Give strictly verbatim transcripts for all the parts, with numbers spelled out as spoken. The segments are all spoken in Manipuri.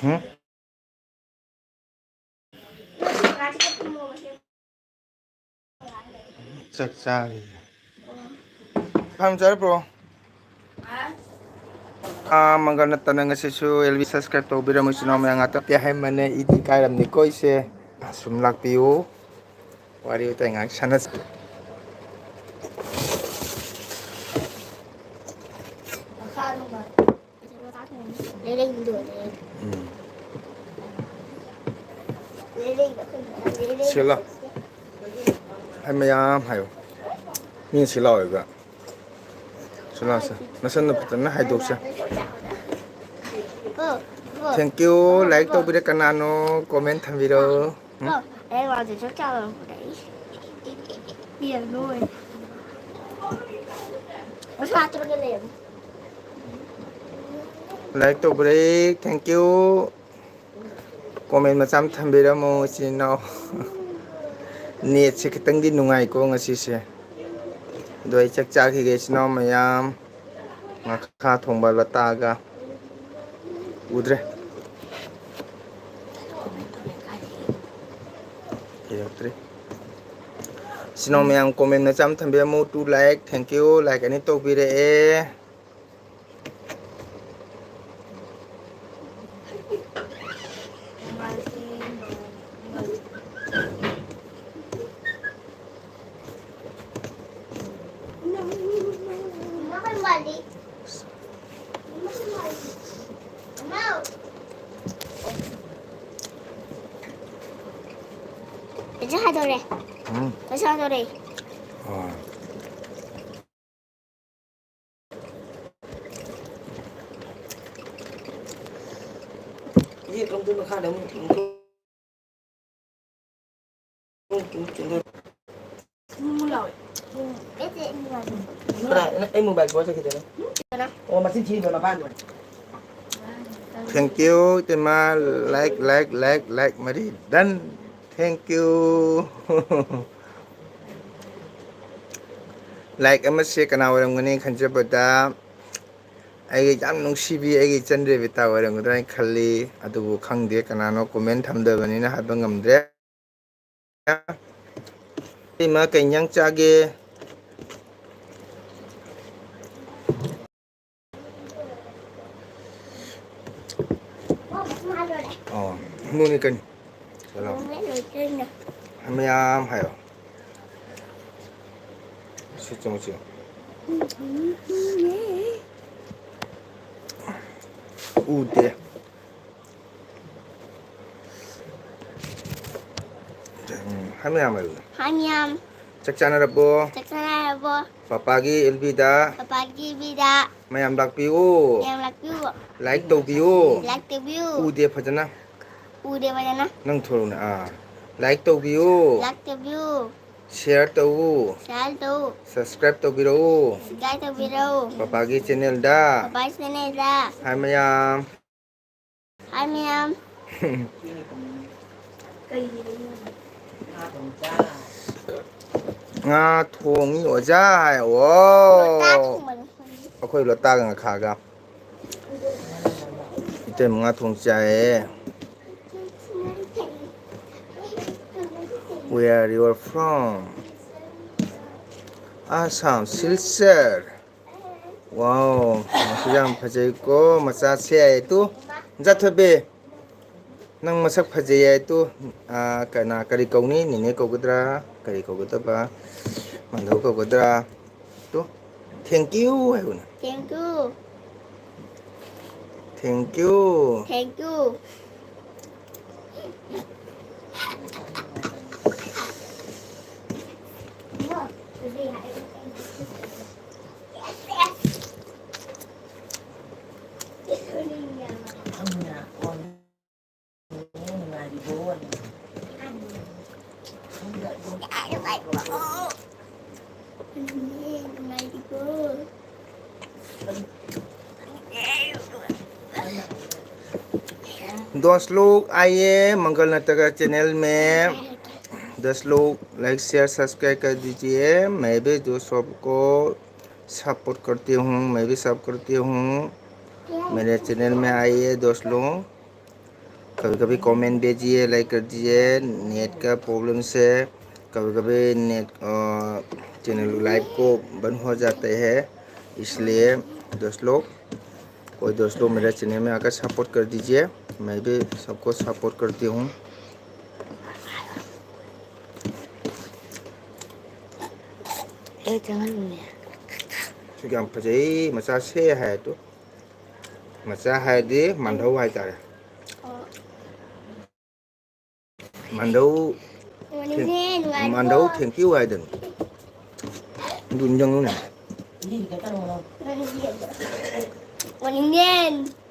ꯎꯝ? ꯆꯥꯛ ꯆꯥꯔꯤ꯫ ꯐꯥꯝ ꯆꯥꯔꯕ꯭ꯔꯣ? ꯑꯥ, ꯃꯪꯒꯜ ꯅꯠꯇꯅ ꯉꯁꯤꯁꯨ ꯑꯦꯜ ꯕꯤ subscribe ꯇꯧꯕꯤꯔꯝꯃꯨ ꯏꯆꯤꯟ ꯏꯅꯥꯎ ꯃꯌꯥꯝ ꯉꯥꯛꯇ꯫ ꯀꯩ ꯍꯥꯏꯃꯟꯅꯦ, ꯏꯗꯤ ꯀꯥꯏꯔꯝꯅꯤꯀꯣ ꯑꯩꯁꯦ꯫ ꯁꯨꯝ ꯂꯥꯛꯄꯤꯌꯨ꯫ ꯋꯥꯔꯤ ꯋꯥꯇꯥꯏ ꯉꯥꯏꯍꯥꯛ ꯁꯥꯟꯅꯁꯤ꯫ ꯎꯝ꯫ ꯁꯤꯂꯥ꯫ ꯍꯥꯏ ꯃꯌꯥꯝ ꯍꯥꯏꯌꯣ꯫ ꯃꯤꯅ ꯁꯤꯂꯥ ꯑꯣꯏꯕ꯭ꯔꯥ? ꯁꯤꯂꯥꯁꯦ꯫ ꯅꯁꯟꯅ ꯐꯖꯅ ꯍꯥꯏꯗꯣꯛꯁꯦ꯫ Thank you꯫ Like ꯇꯧꯕꯤꯔꯦ ꯀꯅꯥꯅꯣ? Comment ꯊꯝꯕꯤꯔꯣ꯫ ꯎꯝ? Like ꯇꯧꯕꯤꯔꯦ꯫ Thank you꯫ Comment ꯃꯆꯥ ꯑꯃ ꯊꯝꯕꯤꯔꯝꯃꯣ ꯏꯆꯤꯟ ꯏꯅꯥꯎ꯫ Netꯁꯦ ꯈꯤꯇꯪꯗꯤ ꯅꯨꯡꯉꯥꯏꯀꯣ ꯉꯁꯤꯁꯦ꯫ ꯑꯗꯣ ꯑꯩ ꯆꯥꯛ ꯆꯥꯈꯤꯒꯦ ꯏꯆꯤꯟ ꯏꯅꯥꯎ ꯃꯌꯥꯝ꯫ ꯉꯥꯈꯥ ꯊꯣꯡꯕ ꯂꯇꯥꯒ꯫ ꯎꯗ꯭ꯔꯦ꯫ ꯏꯔꯛꯇ꯭ꯔꯦ꯫ ꯏꯆꯤꯟ ꯏꯅꯥꯎ ꯃꯌꯥꯝ comment ꯃꯆꯥ ꯑꯃ ꯊꯝꯕꯤꯔꯝꯃꯨ꯫ Two like, thank you, like ꯑꯅꯤ ꯇꯧꯕꯤꯔꯛꯑꯦ꯫ ꯄꯩꯁꯥ ꯍꯥꯏꯗꯣꯔꯦ꯫ ꯎꯝ꯫ ꯄꯩꯁꯥ ꯍꯥꯏꯗꯣꯔꯦ꯫ ꯑꯥ꯫ ꯏꯆꯦ, ꯀꯝꯗꯧ ꯃꯈꯥꯗ ꯑꯃꯨꯛ, ꯑꯃꯨꯛ, ꯑꯃꯨꯛ ꯆꯤꯡꯊꯧ꯫ ꯀꯅꯥ? ꯑꯩ mobile ꯄꯨꯔ ꯆꯠꯈꯤꯗꯣꯏꯅꯦ꯫ ꯑꯣ, ꯃꯆꯤꯟ ꯊꯤꯔꯤꯕ ꯃꯄꯥꯗꯣ꯫ Thank you, ꯏꯇꯩꯃ꯫ Like, like, like, like ꯃꯔꯤ꯫ Done꯫ Thank you꯫ Like ꯑꯃꯁꯦ ꯀꯅꯥ ꯑꯣꯏꯔꯝꯒꯅꯤ ꯈꯟꯖꯕꯗ, ꯑꯩꯒꯤ ꯌꯥꯝ ꯅꯨꯡꯁꯤꯕꯤ ꯑꯩꯒꯤ ꯏꯆꯟ ꯔꯦꯕꯤꯇꯥ ꯑꯣꯏꯔꯝꯒꯗ꯭ꯔꯥ ꯍꯥꯏꯅ ꯈꯜꯂꯤ꯫ ꯑꯗꯨꯕꯨ ꯈꯪꯗꯦ, ꯀꯅꯥꯅꯣ comment ꯊꯝꯗꯕꯅꯤꯅ ꯍꯥꯏꯕ ꯉꯝꯗ꯭ꯔꯦ꯫ ꯏꯃꯥ, ꯀꯩ ꯏꯟꯖꯥꯡ ꯆꯥꯒꯦ? ꯑꯣ, ꯅꯣꯏꯅꯤ ꯀꯩꯅꯣ? ꯆꯠꯂꯣ꯫ ꯃꯌꯥꯝ ꯍꯥꯏꯌꯣ꯫ ꯁꯤ ꯆꯪꯉꯨ, ꯁꯤ꯫ ꯎꯗꯦ꯫ ꯎꯝ, ꯍꯥꯏ ꯃꯌꯥꯝ ꯍꯥꯏꯌꯨ꯫ ꯍꯥꯏ ꯃꯌꯥꯝ꯫ ꯆꯥꯛ ꯆꯥꯅꯔꯕꯣ? ꯆꯥꯛ ꯆꯥꯅꯔꯕꯣ? ꯄꯄꯥꯒꯤ ꯑꯦꯜ ꯕꯤꯗ꯫ ꯄꯄꯥꯒꯤ ꯑꯦꯜ ꯕꯤꯗ꯫ ꯃꯌꯥꯝ ꯂꯥꯛꯄꯤꯌꯨ꯫ ꯃꯌꯥꯝ ꯂꯥꯛꯄꯤꯌꯨ꯫ Like ꯇꯧꯕꯤꯌꯨ꯫ Like ꯇꯧꯕꯤꯌꯨ꯫ ꯎꯗꯦ ꯐꯖꯅ꯫ ꯎꯗꯦ ꯐꯖꯅ꯫ ꯅꯪ ꯊꯣꯔꯛꯎꯅꯦ, ꯑꯥ꯫ Like ꯇꯧꯕꯤꯌꯨ꯫ Like ꯇꯧꯕꯤꯌꯨ꯫ Share ꯇꯧ꯫ Share ꯇꯧ꯫ Subscribe ꯇꯧꯕꯤꯔꯛꯎ꯫ Subscribe ꯇꯧꯕꯤꯔꯛꯎ꯫ ꯄꯄꯥꯒꯤ channelꯗ꯫ ꯄꯄꯥꯒꯤ channelꯗ꯫ ꯍꯥꯏ ꯃꯌꯥꯝ꯫ ꯍꯥꯏ ꯃꯌꯥꯝ꯫ ꯉꯥ ꯊꯣꯡꯉꯤ ꯑꯣꯖꯥ ꯍꯥꯏ꯫ ꯂꯣꯇꯥ ꯑꯣ꯫ ꯊꯣꯡꯕꯅꯤ꯫ ꯑꯩꯈꯣꯏ ꯂꯣꯇꯥꯒ ꯉꯈꯥꯒ꯫ ꯏꯇꯩꯃ ꯉꯥ ꯊꯣꯡ ꯆꯥꯏꯌꯦ꯫ Where you are from? Assam, Silchar. Wow, ꯃꯁꯤ ꯌꯥꯝ ꯐꯖꯩꯀꯣ, ꯃꯆꯥ ꯁꯦ ꯍꯥꯏ ꯇꯨ꯫ ꯖꯥꯊꯕꯤ, ꯅꯪ ꯃꯁꯛ ꯐꯖꯩ ꯍꯥꯏ ꯇꯨ꯫ ꯑꯥ, ꯀꯅꯥ, ꯀꯔꯤ ꯀꯧꯅꯤ? ꯅꯦꯅꯦ ꯀꯧꯒꯗ꯭ꯔꯥ? ꯀꯔꯤ ꯀꯧꯒꯗꯕ? ꯃꯥꯙꯧ ꯀꯧꯒꯗ꯭ꯔꯥ? ꯇꯨ, thank you ꯍꯥꯏꯌꯨꯅꯦ꯫ Thank you꯫ Thank you꯫ Thank you꯫ दोस्त लोग आइए मंगल नटका चैनल में। दस लोग like share subscribe कर दीजिए। मैं भी दोस्त सबको सपोर्ट करती हूँ, मैं भी सब करती हूँ। मेरे चैनल में आइए दोस्त लोग, कभी कभी कमेंट भेजिए, लाइक कर दीजिए। नेट का प्रॉब्लम से कभी कभी नेट चैनल लाइव को बंद हो जाते हैं, इसलिए दोस्त लोग, कोई दोस्त लोग मेरे चैनल में आकर सपोर्ट कर दीजिए। मैं भी सबको सपोर्ट करती हूँ। ꯑꯦ, ꯆꯪꯍꯟꯅꯤꯡꯉꯦ꯫ ꯁꯤ ꯌꯥꯝ ꯐꯖꯩ, ꯃꯆꯥ ꯁꯦ ꯍꯥꯏ ꯑꯗꯣ꯫ ꯃꯆꯥ ꯍꯥꯏꯔꯗꯤ ꯃꯥꯟꯙꯧ ꯍꯥꯏꯇꯥꯔꯦ꯫ ꯃꯥꯟꯙꯧ ꯊꯦꯡ-, ꯃꯥꯟꯙꯧ ꯊꯦꯡꯀ꯭ꯌꯨ ꯍꯥꯏꯗꯅ꯫ ꯑꯗꯨ ꯅꯤꯡꯁꯤꯡꯉꯨꯅꯦ꯫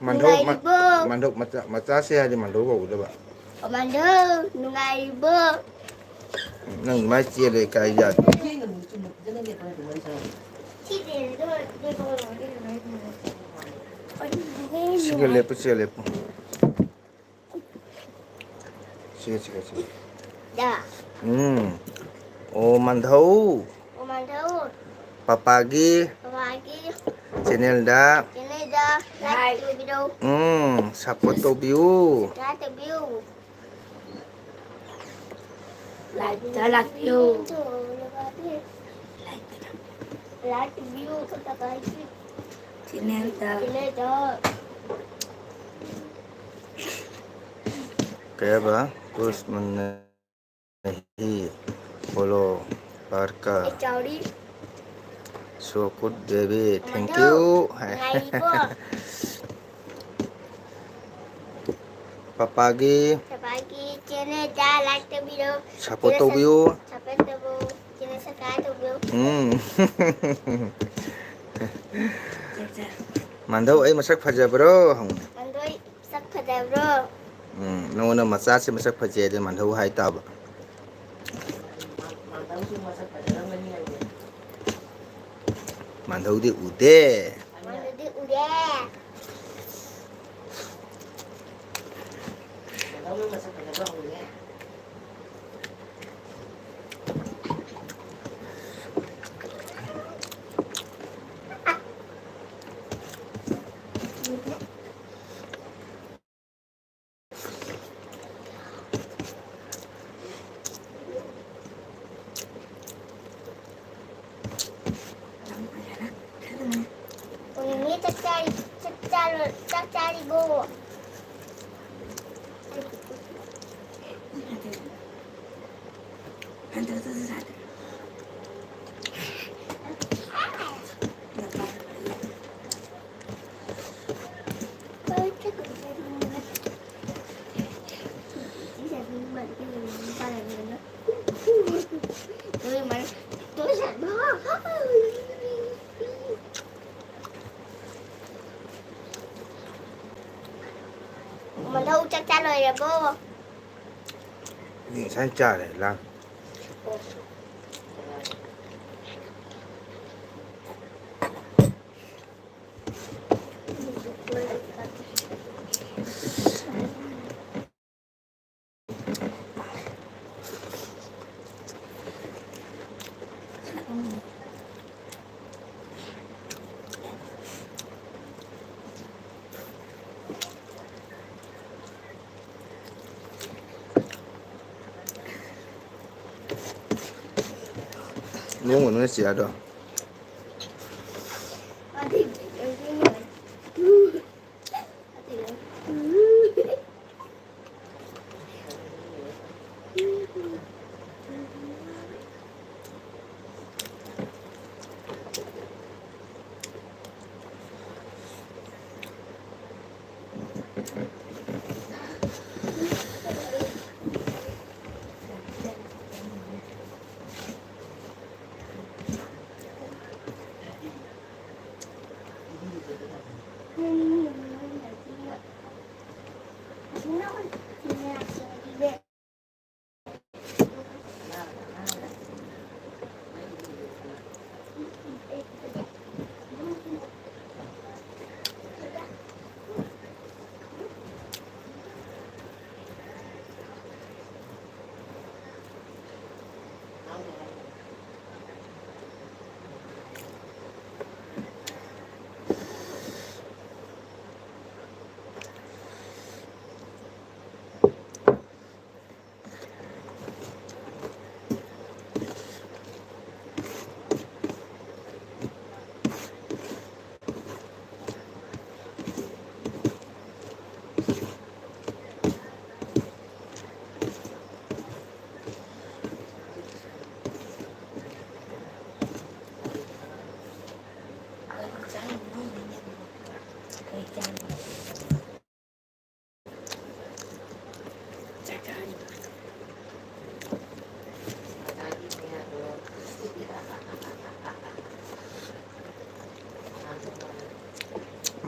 ꯃꯥꯟꯙꯧ ꯃ-, ꯃꯥꯟꯙꯧ ꯃꯆꯥ, ꯃꯆꯥꯁꯦ ꯍꯥꯏꯗꯤ ꯃꯥꯟꯙꯧ ꯀꯧꯒꯗꯕ꯫ ꯃꯥꯟꯙꯧ, ꯅꯨꯡꯉꯥꯏꯔꯤꯕꯣ? ꯅꯪ ꯃꯥꯏ ꯆꯦꯜꯂꯦ ꯀꯥꯏ ꯌꯥꯗꯦ꯫ ꯁꯤꯒ ꯂꯦꯞꯄꯨ, ꯁꯤꯒ ꯂꯦꯞꯄꯨ꯫ ꯁꯤꯒ, ꯁꯤꯒ, ꯁꯤꯒ꯫ ꯎꯝ꯫ ꯑꯣ ꯃꯥꯟꯙꯧ꯫ ꯑꯣ ꯃꯥꯟꯙꯧ꯫ ꯄꯄꯥꯒꯤ꯫ ꯄꯄꯥꯒꯤ꯫ ꯆꯦꯅꯦꯜꯗ꯫ ꯆꯦꯅꯦꯜꯗ ꯂꯥꯏꯛ ꯇꯧꯕꯤꯔꯣ꯫ ꯎꯝ, ꯁꯞꯄꯣꯔꯠ ꯇꯧꯕꯤꯌꯨ꯫ ꯁꯞꯁꯀ꯭ꯔꯥꯏꯕ ꯇꯧꯕꯤꯌꯨ꯫ ꯂꯥꯏꯛꯇ ꯂꯥꯛꯄꯤꯌꯨ꯫ ꯂꯥꯏꯛ ꯇꯧꯕꯤꯌꯨ꯫ ꯆꯦꯅꯦꯜꯗ꯫ ꯆꯦꯅꯦꯜꯗ꯫ ꯀꯩ ꯍꯥꯏꯕ? ꯀꯨꯁ ꯃꯟꯅ ꯍꯤ ꯕꯣꯂꯣ ꯄꯥꯔꯀ꯫ ꯑꯩ ꯆꯥꯎꯔꯤ꯫ So good baby, thank ꯑꯃꯗꯣ, you ꯍꯥꯏ꯫ ꯅꯨꯡꯉꯥꯏꯔꯤꯕꯣ? ꯄꯄꯥꯒꯤ ꯄꯄꯥꯒꯤ ꯆꯦꯅꯦꯜꯗ ꯂꯥꯏꯛ ꯇꯧꯕꯤꯔꯣ꯫ ꯁꯞꯄꯣꯔꯠ ꯆꯦꯅꯦꯜ ꯁꯕ-, ꯇꯧꯕꯤꯌꯨ꯫ ꯁꯞꯄꯣꯔꯠ ꯇꯧꯕꯤꯌꯨ꯫ ꯆꯦꯅꯦꯜ ꯁꯕꯁꯀ꯭ꯔꯥꯏꯕ ꯇꯧꯕꯤꯌꯨ꯫ ꯎꯝ꯫ ꯃꯥꯟꯙꯧ, ꯑꯩ ꯃꯁꯛ ꯐꯖꯕ꯭ꯔꯣ? ꯍꯪꯉꯨꯅꯦ꯫ ꯃꯥꯟꯙꯧ, ꯁꯛ ꯐꯖꯕ꯭ꯔꯣ? ꯎꯝ, ꯅꯉꯣꯟꯗ ꯃꯆꯥꯁꯦ ꯃꯁꯛ ꯐꯖꯩ ꯑꯗꯨ ꯃꯥꯟꯙꯧ ꯍꯥꯏ ꯇꯥꯕ꯫ ꯃꯥꯟꯙꯧꯗꯤ ꯎꯗꯦ꯫ ꯃꯥꯟꯙꯧꯗꯤ ꯎꯗꯦ꯫ ꯆꯥꯛ ꯆꯥꯔꯤ-, ꯆꯥꯛ ꯆꯥꯔꯣ-, ꯆꯥꯛ ꯆꯥꯔꯤꯕꯣ? ꯃꯊꯧ ꯆꯥꯛ ꯆꯥ ꯂꯣꯏꯔꯕꯣ? ꯉꯁꯥꯏ ꯆꯥꯔꯦ, ꯂꯥꯡ꯫ ꯅꯣꯡꯃ ꯅꯣꯏ ꯆꯤꯌꯥꯔꯗꯣ꯫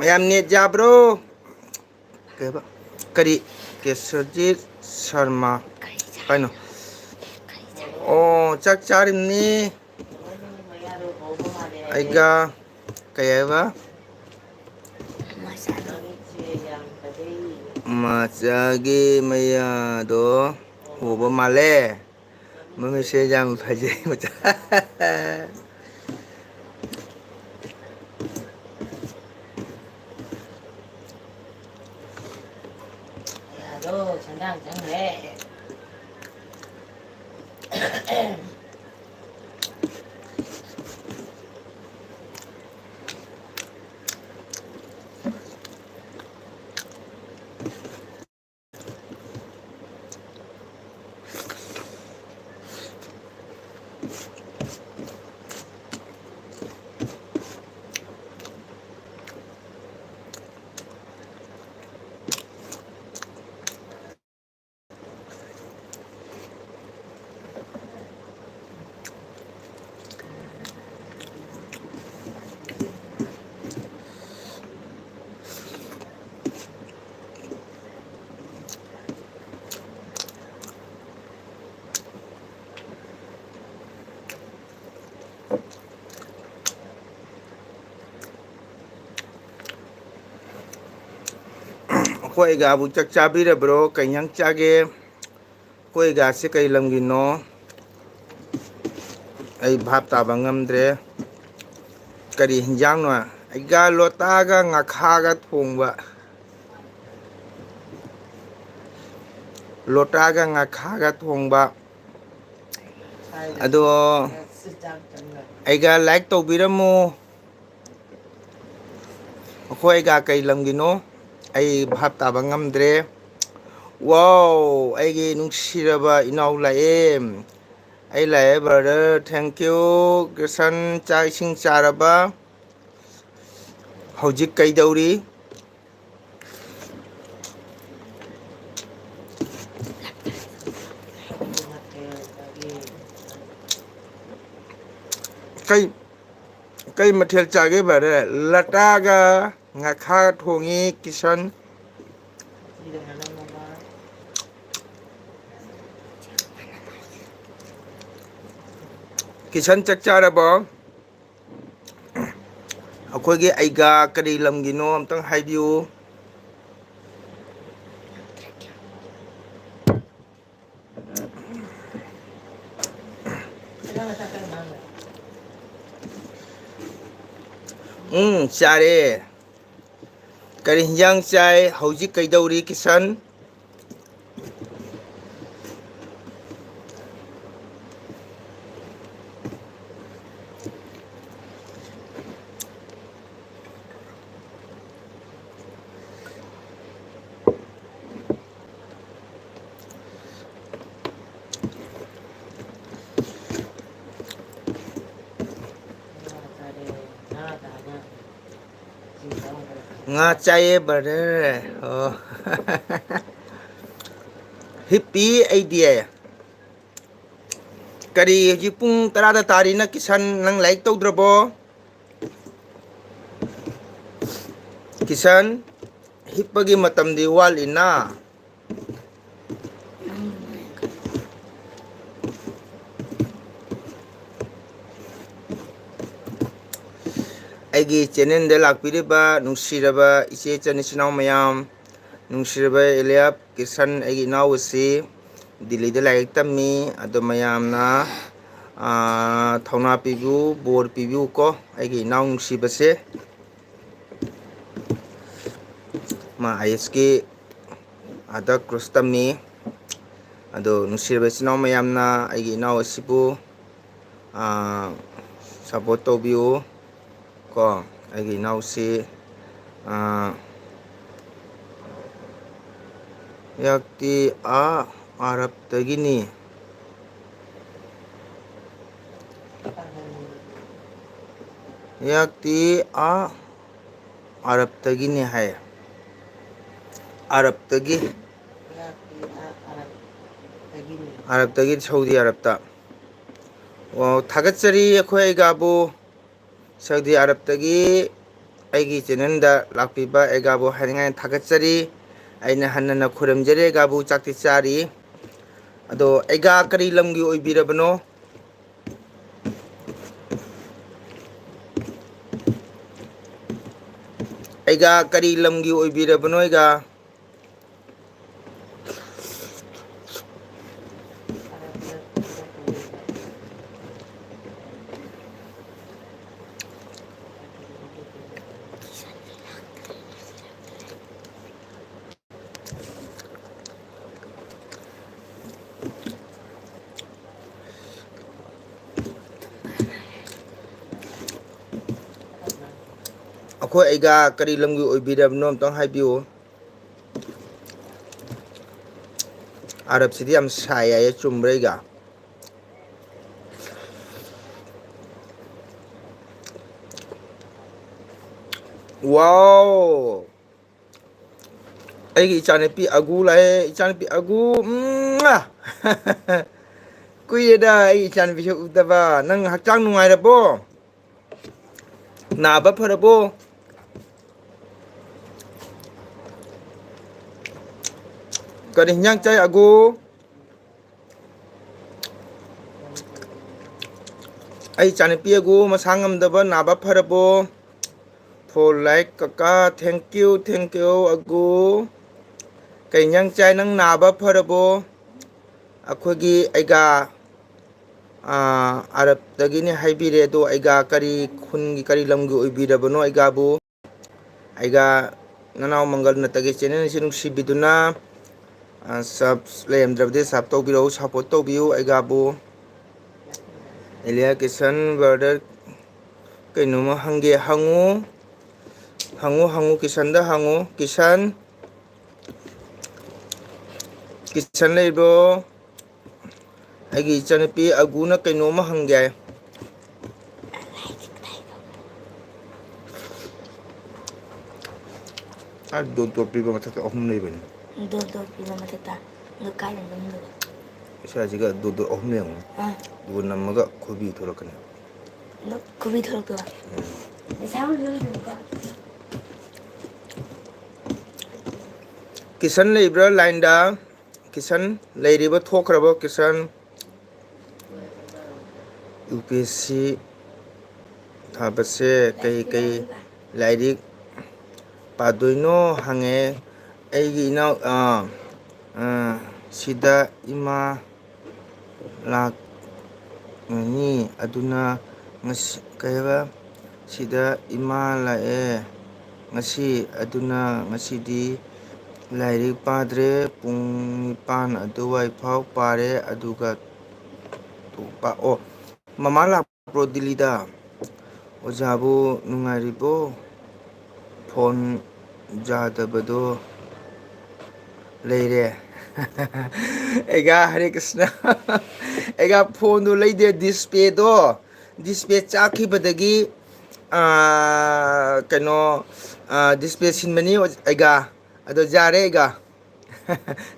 ꯌꯥꯝ ꯅꯦꯠ ꯌꯥꯕ꯭ꯔꯣ? ꯀꯩ ꯍꯥꯏꯕ? ꯀꯔꯤ? ꯀꯦꯁꯔꯖꯤꯠ ꯁꯔꯃ꯫ ꯀꯩꯅꯣ? ꯑꯣ, ꯆꯥꯛ ꯆꯥꯔꯤꯕꯅꯤ꯫ ꯑꯩꯒ ꯀꯩ ꯍꯥꯏꯕ? ꯃꯆꯥꯒꯤ ꯃꯌꯥꯗꯣ ꯍꯣꯕ ꯃꯥꯜꯂꯦ꯫ ꯃꯃꯤꯠꯁꯦ ꯌꯥꯝ ꯐꯖꯩ, ꯃꯆꯥ꯫ ꯌꯥꯗꯣ ꯁꯦꯟꯗꯥꯡ ꯆꯪꯈ꯭ꯔꯦ꯫ ꯑꯩꯈꯣꯏꯒꯥꯕꯨ ꯆꯥꯛ ꯆꯥꯕꯤꯔꯕ꯭ꯔꯣ? ꯀꯩ ꯏꯟꯖꯥꯡ ꯆꯥꯒꯦ? ꯑꯩꯈꯣꯏꯒꯥꯁꯦ ꯀꯩ ꯂꯝꯒꯤꯅꯣ? ꯑꯩ ꯚꯥꯞ ꯇꯥꯕ ꯉꯝꯗ꯭ꯔꯦ꯫ ꯀꯔꯤ ꯍꯤꯟꯖꯥꯡꯅꯣ? ꯑꯩꯒ ꯂꯣꯇꯥꯒ ꯉꯥꯈꯥꯒ ꯊꯣꯡꯕ꯫ ꯂꯣꯇꯥꯒ ꯉꯥꯈꯥꯒ ꯊꯣꯡꯕ꯫ ꯑꯗꯣ ꯑꯩꯒ ꯂꯥꯏꯛ ꯇꯧꯕꯤꯔꯝꯃꯨ꯫ ꯑꯩꯈꯣꯏꯒ ꯀꯩ ꯂꯝꯒꯤꯅꯣ? ꯑꯩ ꯚꯥꯞ ꯇꯥꯕ ꯉꯝꯗ꯭ꯔꯦ꯫ ꯋꯥꯎ, ꯑꯩꯒꯤ ꯅꯨꯡꯁꯤꯔꯕ ꯏꯅꯥꯎ ꯂꯥꯛꯑꯦ꯫ ꯑꯩ ꯂꯥꯛꯑꯦ, brother, thank you꯫ ꯒ꯭ꯔꯦꯁꯟ, ꯆꯥꯛ ꯏꯁꯤꯡ ꯆꯥꯔꯕ? ꯍꯧꯖꯤꯛ ꯀꯩꯗꯧꯔꯤ? ꯀꯩ, ꯀꯩ ꯃꯊꯦꯜ ꯆꯥꯒꯦ, brother? ꯂꯇꯥꯒ ꯉꯥꯈꯥ ꯊꯣꯡꯉꯤ ꯀꯤꯁꯟ꯫ ꯀꯤꯁꯟ, ꯆꯥꯛ ꯆꯥꯔꯕꯣ? ꯑꯩꯈꯣꯏꯒꯤ ꯑꯩꯒꯥ ꯀꯔꯤ ꯂꯝꯒꯤꯅꯣ ꯑꯝꯇꯪ ꯍꯥꯏꯕꯤꯌꯨ꯫ ꯎꯝ, ꯆꯥꯔꯦ꯫ ꯀꯔꯤ ꯍꯤꯟꯖꯥꯡ ꯆꯥꯏ? ꯍꯧꯖꯤꯛ ꯀꯩꯗꯧꯔꯤ, ꯀꯤꯁꯟ? ꯉꯥ ꯆꯥꯏꯌꯦ, brother꯫ ꯑꯣ꯫ ꯍꯤꯞꯄꯤ ꯑꯩꯗꯤ꯫ ꯀꯔꯤ, ꯍꯧꯖꯤꯛ ꯄꯨꯡ ꯇꯔꯥꯗ ꯇꯥꯔꯤꯅ, ꯀꯤꯁꯟ, ꯅꯪ ꯂꯥꯏꯔꯤꯛ ꯇꯧꯗ꯭ꯔꯕꯣ? ꯀꯤꯁꯟ, ꯍꯤꯞꯄꯒꯤ ꯃꯇꯝꯗꯤ ꯋꯥꯠꯂꯤꯅ꯫ ꯑꯩꯒꯤ channelꯗ ꯂꯥꯛꯄꯤꯔꯤꯕ ꯅꯨꯡꯁꯤꯔꯕ ꯏꯆꯦ ꯏꯆꯟ ꯏꯆꯤꯟ ꯏꯅꯥꯎ ꯃꯌꯥꯝ, ꯅꯨꯡꯁꯤꯔꯕ ꯑꯦꯂꯤꯌꯥꯞ ꯀꯤꯁꯟ, ꯑꯩꯒꯤ ꯏꯅꯥꯎ ꯑꯁꯤ ꯗꯤꯜꯂꯤꯗ ꯂꯥꯏꯔꯤꯛ ꯇꯝꯃꯤ꯫ ꯑꯗꯣ ꯃꯌꯥꯝꯅ, ꯑꯥ, ꯊꯧꯅꯥ ꯄꯤꯕꯤꯌꯨ, ꯕꯣꯔ ꯄꯤꯕꯤꯌꯨꯀꯣ, ꯑꯩꯒꯤ ꯏꯅꯥꯎ ꯅꯨꯡꯁꯤꯕꯁꯦ꯫ ꯃꯥ ꯑꯥꯏ ꯑꯦꯁꯀꯤ ꯑꯥꯗ ꯀꯣꯔꯁ ꯇꯝꯃꯤ꯫ ꯑꯗꯣ ꯅꯨꯡꯁꯤꯔꯕ ꯏꯆꯤꯟ ꯏꯅꯥꯎ ꯃꯌꯥꯝꯅ ꯑꯩꯒꯤ ꯏꯅꯥꯎ ꯑꯁꯤꯕꯨ, ꯑꯥ, support ꯇꯧꯕꯤꯌꯨ ꯀꯣ꯫ ꯑꯩꯒꯤ ꯏꯅꯥꯎꯁꯤ, ꯑꯥ, ꯌꯥꯛꯇꯤ ꯑꯥ ꯑꯔꯕꯇꯒꯤꯅꯤ꯫ ꯌꯥꯛꯇꯤ ꯑꯥ ꯑꯔꯕꯇꯒꯤꯅꯤ ꯍꯥꯏ꯫ ꯑꯔꯕꯇꯒꯤ꯫ ꯑꯔꯕꯇꯒꯤ, ꯁꯧꯗꯤ ꯑꯔꯕꯇ꯫ ꯑꯣ, ꯊꯥꯒꯠꯆꯔꯤ ꯑꯩꯈꯣꯏ ꯑꯩꯒꯥꯕꯨ꯫ ꯁꯥꯎꯗꯤ ꯑꯔꯕꯇꯒꯤ ꯑꯩꯒꯤ ꯆꯦꯅꯦꯜꯗ ꯂꯥꯛꯄꯤꯕ ꯑꯩꯒꯥꯕꯨ ꯍꯥꯏꯅꯤꯡꯉꯥꯏ ꯊꯥꯒꯠꯆꯔꯤ꯫ ꯑꯩꯅ ꯍꯟꯅ ꯍꯟꯅ ꯈꯨꯔꯨꯝꯖꯔꯤ, ꯑꯩꯒꯥꯕꯨ ꯆꯥꯛꯇꯤ ꯆꯥꯔꯤ꯫ ꯑꯗꯣ ꯑꯩꯒꯥ ꯀꯔꯤ ꯂꯝꯒꯤ ꯑꯣꯏꯕꯤꯔꯕꯅꯣ? ꯑꯩꯒꯥ ꯀꯔꯤ ꯂꯝꯒꯤ ꯑꯣꯏꯕꯤꯔꯕꯅꯣ ꯑꯩꯒꯥ? ꯑꯩꯈꯣꯏ ꯑꯩꯒꯥ ꯀꯔꯤ ꯂꯝꯒꯤ ꯑꯣꯏꯕꯤꯔꯕꯅꯣ ꯑꯝꯇꯪ ꯍꯥꯏꯕꯤꯌꯨ꯫ ꯑꯔꯕꯁꯤꯗꯤ ꯌꯥꯝ ꯁꯥꯏ ꯍꯥꯏꯌꯦ, ꯆꯨꯝꯕ꯭ꯔꯥ ꯑꯩꯒꯥ? ꯋꯥꯎ! ꯑꯩꯒꯤ ꯏꯆꯥꯅꯨꯄꯤ ꯑꯒꯨ ꯂꯥꯛꯑꯦ, ꯏꯆꯥꯅꯨꯄꯤ ꯑꯒꯨ, ꯎꯝ꯫ ꯀꯨꯏꯔꯦꯗ ꯑꯩ ꯏꯆꯥꯅꯨꯄꯤꯁꯦ ꯎꯗꯕ꯫ ꯅꯪ ꯍꯛꯆꯥꯡ ꯅꯨꯡꯉꯥꯏꯔꯕꯣ? ꯅꯥꯕ ꯐꯔꯕꯣ? ꯀꯔꯤ ꯍꯤꯟꯖꯥꯡ ꯆꯥꯏ ꯑꯒꯨ? ꯑꯩ ꯏꯆꯥꯅꯨꯄꯤ ꯑꯒꯨ ꯃꯁꯥ ꯉꯝꯗꯕ ꯅꯥꯕ ꯐꯔꯕꯣ? For like ꯀꯀꯥ, thank you, thank you ꯑꯒꯨ꯫ ꯀꯩ ꯏꯟꯖꯥꯡ ꯆꯥꯏ? ꯅꯪ ꯅꯥꯕ ꯐꯔꯕꯣ? ꯑꯩꯈꯣꯏꯒꯤ ꯑꯩꯒꯥ, ꯑꯥ, ꯑꯔꯕꯇꯒꯤꯅꯤ ꯍꯥꯏꯕꯤꯔꯦ꯫ ꯑꯗꯣ ꯑꯩꯒꯥ ꯀꯔꯤ ꯈꯨꯟꯒꯤ, ꯀꯔꯤ ꯂꯝꯒꯤ ꯑꯣꯏꯕꯤꯔꯕꯅꯣ ꯑꯩꯒꯥꯕꯨ? ꯑꯩꯒꯥ ꯅꯅꯥꯎ ꯃꯪꯒꯜ ꯅꯠꯇꯒꯤ ꯆꯦꯅꯦꯜꯁꯤ ꯅꯨꯡꯁꯤꯕꯤꯗꯨꯅ, ꯑꯥ, subs ꯂꯩꯔꯝꯗ꯭ꯔꯕꯗꯤ sub ꯇꯧꯕꯤꯔꯛꯎ, support ꯇꯧꯕꯤꯌꯨ ꯑꯩꯒꯥꯕꯨ꯫ ꯑꯦꯂꯤꯌꯥ ꯀꯤꯁꯟ brother, ꯀꯩꯅꯣꯝꯃ ꯍꯪꯒꯦ, ꯍꯪꯉꯨ꯫ ꯍꯪꯉꯨ, ꯍꯪꯉꯨ, ꯀꯤꯁꯟꯗ ꯍꯪꯉꯨ꯫ ꯀꯤꯁꯟ, ꯀꯤꯁꯟ ꯂꯩꯕ꯭ꯔꯣ? ꯑꯩꯒꯤ ꯏꯆꯟꯅꯨꯄꯤ ꯑꯒꯨꯅ ꯀꯩꯅꯣꯝꯃ ꯍꯪꯒꯦ ꯍꯥꯏ꯫ ꯑꯥ, ꯗꯣꯟ ꯇꯣꯞꯄꯤꯕ ꯃꯊꯛꯇ ꯑꯍꯨꯝ ꯂꯩꯕꯅꯤ꯫ ꯗꯣꯟ ꯇꯣꯞꯄꯤꯕ ꯃꯊꯛꯇ? ꯑꯗꯨ ꯀꯥꯏꯗ ꯅꯝꯗꯣꯏꯕ? ꯁ꯭ꯋꯥꯏꯁꯤꯒ ꯗꯣꯟ ꯇꯣꯞ ꯑꯍꯨꯝ ꯂꯩꯔꯝꯒꯅꯤ꯫ ꯑꯥ꯫ ꯑꯗꯨꯒ ꯅꯝꯃꯒ ꯈꯨꯕꯤ ꯊꯣꯛꯂꯛꯀꯅꯤ꯫ ꯑꯗꯨ ꯈꯨꯕꯤ ꯊꯣꯛꯂꯛꯇꯣꯏꯕ? ꯎꯝ꯫ ꯄꯩꯁꯥ ꯑꯃ ꯂꯧꯗꯣꯏꯅꯤꯀꯣ? ꯀꯤꯁꯟ ꯂꯩꯕ꯭ꯔꯥ ꯂꯥꯏꯟꯗ? ꯀꯤꯁꯟ ꯂꯩꯔꯤꯕ, ꯊꯣꯛꯈ꯭ꯔꯕꯣ Kisan? U P S C ꯊꯥꯕꯁꯦ ꯀꯩ ꯀꯩ ꯂꯥꯏꯔꯤꯛ ꯄꯥꯗꯣꯏꯅꯣ ꯍꯪꯉꯦ꯫ ꯑꯩꯒꯤ ꯏꯅꯥꯎ, ꯑꯥ, ꯑꯥ, ꯁꯤꯗ ꯏꯃꯥ ꯂꯥꯛꯀꯅꯤ, ꯑꯗꯨꯅ ꯉꯁꯤ, ꯀꯩ ꯍꯥꯏꯕ? ꯁꯤꯗ ꯏꯃꯥ ꯂꯥꯛꯑꯦ ꯉꯁꯤ, ꯑꯗꯨꯅ ꯉꯁꯤꯗꯤ ꯂꯥꯏꯔꯤꯛ ꯄꯥꯗ꯭ꯔꯦ, ꯄꯨꯡ ꯅꯤꯄꯥꯟ ꯑꯗꯨꯋꯥꯏ ꯐꯥꯎ ꯄꯥꯔꯦ, ꯑꯗꯨꯒ ꯄꯥ-, ꯑꯣ, ꯃꯃꯥ ꯂꯥꯛꯄ꯭ꯔꯣ ꯗꯤꯜꯂꯤꯗ? ꯑꯣꯖꯥꯕꯨ ꯅꯨꯡꯉꯥꯏꯔꯤꯕꯣ? ꯐꯣꯟ ꯌꯥꯗꯕꯗꯣ ꯂꯩꯔꯦ꯫ ꯑꯩꯒ ꯍꯔꯦ ꯀ꯭ꯔꯤꯁꯅ꯫ ꯑꯩꯒ ꯐꯣꯟꯗꯣ ꯂꯩꯗꯦ, ꯗꯤꯁꯄ꯭ꯂꯦꯗꯣ, ꯗꯤꯁꯄ꯭ꯂꯦ ꯆꯥꯛꯈꯤꯕꯗꯒꯤ, ꯑꯥ, ꯀꯩꯅꯣ, ꯑꯥ, ꯗꯤꯁꯄ꯭ꯂꯦ ꯁꯤꯟꯕꯅꯤ ꯑꯩꯒ꯫ ꯑꯗꯣ ꯌꯥꯔꯦ ꯑꯩꯒ꯫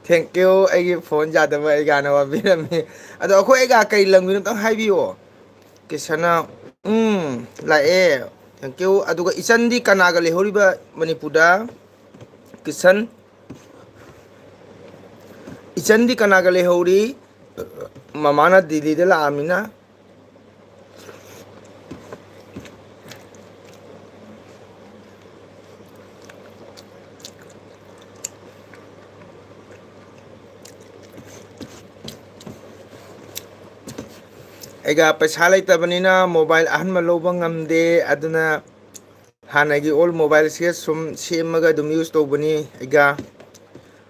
Thank you, ꯑꯩꯒꯤ ꯐꯣꯟ ꯌꯥꯗꯕ ꯑꯩꯒꯥꯅ ꯋꯥꯕꯤꯔꯝꯃꯤ꯫ ꯑꯗꯣ ꯑꯩꯈꯣꯏ ꯑꯩꯒꯥ ꯀꯔꯤ ꯂꯝꯒꯤꯅꯣ ꯑꯝꯇꯪ ꯍꯥꯏꯕꯤꯌꯣ꯫ ꯀꯤꯁꯟꯅ, ꯎꯝ, ꯂꯥꯛꯑꯦ꯫ Thank you꯫ ꯑꯗꯨꯒ ꯏꯆꯟꯗꯤ ꯀꯅꯥꯒ ꯂꯩꯍꯧꯔꯤꯕ ꯃꯅꯤꯄꯨꯔꯗ? ꯀꯤꯁꯟ, ꯏꯆꯟꯗꯤ ꯀꯅꯥꯒ ꯂꯩꯍꯧꯔꯤ? ꯃꯃꯥꯅ ꯗꯤꯜꯂꯤꯗ ꯂꯥꯛꯑꯃꯤꯅ꯫ ꯑꯩꯒ ꯄꯩꯁꯥ ꯂꯩꯇꯕꯅꯤꯅ ꯃꯣꯕꯥꯏꯜ ꯑꯍꯟꯕ ꯂꯧꯕ ꯉꯝꯗꯦ, ꯑꯗꯨꯅ ꯍꯥꯟꯅꯒꯤ old mobileꯁꯦ ꯁꯨꯝ ꯁꯦꯝꯃꯒ ꯑꯗꯨꯝ use ꯇꯧꯕꯅꯤ ꯑꯩꯒ꯫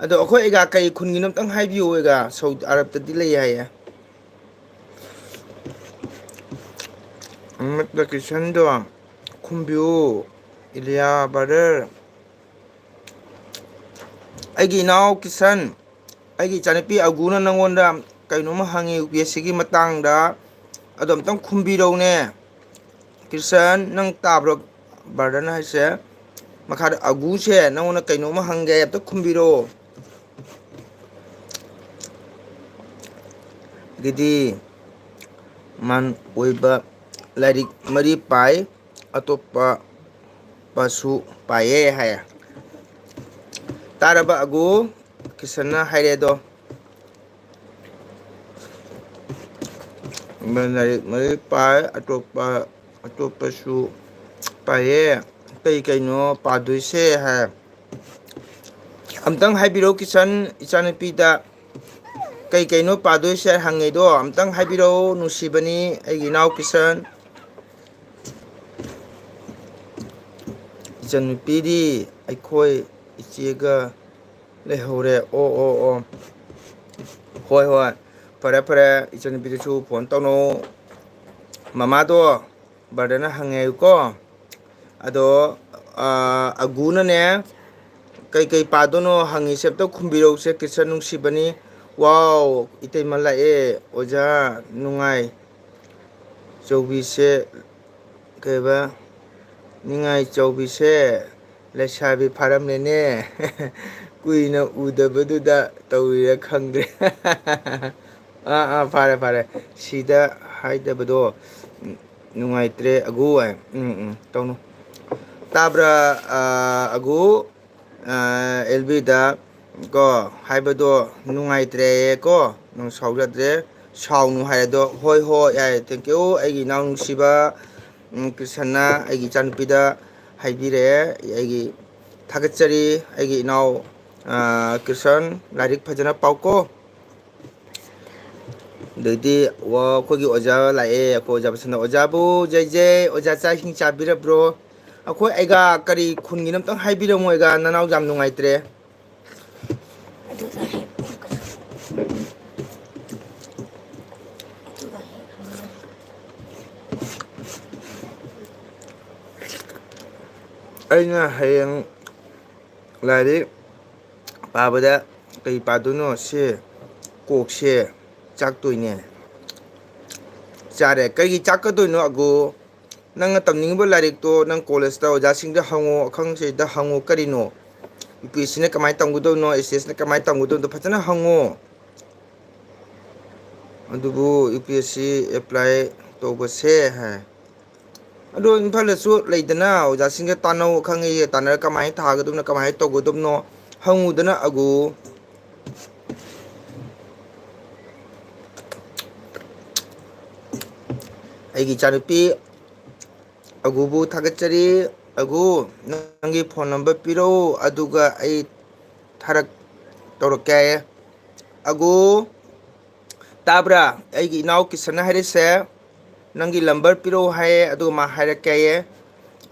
ꯑꯗꯣ ꯑꯩꯈꯣꯏ ꯑꯩꯒ ꯀꯩ ꯈꯨꯟꯒꯤꯅꯣ ꯑꯝꯇꯪ ꯍꯥꯏꯕꯤꯌꯨ ꯑꯩꯒ, ꯁꯥꯎꯗꯤ ꯑꯔꯕꯇꯗꯤ ꯂꯩ ꯍꯥꯏꯌꯦ꯫ ꯑꯃꯠꯇ ꯀꯤꯁꯟꯗꯣ ꯈꯨꯝꯕꯤꯌꯨ, ꯏꯂꯤꯌꯥ brother꯫ ꯑꯩꯒꯤ ꯏꯅꯥꯎ ꯀꯤꯁꯟ, ꯑꯩꯒꯤ ꯏꯆꯥꯅꯨꯄꯤ ꯑꯒꯨꯅ ꯅꯪꯉꯣꯟꯗ ꯀꯩꯅꯣꯝꯃ ꯍꯪꯉꯤ ꯌꯨ ꯄꯤ ꯑꯦꯁ ꯁꯤꯒꯤ ꯃꯇꯥꯡꯗ, ꯑꯗꯣ ꯑꯝꯇꯪ ꯈꯨꯝꯕꯤꯔꯧꯅꯦ꯫ ꯀꯤꯁꯟ, ꯅꯪ ꯇꯥꯕ꯭ꯔꯣ? Brotherꯅ ꯍꯥꯏꯁꯦ, ꯃꯈꯥꯗ ꯑꯒꯨꯁꯦ ꯅꯪꯉꯣꯟꯗ ꯀꯩꯅꯣꯝꯃ ꯍꯪꯒꯦ, ꯑꯝꯇ ꯈꯨꯝꯕꯤꯔꯣ꯫ ꯑꯗꯒꯤꯗꯤ ꯃꯥꯟ ꯑꯣꯏꯕ ꯂꯥꯏꯔꯤꯛ ꯃꯔꯤ ꯄꯥꯏ, ꯑꯇꯣꯞꯄ ꯄꯁꯨ ꯄꯥꯏꯌꯦ ꯍꯥꯏ꯫ ꯇꯥꯔꯕ ꯑꯒꯨ? ꯀꯤꯁꯟꯅ ꯍꯥꯏꯔꯦ ꯑꯗꯣ꯫ ꯂꯥꯏꯔꯤꯛ ꯃꯔꯤ ꯄꯥꯏ, ꯑꯇꯣꯞꯄ, ꯑꯇꯣꯞꯄꯁꯨ ꯄꯥꯏꯌꯦ꯫ ꯀꯩ ꯀꯩꯅꯣ ꯄꯥꯗꯣꯏꯁꯦ ꯍꯥꯏ꯫ ꯑꯝꯇꯪ ꯍꯥꯏꯕꯤꯔꯛꯎ ꯀꯤꯁꯟ, ꯏꯆꯥꯅꯨꯄꯤꯗ꯫ ꯀꯩ ꯀꯩꯅꯣ ꯄꯥꯗꯣꯏꯁꯦ ꯍꯪꯉꯤꯗꯣ ꯑꯝꯇꯪ ꯍꯥꯏꯕꯤꯔꯛꯎ, ꯅꯨꯡꯁꯤꯕꯅꯤ ꯑꯩꯒꯤ ꯏꯅꯥꯎ ꯀꯤꯁꯟ꯫ ꯏꯆꯟꯅꯨꯄꯤꯗꯤ ꯑꯩꯈꯣꯏ ꯏꯆꯦꯒ ꯂꯩꯍꯧꯔꯦ꯫ ꯑꯣ, ꯑꯣ, ꯑꯣ꯫ ꯍꯣꯏ, ꯍꯣꯏ꯫ ꯐꯔꯦ, ꯐꯔꯦ꯫ ꯏꯆꯟꯅꯨꯄꯤꯗꯨꯁꯨ ꯐꯣꯟ ꯇꯧꯅꯧ꯫ ꯃꯃꯥꯗꯣ ꯕ꯭ꯔꯗꯔꯅ ꯍꯪꯉꯦ ꯍꯥꯏꯌꯨꯀꯣ꯫ ꯑꯗꯣ, ꯑ, ꯑꯒꯨꯅꯅꯦ, ꯀꯩꯀꯩ ꯄꯥꯗꯣꯏꯅꯣ ꯍꯪꯉꯤꯁꯦ ꯑꯝꯇ ꯈꯨꯝꯕꯤꯔꯧꯁꯦ, ꯀ꯭ꯔꯤꯁꯅ ꯅꯨꯡꯁꯤꯕꯅꯤ꯫ ꯋꯥꯎ, ꯏꯇꯩꯃ ꯂꯥꯛꯑꯦ, ꯑꯣꯖꯥ ꯅꯨꯡꯉꯥꯏ ꯆꯧꯕꯤꯁꯦ, ꯀꯩꯕ, ꯅꯤꯡꯉꯥꯏ ꯆꯧꯕꯤꯁꯦ ꯂꯩꯁꯥꯕꯤ ꯐꯥꯔꯝꯂꯦꯅꯦ꯫ ꯀꯨꯏꯅ ꯎꯗꯕꯗꯨꯗ ꯇꯧꯔꯤꯔꯥ ꯈꯪꯗ꯭ꯔꯦ꯫ ꯑꯥ, ꯑꯥ, ꯐꯔꯦ, ꯐꯔꯦ꯫ ꯁꯤꯗ ꯍꯥꯏꯗꯕꯗꯣ ꯅꯨꯡꯉꯥꯏꯇ꯭ꯔꯦ, ꯑꯒꯨ ꯍꯥꯏ꯫ ꯎꯝ, ꯎꯝ, ꯇꯧꯅꯨ꯫ ꯇꯥꯕ꯭ꯔꯥ, ꯑꯥ, ꯑꯒꯨ? ꯑꯥ, ꯑꯦꯜ ꯕꯤꯗ ꯀꯣ, ꯍꯥꯏꯕꯗꯣ ꯅꯨꯡꯉꯥꯏꯇ꯭ꯔꯦꯌꯦ ꯀꯣ, ꯅꯪ ꯁꯥꯎꯖꯗ꯭ꯔꯦ, ꯁꯥꯎꯅꯨ ꯍꯥꯏ ꯑꯗꯣ꯫ ꯍꯣꯏ, ꯍꯣꯏ, ꯌꯥꯏ, thank you꯫ ꯑꯩꯒꯤ ꯏꯅꯥꯎ ꯅꯨꯡꯁꯤꯕ, ꯎꯝ, ꯀ꯭ꯔꯤꯁꯟꯅ ꯑꯩꯒꯤ ꯏꯆꯥꯅꯨꯄꯤꯗ ꯍꯥꯏꯕꯤꯔꯛꯑꯦ꯫ ꯑꯩꯒꯤ ꯊꯥꯒꯠꯆꯔꯤ, ꯑꯩꯒꯤ ꯏꯅꯥꯎ, ꯑꯥ, ꯀ꯭ꯔꯤꯁꯟ, ꯂꯥꯏꯔꯤꯛ ꯐꯖꯅ ꯄꯥꯎꯀꯣ꯫ ꯑꯗꯩꯗꯤ, ꯋꯥ, ꯑꯩꯈꯣꯏꯒꯤ ꯑꯣꯖꯥ ꯂꯥꯛꯑꯦ꯫ ꯑꯩꯈꯣꯏ ꯑꯣꯖꯥ ꯃꯁꯦꯟꯗ, "ꯑꯣꯖꯥꯕꯨ ꯖꯩ ꯖꯩ, ꯑꯣꯖꯥ ꯆꯥꯛ ꯏꯁꯤꯡ ꯆꯥꯕꯤꯔꯕ꯭ꯔꯣ?" ꯑꯩꯈꯣꯏ ꯑꯩꯒꯥ ꯀꯔꯤ ꯈꯨꯟꯒꯤꯅꯣ ꯑꯝꯇꯪ ꯍꯥꯏꯕꯤꯔꯝꯃꯣ, ꯑꯩꯒꯥ, ꯅꯅꯥꯎ ꯌꯥꯝ ꯅꯨꯡꯉꯥꯏꯇ꯭ꯔꯦ꯫ ꯑꯩꯅ ꯍꯌꯦꯡ ꯂꯥꯏꯔꯤꯛ ꯄꯥꯕꯗ ꯀꯩ ꯄꯥꯗꯣꯏꯅꯣ? ꯁꯦ, ꯀꯣꯛꯁꯦ ꯆꯥꯛꯇꯣꯏꯅꯦ꯫ ꯆꯥꯔꯦ꯫ ꯀꯩꯒꯤ ꯆꯥꯛꯀꯗꯣꯏꯅꯣ, ꯑꯒꯣ? ꯅꯪꯅ ꯇꯝꯅꯤꯡꯉꯤꯕ ꯂꯥꯏꯔꯤꯛꯇꯣ ꯅꯪ ꯀꯣꯂꯦꯖꯇ ꯑꯣꯖꯥꯁꯤꯡꯗ ꯍꯪꯉꯣ, ꯑꯈꯪꯁꯤꯡꯗ ꯍꯪꯉꯣ꯫ ꯀꯔꯤꯅꯣ? ꯌꯨ ꯄꯤ ꯑꯦꯁ ꯁꯤꯅ ꯀꯃꯥꯏꯅ ꯇꯝꯒꯗꯕꯅꯣ, ꯑꯦꯁ ꯑꯦꯁ ꯁꯤꯅ ꯀꯃꯥꯏꯅ ꯇꯝꯒꯗꯕꯅꯣ ꯐꯖꯅ ꯍꯪꯉꯣ꯫ ꯑꯗꯨꯕꯨ U P S C apply ꯇꯧꯕꯁꯦ ꯍꯥꯏ꯫ ꯑꯗꯣ ꯏꯝꯐꯥꯜꯗꯁꯨ ꯂꯩꯗꯅ, ꯑꯣꯖꯥꯁꯤꯡꯒ ꯇꯥꯟꯅꯧ, ꯈꯪꯉꯤ, ꯇꯥꯟꯅꯔꯒ ꯀꯃꯥꯏꯅ ꯊꯥꯒꯗꯕꯅꯣ, ꯀꯃꯥꯏꯅ ꯇꯧꯒꯗꯕꯅꯣ ꯐꯪꯉꯨꯗꯅ ꯑꯒꯨ꯫ ꯑꯩꯒꯤ ꯏꯆꯥꯅꯨꯄꯤ ꯑꯒꯨꯕꯨ ꯊꯥꯒꯠꯆꯔꯤ꯫ ꯑꯒꯨ, ꯅꯪꯒꯤ ꯐꯣꯟ ꯅꯝꯕꯔ ꯄꯤꯔꯛꯎ, ꯑꯗꯨꯒ ꯑꯩ ꯊꯥꯔꯛ ꯇꯧꯔꯛꯀꯦ ꯍꯥꯏꯌꯦ꯫ ꯑꯒꯨ, ꯇꯥꯕ꯭ꯔꯥ? ꯑꯩꯒꯤ ꯏꯅꯥꯎ ꯀꯤꯁꯟꯅ ꯍꯥꯏꯔꯤꯁꯦ, ꯅꯪꯒꯤ ꯂꯝꯕꯔ ꯄꯤꯔꯛꯎ ꯍꯥꯏꯌꯦ, ꯑꯗꯨꯒ ꯃꯥ ꯍꯥꯏꯔꯛꯀꯦ ꯍꯥꯏꯌꯦ꯫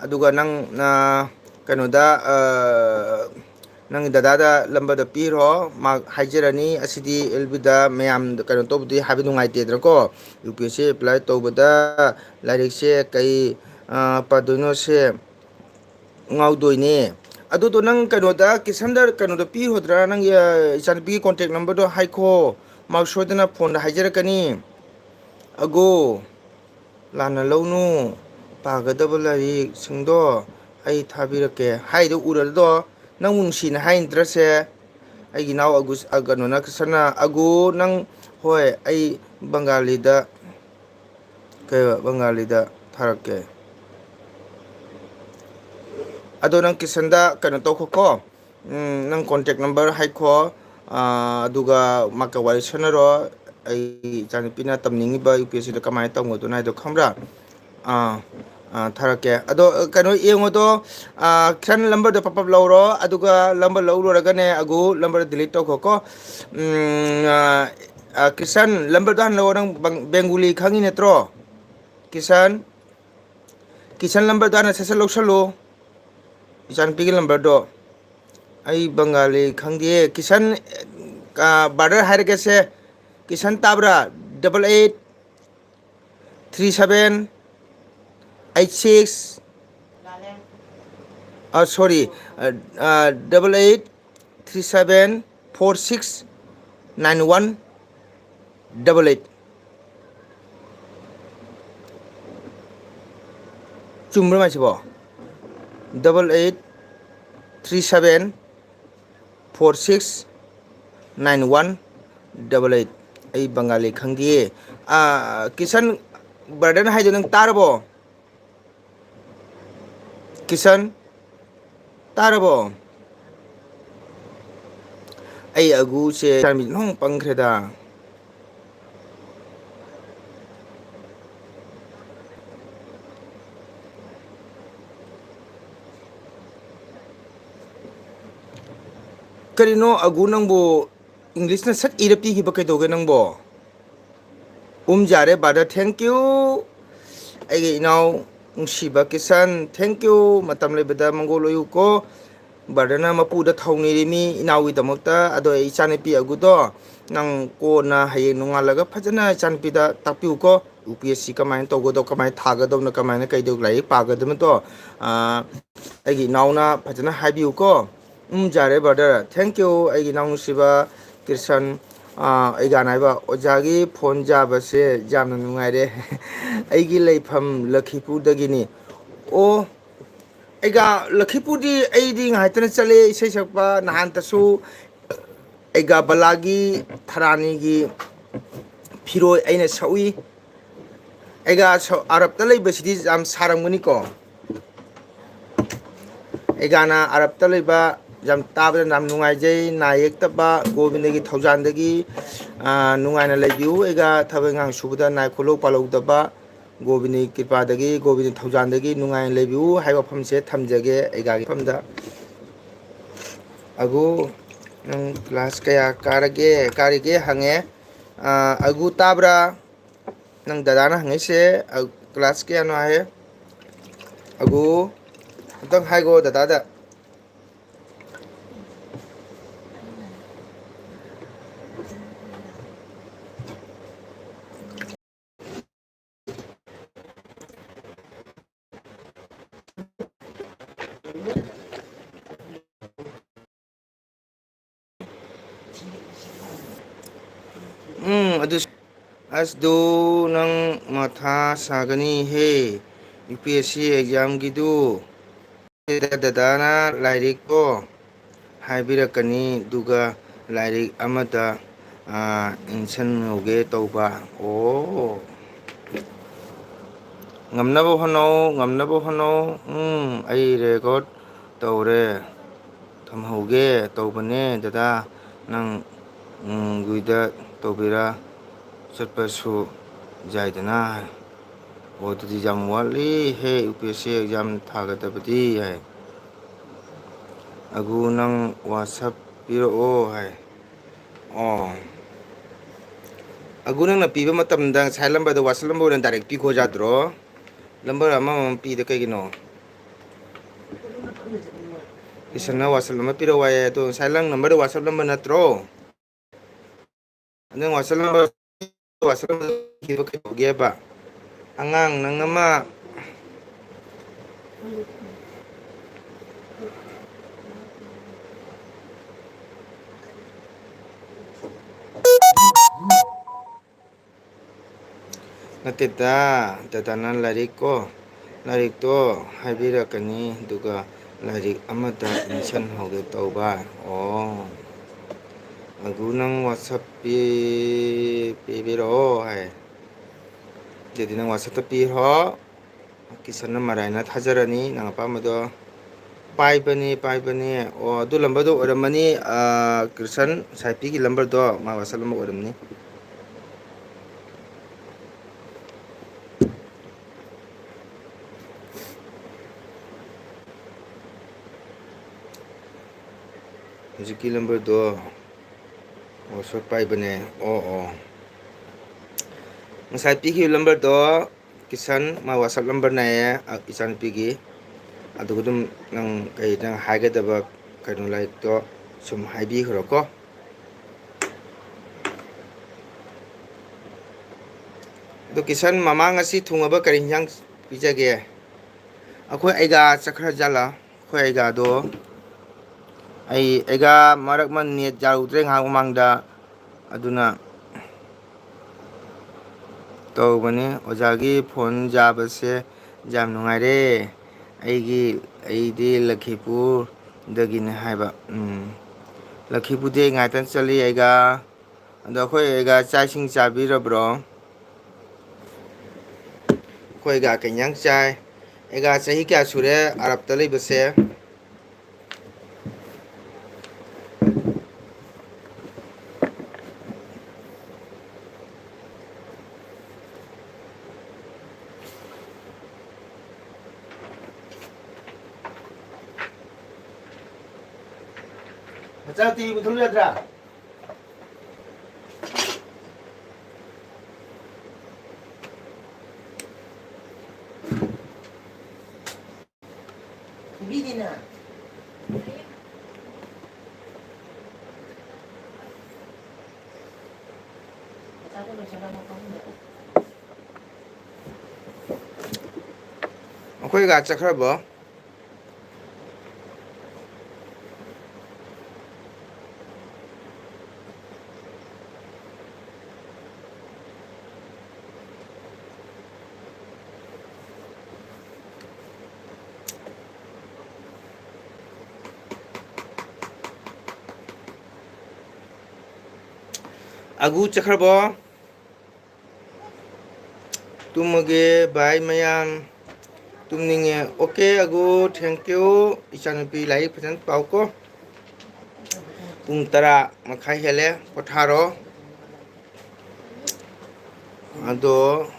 ꯑꯗꯨꯒ ꯅꯪ, ꯑ, ꯀꯩꯅꯣꯗ, ꯑ, ꯅꯪꯒꯤ ꯗꯗꯥꯗ ꯂꯝꯕꯔꯗ ꯄꯤꯈ꯭ꯔꯣ, ꯃꯥ ꯍꯥꯏꯖꯔꯅꯤ꯫ ꯑꯁꯤꯗꯤ ꯑꯦꯜ ꯕꯤꯗ ꯃꯌꯥꯝ ꯀꯩꯅꯣ ꯇꯧꯕꯗꯤ ꯍꯥꯏꯕ ꯅꯨꯡꯉꯥꯏꯇꯦꯗꯅꯀꯣ꯫ U P S C apply ꯇꯧꯕꯗ ꯂꯥꯏꯔꯤꯛꯁꯦ ꯀꯩ, ꯑ, ꯄꯥꯗꯣꯏꯅꯣꯁꯦ ꯉꯥꯎꯗꯣꯏꯅꯦ꯫ ꯑꯗꯨꯗꯣ ꯅꯪ ꯀꯩꯅꯣꯗ, ꯀꯤꯁꯟꯗ ꯀꯩꯅꯣꯗ ꯄꯤꯈꯣꯗ꯭ꯔꯥ? ꯅꯪꯒꯤ, ꯑ, ꯏꯆꯥꯅꯨꯄꯤꯒꯤ ꯀꯣꯟꯇꯦꯛ ꯅꯝꯕꯔꯗꯣ ꯍꯥꯏꯈꯣ, ꯃꯥ ꯁꯣꯏꯗꯅ ꯐꯣꯟꯗ ꯍꯥꯏꯖꯔꯛꯀꯅꯤ꯫ ꯑꯒꯣ, ꯂꯥꯟꯅ ꯂꯧꯅꯨ, ꯄꯥꯒꯗꯕ ꯂꯥꯏꯔꯤꯛꯁꯤꯡꯗꯣ ꯑꯩ ꯊꯥꯕꯤꯔꯛꯀꯦ ꯍꯥꯏꯗꯣ ꯎꯔꯗꯣ ꯅꯪꯕꯨ ꯅꯨꯡꯁꯤꯅ ꯍꯥꯏ ꯅꯠꯇ꯭ꯔꯁꯦ? ꯑꯩꯒꯤ ꯏꯅꯥꯎ ꯑꯒꯨꯁ-, ꯑ, ꯀꯩꯅꯣꯅ ꯀꯤꯁꯟꯅ, "ꯑꯒꯨ, ꯅꯪ, ꯍꯣꯏ, ꯑꯩ ꯕꯪꯒꯥꯂꯤꯗ, ꯀꯩ, ꯕꯪꯒꯥꯂꯤꯗ ꯊꯥꯔꯛꯀꯦ꯫ ꯑꯗꯣ ꯅꯪ ꯀꯤꯁꯟꯗ ꯀꯩꯅꯣ ꯇꯧꯈꯣꯀꯣ, ꯎꯝ, ꯅꯪ ꯀꯣꯟꯇꯦꯛ ꯅꯝꯕꯔ ꯍꯥꯏꯈꯣ, ꯑ, ꯑꯗꯨꯒ ꯃꯥꯒ ꯋꯥꯔꯤ ꯁꯥꯟꯅꯔꯣ꯫ ꯑꯩ ꯏꯆꯥꯅꯨꯄꯤꯅ ꯇꯝꯅꯤꯡꯉꯤꯕ ꯌꯨ ꯄꯤ ꯑꯦꯁ ꯁꯤꯗ ꯀꯃꯥꯏꯅ ꯇꯝꯒꯗꯣꯏꯅꯣ ꯍꯥꯏꯗꯣ ꯈꯪꯕ꯭ꯔꯥ?" ꯑꯥ, ꯑꯥ, ꯊꯥꯔꯛꯀꯦ꯫ ꯑꯗꯣ, ꯑ, ꯀꯩꯅꯣ ꯌꯦꯡꯉꯣꯗꯣ, ꯑ, ꯀꯤꯁꯟ ꯅꯝꯕꯔꯗꯣ ꯄꯞ ꯄꯞ ꯂꯧꯔꯣ, ꯑꯗꯨꯒ ꯅꯝꯕꯔ ꯂꯧ ꯂꯣꯏꯔꯒꯅꯦ, ꯑꯒꯨ, ꯅꯝꯕꯔ ꯗꯤꯂꯤꯠ ꯇꯧꯈꯣꯀꯣ꯫ ꯎꯝ, ꯑ, ꯑ, ꯀꯤꯁꯟ, ꯅꯝꯕꯔꯗꯣ ꯍꯥꯟꯅ ꯂꯧꯔꯣ꯫ ꯅꯪ ꯕꯪ-, ꯕꯦꯡꯒꯨꯂꯤ ꯈꯪꯉꯤ ꯅꯠꯇ꯭ꯔꯣ? ꯀꯤꯁꯟ, ꯀꯤꯁꯟ ꯅꯝꯕꯔꯗꯣ ꯍꯥꯟꯅ ꯁꯠ ꯁꯠ ꯂꯧꯁꯜꯂꯣ, ꯏꯆꯥꯅꯨꯄꯤꯒꯤ ꯅꯝꯕꯔꯗꯣ꯫ ꯑꯩ ꯕꯪꯒꯥꯂꯤ ꯈꯪꯗꯦ꯫ ꯀꯤꯁꯟ, ꯑ, ꯕ꯭ꯔꯗꯔ ꯍꯥꯏꯔꯒꯦꯁꯦ꯫ ꯀꯤꯁꯟ ꯇꯥꯕ꯭ꯔꯥ? Double eight three seven eight six, ꯑ, sorry, ꯑ, ꯑ, double eight three seven four six nine one double eight꯫ ꯆꯨꯝꯕ꯭ꯔꯥ ꯃꯥꯏꯁꯤꯕꯣ? Double eight three seven four six nine one double eight꯫ ꯑꯩ ꯕꯪꯒꯥꯂꯤ ꯈꯪꯗꯤꯌꯦ꯫ ꯑꯥ, ꯀꯤꯁꯟ, ꯕ꯭ꯔꯗꯔꯅ ꯍꯥꯏꯗꯣ ꯅꯪ ꯇꯥꯔꯕꯣ? ꯀꯤꯁꯟ, ꯇꯥꯔꯕꯣ? ꯑꯩ ꯑꯒꯨꯁꯦ ꯆꯥꯟꯕꯤ ꯅꯣꯡ ꯄꯪꯈ꯭ꯔꯦꯗ꯫ ꯀꯔꯤꯅꯣ ꯑꯒꯨ ꯅꯪꯕꯨ ꯏꯪꯂꯤꯁꯅ ꯁꯠ ꯏꯔ ꯄꯤꯈꯤꯕ ꯀꯩꯗꯧꯒꯦ ꯅꯪꯕꯣ? ꯎꯝ ꯌꯥꯔꯦ brother, thank you꯫ ꯑꯩꯒꯤ ꯏꯅꯥꯎ ꯅꯨꯡꯁꯤꯕ ꯀꯤꯁꯟ, thank you꯫ ꯃꯇꯝ ꯂꯩꯕꯗ ꯃꯪꯒꯣꯜ ꯑꯣꯏꯌꯨꯀꯣ꯫ Brotherꯅ ꯃꯄꯨꯗ ꯊꯧꯅꯤꯔꯤꯃꯤ ꯏꯅꯥꯎꯒꯤꯗꯃꯛꯇ꯫ ꯑꯗꯣ ꯑꯩ ꯏꯆꯥꯅꯨꯄꯤ ꯑꯒꯨꯗꯣ ꯅꯪ ꯀꯣꯟꯅ ꯍꯌꯦꯡ ꯅꯣꯡꯉꯥꯜꯂꯒ ꯐꯖꯅ ꯏꯆꯥꯅꯨꯄꯤꯗ ꯇꯥꯛꯄꯤꯌꯨꯀꯣ꯫ ꯌꯨ ꯄꯤ ꯑꯦꯁ ꯁꯤ ꯀꯃꯥꯏꯅ ꯇꯧꯒꯗꯧ, ꯀꯃꯥꯏꯅ ꯊꯥꯒꯗꯧꯅ, ꯀꯃꯥꯏꯅ ꯀꯩꯗꯧ ꯂꯥꯏꯔꯤꯛ ꯄꯥꯒꯗꯕꯅꯣ꯫ ꯑꯥ, ꯑꯩꯒꯤ ꯏꯅꯥꯎꯅ ꯐꯖꯅ ꯍꯥꯏꯕꯤꯌꯨꯀꯣ꯫ ꯎꯝ ꯌꯥꯔꯦ brother, thank you꯫ ꯑꯩꯒꯤ ꯏꯅꯥꯎ ꯅꯨꯡꯁꯤꯕ ꯀ꯭ꯔꯤꯁꯟ, ꯑꯥ, ꯑꯩꯒꯥꯟ ꯍꯥꯏꯕ ꯑꯣꯖꯥꯒꯤ ꯐꯣꯟ ꯌꯥꯕꯁꯦ ꯌꯥꯝꯅ ꯅꯨꯡꯉꯥꯏꯔꯦ꯫ ꯑꯩꯒꯤ ꯂꯩꯐꯝ ꯂꯈꯤꯄꯨꯔꯗꯒꯤꯅꯤ꯫ ꯑꯣ, ꯑꯩꯒ ꯂꯈꯤꯄꯨꯔꯗꯤ ꯑꯩꯗꯤ ꯉꯥꯏꯍꯥꯛꯇꯅ ꯆꯠꯂꯦ ꯏꯁꯩ ꯁꯛꯄ꯫ ꯅꯍꯥꯟꯇꯁꯨ ꯑꯩꯒ ꯕꯂꯥꯒꯤ ꯊꯔꯥꯅꯤꯒꯤ ꯐꯤꯔꯣꯏ ꯑꯩꯅ ꯁꯛꯎꯏ꯫ ꯑꯩꯒ ꯁ-, ꯑꯔꯕꯇ ꯂꯩꯕꯁꯤꯗꯤ ꯌꯥꯝ ꯁꯥꯔꯝꯒꯅꯤꯀꯣ꯫ ꯑꯩꯒꯥꯅ ꯑꯔꯕꯇ ꯂꯩꯕ ꯌꯥꯝ ꯇꯥꯕꯗ ꯌꯥꯝ ꯅꯨꯡꯉꯥꯏꯖꯩ꯫ ꯅꯥ ꯌꯦꯛꯇꯕ ꯒꯣꯕꯤꯟꯗꯒꯤ ꯊꯧꯖꯥꯟꯗꯒꯤ, ꯑꯥ, ꯅꯨꯡꯉꯥꯏꯅ ꯂꯩꯕꯤꯌꯨ꯫ ꯑꯩꯒ ꯊꯕꯛ ꯏꯪꯈꯥꯡ ꯁꯨꯕꯗ ꯅꯥꯏ ꯈꯣꯠꯂꯧ ꯄꯥꯜꯍꯧꯗꯕ ꯒꯣꯕꯤꯟꯗꯒꯤ ꯀ꯭ꯔꯤꯄꯥꯗꯒꯤ, ꯒꯣꯕꯤꯟꯗ ꯊꯧꯖꯥꯟꯗꯒꯤ ꯅꯨꯡꯉꯥꯏꯅ ꯂꯩꯕꯤꯌꯨ ꯍꯥꯏꯕ ꯋꯥꯐꯝꯁꯦ ꯊꯝꯖꯒꯦ ꯑꯩꯒꯥꯒꯤ ꯃꯐꯝꯗ꯫ ꯑꯒꯨ, ꯅꯪ class ꯀꯌꯥ ꯀꯥꯔꯒꯦ, ꯀꯥꯔꯤꯒꯦ ꯍꯪꯉꯦ꯫ ꯑꯥ, ꯑꯒꯨ ꯇꯥꯕ꯭ꯔꯥ? ꯅꯪ ꯗꯗꯥꯅ ꯍꯪꯉꯛꯏꯁꯦ, ꯑ, class ꯀꯌꯥꯅꯣ ꯍꯥꯏ? ꯑꯒꯨ, ꯑꯝꯇꯪ ꯍꯥꯏꯒꯣ ꯗꯗꯥꯗ꯫ ꯎꯝ, ꯑꯗꯨ ꯑꯁꯗꯨ ꯅꯪ ꯃꯊꯥ ꯁꯥꯒꯅꯤꯍꯦ, ꯌꯨ ꯄꯤ ꯑꯦꯁ ꯁꯤ examꯒꯤꯗꯨ꯫ ꯗꯗꯥꯅ ꯂꯥꯏꯔꯤꯛꯇꯣ ꯍꯥꯏꯕꯤꯔꯛꯀꯅꯤ, ꯑꯗꯨꯒ ꯂꯥꯏꯔꯤꯛ ꯑꯃꯗ, ꯑꯥ, ꯏꯟꯁꯟꯍꯧꯒꯦ ꯇꯧꯕ꯫ ꯑꯣ꯫ ꯉꯝꯅꯕ ꯍꯣꯠꯅꯧ, ꯉꯝꯅꯕ ꯍꯣꯠꯅꯧ꯫ ꯎꯝ, ꯑꯩ record ꯇꯧꯔꯦ꯫ ꯊꯝꯍꯧꯒꯦ ꯇꯧꯕꯅꯦ, ꯗꯗꯥ꯫ ꯅꯪ, ꯎꯝ, ꯒꯨꯏꯗ ꯇꯧꯕꯤꯔ ꯆꯠꯄꯁꯨ ꯌꯥꯏꯗꯅ ꯍꯥꯏ꯫ ꯑꯣ, ꯑꯗꯨꯗꯤ ꯌꯥꯝ ꯋꯥꯠꯂꯤꯍꯦ, U P S C exam ꯊꯥꯒꯗꯕꯗꯤ ꯍꯥꯏ꯫ ꯑꯒꯨ, ꯅꯪ ꯋꯥꯆꯞ ꯄꯤꯔꯛꯑꯣ ꯍꯥꯏ꯫ ꯑꯣ꯫ ꯑꯒꯨ, ꯅꯪꯅ ꯄꯤꯕ ꯃꯇꯝꯗ ꯉꯁꯥꯏ ꯅꯝꯕꯔꯗꯣ WhatsApp ꯅꯝꯕꯔ ꯑꯣꯏꯅ direct ꯄꯤꯈꯣ ꯌꯥꯗ꯭ꯔꯣ? ꯅꯝꯕꯔ ꯑꯃꯃꯝ ꯄꯤꯗ ꯀꯩꯒꯤꯅꯣ? ꯀꯤꯁꯟꯅ WhatsApp ꯅꯝꯕꯔ ꯄꯤꯔꯛꯑꯣ ꯍꯥꯏꯌꯦ꯫ ꯑꯗꯣ ꯉꯁꯥꯏ ꯅꯪ ꯅꯝꯕꯔꯗꯣ WhatsApp ꯅꯝꯕꯔ ꯅꯠꯇ꯭ꯔꯣ? ꯅꯪ WhatsApp ꯅꯝꯕꯔ, WhatsApp ꯅꯝꯕꯔ ꯄꯤꯕ ꯀꯩꯗꯧꯒꯦꯕ? ꯑꯉꯥꯡ ꯅꯪ ꯑꯃ꯫ ꯅꯠꯇꯦꯗ, ꯗꯗꯥꯅ ꯂꯥꯏꯔꯤꯛ ꯀꯣ, ꯂꯥꯏꯔꯤꯛꯇꯣ ꯍꯥꯏꯕꯤꯔꯛꯀꯅꯤ, ꯑꯗꯨꯒ ꯂꯥꯏꯔꯤꯛ ꯑꯃꯗ ꯅꯤꯡꯁꯤꯡꯍꯧꯒꯦ ꯇꯧꯕ꯫ ꯑꯣ, ꯑꯗꯨ ꯅꯪ WhatsApp ꯄꯤ-, ꯄꯤꯕꯤꯔꯛꯑꯣ ꯍꯥꯏ꯫ ꯑꯗꯨꯗꯤ ꯅꯪ WhatsApp-ꯇ ꯄꯤꯈ꯭ꯔꯣ꯫ ꯀꯤꯁꯟꯅ ꯃꯔꯥꯏꯅ ꯊꯥꯖꯔꯅꯤ ꯅꯪ ꯑꯄꯥꯝꯕꯗꯣ꯫ ꯄꯥꯏꯕꯅꯤ, ꯄꯥꯏꯕꯅꯤ꯫ ꯑꯣ, ꯑꯗꯨ ꯅꯝꯕꯔꯗꯣ ꯑꯣꯏꯔꯝꯃꯅꯤ, ꯑꯥ, ꯀ꯭ꯔꯤꯁꯟ ꯁꯥꯏꯄꯤꯒꯤ ꯅꯝꯕꯔꯗꯣ, ꯃꯥ WhatsApp ꯅꯝꯕꯔ ꯑꯣꯏꯔꯝꯅꯤ꯫ ꯍꯧꯖꯤꯛꯀꯤ ꯅꯝꯕꯔꯗꯣ WhatsApp ꯄꯥꯏꯕꯅꯦ꯫ ꯑꯣ, ꯑꯣ꯫ ꯉꯁꯥꯏ ꯄꯤꯈꯤꯕ ꯅꯝꯕꯔꯗꯣ ꯀꯤꯁꯟ, ꯃꯥ WhatsApp ꯅꯝꯕꯔꯅꯦ, ꯑ, ꯏꯆꯥꯅꯨꯄꯤꯒꯤ꯫ ꯑꯗꯨꯒ ꯑꯗꯨꯝ ꯅꯪ ꯀꯩ, ꯅꯪ ꯍꯥꯏꯒꯗꯕ ꯀꯩꯅꯣ ꯂꯥꯏꯔꯤꯛꯇꯣ ꯁꯨꯝ ꯍꯥꯏꯕꯤꯈ꯭ꯔꯣꯀꯣ꯫ ꯑꯗꯣ ꯀꯤꯁꯟ, ꯃꯃꯥ ꯉꯁꯤ ꯊꯨꯡꯉꯕ ꯀꯔꯤ ꯍꯤꯟꯖꯥꯡ ꯄꯤꯖꯒꯦ? ꯑꯩꯈꯣꯏ ꯑꯩꯒꯥ ꯆꯠꯈ꯭ꯔ ꯖꯥꯠꯂꯥ? ꯑꯩꯈꯣꯏ ꯑꯩꯒꯥꯗꯣ, ꯑꯩ ꯑꯩꯒꯥ ꯃꯔꯛ ꯑꯃ net ꯌꯥꯔꯨꯗ꯭ꯔꯦ ꯉꯥꯏꯍꯥꯛ ꯃꯃꯥꯡꯗ, ꯑꯗꯨꯅ ꯇꯧꯕꯅꯤ꯫ ꯑꯣꯖꯥꯒꯤ phone ꯌꯥꯕꯁꯦ ꯌꯥꯝ ꯅꯨꯡꯉꯥꯏꯔꯦ꯫ ꯑꯩꯒꯤ, ꯑꯩꯗꯤ ꯂꯈꯤꯄꯨꯔꯗꯒꯤꯅꯤ ꯍꯥꯏꯕ꯫ ꯎꯝ꯫ ꯂꯈꯤꯄꯨꯔꯗꯤ ꯉꯥꯏꯇꯪ ꯆꯠꯂꯤ ꯑꯩꯒꯥ꯫ ꯑꯗꯣ ꯑꯩꯈꯣꯏ ꯑꯩꯒꯥ ꯆꯥꯛ ꯏꯁꯤꯡ ꯆꯥꯕꯤꯔꯕ꯭ꯔꯣ? ꯑꯩꯈꯣꯏ ꯑꯩꯒꯥ ꯀꯩ ꯏꯟꯖꯥꯡ ꯆꯥꯏ? ꯑꯩꯒꯥ ꯆꯍꯤ ꯀꯌꯥ ꯁꯨꯔꯦ ꯑꯔꯕꯇ ꯂꯩꯕꯁꯦ? ꯃꯆꯥ ꯇꯤ ꯚꯤ ꯃꯨꯊꯠꯂꯨ ꯌꯥꯗ꯭ꯔꯥ? ꯇꯤ ꯚꯤꯗꯤꯅ꯫ ꯑꯩꯈꯣꯏ ꯒꯥ ꯆꯠꯈ꯭ꯔꯕꯣ? ꯑꯒꯨ ꯆꯠꯈ꯭ꯔꯕꯣ? ꯇꯨꯝꯃꯒꯦ ꯕꯥꯏ ꯃꯌꯥꯝ꯫ ꯇꯨꯝꯅꯤꯡꯉꯦ꯫ ꯑꯣꯀꯦ ꯑꯒꯨ, thank you꯫ ꯏꯆꯥꯅꯨꯄꯤ ꯂꯥꯏꯔꯤꯛ ꯐꯖꯅ ꯄꯥꯎꯀꯣ꯫ ꯄꯨꯡ ꯇꯔꯥ ꯃꯈꯥꯏ ꯍꯦꯜꯂꯦ, ꯄꯣꯊꯥꯔꯣ꯫ ꯑꯗꯣ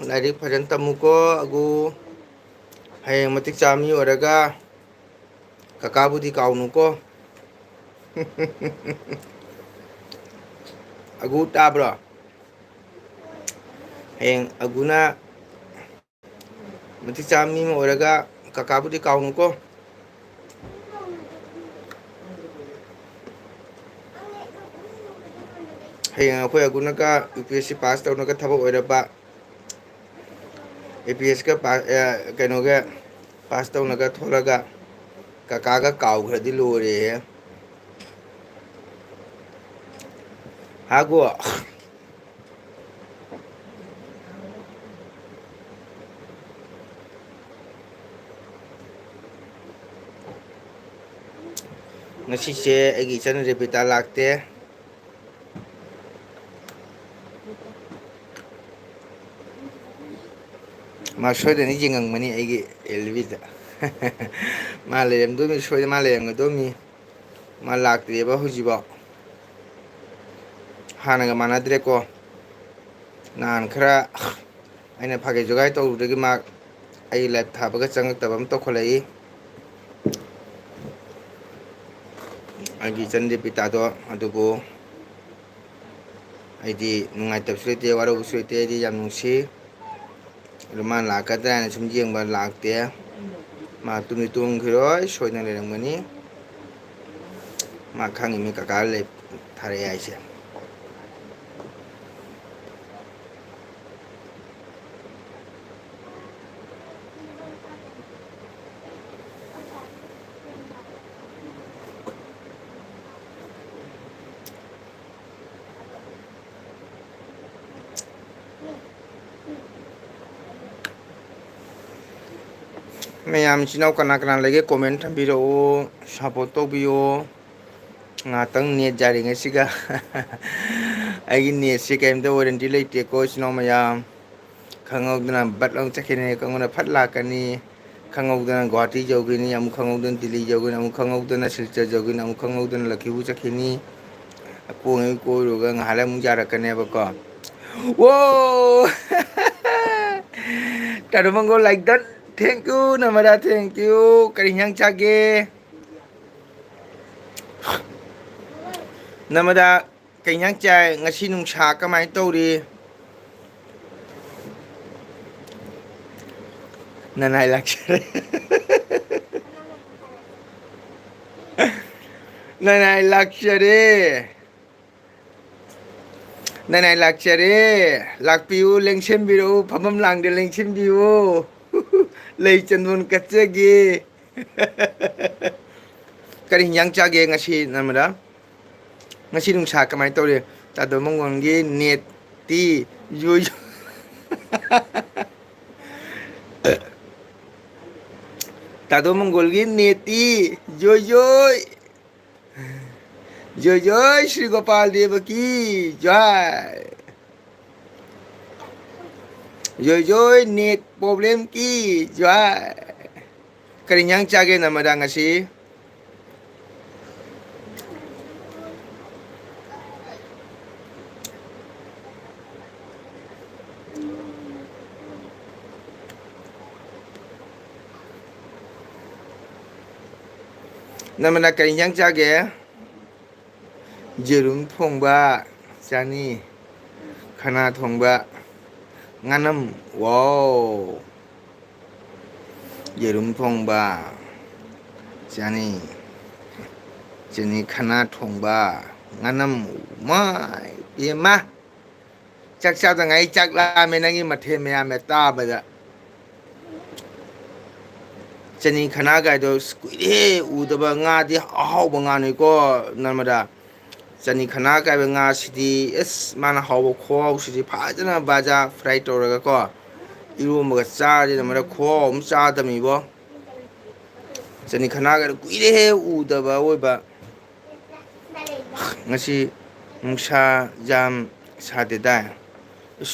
ꯂꯥꯏꯔꯤꯛ ꯐꯖꯅ ꯇꯝꯃꯨꯀꯣ ꯑꯒꯨ꯫ ꯍꯌꯦꯡ ꯃꯇꯤꯛ ꯆꯥꯕ ꯃꯤ ꯑꯣꯏꯔꯒ ꯀꯀꯥꯕꯨꯗꯤ ꯀꯥꯎꯅꯨꯀꯣ꯫ ꯑꯒꯨ ꯇꯥꯕ꯭ꯔꯣ? ꯍꯌꯦꯡ ꯑꯒꯨꯅ ꯃꯇꯤꯛ ꯆꯥꯕ ꯃꯤ ꯑꯃ ꯑꯣꯏꯔꯒ ꯀꯀꯥꯕꯨꯗꯤ ꯀꯥꯎꯅꯨꯀꯣ꯫ ꯍꯌꯦꯡ ꯑꯩꯈꯣꯏ ꯑꯒꯨꯅꯒ U P S C pass ꯇꯧꯅꯒ ꯊꯕꯛ ꯑꯣꯏꯔꯕ, ꯑꯦ ꯄꯤ ꯑꯦꯁꯀ ꯄꯥ-, ꯑ, ꯀꯩꯅꯣꯒ ꯄꯥꯁ ꯇꯧꯅꯒ ꯊꯣꯛꯂꯒ ꯀꯀꯥꯒ ꯀꯥꯎꯈ꯭ꯔꯗꯤ ꯂꯣꯏꯔꯦꯍꯦ꯫ ꯍꯥꯒꯣ꯫ ꯉꯁꯤꯁꯦ ꯑꯩꯒꯤ ꯏꯆꯟ ꯔꯦꯕꯤꯇꯥ ꯂꯥꯛꯇꯦ꯫ ꯃꯥ ꯁꯣꯏꯗꯅ ꯌꯦꯡꯉꯝꯒꯅꯤ ꯑꯩꯒꯤ ꯑꯦꯜ ꯕꯤꯗ꯫ ꯃꯥ ꯂꯩꯔꯝꯗꯣꯏꯅꯤ, ꯁꯣꯏꯗꯅ ꯃꯥ ꯂꯩꯔꯝꯒꯗꯣꯏꯅꯤ꯫ ꯃꯥ ꯂꯥꯛꯇ꯭ꯔꯤꯑꯕ ꯍꯧꯖꯤꯛꯐꯥꯎ꯫ ꯍꯥꯟꯅꯒ ꯃꯥꯟꯅꯗ꯭ꯔꯦꯀꯣ꯫ ꯅꯍꯥꯟ ꯈꯔ ꯑꯩꯅ ꯐꯥꯒꯤ ꯖꯨꯒꯥꯏ ꯇꯧꯔꯨꯕꯗꯒꯤ ꯃꯥ ꯑꯩ ꯂꯥꯏꯞ ꯊꯥꯕꯒ ꯆꯪꯉꯛꯇꯕ ꯑꯃ ꯇꯧꯈꯠꯂꯛꯏ꯫ ꯑꯩꯒꯤ ꯏꯆꯟ ꯗꯦꯕꯤꯇꯥꯗꯣ꯫ ꯑꯗꯨꯕꯨ ꯑꯩꯗꯤ ꯅꯨꯡꯉꯥꯏꯇꯕꯁꯨ ꯂꯩꯇꯦ, ꯋꯥꯔꯧꯕꯁꯨ ꯂꯩꯇꯦ꯫ ꯑꯩꯗꯤ ꯌꯥꯝ ꯅꯨꯡꯁꯤ꯫ ꯑꯗꯨ ꯃꯥ ꯂꯥꯛꯀꯗ꯭ꯔꯥ ꯍꯥꯏꯅ ꯁꯨꯝ ꯌꯦꯡꯕ, ꯂꯥꯛꯇꯦ꯫ ꯃꯥ ꯇꯨꯝꯗꯤ ꯇꯨꯝꯈꯤꯔꯣꯏ, ꯁꯣꯏꯗꯅ ꯂꯩꯔꯝꯒꯅꯤ꯫ ꯃꯥ ꯈꯪꯉꯤꯃꯤ ꯀꯀꯥ ꯂꯩ ꯊꯥꯔꯛꯑꯦ ꯍꯥꯏꯁꯦ꯫ ꯃꯌꯥꯝ ꯏꯆꯤꯟ ꯏꯅꯥꯎ ꯀꯅꯥ ꯀꯅꯥ ꯂꯩꯒꯦ? Comment ꯊꯝꯕꯤꯔꯛꯎ, support ꯇꯧꯕꯤꯌꯨ꯫ ꯉꯥꯏꯍꯥꯛꯇꯪ net ꯌꯥꯔꯤꯉꯩꯁꯤꯒ꯫ ꯑꯩꯒꯤ netꯁꯦ ꯀꯩꯝꯇ warranty ꯂꯩꯇꯦꯀꯣ ꯏꯆꯤꯟ ꯏꯅꯥꯎ ꯃꯌꯥꯝ꯫ ꯈꯪꯍꯧꯗꯅ ꯕꯠ ꯂꯥꯎ ꯆꯠꯈꯤꯅꯤ, ꯈꯪꯍꯧꯗꯅ ꯐꯠ ꯂꯥꯛꯀꯅꯤ꯫ ꯈꯪꯍꯧꯗꯅ ꯒꯨꯍꯥꯇꯤ ꯌꯧꯈꯤꯅꯤ, ꯑꯃꯨꯛ ꯈꯪꯍꯧꯗꯅ ꯗꯤꯜꯂꯤ ꯌꯧꯈꯤꯅꯤ, ꯑꯃꯨꯛ ꯈꯪꯍꯧꯗꯅ ꯁꯤꯜꯆꯔ ꯌꯧꯈꯤꯅꯤ, ꯑꯃꯨꯛ ꯈꯪꯍꯧꯗꯅ ꯂꯛꯈꯤꯄꯨꯔ ꯆꯠꯈꯤꯅꯤ꯫ ꯀꯣꯡꯉꯩ ꯀꯣꯏꯔꯨꯔꯒ ꯉꯥꯏꯍꯥꯛ ꯂꯩ ꯑꯃꯨꯛ ꯌꯥꯔꯛꯀꯅꯦꯕꯀꯣ꯫ ꯋꯣ! ꯇꯥꯗꯣ ꯃꯪꯒꯣꯜ like done꯫ Thank you, ꯅꯃꯗꯥ, thank you꯫ ꯀꯔꯤ ꯏꯟꯖꯥꯡ ꯆꯥꯒꯦ? ꯅꯃꯗꯥ, ꯀꯩ ꯏꯟꯖꯥꯡ ꯆꯥꯏ? ꯉꯁꯤ ꯅꯨꯡꯁꯥ ꯀꯃꯥꯏꯅ ꯇꯧꯔꯤ? ꯅꯅꯥꯏ ꯂꯥꯛꯆꯔꯦ꯫ ꯅꯅꯥꯏ ꯂꯥꯛꯆꯔꯦ꯫ ꯅꯅꯥꯏ ꯂꯥꯛꯆꯔꯦ꯫ ꯂꯥꯛꯄꯤꯌꯨ, ꯂꯦꯡꯁꯤꯟꯕꯤꯔꯛꯎ, ꯐꯝꯐꯝ ꯂꯥꯡꯗ ꯂꯦꯡꯁꯤꯟꯕꯤꯌꯨ꯫ ꯂꯩ ꯆꯟꯗꯣꯟ ꯀꯠꯆꯒꯦ꯫ ꯀꯔꯤ ꯍꯤꯟꯖꯥꯡ ꯆꯥꯒꯦ ꯉꯁꯤ, ꯅꯃꯗꯥ? ꯉꯁꯤ ꯅꯨꯡꯁꯥ ꯀꯃꯥꯏꯅ ꯇꯧꯔꯤ? ꯇꯥꯗꯣ ꯃꯪꯒꯣꯜꯒꯤ netꯇꯤ ꯌꯣꯏ ꯌꯣꯏ꯫ ꯇꯥꯗꯣ ꯃꯪꯒꯣꯜꯒꯤ netꯇꯤ ꯌꯣꯏ ꯌꯣꯏ꯫ ꯖꯣꯏ ꯖꯣꯏ ꯁ꯭ꯔꯤ ꯒꯣꯄꯥꯜ ꯗꯦꯕ ꯀꯤ ꯖꯣꯏ꯫ ꯖꯣꯏ ꯖꯣꯏ net problem ꯀꯤ ꯖꯣꯏ꯫ ꯀꯔꯤ ꯏꯟꯖꯥꯡ ꯆꯥꯒꯦ ꯅꯃꯗꯥ ꯉꯁꯤ? ꯅꯃꯗꯥ ꯀꯔꯤ ꯏꯟꯖꯥꯡ ꯆꯥꯒꯦ? ꯌꯦꯔꯨꯝ ꯊꯣꯡꯕ ꯆꯥꯅꯤ꯫ ꯈꯅꯥ ꯊꯣꯡꯕ꯫ ꯉꯥꯅꯝ꯫ ꯋꯥꯎ꯫ ꯌꯦꯔꯨꯝ ꯊꯣꯡꯕ ꯆꯥꯅꯤ꯫ ꯆꯤꯅꯤ ꯈꯅꯥ ꯊꯣꯡꯕ꯫ ꯉꯥꯅꯝ꯫ ꯃꯥꯏ ꯄꯦꯝꯃ꯫ ꯆꯥꯛ ꯆꯥꯗꯉꯥꯏ ꯆꯥꯛ ꯂꯥꯝꯃꯦ ꯅꯪꯒꯤ ꯃꯊꯦꯜ ꯃꯌꯥꯝꯅ ꯇꯥꯕꯗ꯫ ꯆꯅꯤ ꯈꯅꯥ ꯀꯥꯏꯗꯣ ꯑꯁ ꯀꯨꯏꯔꯦ ꯎꯗꯕ꯫ ꯉꯥꯗꯤ ꯑꯍꯥꯎꯕ ꯉꯥꯅꯤꯀꯣ ꯅꯔꯃꯗꯥ꯫ ꯆꯅꯤ ꯈꯅꯥ ꯀꯥꯏꯕ ꯉꯥꯁꯤꯗꯤ ꯑꯁ ꯃꯥꯅ ꯍꯥꯎꯕ ꯈꯨꯍꯥꯎꯁꯤꯗꯤ ꯐꯖꯅ ꯕꯥꯖꯥ ꯐ꯭ꯔꯥꯏ ꯇꯧꯔꯒꯀꯣ ꯏꯔꯣꯝꯕꯒ ꯆꯥꯔꯗꯤ ꯅꯔꯃꯗꯥ ꯈꯨꯍꯥꯎ ꯑꯃ ꯆꯥꯗꯕꯅꯤꯕꯣ꯫ ꯆꯅꯤ ꯈꯅꯥ ꯀꯥꯏꯗꯣ ꯀꯨꯏꯔꯦꯍꯦ ꯎꯗꯕ ꯑꯋꯣꯏꯕ꯫ ꯉꯁꯤ ꯅꯨꯡꯁꯥ ꯌꯥꯝ ꯁꯥꯗꯦꯗꯥꯏ?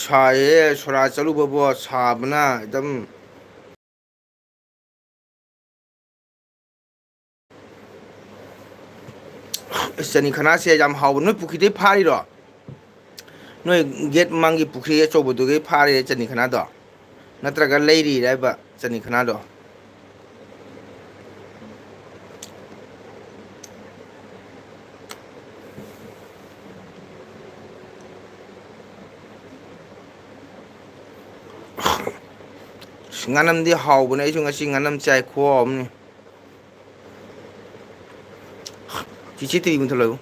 ꯁꯥꯏꯌꯦ, ꯁꯣꯔꯥ ꯆꯠꯂꯨꯕꯕꯣ ꯁꯥꯕꯅ ꯑꯗꯨꯝ꯫ ꯑꯁ, ꯆꯅꯤ ꯈꯅꯥꯁꯦ ꯌꯥꯝ ꯍꯥꯎꯕ꯫ ꯅꯣꯏ ꯄꯨꯈ꯭ꯔꯤꯗꯩ ꯐꯥꯔꯤꯔꯣ? ꯅꯣꯏ ꯒꯦꯠ ꯃꯃꯥꯡꯒꯤ ꯄꯨꯈ꯭ꯔꯤ ꯑꯆꯧꯕꯗꯨꯗꯒꯤ ꯐꯥꯔꯤꯔ ꯆꯅꯤ ꯈꯅꯥꯗꯣ? ꯅꯠꯇ꯭ꯔꯒ ꯂꯩꯔꯤꯔ ꯍꯥꯏꯕ ꯆꯅꯤ ꯈꯅꯥꯗꯣ? ꯑꯁ, ꯉꯥꯅꯝꯗꯤ ꯍꯥꯎꯕꯅꯦ꯫ ꯑꯩꯁꯨ ꯉꯁꯤ ꯉꯥꯅꯝ ꯆꯥꯏ, ꯈꯨꯍꯥꯎ ꯑꯃꯅꯤ꯫ ꯆꯤꯆꯦ ꯇꯤꯚꯤ ꯃꯨꯊꯠꯂꯣ꯫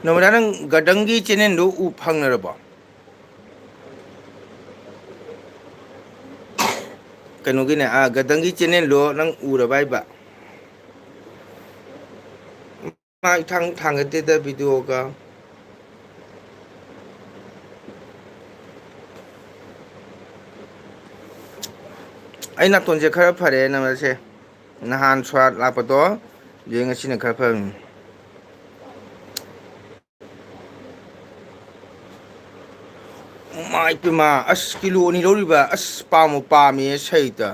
ꯅꯣꯃꯤꯇꯥ, ꯅꯪ ꯒꯗꯪꯒꯤ ꯆꯦꯅꯦꯜꯗꯨ ꯎ ꯐꯪꯅꯔꯕꯣ? ꯀꯩꯅꯣꯒꯤꯅꯦ, ꯑꯥ, ꯒꯗꯪꯒꯤ ꯆꯦꯅꯦꯜꯗꯣ ꯅꯪ ꯎꯔꯕ ꯍꯥꯏꯕ? ꯃꯥ ꯏꯊꯥꯡ ꯊꯥꯡꯒꯠꯇꯦꯗ ꯚꯤꯗꯤꯑꯣꯒ꯫ ꯑꯩ ꯅꯥꯇꯣꯟꯁꯦ ꯈꯔ ꯐꯔꯦ ꯅꯃꯁꯦ꯫ ꯅꯍꯥꯟ ꯁꯣꯔꯥꯠ ꯂꯥꯛꯄꯗꯣ ꯑꯗꯨꯗꯩ ꯉꯁꯤꯅ ꯈꯔ ꯐꯔꯝꯃꯤ꯫ ꯃꯥꯏ ꯄꯦꯝꯃ, ꯑꯁ ꯀꯤꯂꯣ ꯑꯅꯤ ꯂꯧꯔꯤꯕ, ꯑꯁ ꯄꯥꯝꯃꯨ ꯄꯥꯝꯃꯦ ꯁꯩꯇ꯫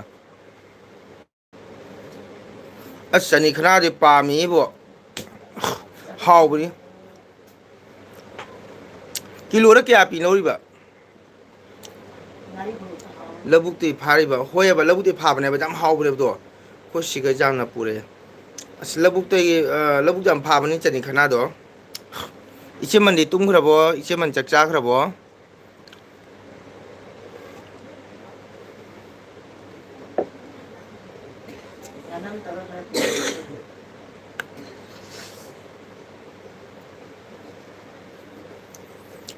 ꯑꯁ, ꯆꯅꯤ ꯈꯅꯥꯗꯤ ꯄꯥꯝꯃꯤꯕꯣ꯫ ꯍꯥꯎꯕꯅꯤ꯫ ꯀꯤꯂꯣꯗ ꯀꯌꯥ ꯄꯤꯅꯧꯔꯤꯕ? ꯂꯧꯕꯨꯛꯇꯒꯤ ꯐꯥꯔꯤꯕ꯫ ꯍꯣꯏꯑꯕ, ꯂꯧꯕꯨꯛꯇꯒꯤ ꯐꯥꯕꯅꯦꯕ, ꯌꯥꯝ ꯍꯥꯎꯕꯅꯦꯕꯗꯣ꯫ ꯑꯩꯈꯣꯏ ꯁꯤꯒ ꯌꯥꯝꯅ ꯄꯨꯔꯛꯑꯦ꯫ ꯑꯁ, ꯂꯧꯕꯨꯛꯇꯒꯤ, ꯑ, ꯂꯧꯕꯨꯛ ꯌꯥꯝ ꯐꯥꯕꯅꯤ ꯆꯅꯤ ꯈꯅꯥꯗꯣ꯫ ꯏꯆꯦꯃꯟꯗꯤ ꯇꯨꯝꯈ꯭ꯔꯕꯣ? ꯏꯆꯦꯃꯟ ꯆꯥꯛ ꯆꯥꯈ꯭ꯔꯕꯣ?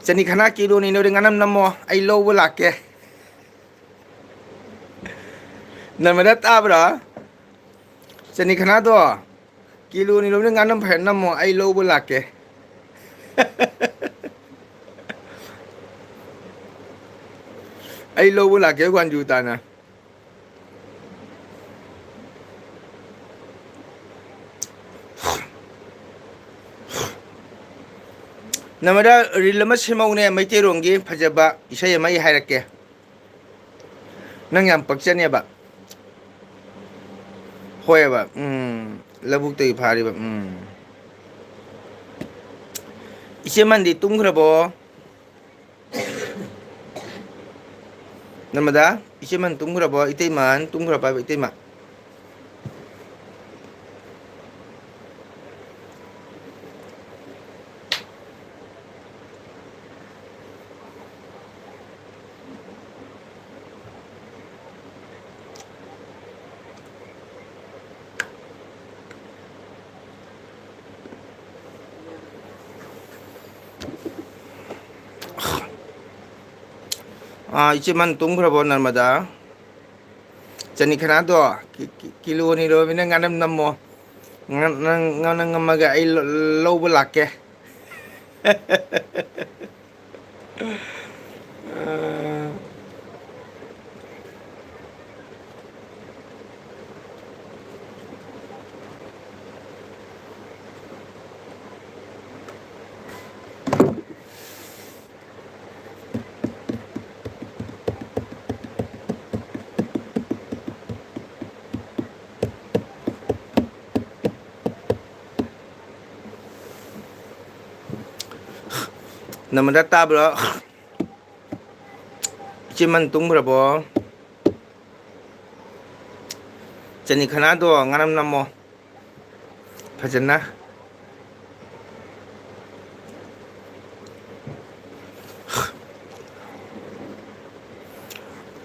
ꯆꯅꯤ ꯈꯅꯥ ꯀꯤꯂꯣꯅꯤ ꯅꯣꯏꯗ ꯉꯥꯅꯝ ꯅꯝꯃꯣ, ꯑꯩ ꯂꯧꯕ ꯂꯥꯛꯀꯦ꯫ ꯅꯃꯗ ꯇꯥꯕ꯭ꯔꯥ? ꯆꯅꯤ ꯈꯅꯥꯗꯣ ꯀꯤꯂꯣꯅꯤ ꯂꯣꯝꯗ ꯉꯥꯅꯝ ꯐꯖꯅ ꯅꯝꯃꯣ, ꯑꯩ ꯂꯧꯕ ꯂꯥꯛꯀꯦ꯫ ꯑꯩ ꯂꯧꯕ ꯂꯥꯛꯀꯦ ꯒ꯭ꯋꯥꯟꯖꯨ ꯇꯥꯅ꯫ ꯅꯃꯗ ꯔꯤꯜ ꯑꯃ ꯁꯦꯝꯃꯧꯅꯦ, ꯃꯩꯇꯩꯔꯣꯝꯒꯤ ꯐꯖꯕ ꯏꯁꯩ ꯑꯃ ꯑꯩ ꯍꯥꯏꯔꯛꯀꯦ꯫ ꯅꯪ ꯌꯥꯝ ꯄꯛꯆꯅꯦꯕ꯫ ꯍꯣꯏꯑꯕ, ꯎꯝ, ꯂꯧꯕꯨꯛꯇꯒꯤ ꯐꯥꯔꯤꯕ, ꯎꯝ꯫ ꯏꯆꯦꯃꯟꯗꯤ ꯇꯨꯝꯈ꯭ꯔꯕꯣ? ꯅꯃꯗ, ꯏꯆꯦꯃꯟ ꯇꯨꯝꯈ꯭ꯔꯕꯣ? ꯏꯇꯩꯃꯟ ꯇꯨꯝꯈ꯭ꯔꯕ ꯍꯥꯏꯕ, ꯏꯇꯩꯃ? ꯑꯥ, ꯏꯆꯦꯃꯟ ꯇꯨꯝꯈ꯭ꯔꯕꯣ, ꯅꯔꯃꯗꯥ? ꯆꯅꯤ ꯈꯅꯥꯗꯣ ꯀꯤ-, ꯀꯤ-, ꯀꯤꯂꯣ ꯑꯅꯤ ꯂꯧꯔꯕꯅꯤꯅ ꯉꯥꯅꯝ ꯅꯝꯃꯣ꯫ ꯉ-, ꯅꯪ ꯉꯥꯅꯝ ꯅꯝꯃꯒ ꯑꯩ ꯂ-, ꯂꯧꯕ ꯂꯥꯛꯀꯦ꯫ ꯅꯃꯗ ꯇꯥꯕ꯭ꯔꯣ? ꯏꯆꯦꯃꯟ ꯇꯨꯝꯈ꯭ꯔꯕꯣ? ꯆꯅꯤ ꯈꯅꯥꯗꯣ ꯉꯔꯝ ꯅꯝꯃꯣ ꯐꯖꯅ꯫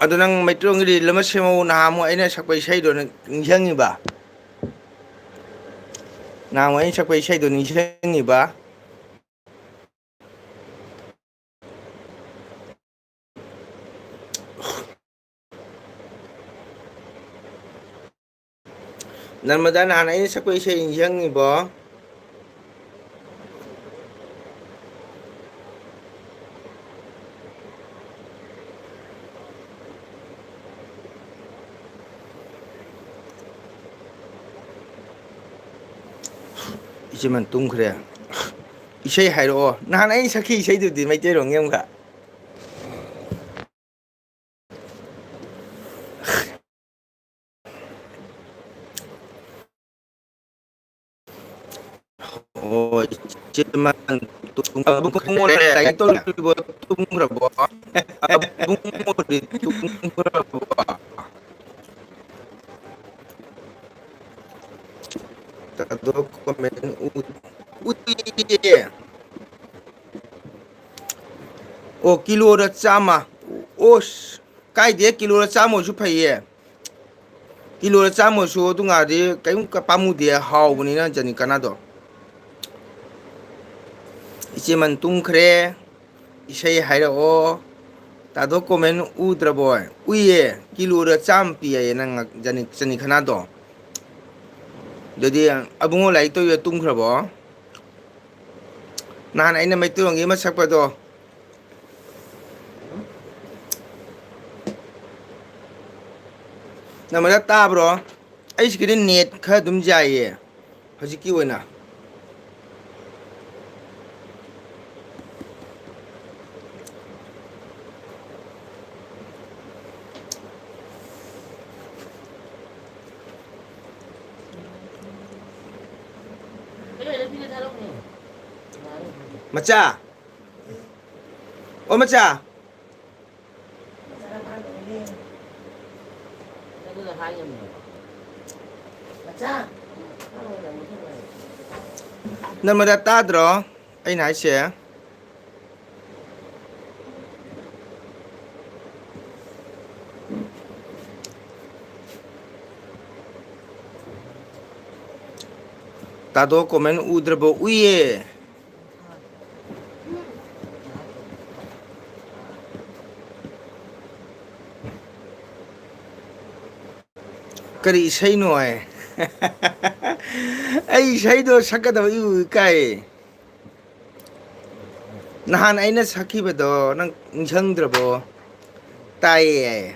ꯑꯗꯣ ꯅꯪ ꯃꯩꯇꯩꯂꯣꯟꯒꯤ ꯔꯤꯜ ꯑꯃ ꯁꯦꯝꯃꯛꯎ, ꯅꯍꯥꯟꯃꯨꯛ ꯑꯩꯅ ꯁꯛꯄ ꯏꯁꯩꯗꯣ ꯅꯪ ꯅꯤꯡꯁꯤꯡꯉꯤꯕ? ꯅꯍꯥꯟꯃꯨꯛ ꯑꯩꯅ ꯁꯛꯄ ꯏꯁꯩꯗꯣ ꯅꯤꯡꯁꯤꯡꯉꯤꯕ? ꯅꯔꯃꯗꯥ, ꯅꯍꯥꯟ ꯑꯩꯅ ꯁꯛꯄ ꯏꯁꯩ ꯅꯤꯡꯁꯤꯡꯉꯤꯕꯣ? ꯏꯆꯦꯃꯟ ꯇꯨꯝꯈ꯭ꯔꯦ꯫ ꯏꯁꯩ ꯍꯥꯏꯔꯛꯑꯣ꯫ ꯅꯍꯥꯟ ꯑꯩꯅ ꯁꯛꯈꯤ ꯏꯁꯩꯗꯨꯗꯤ ꯃꯩꯇꯩꯂꯣꯟꯒꯤ ꯑꯃꯈꯛ꯫ ꯑꯣ, ꯏꯆꯦꯃꯟ ꯇꯨꯝꯈ꯭ꯔꯦ꯫ ꯂꯥꯏꯔꯤꯛ ꯇꯧꯔꯤꯕꯣ? ꯇꯨꯝꯈ꯭ꯔꯕꯣ? ꯑꯕꯨꯡꯉꯣꯗꯤ ꯇꯨꯝꯈ꯭ꯔꯕꯣ? ꯑꯗꯣ comment ꯎ-, ꯎꯗꯤꯌꯦ꯫ ꯑꯣ, ꯀꯤꯂꯣꯗ ꯆꯥꯝꯃ꯫ ꯑꯣꯁ, ꯀꯥꯏꯗꯦ, ꯀꯤꯂꯣꯗ ꯆꯥꯝꯃ ꯑꯣꯏꯔꯁꯨ ꯐꯩꯌꯦ꯫ ꯀꯤꯂꯣꯗ ꯆꯥꯝꯃ ꯑꯣꯏꯔꯁꯨ ꯑꯗꯨ ꯉꯥꯗꯤ ꯀꯔꯤꯝ ꯄꯥꯝꯃꯨꯗꯦ, ꯍꯥꯎꯕꯅꯤꯅ ꯖꯅꯤꯀꯅꯥꯗꯣ꯫ ꯏꯆꯦꯃꯟ ꯇꯨꯝꯈ꯭ꯔꯦ꯫ ꯏꯁꯩ ꯍꯥꯏꯔꯛꯑꯣ꯫ ꯇꯥꯗꯣ comment ꯎꯗ꯭ꯔꯕꯣ? ꯎꯏꯌꯦ, ꯀꯤꯂꯣꯗ ꯆꯥꯝꯃ ꯄꯤ ꯍꯥꯏꯌꯦ ꯅꯪ ꯖꯅꯤ-, ꯖꯅꯤꯈꯅꯥꯗꯣ꯫ ꯑꯗꯨꯗꯤ ꯑꯕꯨꯡꯉꯣ ꯂꯥꯏꯔꯤꯛ ꯇꯧꯔꯤꯗꯣ ꯇꯨꯝꯈ꯭ꯔꯕꯣ? ꯅꯍꯥꯟ ꯑꯩꯅ ꯃꯩꯇꯩꯂꯣꯟꯒꯤ ꯑꯃ ꯁꯛꯄꯗꯣ꯫ ꯅꯃꯗ ꯇꯥꯕ꯭ꯔꯣ? ꯑꯩ ꯁꯤꯒꯤꯗꯤ net ꯈꯔ ꯑꯗꯨꯝ ꯌꯥꯏꯌꯦ ꯍꯧꯖꯤꯛꯀꯤ ꯑꯣꯏꯅ꯫ ꯃꯆꯥ, ꯃꯆꯥ꯫ ꯅꯔꯃꯗꯥ, ꯇꯥꯗ꯭ꯔꯣ ꯑꯩꯅ ꯍꯥꯏꯁꯦ? ꯇꯥꯗꯣ, comment ꯎꯗ꯭ꯔꯕꯣ? ꯎꯏꯌꯦ꯫ ꯀꯔꯤ ꯏꯁꯩꯅꯣ ꯍꯥꯏ? ꯑꯩ ꯏꯁꯩꯗꯣ ꯁꯛꯀꯗꯕ ꯏꯕꯨ ꯏꯀꯥꯏꯌꯦ꯫ ꯅꯍꯥꯟ ꯑꯩꯅ ꯁꯛꯈꯤꯕꯗꯣ ꯅꯪ ꯅꯤꯡꯁꯤꯡꯗ꯭ꯔꯕꯣ? ꯇꯥꯏꯌꯦ꯫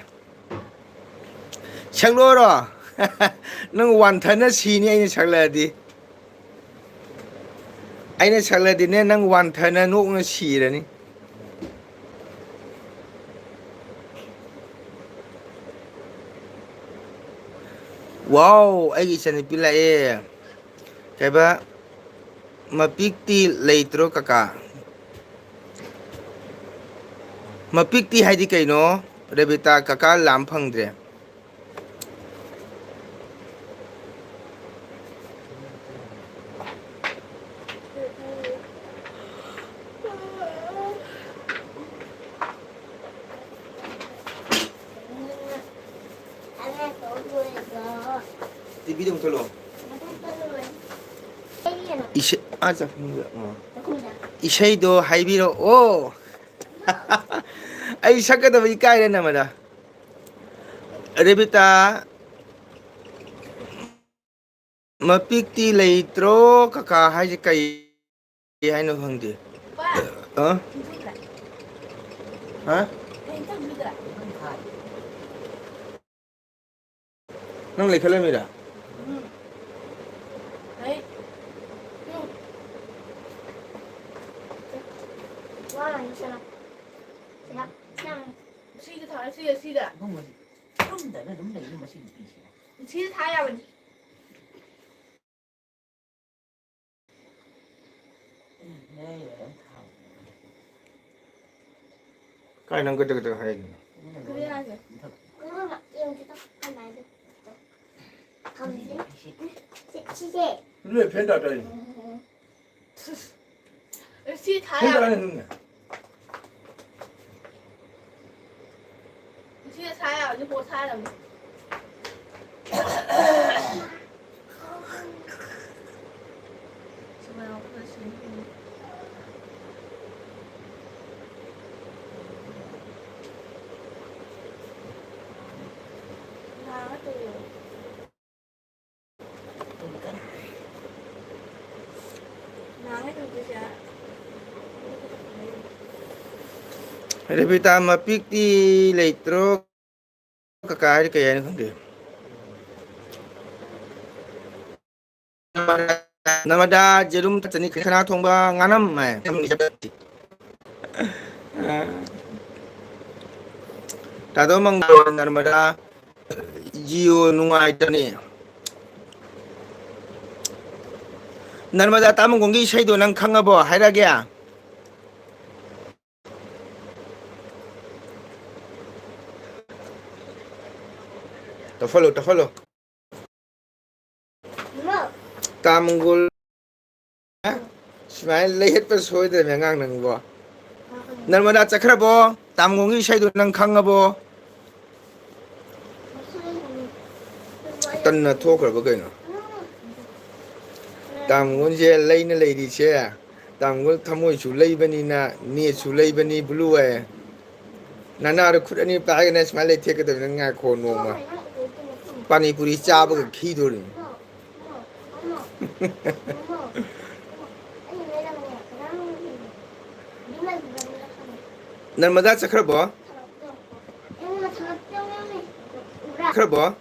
ꯁꯛꯂꯛꯑꯣꯔꯣ? ꯅꯪ ꯋꯥꯟꯊꯅ ꯁꯤꯅꯤ ꯑꯩꯅ ꯁꯛꯂꯛꯑꯗꯤ꯫ ꯑꯩꯅ ꯁꯛꯂꯗꯤꯅꯦ, ꯅꯪ ꯋꯥꯟꯊꯅ ꯅꯣꯛꯅ ꯁꯤꯔꯅꯤ꯫ ꯋꯥꯎ, ꯑꯩꯒꯤ ꯏꯆꯟꯅꯨꯄꯤ ꯂꯥꯛꯑꯦ꯫ ꯀꯩꯕ, ꯃꯄꯤꯛꯇꯤ ꯂꯩꯇ꯭ꯔꯣ ꯀꯀꯥ? ꯃꯄꯤꯛꯇꯤ ꯍꯥꯏꯗꯤ ꯀꯩꯅꯣ? ꯔꯦꯕꯤꯇꯥ, ꯀꯀꯥ ꯂꯥꯝ ꯐꯪꯗ꯭ꯔꯦ꯫ ꯇꯤꯚꯤꯗ ꯃꯨꯊꯠꯂꯣ꯫ ꯏꯁꯩ, ꯑꯥ, ꯆꯥꯛꯈꯨꯝꯗ, ꯑꯥ꯫ ꯏꯁꯩꯗꯣ ꯍꯥꯏꯕꯤꯔꯛꯑꯣ꯫ ꯑꯩ ꯁꯛꯀꯗꯕ ꯏꯀꯥꯏꯔꯦ ꯅꯃꯗ꯫ ꯔꯦꯕꯤꯇꯥ, ꯃꯄꯤꯛꯇꯤ ꯂꯩꯇ꯭ꯔꯣ ꯀꯀꯥ ꯍꯥꯏꯁꯦ ꯀꯩ ꯍꯥꯏꯅꯣ ꯈꯪꯗꯦ꯫ ꯑ? ꯍꯥ? ꯅꯪ ꯂꯩꯈꯠꯂꯝꯃꯤꯔ? ꯁꯤꯗ ꯊꯥꯔ ꯁꯤꯗ, ꯁꯤꯗ꯫ ꯇꯨꯝꯗꯅ ꯑꯗꯨꯝ ꯂꯩꯅꯤ ꯃꯁꯤ ꯅꯨꯄꯤꯁꯤꯅ꯫ ꯁꯤꯗ ꯊꯥ ꯌꯥꯕꯅꯤ꯫ ꯎꯝ, ꯌꯥꯏ, ꯌꯥꯏ, ꯌꯥꯏ, ꯊꯥꯎ꯫ ꯀꯥꯏ ꯅꯪ ꯀꯗꯒ ꯀꯗꯒ ꯍꯥꯏꯔꯤꯅꯣ? ꯀꯔꯤ ꯍꯥꯏꯒꯦ? ꯀꯃꯥꯏꯅ ꯇꯧ-, ꯊꯝꯁꯤ꯫ ꯁꯤ, ꯁꯤꯁꯦ꯫ ꯅꯣꯏ ꯐꯦꯟ ꯇꯥꯗ꯭ꯔꯥ ꯍꯥꯏꯅꯣ? ꯁꯤ ꯊꯥ ꯐꯦꯟ ꯌꯥ-, ꯇꯥꯗ꯭ꯔꯥ ꯍꯥꯏꯅꯣ? ꯁꯤ ꯊꯥ ꯌꯥꯕꯅꯤ, ꯄꯣꯠ ꯊꯥ ꯌꯥꯕꯅꯤ꯫ ꯔꯦꯕꯤꯇꯥ ꯃꯄꯤꯛꯇꯤ ꯂꯩꯇ꯭ꯔꯣ? ꯀꯀꯥ ꯍꯥꯏꯗꯤ ꯀꯩ ꯍꯥꯏꯅꯣ ꯈꯪꯗꯦ꯫ ꯅꯃꯗꯥ ꯌꯦꯔꯨꯝ ꯆꯅꯤ, ꯁꯅꯥ ꯊꯣꯡꯕ ꯉꯥꯅꯝ ꯍꯥꯏ꯫ ꯇꯥꯗꯣ ꯃꯪꯒꯣꯜ ꯅꯔꯃꯗꯥ ꯖꯤꯑꯣ ꯅꯨꯡꯉꯥꯏꯇꯅꯤ꯫ ꯅꯔꯃꯗꯥ ꯇꯥꯃꯨꯡꯈꯣꯡꯒꯤ ꯏꯁꯩꯗꯣ ꯅꯪ ꯈꯪꯉꯕꯣ? ꯍꯥꯏꯔꯛꯑꯒꯦ꯫ ꯇꯞꯍꯜꯂꯣ, ꯇꯞꯍꯜꯂꯣ꯫ ꯇꯥꯃꯨꯡꯒꯣꯜ ꯁꯨꯃꯥꯏꯅ ꯂꯩꯍꯠꯄ ꯁꯣꯏꯗ꯭ꯔꯕꯅꯦ ꯑꯉꯥꯡ ꯅꯪꯕꯣ꯫ ꯅꯔꯃꯗꯥ ꯆꯠꯈ꯭ꯔꯕꯣ? ꯇꯥꯃꯨꯡꯒꯣꯜꯒꯤ ꯏꯁꯩꯗꯣ ꯅꯪ ꯈꯪꯉꯕꯣ? ꯇꯟꯅ ꯊꯣꯛꯈ꯭ꯔꯕ ꯀꯩꯅꯣ? ꯇꯥꯃꯨꯡꯒꯣꯜꯁꯦ ꯂꯩꯅ ꯂꯩꯔꯤꯁꯦ, ꯇꯥꯃꯨꯡꯒꯣꯜ ꯊꯃꯣꯏꯁꯨ ꯂꯩꯕꯅꯤꯅ, ꯅꯦꯠꯁꯨ ꯂꯩꯕꯅꯤ, ꯕ꯭ꯂꯨ ꯍꯥꯏ꯫ ꯅꯅꯥꯗꯣ ꯈꯨꯠ ꯑꯅꯤ ꯄꯥꯏꯔꯒꯅꯦ ꯁꯨꯃꯥꯏꯅ ꯂꯩꯊꯦꯛꯀꯗꯕꯅꯤ꯫ ꯅꯪ ꯉꯥꯏꯈꯣ ꯅꯣꯡꯃ꯫ ꯄꯥꯅꯤ ꯄꯨꯔꯤ ꯆꯥꯕꯒ ꯈꯤꯗꯣꯔꯤꯅꯤ꯫ ꯅꯔꯃꯗꯥ ꯆꯠꯈ꯭ꯔꯕꯣ? ꯆꯠꯈ꯭ꯔꯕꯣ?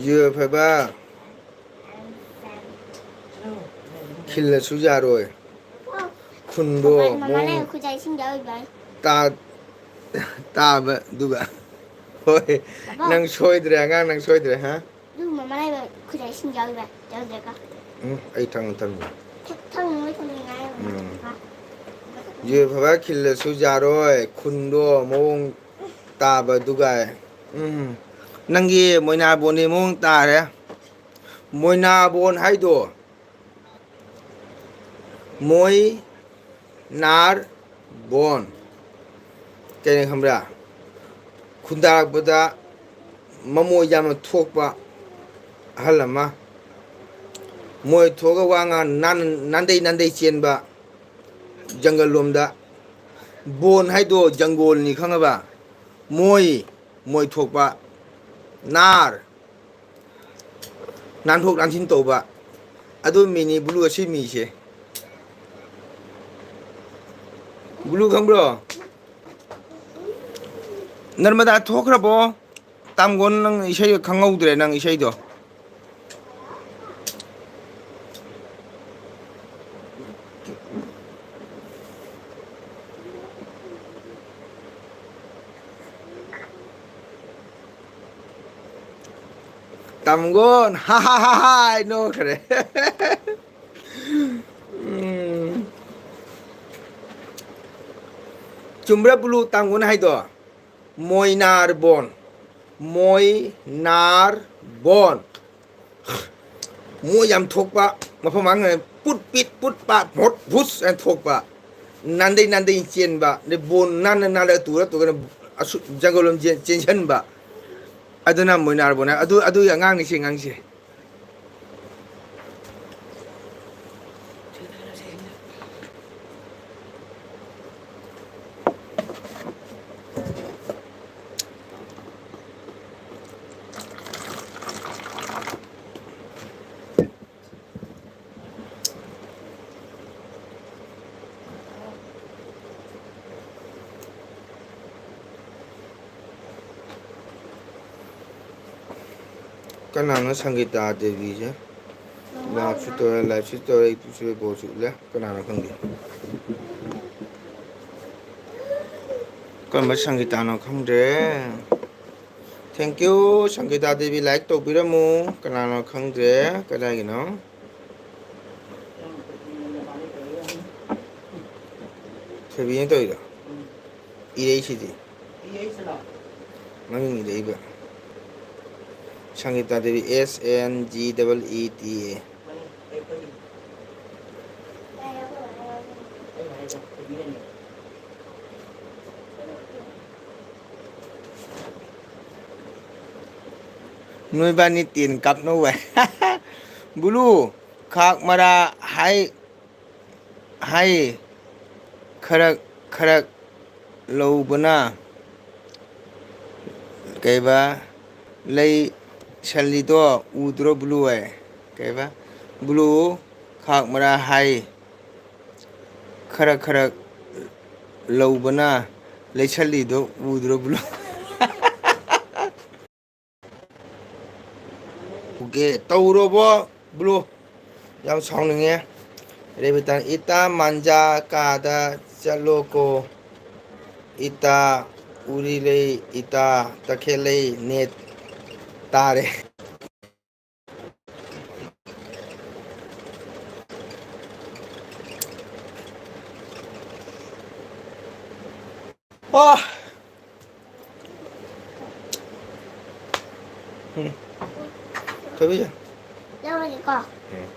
ꯌꯨ ꯑꯦꯐ ꯍꯥꯏꯕ ꯈꯤꯜꯂꯁꯨ ꯌꯥꯔꯣꯏ꯫ ꯈꯨꯟꯗꯣ ꯃꯃꯥ ꯂꯩ ꯃꯑꯣꯡ ꯈꯨꯖꯥꯏ ꯏꯁꯤꯡ ꯌꯥꯎꯔꯤꯕ꯫ ꯇꯥ-, ꯇꯥꯕꯗꯨꯒ꯫ ꯍꯣꯏ, ꯕꯕꯥ꯫ ꯅꯪ ꯁꯣꯏꯗ꯭ꯔꯦ, ꯑꯉꯥꯡ, ꯅꯪ ꯁꯣꯏꯗ꯭ꯔꯦ, ꯍꯥ? ꯑꯗꯨ ꯃꯃꯥ ꯂꯩꯕ ꯈꯨꯖꯥꯏ ꯏꯁꯤꯡ ꯌꯥꯎꯔꯤꯕ, ꯌꯥꯎꯗ꯭ꯔꯒ꯫ ꯎꯝ, ꯑꯩ ꯊꯪ ꯊꯝꯃꯤ꯫ ꯊꯛ-, ꯊꯛꯅꯕ ꯊꯝꯅꯤꯡꯉꯥꯏ ꯑꯣꯏꯕ꯫ ꯎꯝ꯫ ꯌꯨ ꯑꯐꯕ ꯈꯤꯜꯂꯁꯨ ꯌꯥꯔꯣꯏ, ꯈꯨꯟꯗꯣ ꯃꯑꯣꯡ ꯇꯥꯕꯗꯨꯒ꯫ ꯎꯝ, ꯅꯪꯒꯤ ꯃꯣꯏꯅꯥꯕꯣꯟꯗꯤ ꯃꯑꯣꯡ ꯇꯥꯔꯦ꯫ ꯃꯣꯏꯅꯥꯕꯣꯟ ꯍꯥꯏꯗꯣ ꯃꯣꯏ ꯅꯥꯔ ꯕꯣꯟ꯫ ꯀꯩꯅꯣ ꯈꯪꯕ꯭ꯔꯥ? ꯈꯨꯟꯗꯥꯔꯛꯄꯗ ꯃꯃꯣꯏ ꯌꯥꯝꯅ ꯊꯣꯛꯄ ꯑꯍꯜ ꯑꯃ꯫ ꯃꯣꯏ ꯊꯣꯛꯑꯒ ꯋꯥ ꯉꯥꯡ ꯅꯥꯟ-, ꯅꯥꯟꯗꯩ ꯅꯥꯟꯗꯩ ꯆꯦꯟꯕ ꯖꯪꯒꯜ ꯂꯣꯝꯗ꯫ ꯕꯣꯟ ꯍꯥꯏꯗꯣ ꯖꯪꯒꯣꯜꯅꯤ ꯈꯪꯉꯕ? ꯃꯣꯏ, ꯃꯣꯏ ꯊꯣꯛꯄ꯫ ꯅꯥꯔ, ꯅꯥꯟꯊꯣꯛ ꯅꯥꯟꯁꯤꯟ ꯇꯧꯕ꯫ ꯑꯗꯨ ꯃꯤꯅꯤ ꯕ꯭ꯂꯨ ꯑꯁꯤ ꯃꯤꯁꯦ꯫ ꯕ꯭ꯂꯨ ꯈꯪꯕ꯭ꯔꯣ? ꯅꯔꯃꯗꯥ ꯊꯣꯛꯈ꯭ꯔꯕꯣ? ꯇꯥꯝꯒꯣꯟ, ꯅꯪ ꯏꯁꯩ ꯈꯪꯍꯧꯗ꯭ꯔꯦ, ꯅꯪ ꯏꯁꯩꯗꯣ꯫ ꯇꯥꯝꯒꯣꯟ, ꯍꯥ ꯍꯥ ꯍꯥ ꯍꯥ ꯍꯥꯏ ꯅꯣꯛꯈ꯭ꯔꯦ꯫ ꯎꯝ꯫ ꯆꯨꯝꯕ꯭ꯔꯥ ꯕ꯭ꯂꯨ ꯇꯥꯝꯒꯣꯟ ꯍꯥꯏꯗꯣ? ꯃꯣꯏꯅꯥꯔꯕꯣꯟ꯫ ꯃꯣꯏꯅꯥꯔꯕꯣꯟ꯫ ꯃꯣꯏ ꯌꯥꯝ ꯊꯣꯛꯄ ꯃꯐꯝ ꯑꯃ, ꯄꯨꯠ ꯄꯤꯠ ꯄꯨꯠ ꯄꯥꯠ ꯚꯣꯠ ꯚꯨꯁ ꯍꯥꯏꯅ ꯊꯣꯛꯄ꯫ ꯅꯥꯟꯗꯩ ꯅꯥꯟꯗꯩ ꯆꯦꯟꯕ꯫ ꯑꯗꯩ ꯕꯣꯟ ꯅꯥꯟꯅ ꯅꯥꯜꯂꯒ ꯇꯨꯔ ꯇꯨꯔꯒ ꯑꯁꯨ-, ꯖꯪꯒꯜ ꯂꯣꯝ ꯆꯦꯟ-, ꯆꯦꯟꯁꯤꯟꯕ꯫ ꯑꯗꯨꯅ ꯃꯣꯏꯅꯥꯔꯕꯣꯟ ꯍꯥꯏ꯫ ꯑꯗꯨ, ꯑꯗꯨꯒꯤ ꯑꯉꯥꯡꯅꯤ ꯁꯤ ꯑꯉꯥꯡꯁꯦ꯫ ꯀꯅꯥꯅꯣ ꯁꯪꯒꯤꯇꯥ ꯗꯦꯕꯤꯁꯦ? ꯂꯥꯏꯞꯁꯨ ꯇꯧꯔꯦ, ꯂꯥꯏꯞꯁꯨ ꯇꯧꯔꯦ, ꯌꯨꯇ꯭ꯌꯨꯕꯁꯨ ꯂꯩ, ꯕꯣꯜꯁꯨ ꯎꯠꯂꯦ꯫ ꯀꯅꯥꯅꯣ ꯈꯪꯗꯦ꯫ ꯀꯔꯝꯕ ꯁꯪꯒꯤꯇꯥꯅꯣ ꯈꯪꯗ꯭ꯔꯦ꯫ Thank you, ꯁꯪꯒꯤꯇꯥ Devi, like ꯇꯧꯕꯤꯔꯝꯃꯨ꯫ ꯀꯅꯥꯅꯣ ꯈꯪꯗ꯭ꯔꯦ, ꯀꯗꯥꯏꯒꯤꯅꯣ? ꯊꯣꯏꯕꯤꯅ ꯇꯧꯔꯤꯔꯣ? ꯏꯔꯛꯏꯁꯤꯗꯤ꯫ ꯃꯃꯤꯡ ꯏꯔꯛꯏꯕ꯫ Sangeeta Devi, S N G double E T A꯫ ꯅꯣꯏꯕꯥꯅꯤ ꯇꯦꯟ ꯀꯥꯞꯅꯧ ꯍꯥꯏ꯫ ꯕꯨꯂꯨ, ꯈꯥꯛ ꯃꯔꯥ ꯍꯥꯏ, ꯍꯥꯏ, ꯈꯔꯛ ꯈꯔꯛ ꯂꯧꯕꯅ ꯀꯩꯕ ꯂꯩ ꯁꯜꯂꯤꯗꯣ ꯎꯗ꯭ꯔꯣ ꯕꯨꯂꯨ ꯍꯥꯏ꯫ ꯀꯩꯕ ꯕꯨꯂꯨ, ꯈꯥꯛ ꯃꯔꯥ ꯍꯥꯏ, ꯈꯔ ꯈꯔ ꯂꯧꯕꯅ ꯂꯩꯁꯜꯂꯤꯗꯣ ꯎꯗ꯭ꯔꯣ ꯕ꯭ꯂꯣ? ꯑꯣꯀꯦ, ꯇꯧꯔꯣꯕꯣ ꯕ꯭ꯂꯣ꯫ ꯌꯥꯝ ꯁꯥꯎꯅꯤꯡꯉꯦ꯫ ꯔꯦꯕꯤꯇꯥꯅ, "ꯏꯇꯥ ꯃꯥꯟꯖꯥ ꯀꯥꯗ ꯆꯠꯂꯣꯀꯣ꯫ ꯏꯇꯥ ꯎꯔꯤꯔꯩ ꯏꯇꯥ ꯇꯈꯦꯜꯂꯩ ꯅꯦꯠ ꯇꯥꯔꯦ"꯫ ꯑꯣ꯫ ꯎꯝ꯫ ꯊꯣꯏꯕꯤ꯫ ꯂꯧꯔꯒꯦꯀꯣ꯫ ꯎꯝ꯫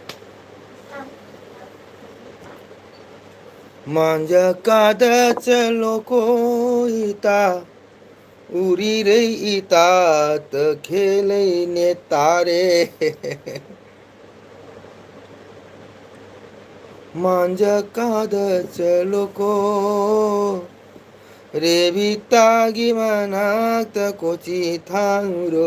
ꯃꯥꯟꯖ ꯀꯥꯗ ꯆꯠꯂꯣꯀꯣ ꯏꯇꯥ꯫ ꯎꯔꯤꯔꯩ ꯏꯇꯥ ꯇꯈꯦꯜꯂꯩ ꯅꯦꯠ ꯇꯥꯔꯦ꯫ ꯃꯥꯟꯖ ꯀꯥꯗ ꯆꯠꯂꯣꯀꯣ꯫ ꯔꯦꯕꯤꯇꯥꯒꯤ ꯃꯅꯥꯛꯇ ꯀꯣꯆꯤ ꯊꯥꯡꯉꯨꯔꯣ꯫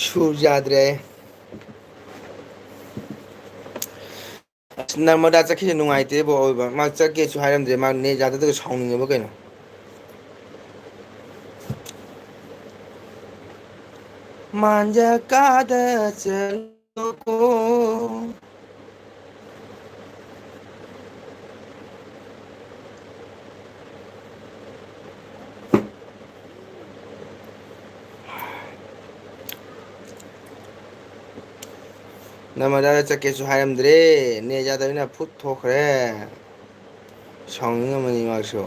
ꯁꯨꯔ ꯌꯥꯗ꯭ꯔꯦ꯫ ꯑꯁ, ꯅꯔꯃꯗꯥ ꯆꯠꯈꯤꯁꯦ ꯅꯨꯡꯉꯥꯏꯇꯦꯕꯣ ꯑꯣꯏꯕ꯫ ꯃꯥ ꯆꯠꯀꯦꯁꯨ ꯍꯥꯏꯔꯝꯗ꯭ꯔꯦ꯫ ꯃꯥ ꯅꯦꯠ ꯌꯥꯗꯗꯒ ꯁꯥꯎꯅꯤꯡꯉꯕ ꯀꯩꯅꯣ꯫ ꯃꯥꯟꯖ ꯀꯥꯗ ꯆꯠꯂꯣꯀꯣ꯫ ꯅꯃꯗꯥꯗ ꯆꯠꯀꯦꯁꯨ ꯍꯥꯏꯔꯝꯗ꯭ꯔꯦ꯫ ꯅꯦꯠ ꯌꯥꯗꯕꯅꯤꯅ ꯐꯨꯠ ꯊꯣꯛꯈ꯭ꯔꯦ꯫ ꯁꯥꯎꯅꯤꯡꯉꯝꯃꯅꯤ ꯃꯥꯁꯨ꯫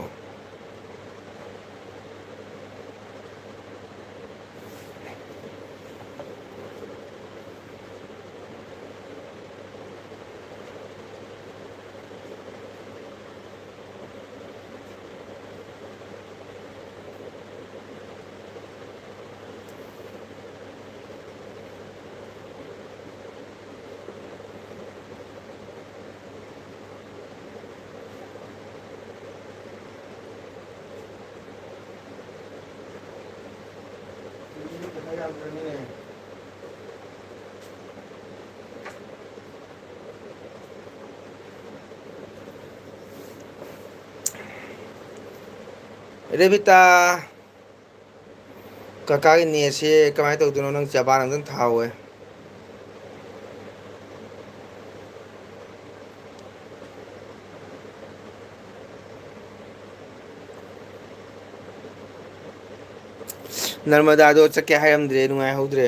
ꯔꯦꯕꯤꯇꯥ, ꯀꯀꯥꯒꯤ ꯅꯦꯠꯁꯦ ꯀꯃꯥꯏꯅ ꯇꯧꯗꯣꯏꯅꯣ? ꯅꯪ ꯖꯄꯥꯟ ꯑꯝꯇꯪ ꯊꯥꯍꯧꯋꯦ꯫ ꯅꯔꯃꯗꯥꯗꯣ ꯆꯠꯀꯦ ꯍꯥꯏꯔꯝꯗ꯭ꯔꯦ, ꯅꯨꯡꯉꯥꯏꯍꯧꯗ꯭ꯔꯦ꯫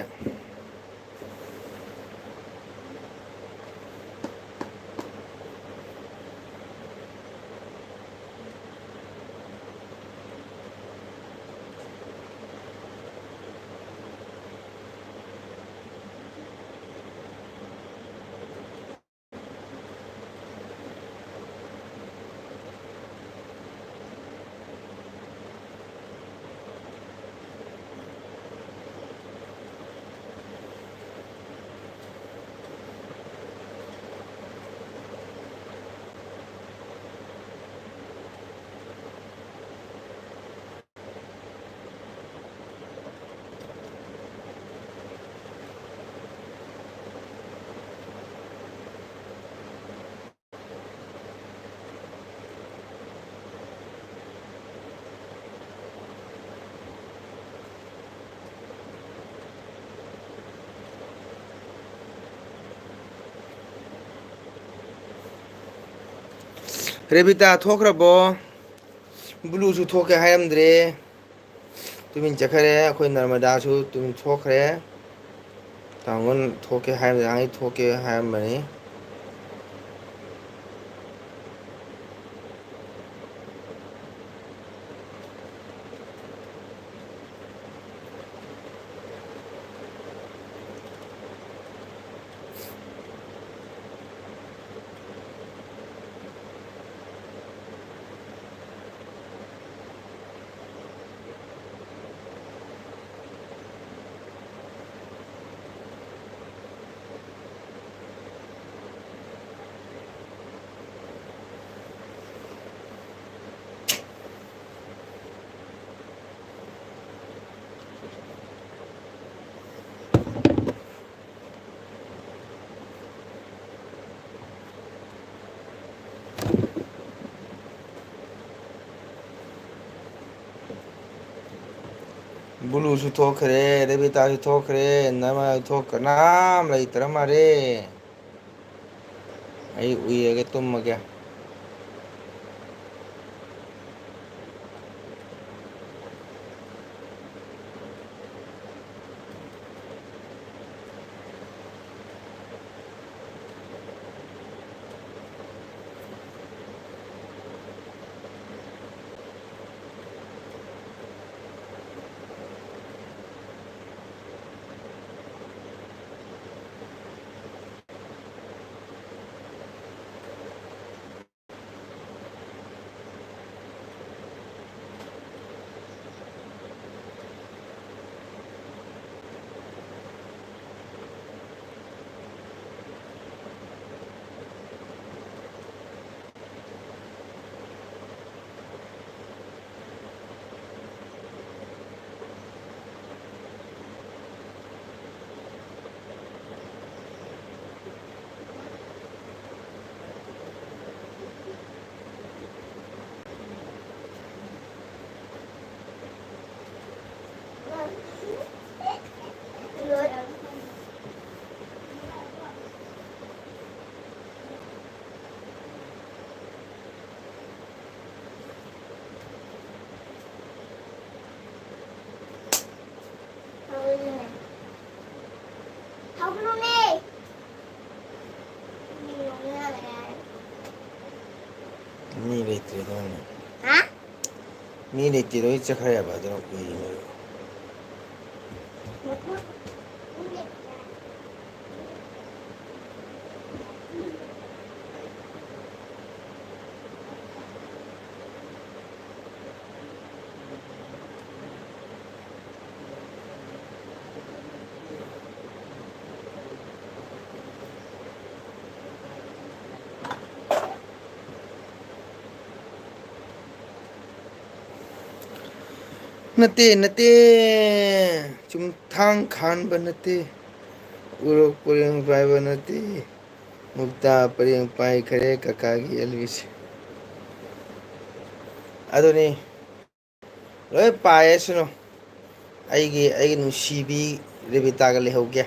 ꯔꯦꯕꯤꯇꯥ ꯊꯣꯛꯈ꯭ꯔꯕꯣ? ꯕ꯭ꯂꯨꯁꯨ ꯊꯣꯛꯀꯦ ꯍꯥꯏꯔꯝꯗ꯭ꯔꯦ, ꯇꯨꯃꯤꯟ ꯆꯠꯈ꯭ꯔꯦ꯫ ꯑꯩꯈꯣꯏ ꯅꯔꯃꯗꯥꯁꯨ ꯇꯨꯃꯤꯟ ꯊꯣꯛꯈ꯭ꯔꯦ꯫ ꯇꯥꯡꯒꯣꯟ ꯊꯣꯛꯀꯦ ꯍꯥꯏꯔꯝꯗ꯭ꯔꯦ, ꯉꯁꯥꯏ ꯊꯣꯛꯀꯦ ꯍꯥꯏꯔꯝꯕꯅꯤ꯫ ꯕꯨꯂꯨꯁꯨ ꯊꯣꯛꯈ꯭ꯔꯦ, ꯔꯦꯕꯤꯇꯥꯁꯨ ꯊꯣꯛꯈ꯭ꯔꯦ, ꯅꯃꯥꯁꯨ ꯊꯣꯛꯈ꯭ꯔꯦ, ꯀꯅꯥꯝ ꯂꯩꯇ꯭ꯔ ꯃꯥꯜꯂꯦ꯫ ꯑꯩ ꯎꯏꯔꯒꯦ, ꯇꯨꯝꯃꯒꯦ꯫ ꯃꯤ ꯂꯩꯇ꯭ꯔꯦ ꯑꯗꯨꯅꯅꯦ꯫ ꯍꯥ? ꯃꯤ ꯂꯩꯇꯦ, ꯂꯣꯏ ꯆꯠꯈ꯭ꯔꯦꯕ, ꯑꯗꯨꯅ ꯀꯨꯏꯔꯤꯅꯦꯕ꯫ ꯅꯠꯇꯦ, ꯅꯠꯇꯦ, ꯆꯨꯝꯊꯥꯡ ꯈꯥꯟꯕ ꯅꯠꯇꯦ, ꯎꯔꯣꯛ ꯄꯔꯦꯡ ꯄꯥꯏꯕ ꯅꯠꯇꯦ, ꯃꯨꯛꯇꯥ ꯄꯔꯦꯡ ꯄꯥꯏꯈꯔꯦ ꯀꯀꯥꯒꯤ ꯑꯦꯜ ꯕꯤꯁꯦ꯫ ꯑꯗꯨꯅꯤ, ꯂꯣꯏ ꯄꯥꯏꯌꯦ ꯁꯤꯅꯣ꯫ ꯑꯩꯒꯤ, ꯑꯩꯒꯤ ꯅꯨꯡꯁꯤꯕꯤ ꯔꯦꯕꯤꯇꯥꯒ ꯂꯩꯍꯧꯒꯦ꯫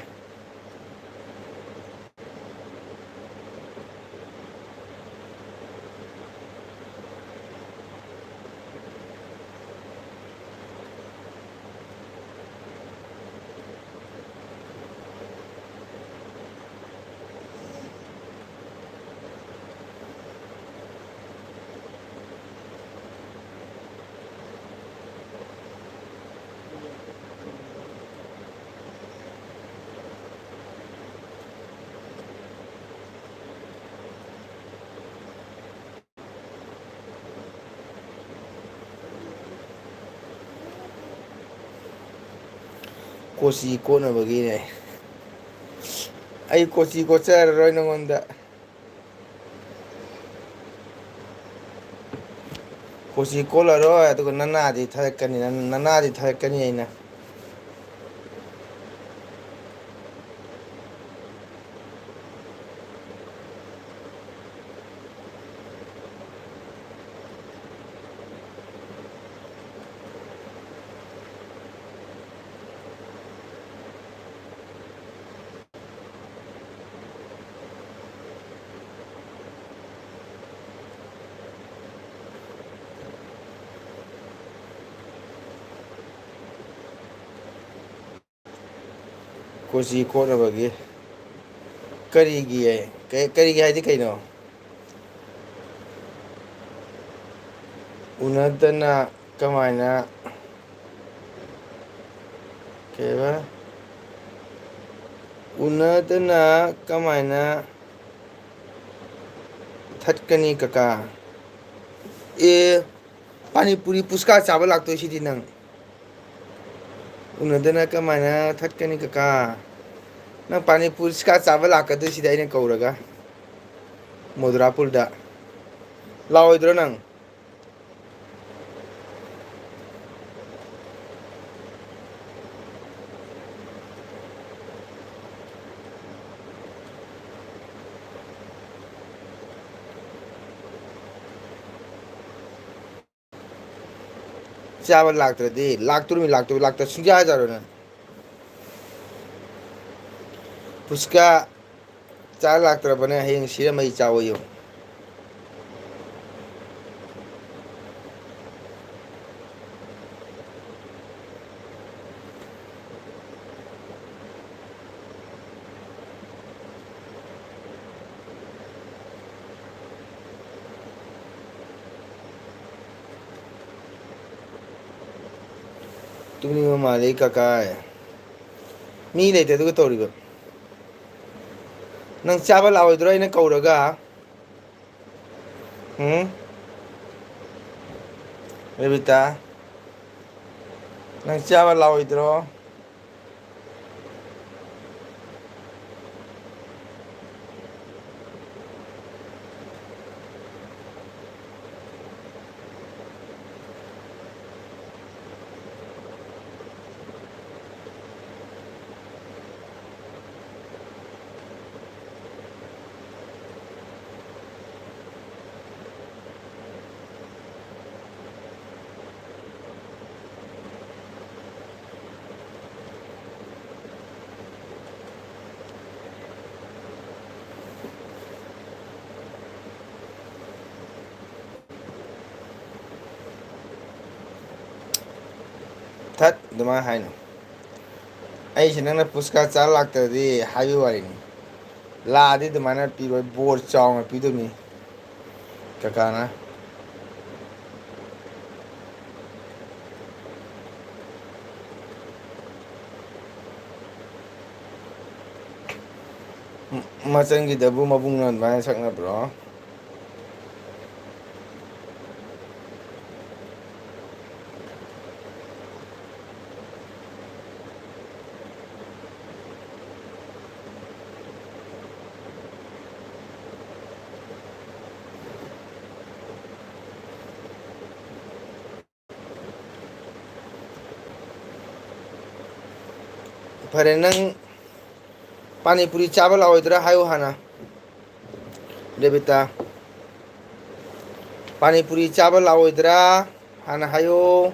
ꯀꯣꯆꯤ ꯀꯣꯠꯅꯕꯒꯤꯅꯦ꯫ ꯑꯩ ꯀꯣꯆꯤ ꯀꯣꯠꯆꯔꯔꯣꯏ ꯅꯉꯣꯟꯗ꯫ ꯀꯣꯆꯤ ꯀꯣꯠꯂꯔꯣꯏ, ꯑꯗꯨꯒ ꯅꯅꯥꯗꯤ ꯊꯥꯔꯛꯀꯅꯤ, ꯅ-, ꯅꯅꯥꯗꯤ ꯊꯥꯔꯛꯀꯅꯤ ꯑꯩꯅ꯫ ꯁꯤ ꯀꯣꯠꯅꯕꯒꯤ ꯀꯔꯤꯒꯤ, ꯀꯩ-, ꯀꯔꯤꯒꯤ ꯍꯥꯏꯗꯤ ꯀꯩꯅꯣ? ꯎꯅꯗꯅ ꯀꯃꯥꯏꯅ, ꯀꯩꯕ? ꯎꯅꯗꯅ ꯀꯃꯥꯏꯅ ꯊꯠꯀꯅꯤ ꯀꯀꯥ? ꯑꯦ, ꯄꯥꯅꯤꯄꯨꯔꯤ ꯄꯨꯁꯀꯥ ꯆꯥꯕ ꯂꯥꯛꯇꯣꯏꯁꯤꯗꯤ ꯅꯪ꯫ ꯎꯅꯗꯅ ꯀꯃꯥꯏꯅ ꯊꯠꯀꯅꯤ ꯀꯀꯥ? ꯅꯪ ꯄꯥꯅꯤꯄꯨꯔꯤ ꯄꯨꯁꯀꯥ ꯆꯥꯕ ꯂꯥꯛꯀꯗꯣꯏꯁꯤꯗꯤ ꯑꯩꯅ ꯀꯧꯔꯒ ꯃꯣꯗꯨꯔꯥꯄꯨꯔꯗ꯫ ꯂꯥꯛꯑꯣꯏꯗ꯭ꯔꯣ ꯅꯪ? ꯆꯥꯕ ꯂꯥꯛꯇ꯭ꯔꯗꯤ, ꯂꯥꯛꯇꯣꯔꯤꯃꯤ, ꯂꯥꯛꯇꯣꯔꯤ, ꯂꯥꯛꯇ ꯁꯨꯡꯌꯥ ꯌꯥꯔꯣꯏ ꯅꯪ꯫ ꯄꯨꯁꯀꯥ ꯆꯥ ꯂꯥꯛꯇ꯭ꯔꯕꯅꯦ, ꯍꯌꯦꯡ ꯁꯤꯔ ꯃꯩ ꯆꯥꯎꯑꯣꯌꯨ꯫ ꯇꯨꯝꯅꯤꯡꯕ ꯃꯥꯜꯂꯤ ꯀꯀꯥꯏ꯫ ꯃꯤ ꯂꯩꯇꯦ ꯑꯗꯨꯒ ꯇꯧꯔꯤꯕ꯫ ꯅꯪ ꯆꯥꯕ ꯂꯥꯛꯑꯣꯏꯗ꯭ꯔꯣ ꯑꯩꯅ ꯀꯧꯔꯒ? ꯎꯝ? ꯔꯦꯕꯤꯇꯥ, ꯅꯪ ꯆꯥꯕ ꯂꯥꯛꯑꯣꯏꯗ꯭ꯔꯣ? ꯊꯠ, ꯑꯗꯨꯃꯥꯏꯅ ꯍꯥꯏꯅꯨ꯫ ꯑꯩꯁꯦ ꯅꯪꯅ ꯄꯨꯁꯀꯥ ꯆꯥ ꯂꯥꯛꯇ꯭ꯔꯗꯤ ꯍꯥꯏꯕꯒꯤ ꯋꯥꯔꯤꯅꯤ꯫ ꯂꯥꯛꯑꯗꯤ ꯑꯗꯨꯃꯥꯏꯅ ꯄꯤꯔꯣꯏ, ꯕꯣꯔ ꯆꯥꯎꯅ ꯄꯤꯗꯣꯏꯅꯤ ꯀꯀꯥꯅ꯫ ꯃꯆꯟꯒꯤꯗꯕꯨ ꯃꯕꯨꯡꯅ ꯑꯗꯨꯃꯥꯏꯅ ꯁꯛꯅꯕ꯭ꯔꯣ? ꯐꯔꯦ, ꯅꯪ ꯄꯥꯅꯤꯄꯨꯔꯤ ꯆꯥꯕ ꯂꯥꯛꯑꯣꯏꯗ꯭ꯔꯥ ꯍꯥꯏꯌꯨ ꯍꯥꯟꯅ꯫ ꯔꯦꯕꯤꯇꯥ, ꯄꯥꯅꯤꯄꯨꯔꯤ ꯆꯥꯕ ꯂꯥꯛꯑꯣꯏꯗ꯭ꯔꯥ ꯍꯥꯟꯅ ꯍꯥꯏꯌꯣ꯫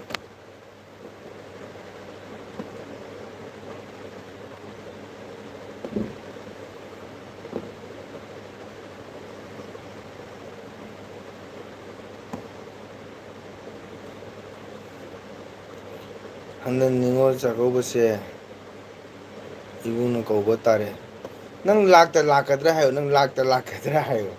ꯍꯟꯗꯛ ꯅꯤꯉꯣꯜ ꯆꯥꯛꯀꯧꯕꯁꯦ ꯏꯕꯨꯡꯅ ꯀꯧꯕ ꯇꯥꯔꯦ꯫ ꯅꯪ ꯂꯥꯛꯇ ꯂꯥꯛꯀꯗ꯭ꯔꯥ ꯍꯥꯏꯌꯣ, ꯅꯪ ꯂꯥꯛꯇ ꯂꯥꯛꯀꯗ꯭ꯔꯥ ꯍꯥꯏꯌꯣ꯫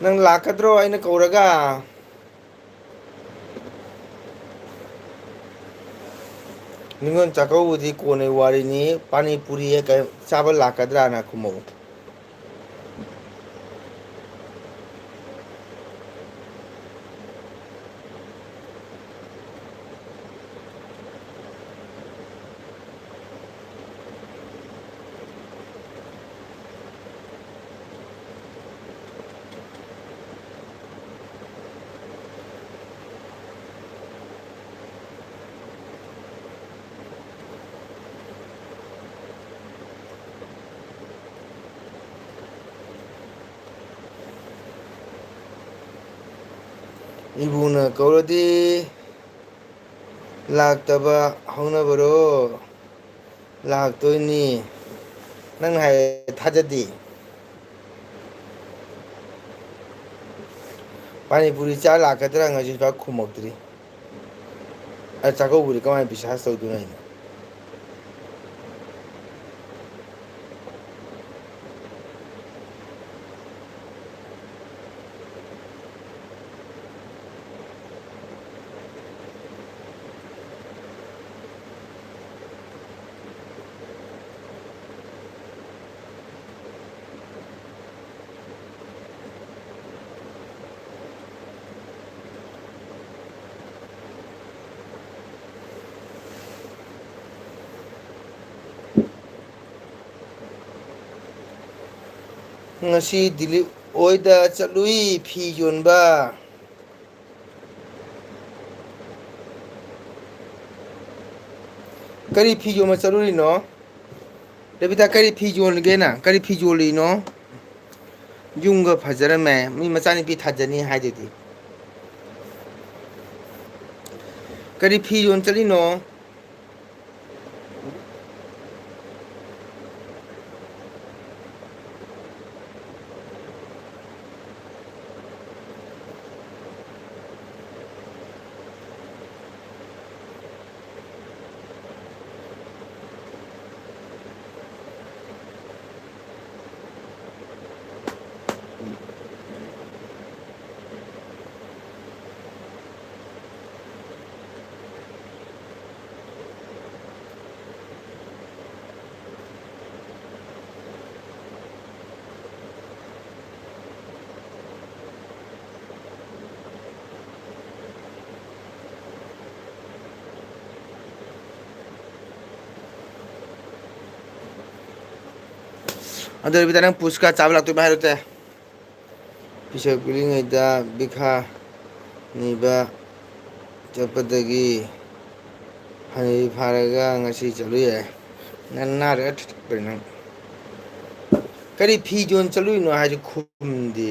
ꯅꯪ ꯂꯥꯛꯀꯗ꯭ꯔꯣ ꯑꯩꯅ ꯀꯧꯔꯒ? ꯅꯤꯉꯣꯜ ꯆꯥꯛꯀꯧꯕꯗꯤ ꯀꯣꯟꯅꯩ ꯋꯥꯔꯤꯅꯤ꯫ ꯄꯥꯅꯤ ꯄꯨꯔꯤ ꯍꯦꯛ ꯀꯩ ꯆꯥꯕ ꯂꯥꯛꯀꯗ꯭ꯔꯥꯅ ꯈꯨꯝꯃꯛꯎ꯫ ꯏꯕꯨꯡꯅ ꯀꯧꯔꯗꯤ ꯂꯥꯛꯇꯕ ꯍꯧꯅꯕꯔꯣ? ꯂꯥꯛꯇꯣꯏꯅꯤ꯫ ꯅꯪꯅ ꯍꯥꯏ ꯊꯥꯖꯗꯦ꯫ ꯄꯥꯅꯤꯄꯨꯔꯤ ꯆꯥ ꯂꯥꯛꯀꯗ꯭ꯔꯥ ꯉꯁꯤ ꯐꯥꯎ ꯈꯨꯝꯃꯛꯇ꯭ꯔꯤ꯫ ꯑ, ꯆꯥꯛꯀꯧꯕꯗꯤ ꯀꯃꯥꯏꯅ ꯕꯤꯁ꯭ꯋꯥꯁ ꯇꯧꯗꯣꯏꯅꯣ ꯑꯩꯅ? ꯉꯁꯤ ꯗꯤꯂꯤꯞ ꯍꯣꯏꯗ ꯆꯠꯂꯨꯏ ꯐꯤ ꯌꯣꯟꯕ꯫ ꯀꯔꯤ ꯐꯤ ꯌꯣꯟꯕ ꯆꯠꯂꯨꯔꯤꯅꯣ? ꯔꯦꯕꯤꯇꯥ, ꯀꯔꯤ ꯐꯤ ꯌꯣꯜꯂꯤꯒꯦ ꯅꯪ? ꯀꯔꯤ ꯐꯤ ꯌꯣꯜꯂꯤꯅꯣ? ꯌꯨꯝꯒ ꯐꯖꯔꯝꯃꯦ꯫ ꯃꯤ ꯃꯆꯥꯅꯨꯄꯤ ꯊꯥꯖꯅꯤ ꯍꯥꯏꯗꯨꯗꯤ꯫ ꯀꯔꯤ ꯐꯤ ꯌꯣꯟ ꯆꯠꯂꯤꯅꯣ? ꯑꯗꯨ ꯑꯣꯏꯔꯕꯗ ꯅꯪ ꯄꯨꯁꯀꯥ ꯆꯥꯕ ꯂꯥꯛꯇꯣꯏꯕ ꯍꯥꯏꯔꯨ ꯇꯦ꯫ ꯄꯤꯁꯛ ꯄꯤꯛꯂꯤꯉꯩꯗ ꯕꯤꯈꯥ ꯅꯤꯕ ꯆꯠꯄꯗꯒꯤ ꯍꯅꯨꯕꯤ ꯐꯥꯔꯒ ꯉꯁꯤ ꯆꯠꯂꯨ ꯌꯥꯏ꯫ ꯅꯪ ꯅꯥꯔꯦ ꯀꯩꯅꯣ? ꯀꯔꯤ ꯐꯤ ꯌꯣꯟ ꯆꯠꯂꯨꯏꯅꯣ ꯍꯥꯏꯁꯨ ꯈꯨꯝꯗꯦ꯫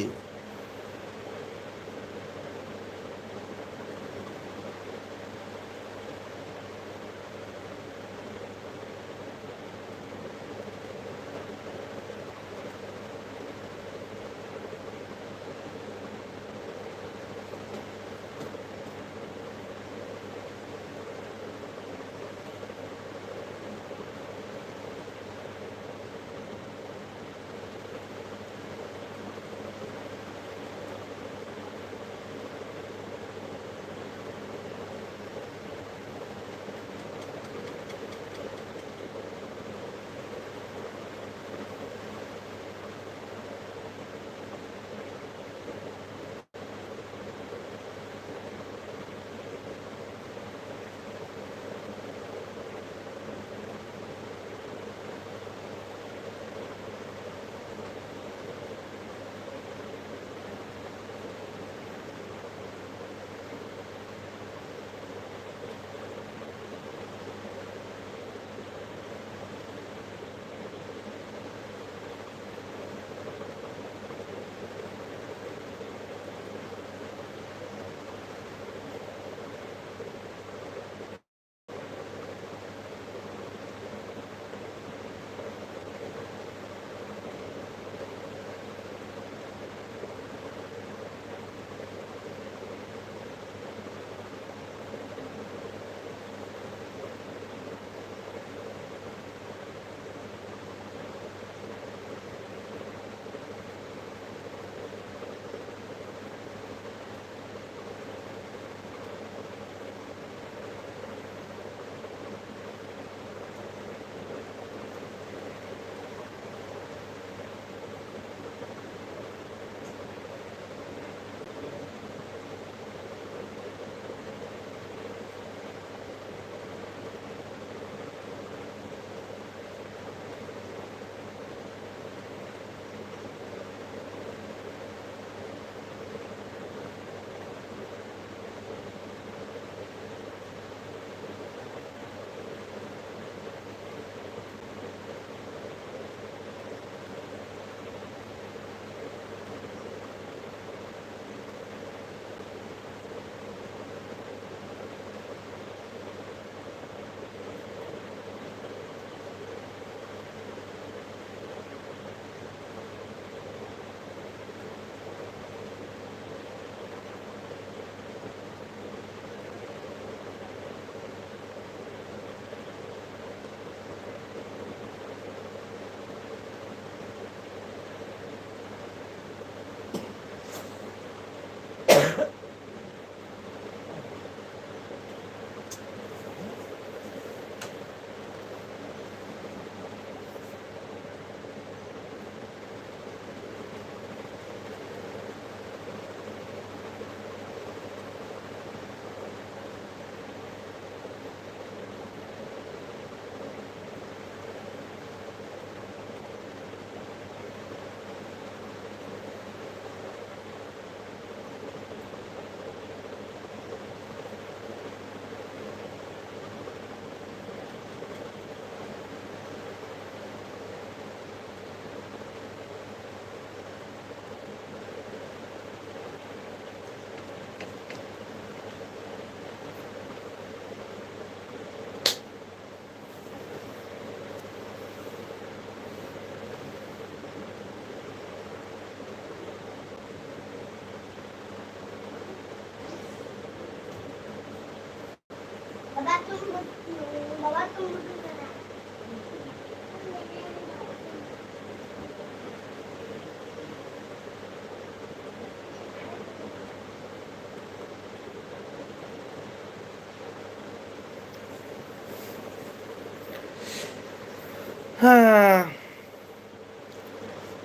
ꯍꯥ꯫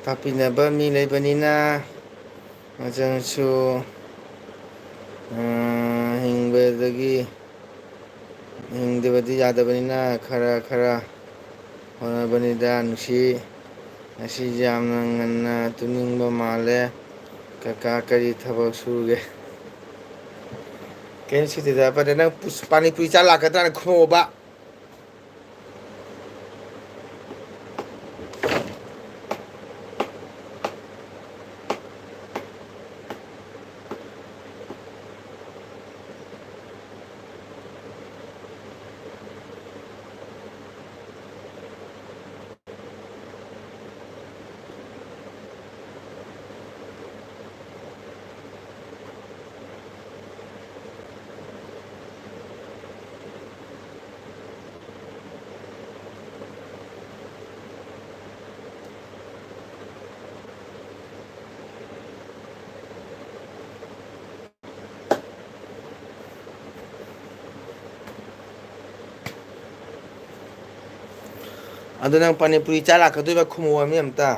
ꯇꯥꯛꯄꯤꯅꯕ ꯃꯤ ꯂꯩꯕꯅꯤꯅ ꯃꯆꯜꯁꯨ, ꯑ, ꯍꯤꯡꯕꯗꯒꯤ, ꯍꯤꯡꯗꯕꯗꯤ ꯌꯥꯗꯕꯅꯤꯅ ꯈꯔ ꯈꯔ ꯍꯣꯠꯅꯕꯅꯤꯗ꯫ ꯅꯨꯡꯁꯤ, ꯉꯁꯤꯁꯦ ꯌꯥꯝꯅ ꯉꯟꯅ ꯇꯨꯝꯅꯤꯡꯕ ꯃꯥꯜꯂꯦ꯫ ꯀꯀꯥ ꯀꯔꯤ ꯊꯕꯛ ꯁꯨꯒꯦ? ꯀꯩꯝ ꯁꯨꯗꯦꯗ꯫ ꯐꯔꯦ, ꯅꯪ ꯄꯨꯁ-, ꯄꯥꯅꯤꯄꯨꯔꯤ ꯆꯥ ꯂꯥꯛꯀꯗ꯭ꯔꯥꯅ ꯈꯨꯝꯃꯛꯑꯣꯕ꯫ ꯑꯗꯨ ꯅꯪ ꯄꯥꯅꯤꯄꯨꯔꯤ ꯆꯥ ꯂꯥꯛꯀꯗꯣꯏꯕ, ꯈꯨꯝꯃꯣ ꯃꯤ ꯑꯝꯇ꯫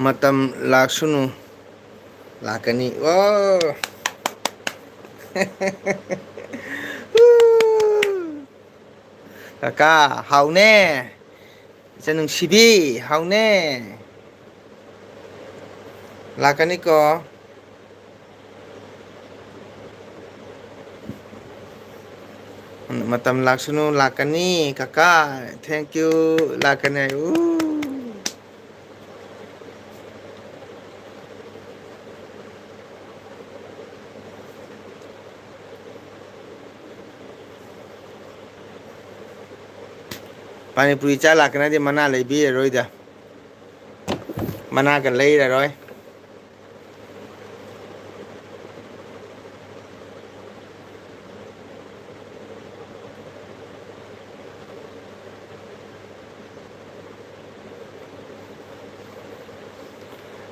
ꯃꯇꯝ ꯂꯥꯛꯁꯅꯨ, ꯂꯥꯛꯀꯅꯤ꯫ ꯑꯣ! ꯀꯀꯥ, ꯍꯥꯎꯅꯦ꯫ ꯏꯆꯟ ꯅꯨꯡꯁꯤꯕꯤ, ꯍꯥꯎꯅꯦ꯫ ꯂꯥꯛꯀꯅꯤꯀꯣ꯫ ꯃꯇꯝ ꯂꯥꯛꯁꯅꯨ, ꯂꯥꯛꯀꯅꯤ, ꯀꯀꯥ꯫ Thank you, ꯂꯥꯛꯀꯅꯤ ꯍꯥꯏ꯫ ꯎ꯫ ꯄꯥꯅꯤꯄꯨꯔꯤ ꯆꯥ ꯂꯥꯛꯀꯅꯗꯤ ꯃꯅꯥ ꯂꯩꯕꯤꯔꯔꯣꯏꯗ꯫ ꯃꯅꯥꯒ ꯂꯩꯔꯔꯣꯏ꯫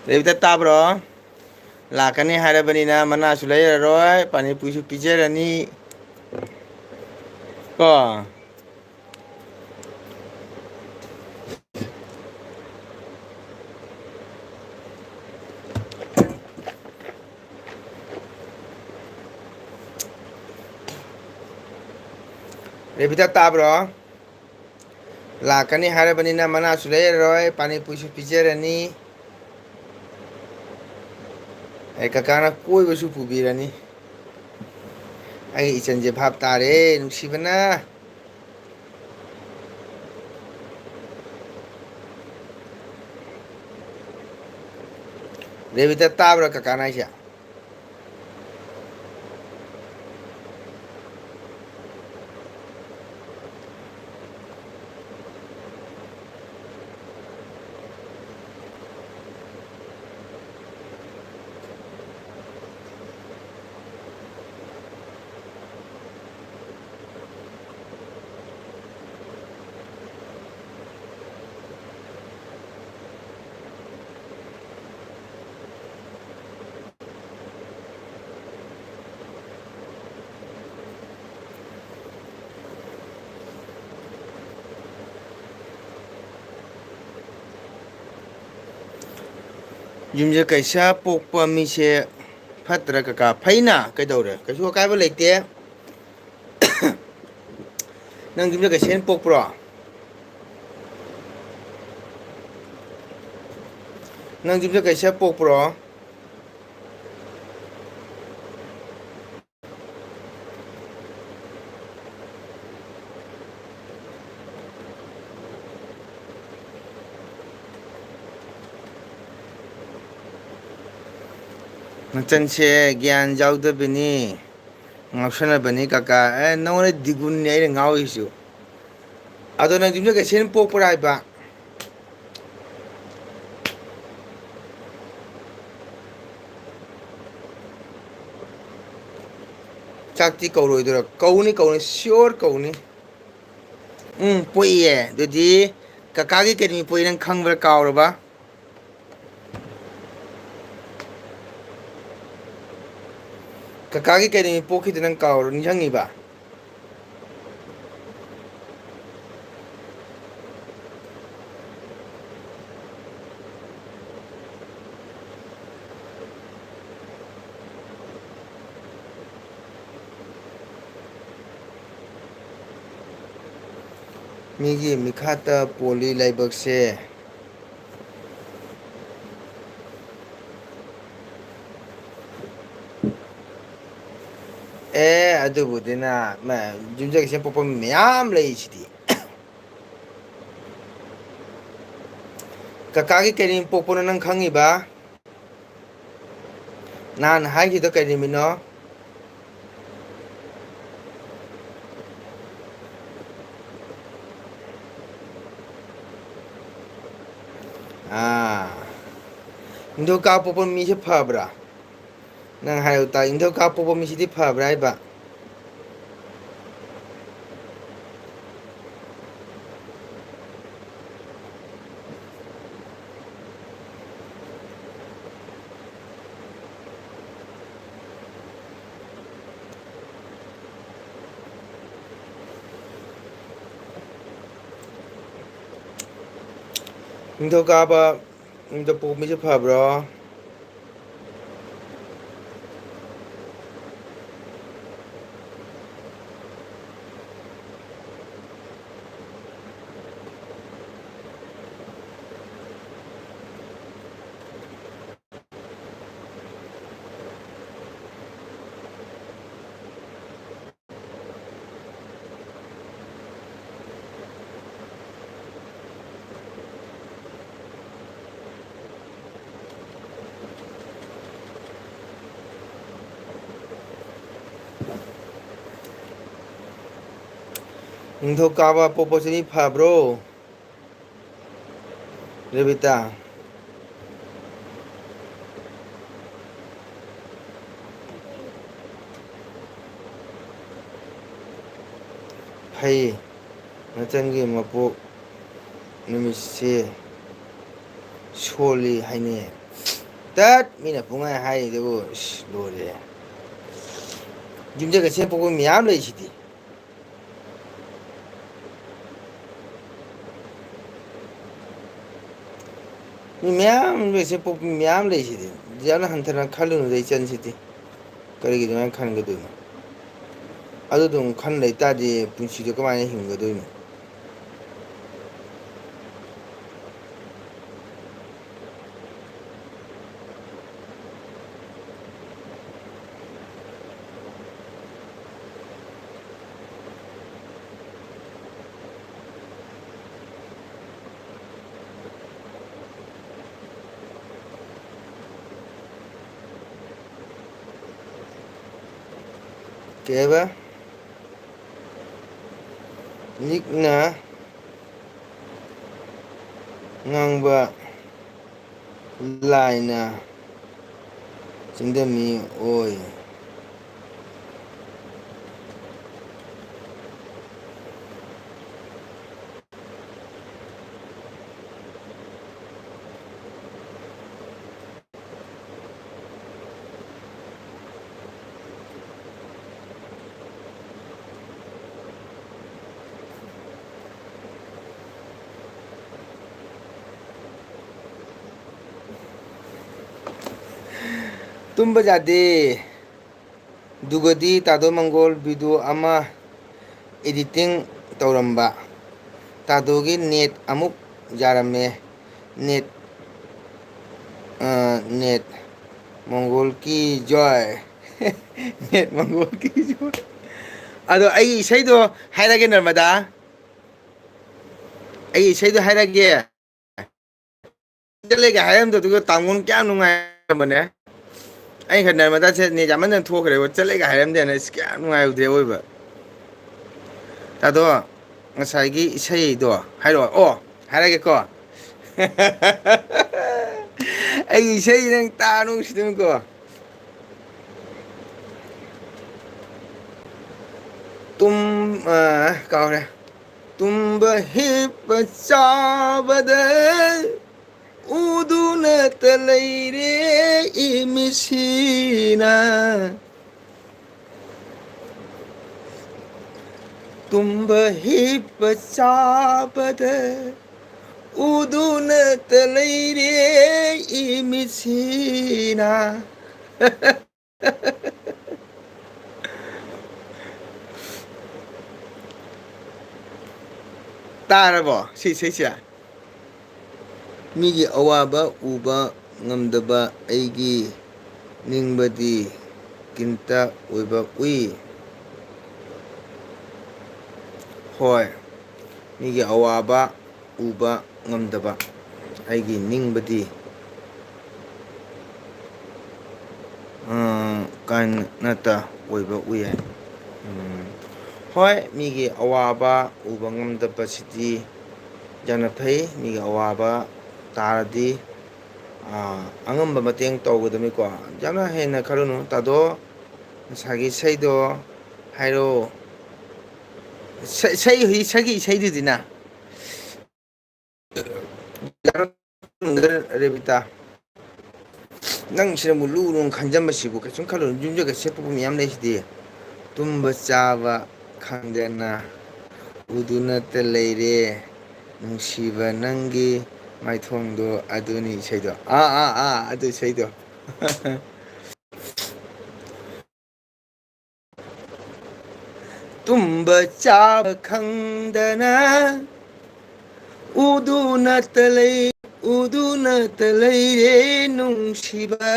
ꯔꯦꯕꯤꯇ, ꯇꯥꯕ꯭ꯔꯣ? ꯂꯥꯛꯀꯅꯤ ꯍꯥꯏꯔꯕꯅꯤꯅ ꯃꯅꯥꯁꯨ ꯂꯩꯔꯔꯣꯏ, ꯄꯥꯅꯤꯄꯨꯔꯤꯁꯨ ꯄꯤꯖꯔꯅꯤ꯫ ꯀꯣ꯫ ꯔꯦꯕꯤꯇꯥ, ꯇꯥꯕ꯭ꯔꯣ? ꯂꯥꯛꯀꯅꯤ ꯍꯥꯏꯔꯕꯅꯤꯅ ꯃꯅꯥꯁꯨ ꯂꯩꯔꯔꯣꯏ, ꯄꯥꯅꯤꯄꯨꯔꯤꯁꯨ ꯄꯤꯖꯔꯅꯤ꯫ ꯑꯩ ꯀꯀꯥꯅ ꯀꯣꯏꯕꯁꯨ ꯄꯨꯕꯤꯔꯅꯤ꯫ ꯑꯩ ꯏꯆꯟꯁꯦ ꯚꯥꯞ ꯇꯥꯔꯦ, ꯅꯨꯡꯁꯤꯕꯅ꯫ ꯔꯦꯕꯤꯇꯥ, ꯇꯥꯕ꯭ꯔꯥ ꯀꯀꯥꯅ ꯍꯥꯏꯁꯦ? ꯌꯨꯝꯁꯦ ꯀꯩꯁꯥ ꯄꯣꯛꯄ ꯃꯤꯁꯦ ꯐꯠꯇ꯭ꯔꯥ ꯀꯀꯥ? ꯐꯩꯅ, ꯀꯩꯗꯧꯔꯦ? ꯀꯩꯁꯨ ꯑꯀꯥꯏꯕ ꯂꯩꯇꯦ꯫ ꯅꯪ ꯌꯨꯝꯖꯀꯩꯁꯦꯟ ꯄꯣꯛꯄ꯭ꯔꯣ? ꯅꯪ ꯌꯨꯝꯖꯀꯩꯁꯦꯟ ꯄꯣꯛꯄ꯭ꯔꯣ? ꯅꯆꯟꯁꯦ ꯒ꯭ꯌꯥꯟ ꯌꯥꯎꯗꯕꯤꯅꯤ, ꯉꯥꯎꯁꯟꯅꯕꯅꯤ ꯀꯀꯥ꯫ ꯑꯦ, ꯅꯉꯣꯟꯗ ꯗꯤꯒꯨꯟꯅꯤ ꯑꯩꯅ ꯉꯥꯎꯔꯤꯁꯤꯁꯨ꯫ ꯑꯗꯣ ꯅꯪ ꯌꯨꯝꯖꯀꯩꯁꯦꯟ ꯄꯣꯛꯄ꯭ꯔꯥ ꯍꯥꯏꯕ? ꯆꯥꯛꯇꯤ ꯀꯧꯔꯣꯏꯗꯣꯏꯔꯣ? ꯀꯧꯅꯤ, ꯀꯧꯅꯤ, sure ꯀꯧꯅꯤ꯫ ꯎꯝ, ꯄꯣꯛꯏꯌꯦ꯫ ꯑꯗꯨꯗꯤ ꯀꯀꯥꯒꯤ ꯀꯩ ꯅꯨꯃꯤꯠ ꯄꯣꯛꯏ ꯅꯪ ꯈꯪꯕ꯭ꯔꯥ, ꯀꯥꯎꯔꯕ? ꯀꯀꯥꯒꯤ ꯀꯩ ꯅꯨꯃꯤꯠ ꯄꯣꯛꯈꯤꯗꯨ ꯅꯪ ꯀꯥꯎꯔ ꯅꯤꯡꯁꯤꯡꯉꯤꯕ? ꯃꯤꯒꯤ ꯃꯤꯈꯥꯇ ꯄꯣꯜꯂꯤ ꯂꯥꯏꯕꯛꯁꯦ꯫ ꯑꯦ, ꯑꯗꯨꯕꯨꯗꯤꯅ, ꯃ-, ꯌꯨꯝꯖꯀꯩꯁꯦꯟ ꯄꯣꯛꯄ ꯃꯤ ꯃꯌꯥꯝ ꯂꯩꯁꯤꯗꯤ꯫ ꯀꯀꯥꯒꯤ ꯀꯔꯤ ꯄꯣꯛꯄꯅꯣ ꯅꯪ ꯈꯪꯉꯤꯕ? ꯅꯍꯥꯟ ꯍꯥꯏꯈꯤꯗꯣ ꯀꯔꯤ ꯅꯨꯃꯤꯠꯅꯣ? ꯑꯥ, ꯅꯤꯡꯊꯧꯀꯥꯕ ꯄꯣꯛꯄ ꯃꯤꯁꯦ ꯐꯕ꯭ꯔꯥ? ꯅꯪ ꯍꯥꯏꯌꯨ ꯇꯥ, ꯅꯤꯡꯊꯧꯀꯥꯕ ꯄꯣꯛꯄ ꯃꯤꯁꯤꯗꯤ ꯐꯕ꯭ꯔꯥ ꯍꯥꯏꯕ? ꯅꯤꯡꯊꯧꯀꯥꯕ ꯅꯨꯃꯤꯠꯇ ꯄꯣꯛꯄ ꯃꯤꯁꯦ ꯐꯕ꯭ꯔꯣ? ꯅꯤꯡꯊꯧꯀꯥꯕ ꯄꯣꯛꯄꯁꯤꯗꯤ ꯐꯕ꯭ꯔꯣ, ꯔꯦꯕꯤꯇꯥ? ꯐꯩ꯫ ꯅꯆꯟꯒꯤ ꯃꯄꯣꯛ ꯅꯨꯃꯤꯠꯁꯦ ꯁꯣꯜꯂꯤ ꯍꯥꯏꯅꯩ꯫ ꯇꯠ! ꯃꯤꯅ ꯄꯨꯡꯍꯥꯏ ꯍꯥꯏꯔꯤꯗꯨꯕꯨ, ꯏꯁ, ꯂꯣꯏꯔꯦ꯫ ꯌꯨꯝꯖꯀꯩꯁ ꯄꯣꯛꯄ ꯃꯌꯥꯝ ꯂꯩꯁꯤꯗꯤ꯫ ꯃꯤ ꯃꯌꯥꯝ ꯂꯩꯁꯦ, ꯄꯣꯛꯄꯤ ꯃꯌꯥꯝ ꯂꯩꯁꯤꯗꯤ꯫ ꯌꯥꯝꯅ ꯍꯟꯊꯅ ꯈꯜꯂꯨꯅꯨꯗ ꯏꯆꯟꯁꯤꯗꯤ꯫ ꯀꯔꯤꯒꯤ ꯑꯗꯨꯃꯥꯏꯅ ꯈꯟꯒꯗꯣꯏꯅꯣ? ꯑꯗꯨ ꯑꯗꯨꯝ ꯈꯟ ꯂꯩ ꯇꯥꯔꯗꯤ ꯄꯨꯟꯁꯤꯗꯣ ꯀꯃꯥꯏꯅ ꯍꯤꯡꯒꯗꯣꯏꯅꯣ? ꯀꯩ ꯍꯥꯏꯕ? ꯂꯤꯛꯅ ꯉꯥꯡꯕ ꯂꯥꯏꯅ ꯆꯤꯡꯗꯝꯃꯤ ꯑꯣꯏ꯫ ꯇꯨꯝꯕ ꯌꯥꯗꯦ꯫ ꯑꯗꯨꯒꯗꯤ ꯇꯥꯗꯣ ꯃꯪꯒꯣꯜ video ꯑꯃ editing ꯇꯧꯔꯝꯕ꯫ ꯇꯥꯗꯣꯒꯤ net ꯑꯃꯨꯛ ꯌꯥꯔꯝꯃꯦ꯫ Net, ꯑ, net ꯃꯪꯒꯣꯜ ꯀꯤ ꯖꯣꯏ꯫ Net ꯃꯪꯒꯣꯜ ꯀꯤ ꯖꯣꯏ꯫ ꯑꯗꯣ ꯑꯩ ꯏꯁꯩꯗꯣ ꯍꯥꯏꯔꯒꯦ, ꯅꯔꯃꯗꯥ꯫ ꯑꯩ ꯏꯁꯩꯗꯣ ꯍꯥꯏꯔꯒꯦ꯫ ꯆꯠꯂꯦꯒ ꯍꯥꯏꯔꯝꯗꯕꯗꯨꯒ ꯇꯥꯡꯒꯣꯟ ꯀꯌꯥꯝ ꯅꯨꯡꯉꯥꯏꯔꯝꯕꯅꯦ꯫ ꯑꯩ ꯈꯔ ꯅꯔꯃꯗꯥꯁꯦ ꯅꯦꯠ ꯌꯥꯝꯃꯟꯗꯅ ꯊꯣꯛꯈ꯭ꯔꯦꯕ, ꯆꯠꯂꯦꯒ ꯍꯥꯏꯔꯝꯗꯦꯅ꯫ ꯑꯁ, ꯀꯌꯥ ꯅꯨꯡꯉꯥꯏꯔꯨꯗ꯭ꯔꯦ ꯑꯣꯏꯕ꯫ ꯇꯥꯗꯣ, ꯉꯁꯥꯏꯒꯤ ꯏꯁꯩꯗꯣ ꯍꯥꯏꯔꯛꯑꯣ꯫ ꯑꯣ, ꯍꯥꯏꯔꯒꯦꯀꯣ꯫ ꯑꯩꯒꯤ ꯏꯁꯩ ꯅꯪ ꯇꯥ ꯅꯨꯡꯁꯤꯗꯣꯏꯅꯤꯀꯣ꯫ ꯇꯨꯝ-, ꯑ, ꯀꯥꯎꯔꯦ꯫ ꯇꯨꯝꯕ ꯍꯤꯞꯄ ꯆꯥꯕꯗ ꯎꯗꯨꯅꯇ ꯂꯩꯔꯦ ꯏꯃꯤꯁꯤꯅ꯫ ꯇꯨꯝꯕ ꯍꯤꯞꯄ ꯆꯥꯕꯗ ꯎꯗꯨꯅꯇ ꯂꯩꯔꯦ ꯏꯃꯤꯁꯤꯅ꯫ ꯇꯥꯔꯕꯣ ꯁꯤ ꯏꯁꯩꯁꯦ? ꯃꯤꯒꯤ ꯑꯋꯥꯕ ꯎꯕ ꯉꯝꯗꯕ ꯑꯩꯒꯤ ꯅꯤꯡꯕꯗꯤ ꯀꯤꯟꯇ ꯑꯣꯏꯕ ꯎꯏ꯫ ꯍꯣꯏ, ꯃꯤꯒꯤ ꯑꯋꯥꯕ ꯎꯕ ꯉꯝꯗꯕ ꯑꯩꯒꯤ ꯅꯤꯡꯕꯗꯤ, ꯑ, ꯀꯥꯏꯅꯇ ꯑꯣꯏꯕ ꯎꯏ ꯍꯥꯏ꯫ ꯎꯝ꯫ ꯍꯣꯏ, ꯃꯤꯒꯤ ꯑꯋꯥꯕ ꯎꯕ ꯉꯝꯗꯕꯁꯤꯗꯤ ꯌꯥꯝꯅ ꯐꯩ꯫ ꯃꯤꯒꯤ ꯑꯋꯥꯕ ꯇꯥꯔꯗꯤ, ꯑ, ꯑꯉꯝꯕ ꯃꯇꯦꯡ ꯇꯧꯒꯗꯕꯅꯤꯀꯣ꯫ ꯌꯥꯝꯅ ꯍꯦꯟꯅ ꯈꯜꯂꯨꯅꯨ꯫ ꯇꯥꯗꯣ, ꯉꯁꯥꯏꯒꯤ ꯏꯁꯩꯗꯣ ꯍꯥꯏꯔꯣ꯫ ꯏꯁꯩ, ꯏꯁꯩ, ꯍꯧꯖꯤꯛ ꯏꯁꯩꯒꯤ ꯏꯁꯩꯗꯨꯗꯤꯅ꯫ ꯔꯦꯕꯤꯇꯥ, ꯅꯪ ꯁꯤꯅꯕꯨ ꯂꯨ ꯂꯨꯅ ꯈꯟꯖꯟꯕꯁꯤꯕꯨ ꯀꯩꯁꯨꯝ ꯈꯜꯂꯨꯅꯨ꯫ ꯌꯨꯝꯖꯒ ꯁꯦꯞꯄꯕꯨ ꯃꯌꯥꯝ ꯂꯩꯁꯤꯗꯤ꯫ ꯇꯨꯝꯕ ꯆꯥꯕ ꯈꯪꯗꯅ ꯎꯗꯨꯅꯇ ꯂꯩꯔꯦ꯫ ꯅꯨꯡꯁꯤꯕ ꯅꯪꯒꯤ ꯃꯥꯏꯊꯣꯡꯗꯣ ꯑꯗꯨꯅꯤ ꯏꯁꯩꯗꯣ꯫ ꯑꯥ, ꯑꯥ, ꯑꯥ, ꯑꯗꯨ ꯏꯁꯩꯗꯣ꯫ ꯇꯨꯝꯕ ꯆꯥꯕ ꯈꯪꯗꯅ ꯎꯗꯨꯅꯇ ꯂꯩ, ꯎꯗꯨꯅꯇ ꯂꯩꯔꯦ ꯅꯨꯡꯁꯤꯕ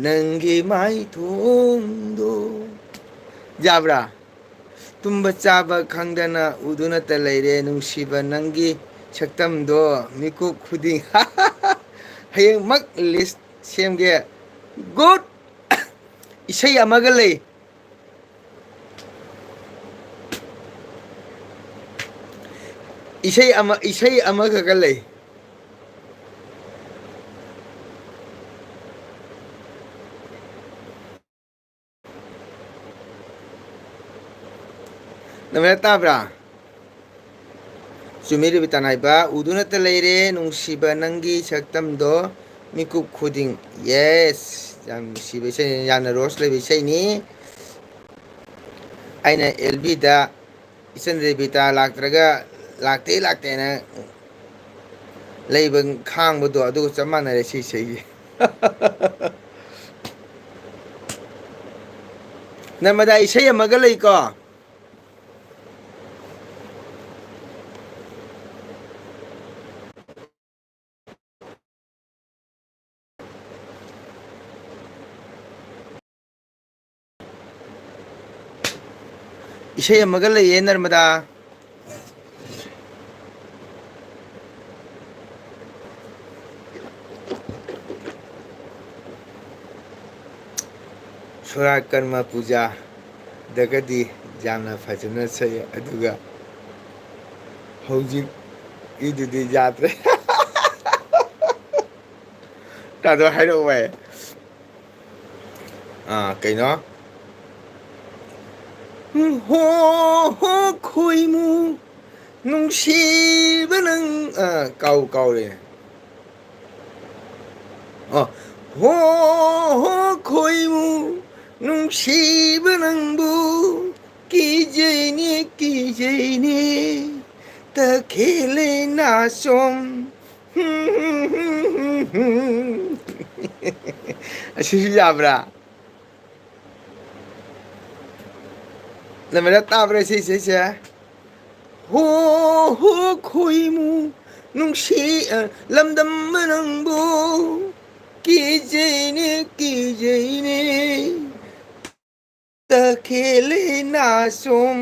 ꯅꯪꯒꯤ ꯃꯥꯏꯊꯣꯡꯗꯣ꯫ ꯌꯥꯕ꯭ꯔꯥ? ꯇꯨꯝꯕ ꯆꯥꯕ ꯈꯪꯗꯅ ꯎꯗꯨꯅꯇ ꯂꯩꯔꯦ ꯅꯨꯡꯁꯤꯕ ꯅꯪꯒꯤ ꯁꯛꯇꯝꯗꯣ ꯃꯤꯀꯨꯞ ꯈꯨꯗꯤꯡ꯫ ꯍꯌꯦꯡꯃꯛ ꯂꯤꯁ ꯁꯦꯝꯒꯦ꯫ Good. ꯏꯁꯩ ꯑꯃꯒ ꯂꯩ꯫ ꯏꯁꯩ ꯑꯃ, ꯏꯁꯩ ꯑꯃꯈꯛꯀ ꯂꯩ꯫ ꯅꯃꯦ ꯇꯥꯕ꯭ꯔꯥ? ꯆꯨꯝꯃꯤ ꯔꯦꯕꯤꯇꯥ ꯅꯥꯏꯕ, ꯎꯗꯨꯅꯇ ꯂꯩꯔꯦ ꯅꯨꯡꯁꯤꯕ ꯅꯪꯒꯤ ꯁꯛꯇꯝꯗꯣ ꯃꯤꯀꯨꯞ ꯈꯨꯗꯤꯡ꯫ Yes, ꯌꯥꯝ ꯅꯨꯡꯁꯤꯕ ꯏꯁꯩꯅꯤ, ꯌꯥꯝꯅ ꯔꯣꯁ ꯂꯩꯕ ꯏꯁꯩꯅꯤ꯫ ꯑꯩꯅ ꯑꯦꯜ ꯕꯤꯗ ꯏꯆꯟ ꯔꯦꯕꯤꯇꯥ ꯂꯥꯛꯇ꯭ꯔꯒ, ꯂꯥꯛꯇꯦ ꯂꯥꯛꯇꯦꯅ ꯂꯩꯕ, ꯈꯥꯡꯕꯗꯣ ꯑꯗꯨꯒ ꯆꯞ ꯃꯥꯟꯅꯔꯦ ꯁꯤ ꯏꯁꯩꯁꯦ꯫ ꯅꯔꯃꯗꯥ, ꯏꯁꯩ ꯑꯃꯒ ꯂꯩꯀꯣ꯫ ꯏꯁꯩ ꯑꯃꯒ ꯂꯩꯌꯦ, ꯅꯔꯃꯗꯥ꯫ ꯁꯣꯔꯥꯠ ꯀꯔꯃ ꯄꯨꯖꯥꯗꯒꯗꯤ ꯌꯥꯝꯅ ꯐꯖꯅ ꯁꯛꯑꯦ, ꯑꯗꯨꯒ ꯍꯧꯖꯤꯛꯀꯤꯗꯨꯗꯤ ꯌꯥꯗ꯭ꯔꯦ꯫ ꯇꯥꯗꯣ ꯍꯥꯏꯔꯛꯑꯣ ꯚꯥꯏ꯫ ꯑꯥ, ꯀꯩꯅꯣ? ꯍꯣ, ꯍꯣ, ꯈꯣꯏꯃꯨ, ꯅꯨꯡꯁꯤꯕ ꯅꯪ, ꯑꯥ, ꯀꯥꯎ-, ꯀꯥꯎꯔꯦ꯫ ꯑꯣ, ꯍꯣ, ꯍꯣ, ꯈꯣꯏꯃꯨ, ꯅꯨꯡꯁꯤꯕ ꯅꯪꯕꯨ, ꯀꯤꯖꯩꯅꯦ, ꯀꯤꯖꯩꯅꯦ, ꯇꯈꯦꯜꯂꯩ ꯅꯥꯆꯣꯝ꯫ ꯑꯁꯤꯁꯨ ꯌꯥꯕ꯭ꯔꯥ? ꯅꯃꯦꯗ ꯇꯥꯕ꯭ꯔꯥ ꯁꯤ ꯏꯁꯩꯁꯦ? ꯍꯣ, ꯍꯣ, ꯈꯣꯏꯃꯨ, ꯅꯨꯡꯁꯤ, ꯑ, ꯂꯝꯗꯝꯕ ꯅꯪꯕꯨ, ꯀꯤꯖꯩꯅꯦ, ꯀꯤꯖꯩꯅꯦ, ꯇꯈꯦꯜꯂꯩ ꯅꯥꯆꯣꯝ꯫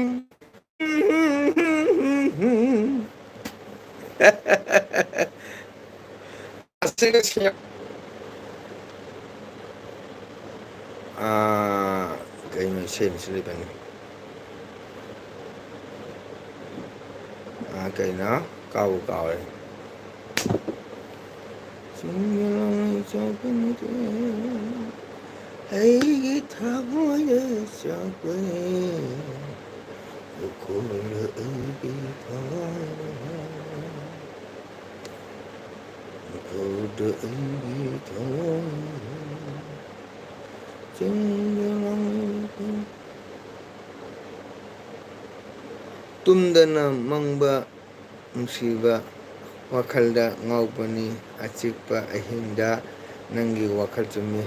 ꯑꯁꯤꯒ ꯁꯦꯝ-, ꯑꯥ, ꯀꯩꯅꯣ ꯏꯁꯩ ꯑꯃꯁꯨ ꯂꯩꯕꯅꯤ꯫ ꯑꯥ, ꯀꯩꯅꯣ? ꯀꯥꯎꯕꯨ ꯀꯥꯎꯔꯦ꯫ ꯆꯤꯡꯒꯤ ꯂꯝꯃꯩ ꯆꯠꯄ ꯅꯠꯇꯦ, ꯑꯩꯒꯤ ꯊꯃꯣꯏꯗ ꯆꯠꯄꯅꯤ꯫ ꯎꯈ꯭ꯔꯨꯜꯗ ꯑꯩꯒꯤ ꯊꯃꯣꯏꯗ, ꯎꯈ꯭ꯔꯨꯜꯗ ꯑꯩꯒꯤ ꯊꯃꯣꯏꯗ, ꯆꯤꯡꯒꯤ ꯂꯝꯃꯩ ꯇꯨꯝꯗꯅ ꯃꯪꯕ ꯅꯨꯡꯁꯤꯕ ꯋꯥꯈꯜꯗ ꯉꯥꯎꯕꯅꯤ꯫ ꯑꯆꯤꯛꯄ ꯑꯍꯤꯡꯗ ꯅꯪꯒꯤ ꯋꯥꯈꯜ ꯆꯨꯝꯃꯤ꯫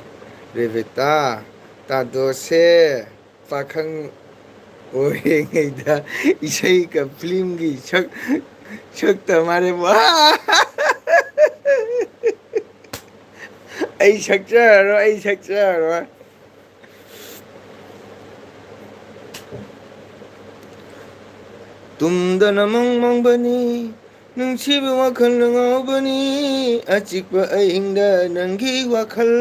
ꯔꯦꯕꯤꯇꯥ, ꯇꯥꯗꯣꯁꯦ ꯄꯥꯈꯪ ꯑꯣꯏꯔꯤꯉꯩꯗ ꯏꯁꯩꯒ ꯐꯤꯂꯝꯒꯤ ꯁꯛ, ꯁꯛꯇ ꯃꯥꯜꯂꯦꯕ꯫ ꯑꯩ ꯁꯛꯆꯔꯔꯣꯏ, ꯑꯩ ꯁꯛꯆꯔꯔꯣꯏ꯫ ꯇꯨꯝꯗꯅ ꯃꯪ ꯃꯪꯕꯅꯤ, ꯅꯨꯡꯁꯤꯕ ꯋꯥꯈꯜꯅ ꯉꯥꯎꯕꯅꯤ, ꯑꯆꯤꯛꯄ ꯑꯍꯤꯡꯗ ꯅꯪꯒꯤ ꯋꯥꯈꯜ꯫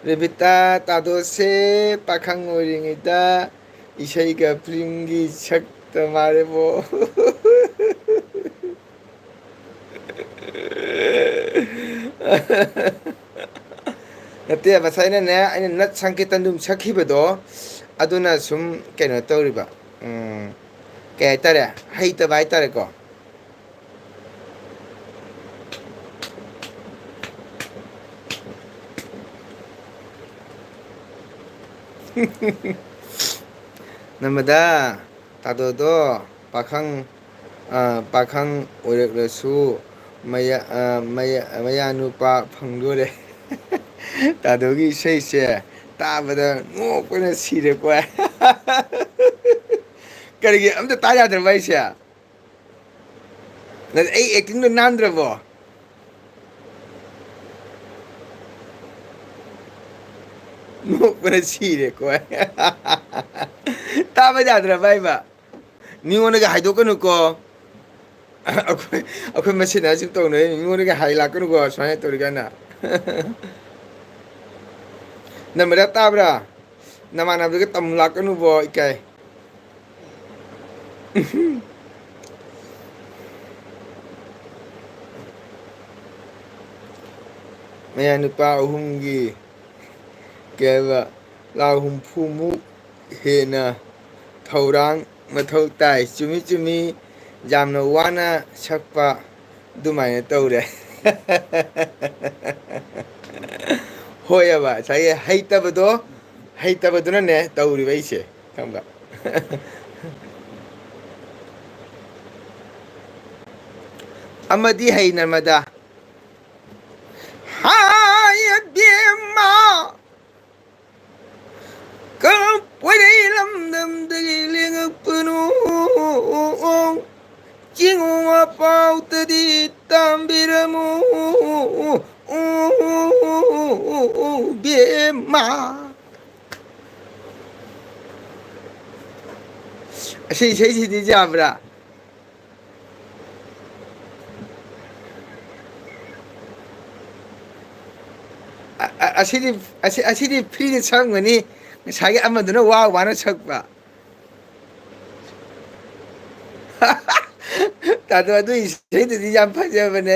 ꯔꯦꯕꯤꯇꯥ, ꯇꯥꯗꯣꯁꯦ ꯄꯥꯈꯪ ꯑꯣꯏꯔꯤꯉꯩꯗ ꯏꯁꯩꯒ ꯐꯤꯂꯝꯒꯤ ꯁꯛꯇ ꯃꯥꯜꯂꯦꯕꯣ꯫ ꯅꯠꯇꯦ, ꯉꯁꯥꯏꯅꯅꯦ, ꯑꯩꯅ ꯅꯠ ꯁꯪꯀꯤꯔꯇꯟꯗꯨꯝ ꯁꯛꯈꯤꯕꯗꯣ, ꯑꯗꯨꯅ ꯁꯨꯝ ꯀꯩꯅꯣ ꯇꯧꯔꯤꯕ, ꯎꯝ, ꯀꯩ ꯍꯥꯏꯇꯥꯔꯦ, ꯍꯩꯇꯕ ꯍꯥꯏꯇꯥꯔꯦꯀꯣ꯫ ꯅꯝꯕꯗ ꯇꯥꯗꯣꯗꯣ ꯄꯥꯈꯪ, ꯑ, ꯄꯥꯈꯪ ꯑꯣꯏꯔꯛꯂꯁꯨ ꯃꯌꯥ-, ꯑ, ꯃꯌꯥ-, ꯃꯌꯥ ꯅꯨꯄꯥ ꯐꯪꯗꯣꯔꯦ꯫ ꯇꯥꯗꯣꯒꯤ ꯏꯁꯩꯁꯦ ꯇꯥꯕꯗ ꯅꯣꯛꯄꯅ ꯁꯤꯔꯦꯀꯣ꯫ ꯀꯔꯤꯒꯤ ꯑꯝꯇ ꯇꯥ ꯌꯥꯗ꯭ꯔꯕ ꯑꯩꯁꯦ? ꯅꯠꯇꯦ, ꯑꯩ ꯑꯦꯛꯇꯤꯡꯗꯣ ꯅꯥꯟꯗ꯭ꯔꯕꯣ? ꯅꯣꯛꯄꯅ ꯁꯤꯔꯦꯀꯣ꯫ ꯇꯥꯕ ꯌꯥꯗ꯭ꯔꯕ ꯍꯥꯏꯕ? ꯃꯤꯉꯣꯟꯗꯒ ꯍꯥꯏꯗꯣꯛꯀꯅꯨꯀꯣ꯫ ꯑꯩꯈꯣꯏ, ꯑꯩꯈꯣꯏ ꯃꯁꯦꯟ ꯁꯨꯝ ꯇꯧꯅꯔꯤ, ꯃꯤꯉꯣꯟꯗꯒ ꯍꯥꯏ ꯂꯥꯛꯀꯅꯨꯀꯣ, ꯁꯨꯃꯥꯏꯅ ꯇꯧꯔꯤ ꯀꯥꯟꯗ꯫ ꯅꯝꯕꯔ ꯇꯥꯕ꯭ꯔꯥ? ꯅꯃꯥꯟꯅꯕꯗꯨꯒ ꯇꯝ ꯂꯥꯛꯀꯅꯨꯕꯣ, ꯏꯀꯥꯏ꯫ ꯃꯌꯥ ꯅꯨꯄꯥ ꯑꯍꯨꯝꯒꯤ ꯀꯩ ꯍꯥꯏꯕ, ꯂꯥꯛ ꯍꯨꯝꯐꯨꯃꯨꯛ ꯍꯦꯟꯅ ꯊꯧꯔꯥꯡ ꯃꯊꯧ ꯇꯥꯏ꯫ ꯆꯨꯝꯃꯤ, ꯆꯨꯝꯃꯤ, ꯌꯥꯝꯅ ꯋꯥꯅ ꯁꯛꯄ ꯑꯗꯨꯃꯥꯏꯅ ꯇꯧꯔꯦ꯫ ꯍꯣꯏꯑꯕ, ꯉꯁꯥꯏꯒꯤ ꯍꯩꯇꯕꯗꯣ, ꯍꯩꯇꯕꯗꯨꯅꯅꯦ ꯇꯧꯔꯤꯕ ꯑꯩꯁꯦ, ꯈꯪꯕ꯭ꯔꯥ? ꯑꯃꯗꯤ ꯍꯩ ꯅꯔꯃꯗꯥ꯫ ꯍꯥꯏ ꯑꯕꯦꯝꯃ! ꯀꯔꯝ ꯄꯣꯏꯔꯩ ꯂꯝꯗꯝꯗꯒꯤ ꯂꯦꯡꯉꯛꯄꯅꯣ? ꯆꯤꯡꯉꯨ ꯄꯥꯎꯇꯗꯤ ꯇꯝꯕꯤꯔꯝꯃꯨ, ꯕꯦꯝꯃ꯫ ꯑꯁꯤ ꯏꯁꯩꯁꯤꯗꯤ ꯌꯥꯕ꯭ꯔꯥ? ꯑ-, ꯑ-, ꯑꯁꯤꯗꯤ, ꯑꯁꯤ, ꯑꯁꯤꯗꯤ ꯐ꯭ꯔꯤꯗ ꯁꯛꯑꯝꯒꯅꯤ꯫ ꯉꯁꯥꯏꯒꯤ ꯑꯃꯗꯨꯅ ꯋꯥ ꯋꯥꯅ ꯁꯛꯄ꯫ ꯇꯥꯗꯣ, ꯑꯗꯨ ꯏꯁꯩꯗꯨꯗꯤ ꯌꯥꯝ ꯐꯖꯕꯅꯦ꯫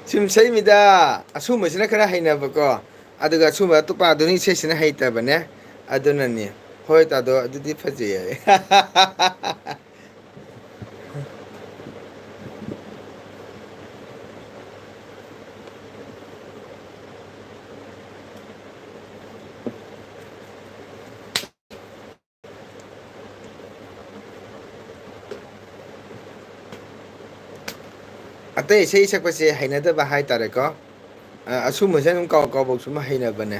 ꯁꯨꯝ ꯁꯛꯏꯃꯤꯗ, ꯑꯁꯨꯝꯕꯁꯤꯅ ꯈꯔ ꯍꯩꯅꯕꯀꯣ, ꯑꯗꯨꯒ ꯑꯁꯨꯝꯕ ꯑꯇꯣꯞꯄ ꯑꯥꯙꯨꯅꯤꯛ ꯏꯁꯩꯁꯤꯅ ꯍꯩꯇꯕꯅꯦ꯫ ꯑꯗꯨꯅꯅꯤ꯫ ꯍꯣꯏ ꯇꯥꯗꯣ, ꯑꯗꯨꯗꯤ ꯐꯖꯩꯌꯦ꯫ ꯑꯇꯩ ꯏꯁꯩ ꯁꯛꯄꯁꯦ ꯍꯩꯅꯗꯕ ꯍꯥꯏꯇꯥꯔꯦꯀꯣ꯫ ꯑ, ꯑꯁꯨꯝꯕꯁꯦ ꯑꯗꯨꯝ ꯀꯥꯎ ꯀꯥꯎꯕ ꯁꯨꯝ ꯍꯩꯅꯕꯅꯦ꯫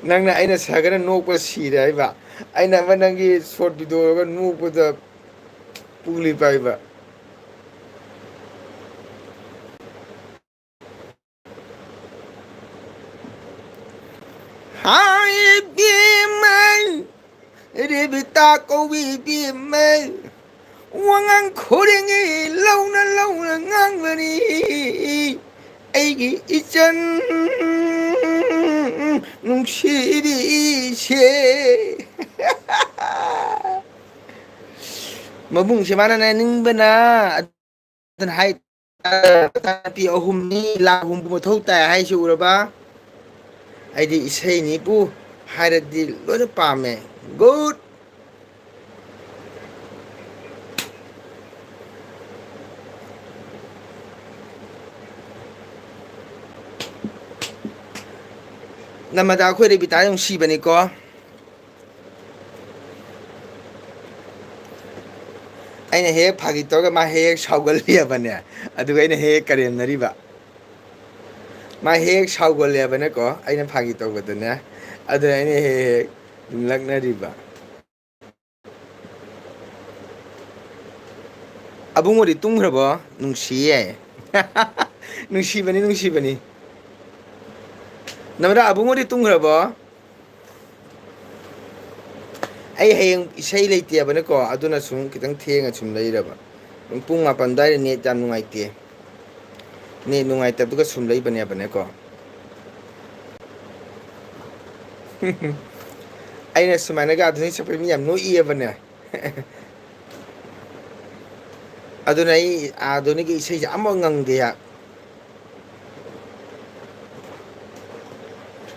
ꯅꯪꯅ ꯑꯩꯅ ꯁꯥꯒꯠꯅ ꯅꯣꯛꯄ ꯁꯤꯔꯦ ꯍꯥꯏꯕ꯫ ꯑꯩꯅ ꯑꯃ ꯅꯪꯒꯤ ꯁꯣꯔꯠ ꯚꯤꯗꯤꯑꯣꯒ ꯅꯣꯛꯄꯗ ꯄꯨꯛꯂꯤ ꯄꯥꯏꯕ꯫ ꯍꯥꯏ ꯏꯕꯦꯝꯃ, ꯔꯦꯕꯤꯇꯥ ꯀꯧꯕꯤ ꯏꯕꯦꯝꯃ, ꯋꯥꯉꯥꯡ ꯈꯨꯗꯤꯡꯒꯤ ꯂꯧꯅ ꯂꯧꯅ ꯉꯥꯡꯕꯅꯤ ꯑꯩꯒꯤ ꯏꯆꯟ ꯅꯨꯡꯁꯤꯕꯤꯁꯦ꯫ ꯃꯕꯨꯡꯁꯦ ꯃꯥꯅ ꯅꯤꯡꯕꯅ ꯑꯗꯨꯅ ꯍꯥꯏ, ꯅꯨꯄꯤ ꯑꯍꯨꯝꯅꯤ, ꯂꯥꯛ ꯑꯍꯨꯝꯕꯨ ꯃꯊꯧ ꯇꯥꯏ ꯍꯥꯏꯁꯤ ꯎꯔꯕ? ꯑꯩꯗꯤ ꯏꯁꯩꯅꯤꯕꯨ ꯍꯥꯏꯔꯗꯤ ꯂꯣꯏꯅ ꯄꯥꯝꯃꯦ꯫ Good꯫ ꯅꯃꯗ ꯑꯩꯈꯣꯏ ꯔꯦꯕꯤꯇꯥ ꯅꯨꯡꯁꯤꯕꯅꯤꯀꯣ꯫ ꯑꯩꯅ ꯍꯦꯛ ꯐꯥꯒꯤ ꯇꯧꯔꯒ ꯃꯥ ꯍꯦꯛ ꯍꯦꯛ ꯁꯥꯎꯒꯜꯂꯤꯑꯕꯅꯦ, ꯑꯗꯨꯒ ꯑꯩꯅ ꯍꯦꯛ ꯍꯦꯛ ꯀꯔꯦꯝꯅꯔꯤꯕ꯫ ꯃꯥ ꯍꯦꯛ ꯍꯦꯛ ꯁꯥꯎꯒꯜꯂꯦꯕꯅꯦꯀꯣ, ꯑꯩꯅ ꯐꯥꯒꯤ ꯇꯧꯕꯗꯅꯦ, ꯑꯗꯨꯅ ꯑꯩꯅ ꯍꯦꯛ ꯍꯦꯛ ꯂꯛꯅꯔꯤꯕ꯫ ꯑꯕꯨꯡꯉꯣꯗꯤ ꯇꯨꯝꯈ꯭ꯔꯕꯣ? ꯅꯨꯡꯁꯤꯌꯦ꯫ ꯅꯨꯡꯁꯤꯕꯅꯤ, ꯅꯨꯡꯁꯤꯕꯅꯤ꯫ ꯅꯃꯗ ꯑꯕꯨꯡꯉꯣꯗꯤ ꯇꯨꯝꯈ꯭ꯔꯕꯣ? ꯑꯩ ꯍꯌꯦꯡ ꯏꯁꯩ ꯂꯩꯇꯦꯕꯅꯦꯀꯣ, ꯑꯗꯨꯅ ꯁꯨꯝ ꯈꯤꯇꯪ ꯊꯦꯡꯉ ꯁꯨꯝ ꯂꯩꯔꯕ꯫ ꯄꯨꯡ ꯃꯥꯄꯟ ꯑꯗꯨꯋꯥꯏꯗ ꯅꯦꯠ ꯌꯥꯝ ꯅꯨꯡꯉꯥꯏꯇꯦ꯫ ꯅꯦꯠ ꯅꯨꯡꯉꯥꯏꯇꯕꯗꯨꯒ ꯁꯨꯝ ꯂꯩꯕꯅꯦꯕꯅꯦꯀꯣ꯫ ꯑꯩꯅ ꯁꯨꯃꯥꯏꯅꯒ ꯑꯥꯙꯨꯅꯤꯛ ꯁꯛꯄ ꯃꯤ ꯌꯥꯝ ꯅꯣꯛꯏꯑꯕꯅꯦ꯫ ꯑꯗꯨꯅ ꯑꯩ ꯑꯥꯙꯨꯅꯤꯛꯀꯤ ꯏꯁꯩꯁꯦ ꯑꯃꯐꯥꯎ ꯉꯪꯗꯦ꯫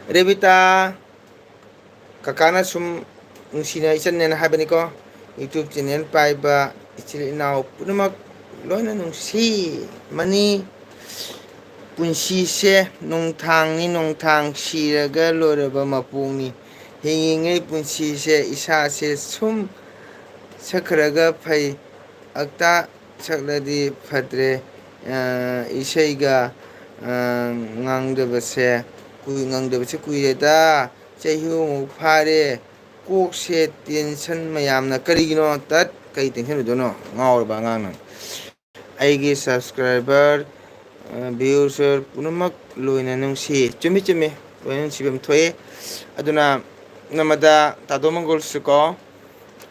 ꯔꯦꯕꯤꯇꯥ, ꯀꯀꯥꯅ ꯁꯨꯝ ꯅꯨꯡꯁꯤꯅ ꯏꯆꯟꯅꯦꯅ ꯍꯥꯏꯕꯅꯤꯀꯣ꯫ YouTube channel ꯄꯥꯏꯕ ꯏꯆꯤꯜ ꯏꯅꯥꯎ ꯄꯨꯝꯅꯃꯛ ꯂꯣꯏꯅ ꯅꯨꯡꯁꯤ꯫ ꯃꯅꯤ ꯄꯨꯟꯁꯤꯁꯦ ꯅꯣꯡꯊꯥꯡꯅꯤ, ꯅꯣꯡꯊꯥꯡ ꯁꯤꯔꯒ ꯂꯣꯏꯔꯕ ꯃꯄꯣꯛꯅꯤ꯫ ꯍꯤꯡꯉꯤꯉꯩ ꯄꯨꯟꯁꯤꯁꯦ ꯏꯁꯥꯁꯦ ꯁꯨꯝ ꯁꯛꯈ꯭ꯔꯒ ꯐꯩ꯫ ꯑꯛꯇ ꯁꯛꯂꯗꯤ ꯐꯠꯇ꯭ꯔꯦ꯫ ꯑ, ꯏꯁꯩꯒ, ꯑ, ꯉꯥꯡꯗꯕꯁꯦ ꯀꯨꯏ-, ꯉꯥꯡꯗꯕꯁꯦ ꯀꯨꯏꯔꯦꯗ꯫ ꯆꯍꯤꯃꯨꯛ ꯐꯥꯔꯦ꯫ ꯀꯣꯛꯁꯦ tension ꯃꯌꯥꯝꯅ꯫ ꯀꯔꯤꯒꯤꯅꯣ? ꯇꯠ, ꯀꯩ tension ꯑꯣꯏꯗꯣꯏꯅꯣ? ꯉꯥꯎꯔꯕ ꯑꯉꯥꯡꯅ꯫ ꯑꯩꯒꯤ subscriber, ꯑ, viewer ꯄꯨꯝꯅꯃꯛ ꯂꯣꯏꯅ ꯅꯨꯡꯁꯤ꯫ ꯆꯨꯝꯃꯤ, ꯆꯨꯝꯃꯤ꯫ ꯂꯣꯏꯅ ꯅꯨꯡꯁꯤꯕ ꯑꯃ ꯊꯣꯛꯑꯦ꯫ ꯑꯗꯨꯅ ꯅꯃꯗ ꯇꯥꯗꯣ ꯃꯪꯒꯣꯜꯁꯨ ꯀꯣ,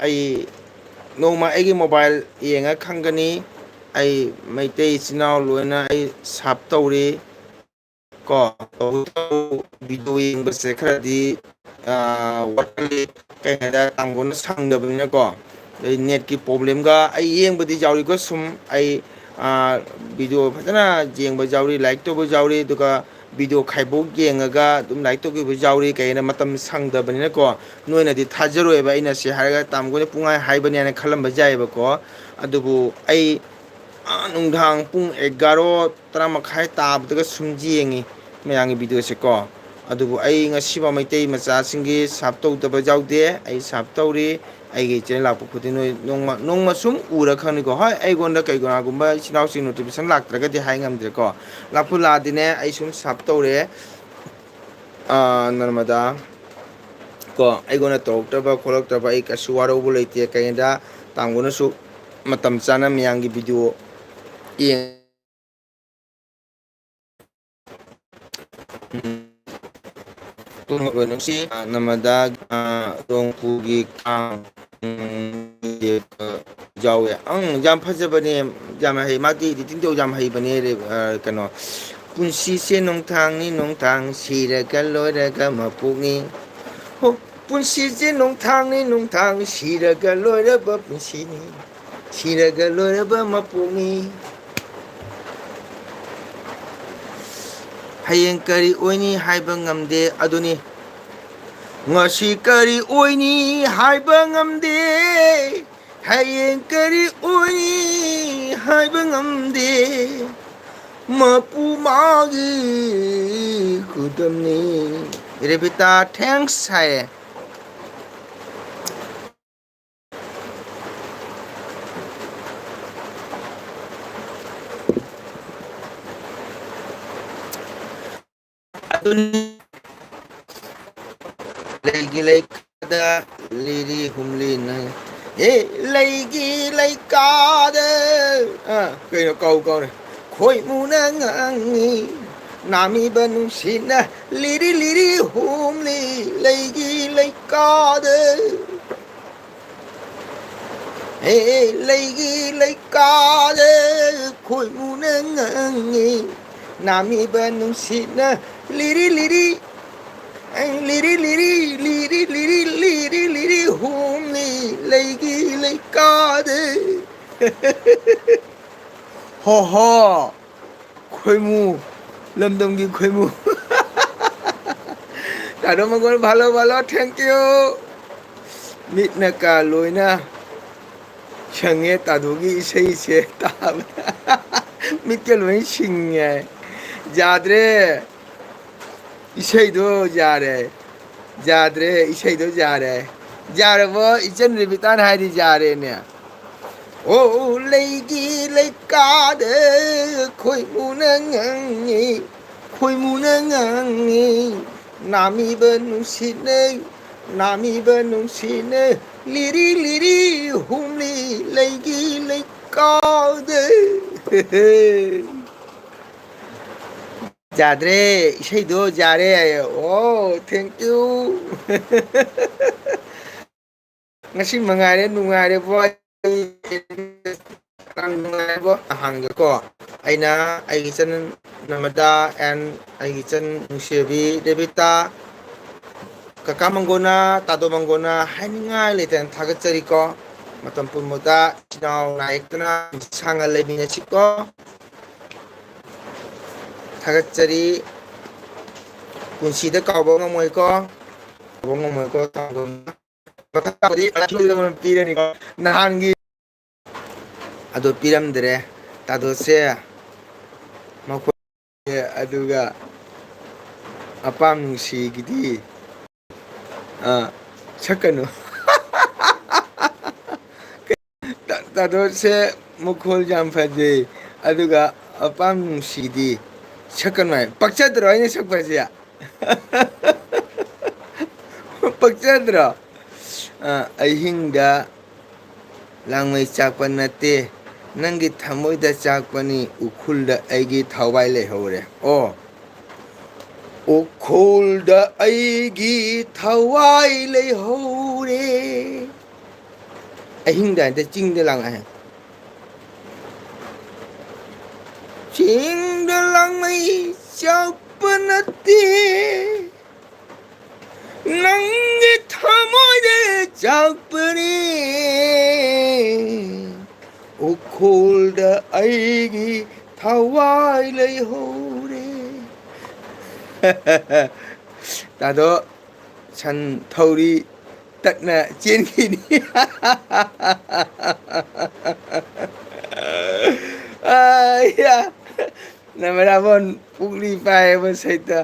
ꯑꯩ ꯅꯣꯡꯃ ꯑꯩꯒꯤ mobile ꯌꯦꯡꯉ ꯈꯪꯒꯅꯤ꯫ ꯑꯩ ꯃꯩꯇꯩ ꯏꯆꯤꯟ ꯏꯅꯥꯎ ꯂꯣꯏꯅ ꯑꯩ serve ꯇꯧꯔꯤ ꯀꯣ꯫ ꯇꯧꯕꯇꯕꯨ video ꯌꯦꯡꯕꯁꯦ ꯈꯔꯗꯤ, ꯑꯥ, ꯋꯥꯠꯀꯜꯂꯤ꯫ ꯀꯩ ꯍꯥꯏꯇꯥꯔꯦ, ꯇꯥꯡꯒꯣꯟꯅ ꯁꯪꯗꯕꯅꯤꯅꯀꯣ꯫ ꯑꯗꯩ netꯀꯤ problemꯒ ꯑꯩ ꯌꯦꯡꯕꯗꯤ ꯌꯥꯎꯔꯤꯀꯣ꯫ ꯁꯨꯝ ꯑꯩ, ꯑꯥ, video ꯐꯖꯅ ꯌꯦꯡꯕ ꯌꯥꯎꯔꯤ, like ꯇꯧꯕ ꯌꯥꯎꯔꯤ, ꯑꯗꯨꯒ video ꯈꯥꯏꯕꯣꯛ ꯌꯦꯡꯉꯒ ꯑꯗꯨꯝ like ꯇꯧꯈꯤꯕ ꯌꯥꯎꯔꯤ꯫ ꯀꯩ ꯍꯥꯏꯅ ꯃꯇꯝ ꯁꯪꯗꯕꯅꯤꯅꯀꯣ꯫ ꯅꯣꯏꯅꯗꯤ ꯊꯥꯖꯔꯣꯏꯕ ꯑꯩꯅ ꯁꯤ ꯍꯥꯏꯔꯒ ꯇꯥꯡꯒꯣꯟꯅ ꯄꯨꯡꯍꯥꯏ ꯍꯥꯏꯕꯅꯦꯅ ꯈꯜꯂꯝꯕ ꯌꯥꯏꯑꯕꯀꯣ꯫ ꯑꯗꯨꯕꯨ ꯑꯩ, ꯑꯥ, ꯅꯨꯡꯗꯥꯡ ꯄꯨꯡ ꯑꯦꯒꯥꯔꯣ, ꯇꯔꯥ ꯃꯈꯥꯏ ꯇꯥꯕꯗꯒ ꯁꯨꯝ ꯌꯦꯡꯉꯤ ꯃꯌꯥꯝꯒꯤ videoꯁꯦ ꯀꯣ꯫ ꯑꯗꯨꯕꯨ ꯑꯩ ꯉꯁꯤꯐꯥꯎ ꯃꯩꯇꯩ ꯃꯆꯥꯁꯤꯡꯒꯤ serve ꯇꯧꯗꯕ ꯌꯥꯎꯗꯦ꯫ ꯑꯩ serve ꯇꯧꯔꯤ꯫ ꯑꯩꯒꯤ channel ꯂꯥꯛꯄ ꯈꯨꯗꯤꯡ ꯅꯣꯏ ꯅꯣꯡꯃ, ꯅꯣꯡꯃ ꯁꯨꯝ ꯎꯔ ꯈꯪꯅꯤꯀꯣ꯫ ꯍꯣꯏ, ꯑꯩꯉꯣꯟꯗ ꯀꯩꯒꯨꯝꯕꯒꯨꯝꯕ ꯏꯆꯤꯟ ꯏꯅꯥꯎꯁꯤꯡ notification ꯂꯥꯛꯇ꯭ꯔꯒꯗꯤ ꯍꯥꯏ ꯉꯝꯗ꯭ꯔꯦꯀꯣ꯫ ꯂꯥꯛꯄꯨ ꯂꯥꯛꯑꯗꯤꯅꯦ, ꯑꯩ ꯁꯨꯝ serve ꯇꯧꯔꯦ꯫ ꯑꯥ, ꯅꯔꯃꯗꯥ ꯀꯣ, ꯑꯩꯉꯣꯟꯗ ꯇꯧꯔꯛꯇ꯭ꯔꯕ ꯈꯣꯠꯂꯛꯇ꯭ꯔꯕ ꯑꯩ ꯀꯩꯁꯨ ꯋꯥꯔꯧꯕ ꯂꯩꯇꯦ꯫ ꯀꯩꯒꯤꯅꯣꯗ ꯇꯥꯡꯒꯣꯟꯅꯁꯨ ꯃꯇꯝ ꯆꯥꯅ ꯃꯌꯥꯝꯒꯤ video ꯌꯦꯡ-, ꯎꯝ, ꯇꯨꯝꯃꯔꯣꯏ ꯅꯨꯡꯁꯤ, ꯑꯥ, ꯅꯃꯗꯥ, ꯑꯥ, ꯔꯣꯡꯄꯨꯒꯤ ꯀꯥꯡ, ꯎꯝ, ꯌꯥꯎꯋꯦ꯫ ꯑꯪ, ꯌꯥꯝ ꯐꯖꯕꯅꯦ, ꯌꯥꯝ ꯍꯩ꯫ ꯃꯥꯗꯤ editing ꯇꯧ ꯌꯥꯝ ꯍꯩꯕꯅꯦ, ꯑꯥ, ꯀꯩꯅꯣ, ꯄꯨꯟꯁꯤꯁꯦ ꯅꯣꯡꯊꯥꯡꯅꯤ ꯅꯣꯡꯊꯥꯡ, ꯁꯤꯔꯒ ꯂꯣꯏꯔꯒ ꯃꯄꯣꯛꯅꯤ꯫ ꯍꯣ, ꯄꯨꯟꯁꯤꯁꯦ ꯅꯣꯡꯊꯥꯡꯅꯤ ꯅꯣꯡꯊꯥꯡ, ꯁꯤꯔꯒ ꯂꯣꯏꯔꯕ ꯄꯨꯟꯁꯤꯅꯤ, ꯁꯤꯔꯒ ꯂꯣꯏꯔꯕ ꯃꯄꯣꯛꯅꯤ꯫ ꯍꯌꯦꯡ ꯀꯔꯤ ꯑꯣꯏꯅꯤ ꯍꯥꯏꯕ ꯉꯝꯗꯦ, ꯑꯗꯨꯅꯤ꯫ ꯉꯁꯤ ꯀꯔꯤ ꯑꯣꯏꯅꯤ ꯍꯥꯏꯕ ꯉꯝꯗꯦ, ꯍꯌꯦꯡ ꯀꯔꯤ ꯑꯣꯏꯅꯤ ꯍꯥꯏꯕ ꯉꯝꯗꯦ, ꯃꯄꯨ ꯃꯥꯒꯤ ꯈꯨꯗꯝꯅꯤ꯫ ꯔꯦꯕꯤꯇꯥ, thanks ꯍꯥꯏꯌꯦ꯫ ꯑꯗꯨꯅꯤ꯫ ꯂꯩꯒꯤ ꯂꯩꯀꯥꯗ ꯂꯤꯔꯤ ꯍꯨꯝꯂꯤ ꯅꯪ꯫ ꯑꯦ, ꯂꯩꯒꯤ ꯂꯩꯀꯥꯗ꯫ ꯑꯥ, ꯀꯩꯅꯣ, ꯀꯥꯎ, ꯀꯥꯎꯔꯦ꯫ ꯈꯣꯏꯃꯨꯅ ꯉꯥꯡꯉꯤ꯫ ꯅꯥꯃꯤꯕ ꯅꯨꯡꯁꯤꯠꯅ ꯂꯤꯔꯤ ꯂꯤꯔꯤ ꯍꯨꯝꯂꯤ ꯂꯩꯒꯤ ꯂꯩꯀꯥꯗ꯫ ꯍꯦ, ꯂꯩꯒꯤ ꯂꯩꯀꯥꯗ ꯈꯣꯏꯃꯨꯅ ꯉꯪꯉꯤ꯫ ꯅꯥꯃꯤꯕ ꯅꯨꯡꯁꯤꯠꯅ ꯂꯤꯔꯤ ꯂꯤꯔꯤ, ꯂꯤꯔꯤ ꯂꯤꯔꯤ, ꯂꯤꯔꯤ ꯂꯤꯔꯤ, ꯂꯤꯔꯤ ꯂꯤꯔꯤ ꯍꯨꯝꯂꯤ ꯂꯩꯒꯤ ꯂꯩꯀꯥꯗ꯫ ꯍꯣ ꯍꯣ꯫ ꯈꯣꯏꯃꯨ, ꯂꯝꯗꯝꯒꯤ ꯈꯣꯏꯃꯨ꯫ ꯇꯥꯗꯣ ꯃꯒꯣꯜ, ꯚꯥꯂꯣ, ꯚꯥꯂꯣ, thank you꯫ ꯃꯤꯠꯅ ꯀꯥ ꯂꯣꯏꯅ ꯁꯪꯉꯦ ꯇꯥꯗꯣꯒꯤ ꯏꯁꯩꯁꯦ ꯇꯥꯕꯗ꯫ ꯃꯤꯠꯀ ꯂꯣꯏ ꯁꯤꯡꯉꯦ꯫ ꯌꯥꯗ꯭ꯔꯦ꯫ ꯏꯁꯩꯗꯣ ꯌꯥꯔꯦ꯫ ꯌꯥꯗ꯭ꯔꯦ, ꯏꯁꯩꯗꯣ ꯌꯥꯔꯦ꯫ ꯌꯥꯔꯕꯣ? ꯏꯆꯟ ꯔꯦꯕꯤꯇꯥꯅ ꯍꯥꯏꯗꯤ ꯌꯥꯔꯦꯅꯦ꯫ ꯑꯣ, ꯂꯩꯒꯤ ꯂꯩꯀꯥꯗ ꯈꯣꯏꯃꯨꯅ ꯉꯪꯉꯤ, ꯈꯣꯏꯃꯨꯅ ꯉꯪꯉꯤ꯫ ꯅꯥꯃꯤꯕ ꯅꯨꯡꯁꯤꯠꯅ, ꯅꯥꯃꯤꯕ ꯅꯨꯡꯁꯤꯠꯅ ꯂꯤꯔꯤ ꯂꯤꯔꯤ ꯍꯨꯝꯂꯤ ꯂꯩꯒꯤ ꯂꯩꯀꯥꯗ꯫ ꯌꯥꯗ꯭ꯔꯦ, ꯏꯁꯩꯗꯣ ꯌꯥꯔꯦ꯫ ꯑꯣ, thank you꯫ ꯉꯁꯤ ꯃꯉꯥꯏꯔꯦ, ꯅꯨꯡꯉꯥꯏꯔꯦꯕꯣ꯫ ꯅꯨꯡꯉꯥꯏꯔꯦꯕꯣ? ꯍꯥꯡꯒꯦꯀꯣ꯫ ꯑꯩꯅ ꯑꯩꯒꯤ ꯏꯆꯟ ꯅꯃꯗꯥ and ꯑꯩꯒꯤ ꯏꯆꯟ ꯅꯨꯡꯁꯤꯕꯤ ꯔꯦꯕꯤꯇꯥ, ꯀꯀꯥ ꯃꯪꯒꯣꯅ, ꯇꯥꯗꯣ ꯃꯪꯒꯣꯅ ꯍꯥꯏꯅꯤꯡꯉꯥꯏ ꯂꯩꯇꯅ ꯊꯥꯒꯠꯆꯔꯤꯀꯣ꯫ ꯃꯇꯝ ꯄꯨꯝꯕꯗ ꯏꯆꯤꯟ ꯏꯅꯥꯎ ꯅꯥꯏꯌꯦꯛꯇꯅ ꯄꯨꯟꯁꯤ ꯁꯥꯡꯅ ꯂꯩꯃꯤꯟꯅꯁꯤꯀꯣ꯫ ꯊꯥꯒꯠꯆꯔꯤ꯫ ꯄꯨꯟꯁꯤꯗ ꯀꯥꯎꯕ ꯉꯝꯃꯣꯏꯀꯣ꯫ ꯀꯥꯎꯕ ꯉꯝꯃꯣꯏꯀꯣ꯫ ꯃꯊꯪꯗꯗꯤ ꯄꯤꯔꯅꯤꯀꯣ꯫ ꯅꯍꯥꯟꯒꯤ ꯑꯗꯣ ꯄꯤꯔꯝꯗ꯭ꯔꯦ꯫ ꯇꯥꯗꯣꯁꯦ ꯃꯈꯣꯏ ꯑꯗꯨꯒ ꯑꯄꯥꯝ ꯅꯨꯡꯁꯤꯒꯤꯗꯤ, ꯑ, ꯁꯛꯀꯅꯨ꯫ ꯇꯥ-, ꯇꯥꯗꯣꯁꯦ ꯃꯈꯣꯜ ꯌꯥꯝ ꯐꯖꯩ, ꯑꯗꯨꯒ ꯑꯄꯥꯝ ꯅꯨꯡꯁꯤꯗꯤ ꯁꯛꯀꯅꯨ ꯍꯥꯏ꯫ ꯄꯛꯆꯗ꯭ꯔꯣ ꯑꯩꯅ ꯁꯛꯄꯁꯦ? ꯄꯛꯆꯗ꯭ꯔꯣ? ꯑ, ꯑꯍꯤꯡꯗ ꯂꯥꯡꯃꯩ ꯆꯥꯛꯄ ꯅꯠꯇꯦ, ꯅꯪꯒꯤ ꯊꯃꯣꯏꯗ ꯆꯥꯛꯄꯅꯤ, ꯎꯈ꯭ꯔꯨꯜꯗ ꯑꯩꯒꯤ ꯊꯋꯥꯏ ꯂꯩꯍꯧꯔꯦ꯫ ꯑꯣ, ꯎꯈ꯭ꯔꯨꯜꯗ ꯑꯩꯒꯤ ꯊꯋꯥꯏ ꯂꯩꯍꯧꯔꯦ꯫ ꯑꯍꯤꯡꯗ ꯍꯦꯛꯇ ꯆꯤꯡꯗ ꯂꯥꯡꯉꯛꯑꯦ꯫ ꯆꯤꯡꯗ ꯂꯥꯡꯃꯩ ꯆꯥꯛꯄ ꯅꯠꯇꯦ, ꯅꯪꯒꯤ ꯊꯃꯣꯏꯗ ꯆꯥꯛꯄꯅꯤ꯫ ꯎꯈ꯭ꯔꯨꯜꯗ ꯑꯩꯒꯤ ꯊꯋꯥꯏ ꯂꯩꯍꯧꯔꯦ꯫ ꯇꯥꯗꯣ, ꯁꯟ ꯊꯧꯔꯤ ꯇꯠꯅ ꯆꯦꯟꯈꯤꯅꯤ꯫ ꯑꯥ, ꯌꯥ꯫ ꯅꯃꯔꯥꯕꯣꯟ ꯄꯨꯛꯂꯤ ꯄꯥꯏꯕ ꯁꯩꯇ꯫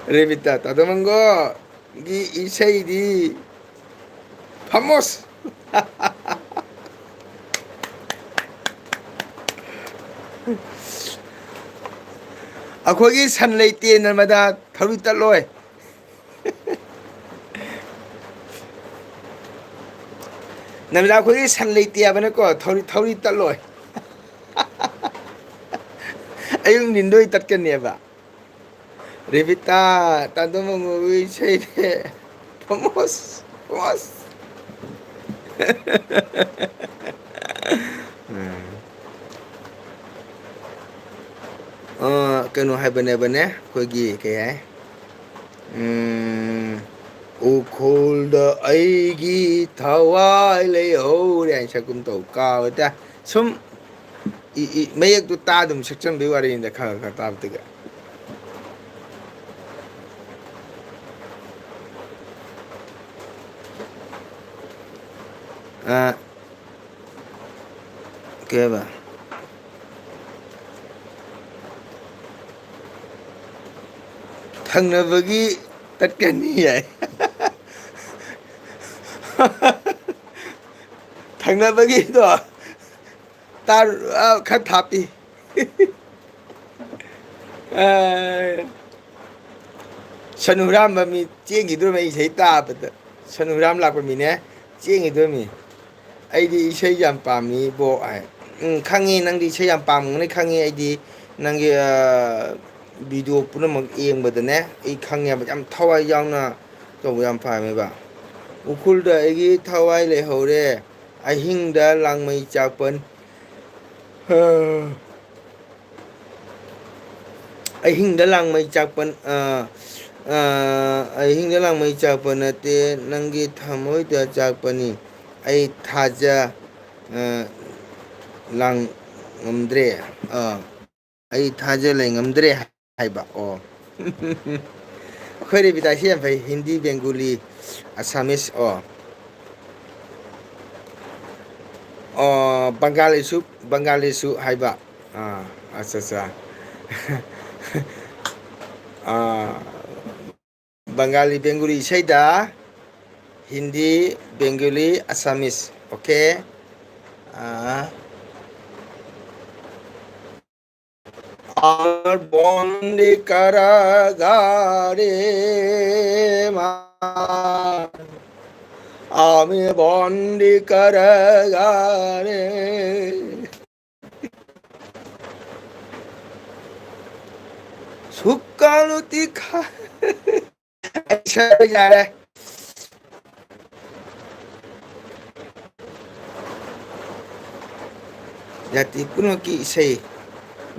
ꯔꯦꯕꯤꯇꯥ, ꯇꯥꯗꯣ ꯃꯪꯒꯣꯒꯤ ꯏꯁꯩꯗꯤ ꯐꯥꯃꯣꯁ꯫ ꯑꯩꯈꯣꯏꯒꯤ ꯁꯟ ꯂꯩꯇꯦ, ꯅꯔꯃꯗꯥ ꯊꯧꯔꯤ ꯇꯠꯂꯣꯏ꯫ ꯅꯔꯃꯗꯥ, ꯑꯩꯈꯣꯏꯒꯤ ꯁꯟ ꯂꯩꯇꯦ ꯍꯥꯏꯕꯅꯀꯣ, ꯊꯧꯔꯤ, ꯊꯧꯔꯤ ꯇꯠꯂꯣꯏ꯫ ꯑꯌꯨꯛ ꯅꯤꯟꯗꯣꯏ ꯇꯠꯀꯅꯦꯕ꯫ ꯔꯦꯕꯤꯇꯥ, ꯇꯥꯗꯣ ꯃꯪꯒꯣꯒꯤ ꯏꯁꯩꯅꯦ꯫ ꯐꯃꯣꯁ, ꯐꯃꯣꯁ꯫ ꯎꯝ꯫ ꯑ, ꯀꯩꯅꯣ ꯍꯥꯏꯕꯅꯦꯕꯅꯦ, ꯑꯩꯈꯣꯏꯒꯤ ꯀꯩ ꯍꯥꯏ? ꯎꯝ, "ꯎꯈ꯭ꯔꯨꯜꯗ ꯑꯩꯒꯤ ꯊꯋꯥꯏ ꯂꯩꯍꯧꯔꯦ" ꯍꯥꯏꯅ ꯁꯛꯀꯨꯝ ꯇꯧ, ꯀꯥꯎꯋꯦ ꯇ꯫ ꯁꯨꯝ ꯏ-, ꯏ-, ꯃꯌꯦꯛꯇꯨ ꯇꯥ ꯑꯗꯨꯝ ꯁꯛꯆꯟꯕꯩ ꯋꯥꯔꯤꯅꯤꯗ, ꯈꯔ ꯈꯔ ꯇꯥꯕꯗꯨꯒ꯫ ꯑ, ꯀꯩ ꯍꯥꯏꯕ? ꯊꯪꯅꯕꯒꯤ ꯇꯠꯀꯅꯤ ꯍꯥꯏ꯫ ꯊꯪꯅꯕꯒꯤꯗꯣ ꯇꯥꯔ-, ꯑ, ꯈꯔ ꯊꯥꯞꯄꯤ꯫ ꯑ, ꯁꯟ ꯍꯨꯔꯥꯟꯕ ꯃꯤ ꯆꯦꯟꯈꯤꯗꯣꯔꯃꯤ, ꯏꯁꯩ ꯇꯥꯕꯗ꯫ ꯁꯟ ꯍꯨꯔꯥꯟ ꯂꯥꯛꯄ ꯃꯤꯅꯦ, ꯆꯦꯟꯈꯤꯗꯣꯔꯃꯤ꯫ ꯑꯩꯗꯤ ꯏꯁꯩ ꯌꯥꯝ ꯄꯥꯝꯃꯤ ꯕꯣ ꯍꯥꯏ꯫ ꯎꯝ, ꯈꯪꯉꯤ, ꯅꯪꯗꯤ ꯏꯁꯩ ꯌꯥꯝ ꯄꯥꯝꯒꯅꯤ ꯈꯪꯉꯤ꯫ ꯑꯩꯗꯤ ꯅꯪꯒꯤ, ꯑ, ꯚꯤꯗꯤꯑꯣ ꯄꯨꯝꯅꯃꯛ ꯌꯦꯡꯕꯗꯅꯦ, ꯑꯩ ꯈꯪꯉꯦꯕ, ꯌꯥꯝ ꯊꯋꯥꯏ ꯌꯥꯎꯅ ꯇꯧꯕ ꯌꯥꯝ ꯄꯥꯝꯃꯦꯕ꯫ "ꯎꯈ꯭ꯔꯨꯜꯗ ꯑꯩꯒꯤ ꯊꯋꯥꯏ ꯂꯩꯍꯧꯔꯦ, ꯑꯍꯤꯡꯗ ꯂꯥꯡꯃꯩ ꯆꯥꯛꯄꯟ"꯫ "ꯑꯍꯤꯡꯗ ꯂꯥꯡꯃꯩ ꯆꯥꯛꯄ, ꯑ, ꯑ, ꯑꯍꯤꯡꯗ ꯂꯥꯡꯃꯩ ꯆꯥꯛꯄ ꯅꯠꯇꯦ, ꯅꯪꯒꯤ ꯊꯃꯣꯏꯗ ꯆꯥꯛꯄꯅꯤ꯫ ꯑꯩ ꯊꯥꯖ, ꯑ, ꯂꯥꯡ ꯉꯝꯗ꯭ꯔꯦ꯫ ꯑ, ꯑꯩ ꯊꯥꯖ ꯂꯩ ꯉꯝꯗ꯭ꯔꯦ" ꯍꯥꯏꯕ꯫ ꯑꯣ꯫ ꯑꯩꯈꯣꯏ ꯔꯦꯕꯤꯇꯥꯁꯤ ꯌꯥꯝ ꯐꯩ, ꯍꯤꯟꯗꯤ, ꯕꯦꯡꯒꯣꯂꯤ, ꯑꯁꯥꯃꯤꯁ꯫ ꯑꯣ꯫ ꯑꯣ, ꯕꯪꯒꯥꯂꯤꯁꯨ, ꯕꯪꯒꯥꯂꯤꯁꯨ ꯍꯥꯏꯕ꯫ ꯑꯥ, ꯑꯠꯆꯥ, ꯑꯠꯆꯥ꯫ ꯑꯥ, ꯕꯪꯒꯥꯂꯤ, ꯕꯦꯡꯒꯣꯂꯤ ꯏꯁꯩꯗ ꯍꯤꯟꯗꯤ, ꯕꯦꯡꯒꯣꯂꯤ, ꯑꯁꯥꯃꯤꯁ꯫ ꯑꯣꯀꯦ꯫ ꯑꯥ꯫ আমার বন্দি কারাগারে মা, আমি বন্দি কারাগারে। ꯁꯨꯛꯀꯥꯂꯨꯇꯤ ꯈꯥ-, ꯑꯩ ꯁꯛꯄ ꯌꯥꯔꯦ꯫ ꯖꯥꯇꯤ ꯄꯨꯝꯅꯃꯛꯀꯤ ꯏꯁꯩ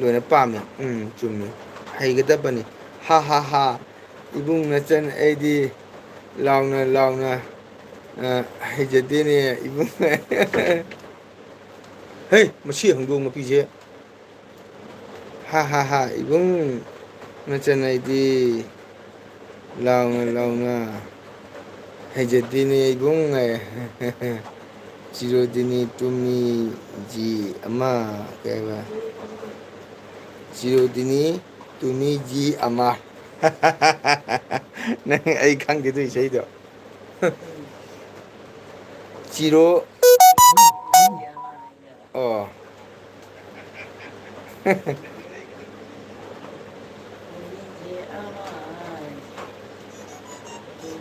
ꯂꯣꯏꯅ ꯄꯥꯝꯃꯤ꯫ ꯎꯝ, ꯆꯨꯝꯃꯤ꯫ ꯍꯩꯒꯗꯕꯅꯤ꯫ ꯍꯥ, ꯍꯥ, ꯍꯥ꯫ ꯏꯕꯨꯡ ꯅꯆꯟ ꯑꯩꯗꯤ ꯂꯥꯎꯅ, ꯂꯥꯎꯅ, ꯑ, ꯍꯩꯖꯗꯦꯅꯦ ꯏꯕꯨꯡ꯫ ꯍꯦ, ꯃꯁꯤ ꯍꯪꯗꯣꯡ ꯃꯄꯤꯁꯦ꯫ ꯍꯥ, ꯍꯥ, ꯍꯥ, ꯏꯕꯨꯡ ꯅꯆꯟ ꯑꯩꯗꯤ ꯂꯥꯎꯅ, ꯂꯥꯎꯅ ꯍꯩꯖꯗꯦꯅꯦ ꯏꯕꯨꯡ꯫ ꯆꯤꯔꯣꯗꯤꯅꯤ ꯇꯨꯃꯤ ꯖꯤ ꯑꯃ, ꯀꯩ ꯍꯥꯏꯕ? ꯆꯤꯔꯣꯗꯤꯅꯤ ꯇꯨꯃꯤ ꯖꯤ ꯑꯃ꯫ ꯅꯪ, ꯑꯩ ꯈꯪꯗꯦ ꯑꯗꯨ ꯏꯁꯩꯗꯣ꯫ ꯆꯤꯔꯣ-, ꯑꯣ꯫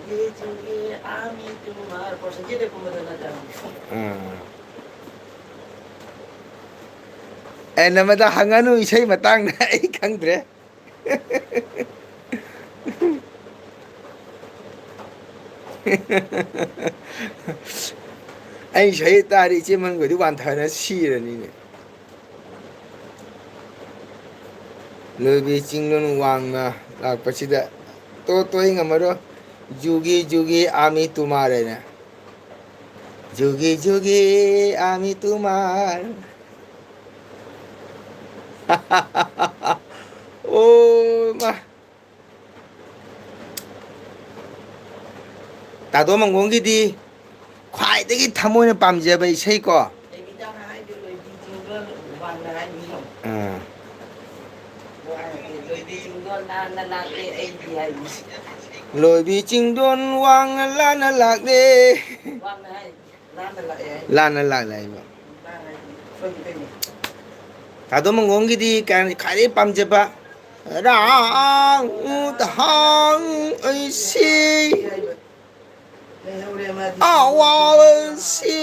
ꯆꯨꯒꯦ, ꯆꯨꯒꯦ, ꯑꯥꯃꯤ ꯇꯨꯃꯥꯔ꯫ ꯄ꯭ꯔꯣꯁꯦꯁꯁꯤꯗ ꯀꯨꯝꯕꯗꯣ ꯅꯠꯇ꯭ꯔꯣ? ꯑꯥ꯫ ꯑꯦ, ꯅꯃꯗ ꯍꯪꯉꯅꯨ ꯏꯁꯩ ꯃꯇꯥꯡꯗ, ꯑꯩ ꯈꯪꯗ꯭ꯔꯦ꯫ ꯑꯩ ꯏꯁꯩ ꯇꯥꯔꯤ ꯏꯆꯦ ꯃꯪꯒꯣꯏꯗꯤ ꯋꯥꯟꯊꯅ ꯁꯤꯔꯅꯤꯅꯦ꯫ ꯂꯣꯏꯕꯤ ꯆꯤꯡꯂꯣꯟ ꯋꯥꯡꯅ ꯂꯥꯛꯄꯁꯤꯗ ꯇꯣ ꯇꯣꯏ ꯉꯝꯃꯔꯣꯏ꯫ ꯖꯨꯒꯤ ꯖꯨꯒꯤ ꯑꯥꯃꯤ ꯇꯨꯃꯥꯔ ꯍꯥꯏꯅ꯫ ꯖꯨꯒꯤ ꯖꯨꯒꯤ ꯑꯥꯃꯤ ꯇꯨꯃꯥꯔ꯫ ꯑꯣ ꯃꯥ꯫ ꯇꯥꯗꯣ ꯃꯪꯒꯣꯡꯒꯤꯗꯤ ꯈ꯭ꯋꯥꯏꯗꯒꯤ ꯊꯃꯣꯏꯅ ꯄꯥꯝꯖꯕ ꯏꯁꯩꯀꯣ꯫ ꯑꯥ꯫ ꯂꯣꯏꯕꯤ ꯆꯤꯡꯗꯣꯟ ꯋꯥꯡꯅ ꯂꯥꯟꯅ ꯂꯥꯛꯂꯦ꯫ ꯂꯥꯟꯅ ꯂꯥꯛꯂꯦ ꯍꯥꯏꯕ꯫ ꯇꯥꯗꯣ ꯃꯪꯒꯣꯡꯒꯤꯗꯤ ꯀꯩ-, ꯈ꯭ꯋꯥꯏꯗꯒꯤ ꯄꯥꯝꯖꯕ ꯔꯥꯎ ꯊꯥꯡ ꯑꯩꯁꯤ ꯑꯋꯥꯕꯁꯤ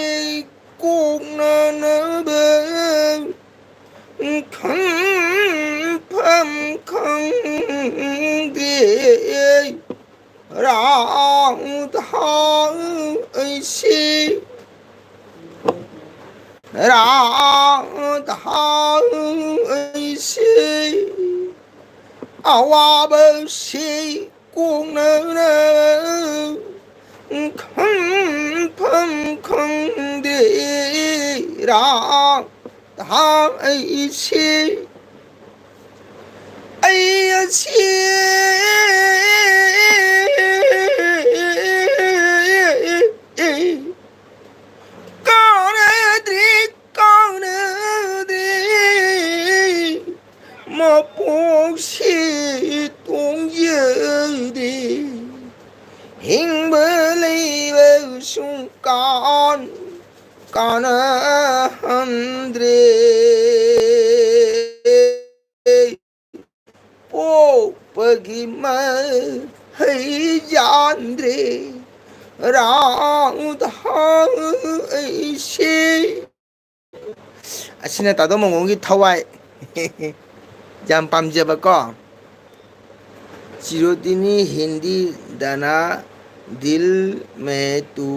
ꯀꯣꯛꯅꯅꯕ ꯈꯟꯐꯝ ꯈꯪꯗꯦ꯫ ꯔꯥꯎ ꯊꯥꯡ ꯑꯩꯁꯤ ꯔꯥꯎ ꯊꯥꯡ ꯑꯩꯁꯤ ꯑꯋꯥꯕꯁꯤ ꯀꯣꯛꯅꯅ ꯈꯟꯐꯝ ꯈꯪꯗꯦ꯫ ꯔꯥꯎ ꯊꯥꯡ ꯑꯩꯁꯤ ꯑꯩ ꯑꯁꯤ ꯀꯥꯟꯅꯗ꯭ꯔꯦ, ꯀꯥꯟꯅꯗꯦ, ꯃꯄꯣꯛꯁꯤ ꯇꯣꯡꯖꯗꯦ꯫ ꯍꯤꯡꯕ ꯂꯩꯕ ꯁꯨꯡ ꯀꯥꯟ ꯀꯥꯟꯅꯍꯟꯗ꯭ꯔꯦ꯫ ꯄꯣꯛꯄꯒꯤ ꯃ-, ꯍꯩ ꯌꯥꯟꯗ꯭ꯔꯦ ꯔꯥꯎꯗ ꯍꯥꯏꯁꯦ꯫ ꯑꯁꯤꯅ ꯇꯥꯗꯣ ꯃꯉꯣꯟꯒꯤ ꯊꯋꯥꯏ꯫ ꯌꯥꯝ ꯄꯥꯝꯖꯕꯀꯣ꯫ चिरदिनी हिंदी दाना दिल में तू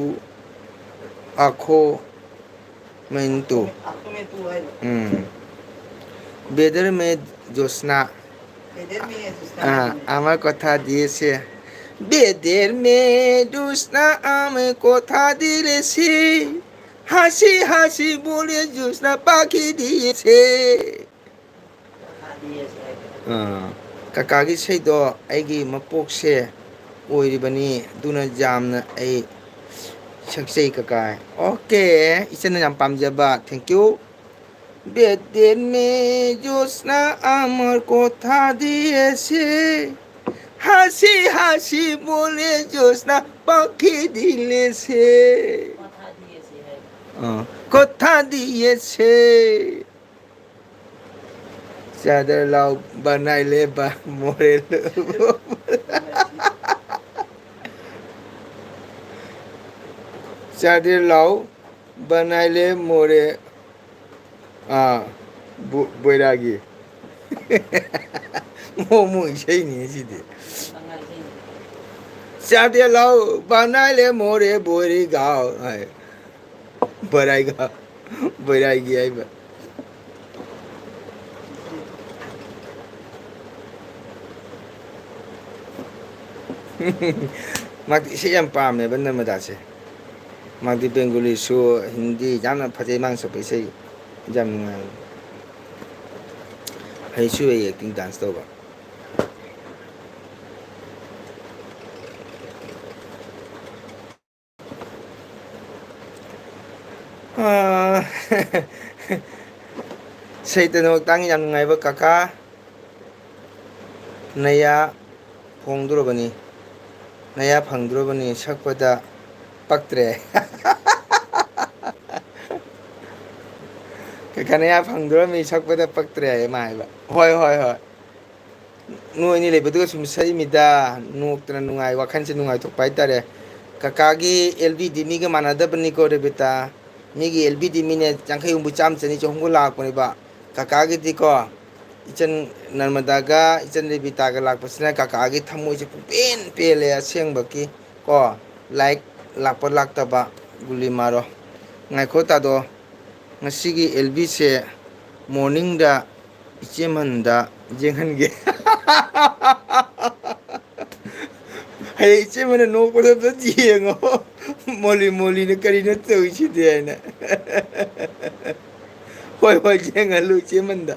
आंखों में तू। ꯎꯝ꯫ बेदर में ज्योत्सना। बेदर में ज्योत्सना। ꯑꯥ, ꯑꯃ ꯀꯣꯊꯥ ꯗꯤꯌꯦꯁꯦ꯫ बेदर में ज्योत्सना आम कोठा दिल से। हंसी हंसी बोले ज्योत्सना पाखी दिए से। ꯑꯥ, ꯀꯀꯥꯒꯤ ꯏꯁꯩꯗꯣ ꯑꯩꯒꯤ ꯃꯄꯣꯛꯁꯦ ꯑꯣꯏꯔꯤꯕꯅꯤ, ꯑꯗꯨꯅ ꯌꯥꯝꯅ ꯑꯩ ꯁꯛꯆꯩ ꯀꯀꯥ꯫ ꯑꯣꯀꯦ, ꯏꯆꯟꯅ ꯌꯥꯝ ꯄꯥꯝꯖꯕ, thank you꯫ बेदर में ज्योत्सना आम कोठा दिए से। हंसी हंसी बोले ज्योत्सना पाखी दिल से। ꯑꯥ, कोठा दिए से। चादर लाओ बनाई ले बा मोरे लो। चादर लाओ बनाई ले मोरे, ꯑꯥ, ꯕꯣ-, ꯕꯣꯏꯔꯥꯒꯤ꯫ ꯃꯑꯣꯡ ꯃꯑꯣꯡ ꯏꯁꯩꯅꯤ ꯁꯤꯗꯤ꯫ चादर लाओ बनाई ले मोरे बोरी गाओ ꯍꯥꯏ꯫ ꯕꯣꯏꯔꯥꯏꯒ, ꯕꯣꯏꯔꯥꯏꯒꯤ ꯍꯥꯏꯕ꯫ ꯃꯥꯗꯤ ꯏꯁꯩ ꯌꯥꯝ ꯄꯥꯝꯃꯦꯕ ꯅꯔꯃꯗꯥꯁꯦ꯫ ꯃꯥꯗꯤ ꯕꯦꯡꯒꯣꯂꯤꯁꯨ, ꯍꯤꯟꯗꯤ ꯌꯥꯝꯅ ꯐꯖꯩ ꯃꯥꯅ ꯁꯛꯄ ꯏꯁꯩ꯫ ꯌꯥꯝ ꯅꯨꯡꯉꯥꯏ꯫ ꯍꯩꯁꯨ ꯍꯩ acting, dance ꯇꯧꯕ꯫ ꯑꯥ, ꯁꯩꯇꯅ ꯃꯇꯥꯡ ꯌꯥꯝ ꯅꯨꯡꯉꯥꯏꯕ ꯀꯀꯥ꯫ ꯅꯌꯥ ꯐꯣꯡꯗꯣꯔꯕꯅꯤ, ꯅꯌꯥ ꯐꯪꯗꯣꯔꯕꯅꯤ, ꯁꯛꯄꯗ ꯄꯛꯇ꯭ꯔꯦ꯫ ꯀꯀꯥ ꯅꯌꯥ ꯐꯪꯗꯣꯔꯕꯅꯤ, ꯁꯛꯄꯗ ꯄꯛꯇ꯭ꯔꯦ ꯍꯥꯏꯌꯦ ꯃꯥ ꯍꯥꯏꯕ꯫ ꯍꯣꯏ, ꯍꯣꯏ, ꯍꯣꯏ꯫ ꯅꯣꯏ ꯑꯅꯤ ꯂꯩꯕꯗꯨꯒ ꯁꯨꯝ ꯁꯛꯏꯃꯤꯗ, ꯅꯣꯛꯇꯅ ꯅꯨꯡꯉꯥꯏ, ꯋꯥꯈꯜꯁꯦ ꯅꯨꯡꯉꯥꯏꯊꯣꯛꯄ ꯍꯥꯏꯇꯥꯔꯦ꯫ ꯀꯀꯥꯒꯤ ꯑꯦꯜ ꯕꯤꯗꯤ ꯃꯤꯒ ꯃꯥꯟꯅꯗꯕꯅꯤꯀꯣ ꯔꯦꯕꯤꯇꯥ꯫ ꯃꯤꯒꯤ ꯑꯦꯜ ꯕꯤꯗꯤ ꯃꯤꯅ ꯌꯥꯡꯈꯩ ꯍꯨꯝꯐꯨ, ꯆꯥꯝꯃ, ꯆꯅꯤ, ꯆꯍꯨꯝꯒ ꯂꯥꯛꯄꯅꯦꯕ꯫ ꯀꯀꯥꯒꯤꯗꯤꯀꯣ, ꯏꯆꯟ ꯅꯔꯃꯗꯥꯒ ꯏꯆꯟ ꯔꯦꯕꯤꯇꯥꯒ ꯂꯥꯛꯄꯁꯤꯅ ꯀꯀꯥꯒꯤ ꯊꯃꯣꯏꯁꯦ ꯄꯨꯡꯄꯦꯟ ꯄꯦꯜꯂꯦ ꯑꯁꯦꯡꯕꯒꯤ꯫ ꯀꯣ, ꯂꯥꯏꯛ ꯂꯥꯛꯄ ꯂꯥꯛꯇꯕ ꯒꯨꯂꯤ ꯃꯥꯔꯣ꯫ ꯉꯥꯏꯈꯣ ꯇꯥꯗꯣ, ꯉꯁꯤꯒꯤ ꯑꯦꯜ ꯕꯤꯁꯦ ꯃꯣꯔꯅꯤꯡꯗ ꯏꯆꯦꯃꯟꯗ ꯌꯦꯡꯍꯟꯒꯦ꯫ ꯍꯌꯦꯡ ꯏꯆꯦꯃꯟꯅ ꯅꯣꯛꯄꯗ ꯑꯝꯇ ꯌꯦꯡꯉꯣ꯫ ꯃꯣꯂꯤ ꯃꯣꯂꯤꯅ ꯀꯔꯤꯅꯣ ꯇꯧꯔꯤꯁꯤꯗꯤ ꯍꯥꯏꯅ꯫ ꯍꯣꯏ, ꯍꯣꯏ, ꯌꯦꯡꯍꯜꯂꯨ ꯏꯆꯦꯃꯟꯗ꯫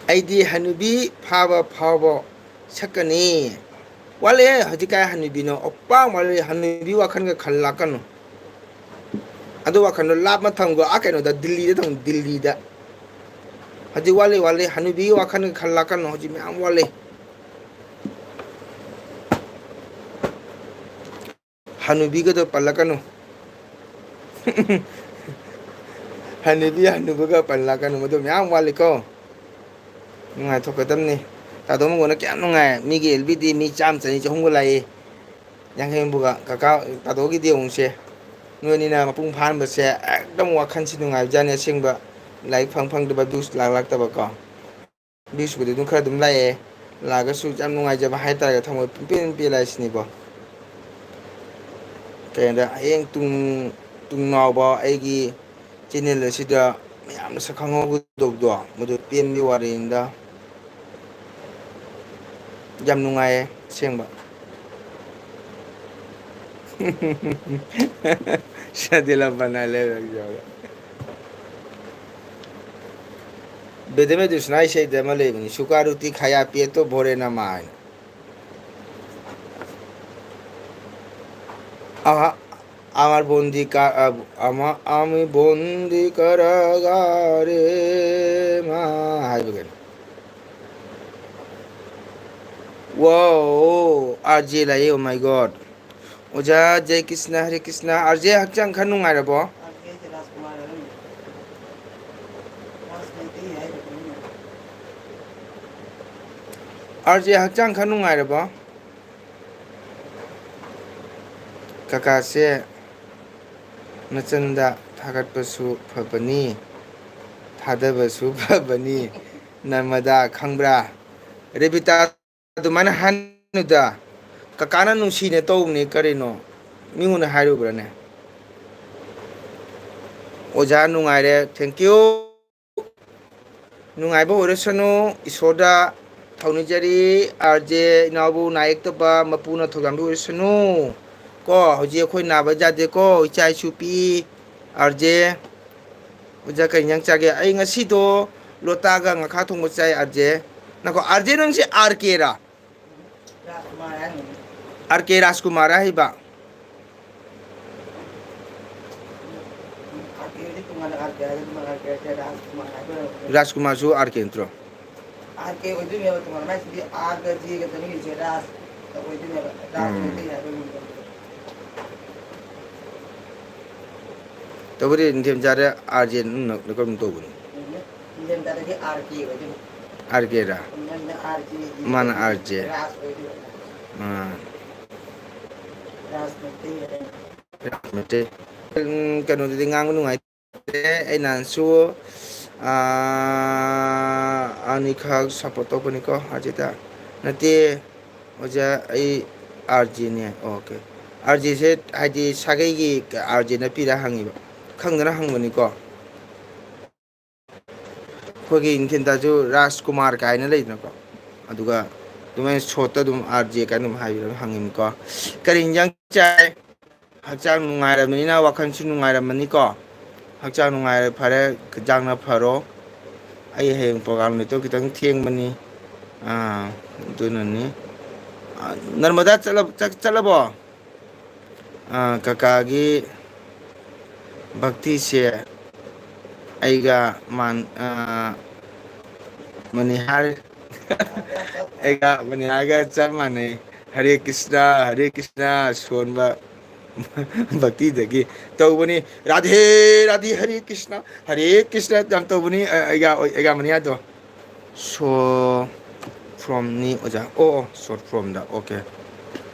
ꯑꯩꯗꯤ ꯍꯅꯨꯕꯤ ꯐꯥꯕ ꯐꯥꯎꯕ ꯁꯛꯀꯅꯤ꯫ ꯋꯥꯠꯂꯦ, ꯍꯧꯖꯤꯛ ꯀꯥꯏ ꯍꯅꯨꯕꯤꯅꯣ? ꯑꯄꯥꯝ ꯋꯥꯠꯂꯦ, ꯍꯅꯨꯕꯤ ꯋꯥꯈꯜꯒ ꯈꯜꯂꯛꯀꯅꯨ꯫ ꯑꯗꯨ ꯋꯥꯈꯜꯗꯣ ꯂꯥꯞꯅ ꯊꯝꯈꯣ, ꯑꯥ ꯀꯩꯅꯣꯗ, ꯗꯤꯜꯂꯤꯗ ꯊꯝ, ꯗꯤꯜꯂꯤꯗ꯫ ꯍꯧꯖꯤꯛ ꯋꯥꯠꯂꯤ, ꯋꯥꯠꯂꯤ, ꯍꯅꯨꯕꯤꯒꯤ ꯋꯥꯈꯜꯒ ꯈꯜꯂꯛꯀꯅꯨ, ꯍꯧꯖꯤꯛ ꯃꯌꯥꯝ ꯋꯥꯠꯂꯤ꯫ ꯍꯅꯨꯕꯤꯒꯗꯣ ꯄꯜꯂꯛꯀꯅꯨ꯫ ꯍꯅꯨꯕꯤ ꯍꯅꯨꯕꯒ ꯄꯜꯂꯛꯀꯅꯨ, ꯃꯗꯨ ꯃꯌꯥꯝ ꯋꯥꯠꯂꯤꯀꯣ꯫ ꯅꯨꯡꯉꯥꯏꯊꯣꯛꯀꯗꯕꯅꯤ꯫ ꯇꯥꯗꯣ ꯃꯪꯒꯣꯟꯅ ꯀꯌꯥꯝ ꯅꯨꯡꯉꯥꯏ, ꯃꯤꯒꯤ ꯑꯦꯜ ꯕꯤꯗꯤ ꯃꯤ ꯆꯥꯝꯃ, ꯆꯅꯤ, ꯆꯍꯨꯝꯒ ꯂꯥꯛꯏ꯫ ꯌꯥꯡꯈꯩ ꯍꯨꯝꯐꯨꯒ꯫ ꯀꯀꯥ ꯇꯥꯗꯣꯒꯤꯗꯤ ꯌꯦꯡꯉꯨꯁꯦ, ꯅꯣꯏ ꯑꯅꯤꯅ ꯃꯄꯨꯡ ꯐꯥꯍꯟꯕꯁꯦ ꯑꯦꯛꯗꯝ ꯋꯥꯈꯜꯁꯤ ꯅꯨꯡꯉꯥꯏꯕꯖꯥꯠꯅꯤ ꯑꯁꯦꯡꯕ꯫ ꯂꯥꯏꯛ ꯐꯪ ꯐꯪꯗꯕ, ꯚ꯭ꯌꯨꯁ ꯂꯥꯛ ꯂꯥꯛꯇꯕꯀꯣ꯫ ꯚ꯭ꯌꯨꯁꯄꯨꯗꯤ ꯑꯗꯨꯝ ꯈꯔ ꯑꯗꯨꯝ ꯂꯥꯛꯑꯦ, ꯂꯥꯛꯑꯒꯁꯨ ꯌꯥꯝ ꯅꯨꯡꯉꯥꯏꯖꯕ ꯍꯥꯏꯇꯥꯔꯦ, ꯊꯃꯣꯏ ꯄꯨꯡꯄꯦꯟ ꯄꯦꯜꯂꯦ ꯍꯥꯏꯁꯤꯅꯤꯀꯣ꯫ ꯀꯩꯅꯣꯗ ꯍꯌꯦꯡ ꯇꯨꯡ, ꯇꯨꯡ ꯉꯥꯎꯕ ꯑꯩꯒꯤ ꯆꯦꯅꯦꯜ ꯑꯁꯤꯗ ꯃꯌꯥꯝꯅ ꯁꯛ ꯈꯪꯍꯧꯒꯗꯧꯕꯗꯣ, ꯃꯗꯨ ꯄꯦꯟꯕꯒꯤ ꯋꯥꯔꯤꯅꯤꯗ꯫ ꯌꯥꯝ ꯅꯨꯡꯉꯥꯏꯌꯦ ꯑꯁꯦꯡꯕ꯫ ꯁꯗꯤꯂꯥ ꯕꯅꯥ ꯂꯦ ꯂꯒ ꯖꯥꯎꯒ꯫ ꯕꯦꯗꯃꯦ ꯗꯨꯁꯅꯥ ꯏꯁꯩꯗ ꯑꯃ ꯂꯩꯕꯅꯤ, "ꯁꯨꯀꯥ ꯔꯨꯇꯤ ꯈꯥꯌꯥ ꯄꯤꯌꯦ ꯇꯣ ꯚꯣꯔꯦ ꯅꯃꯥ" ꯍꯥꯏꯅ꯫ ꯑꯍ, "ꯑꯃꯔ ꯕꯣꯟꯗꯤ ꯀꯥ-, ꯑ, ꯑꯃ-, ꯑꯃꯤ ꯕꯣꯟꯗꯤ ꯀꯔꯒꯥꯔꯦ ꯃꯥ" ꯍꯥꯏꯕꯒꯤꯅꯤ꯫ Wow, R J ꯂꯥꯛꯑꯦ, oh my God. ꯑꯣꯖꯥ ꯖꯦ ꯀ꯭ꯔꯤꯁꯅ, ꯍꯔꯦ ꯀ꯭ꯔꯤꯁꯅ꯫ ꯑꯥꯔ ꯖꯦ ꯍꯛꯆꯥꯡ ꯈꯔ ꯅꯨꯡꯉꯥꯏꯔꯕꯣ? ꯑꯥꯔ ꯖꯦ ꯍꯛꯆꯥꯡ ꯈꯔ ꯅꯨꯡꯉꯥꯏꯔꯕꯣ? ꯀꯀꯥꯁꯦ ꯃꯆꯟꯗ ꯊꯥꯒꯠꯄꯁꯨ ꯐꯕꯅꯤ, ꯊꯥꯗꯕꯁꯨ ꯐꯕꯅꯤ꯫ ꯅꯔꯃꯗꯥ ꯈꯪꯕ꯭ꯔꯥ? ꯔꯦꯕꯤꯇꯥ, ꯑꯗꯨꯃꯥꯏꯅ ꯍꯥꯏꯅꯨꯗ꯫ ꯀꯀꯥꯅ ꯅꯨꯡꯁꯤꯅ ꯇꯧꯕꯅꯤ ꯀꯔꯤꯅꯣ? ꯃꯤꯉꯣꯟꯗ ꯍꯥꯏꯔꯨꯕ꯭ꯔꯥꯅꯦ? ꯑꯣꯖꯥ ꯅꯨꯡꯉꯥꯏꯔꯦ, thank you꯫ ꯅꯨꯡꯉꯥꯏꯕ ꯑꯣꯏꯔꯁꯅꯨ, ꯏꯁꯣꯔꯗ ꯊꯧꯅꯤꯖꯔꯤ꯫ ꯑꯥꯔ ꯖꯦ ꯏꯅꯥꯎꯕꯨ ꯅꯥ ꯌꯦꯛꯇꯕ ꯃꯄꯨꯅ ꯊꯧꯖꯥꯟꯕ ꯑꯣꯏꯔꯁꯅꯨ꯫ ꯀꯣ, ꯍꯧꯖꯤꯛ ꯑꯩꯈꯣꯏ ꯅꯥꯕ ꯌꯥꯗꯦꯀꯣ, ꯏꯆꯥ ꯏꯁꯨ ꯄꯤ꯫ ꯑꯥꯔ ꯖꯦ, ꯑꯣꯖꯥ ꯀꯩ ꯏꯟꯖꯥꯡ ꯆꯥꯒꯦ? ꯑꯩ ꯉꯁꯤꯗꯣ ꯂꯣꯇꯥꯒ ꯉꯥꯈꯥ ꯊꯣꯡꯕ ꯆꯥꯏ, ꯑꯥꯔ ꯖꯦ꯫ ꯅꯀꯣ, ꯑꯥꯔ ꯖꯦ ꯅꯪꯁꯦ ꯑꯥꯔ ꯀꯦꯔꯥ? ꯑꯥꯔ ꯀꯦ ꯔꯥꯖꯀꯨꯃꯥꯔ ꯍꯥꯏꯕ꯫ ꯔꯥꯖꯀꯨꯃꯥꯔꯁꯨ ꯑꯥꯔ ꯀꯦ ꯅꯠꯇ꯭ꯔꯣ? ꯇꯧꯕꯗꯤ ꯅꯤꯡꯊꯦꯝꯆꯥꯗ ꯑꯥꯔ ꯖꯦ ꯑꯗꯨꯝ ꯅ-, ꯅ-, ꯀꯩꯅꯣ ꯇꯧꯕꯅꯤ꯫ ꯅꯤꯡꯊꯦꯝꯆꯥꯗꯗꯤ ꯑꯥꯔ ꯀꯦ ꯑꯣꯏꯗꯣꯏꯅꯤ꯫ ꯑꯥꯔ ꯀꯦꯔꯥ? ꯃꯥꯅ ꯑꯥꯔ ꯖꯦ꯫ ꯃꯥꯅ ꯑꯥꯔ ꯖꯦ꯫ ꯔꯥꯖ ꯑꯣꯏꯗꯣꯏꯕ꯫ ꯑꯥ꯫ ꯔꯥꯖ ꯃꯩꯇꯩ ꯍꯥꯏꯗꯥꯏꯅꯦ? ꯔꯥꯖ ꯃꯩꯇꯩ꯫ ꯎꯝ, ꯀꯩꯅꯣꯗꯨꯗꯤ ꯉꯥꯡꯕ ꯅꯨꯡꯉꯥꯏꯇꯦ꯫ ꯑꯩ ꯅꯍꯥꯟꯁꯨ, ꯑꯥ, ꯑꯅꯤꯈꯛ ꯁꯞꯄꯣꯔꯠ ꯇꯧꯕꯅꯤꯀꯣ, ꯑꯥꯔ ꯖꯦꯗ꯫ ꯅꯠꯇꯦ, ꯑꯣꯖꯥ, ꯑꯩ ꯑꯥꯔ ꯖꯦꯅꯦ꯫ ꯑꯣꯀꯦ꯫ ꯑꯥꯔ ꯖꯦꯁꯦ ꯍꯥꯏꯗꯤ ꯁꯥꯒꯩꯒꯤ ꯑꯥꯔ ꯖꯦ ꯅꯠꯄꯤꯔꯥ ꯍꯪꯉꯤꯕ꯫ ꯈꯪꯗꯅ ꯍꯪꯕꯅꯤꯀꯣ꯫ ꯑꯩꯈꯣꯏꯒꯤ ꯅꯤꯡꯊꯦꯝꯆꯥꯁꯨ ꯔꯥꯖꯀꯨꯃꯥꯔ ꯀꯥꯏꯅ ꯂꯩꯗꯅꯀꯣ, ꯑꯗꯨꯒ ꯑꯗꯨꯃꯥꯏꯅ ꯁꯣꯔꯠꯇ ꯑꯗꯨꯝ ꯑꯥꯔ ꯖꯦ ꯀꯥꯏꯅ ꯑꯗꯨꯝ ꯍꯥꯏꯕꯤꯔꯒ ꯍꯪꯉꯤꯅꯤꯀꯣ꯫ ꯀꯔꯤ ꯏꯟꯖꯥꯡ ꯆꯥꯏ? ꯍꯛꯆꯥꯡ ꯅꯨꯡꯉꯥꯏꯔꯕꯅꯤꯅ ꯋꯥꯈꯜꯁꯨ ꯅꯨꯡꯉꯥꯏꯔꯝꯃꯅꯤꯀꯣ꯫ ꯍꯛꯆꯥꯡ ꯅꯨꯡꯉꯥꯏꯔ ꯐꯔꯦ, ꯍꯛꯆꯥꯡꯅ ꯐꯔꯣ꯫ ꯑꯩ ꯍꯌꯦꯡ ꯄ꯭ꯔꯣꯒꯥꯝ ꯂꯩꯇꯧ ꯈꯤꯇꯪ ꯊꯦꯡꯕꯅꯤ꯫ ꯑꯥ, ꯑꯗꯨꯅꯅꯤ꯫ ꯑꯥ, ꯅꯔꯃꯗꯥ ꯆꯠꯂ-, ꯆꯠ-, ꯆꯠꯂꯕꯣ? ꯑꯥ, ꯀꯀꯥꯒꯤ ꯚꯛꯇꯤꯁꯦ ꯑꯩꯒ ꯃꯥꯟ-, ꯑꯥ, ꯃꯅꯤꯍꯥꯔ, ꯑꯩꯒ ꯃꯅꯤꯍꯥꯔꯒ ꯆꯞ ꯃꯥꯟꯅꯩ꯫ ꯍꯔꯦ ꯀ꯭ꯔꯤꯁꯅ, ꯍꯔꯦ ꯀ꯭ꯔꯤꯁꯅ ꯁꯣꯟꯕ ꯚꯛꯇꯤꯗꯒꯤ ꯇꯧꯕꯅꯤ꯫ ꯔꯥꯙꯦ ꯔꯥꯙꯦ, ꯍꯔꯦ ꯀ꯭ꯔꯤꯁꯅ, ꯍꯔꯦ ꯀ꯭ꯔꯤꯁꯅ ꯌꯥꯝ ꯇꯧꯕꯅꯤ꯫ ꯑ, ꯑꯩꯒ ꯑꯩꯒ ꯃꯅꯤꯌꯥꯗꯣ꯫ ꯁꯣ ꯐ꯭ꯔꯣꯝꯅꯤ ꯑꯣꯖꯥ꯫ ꯑꯣ ꯑꯣ, ꯁꯣꯔꯠ ꯐ꯭ꯔꯣꯝꯗ꯫ ꯑꯣꯀꯦ꯫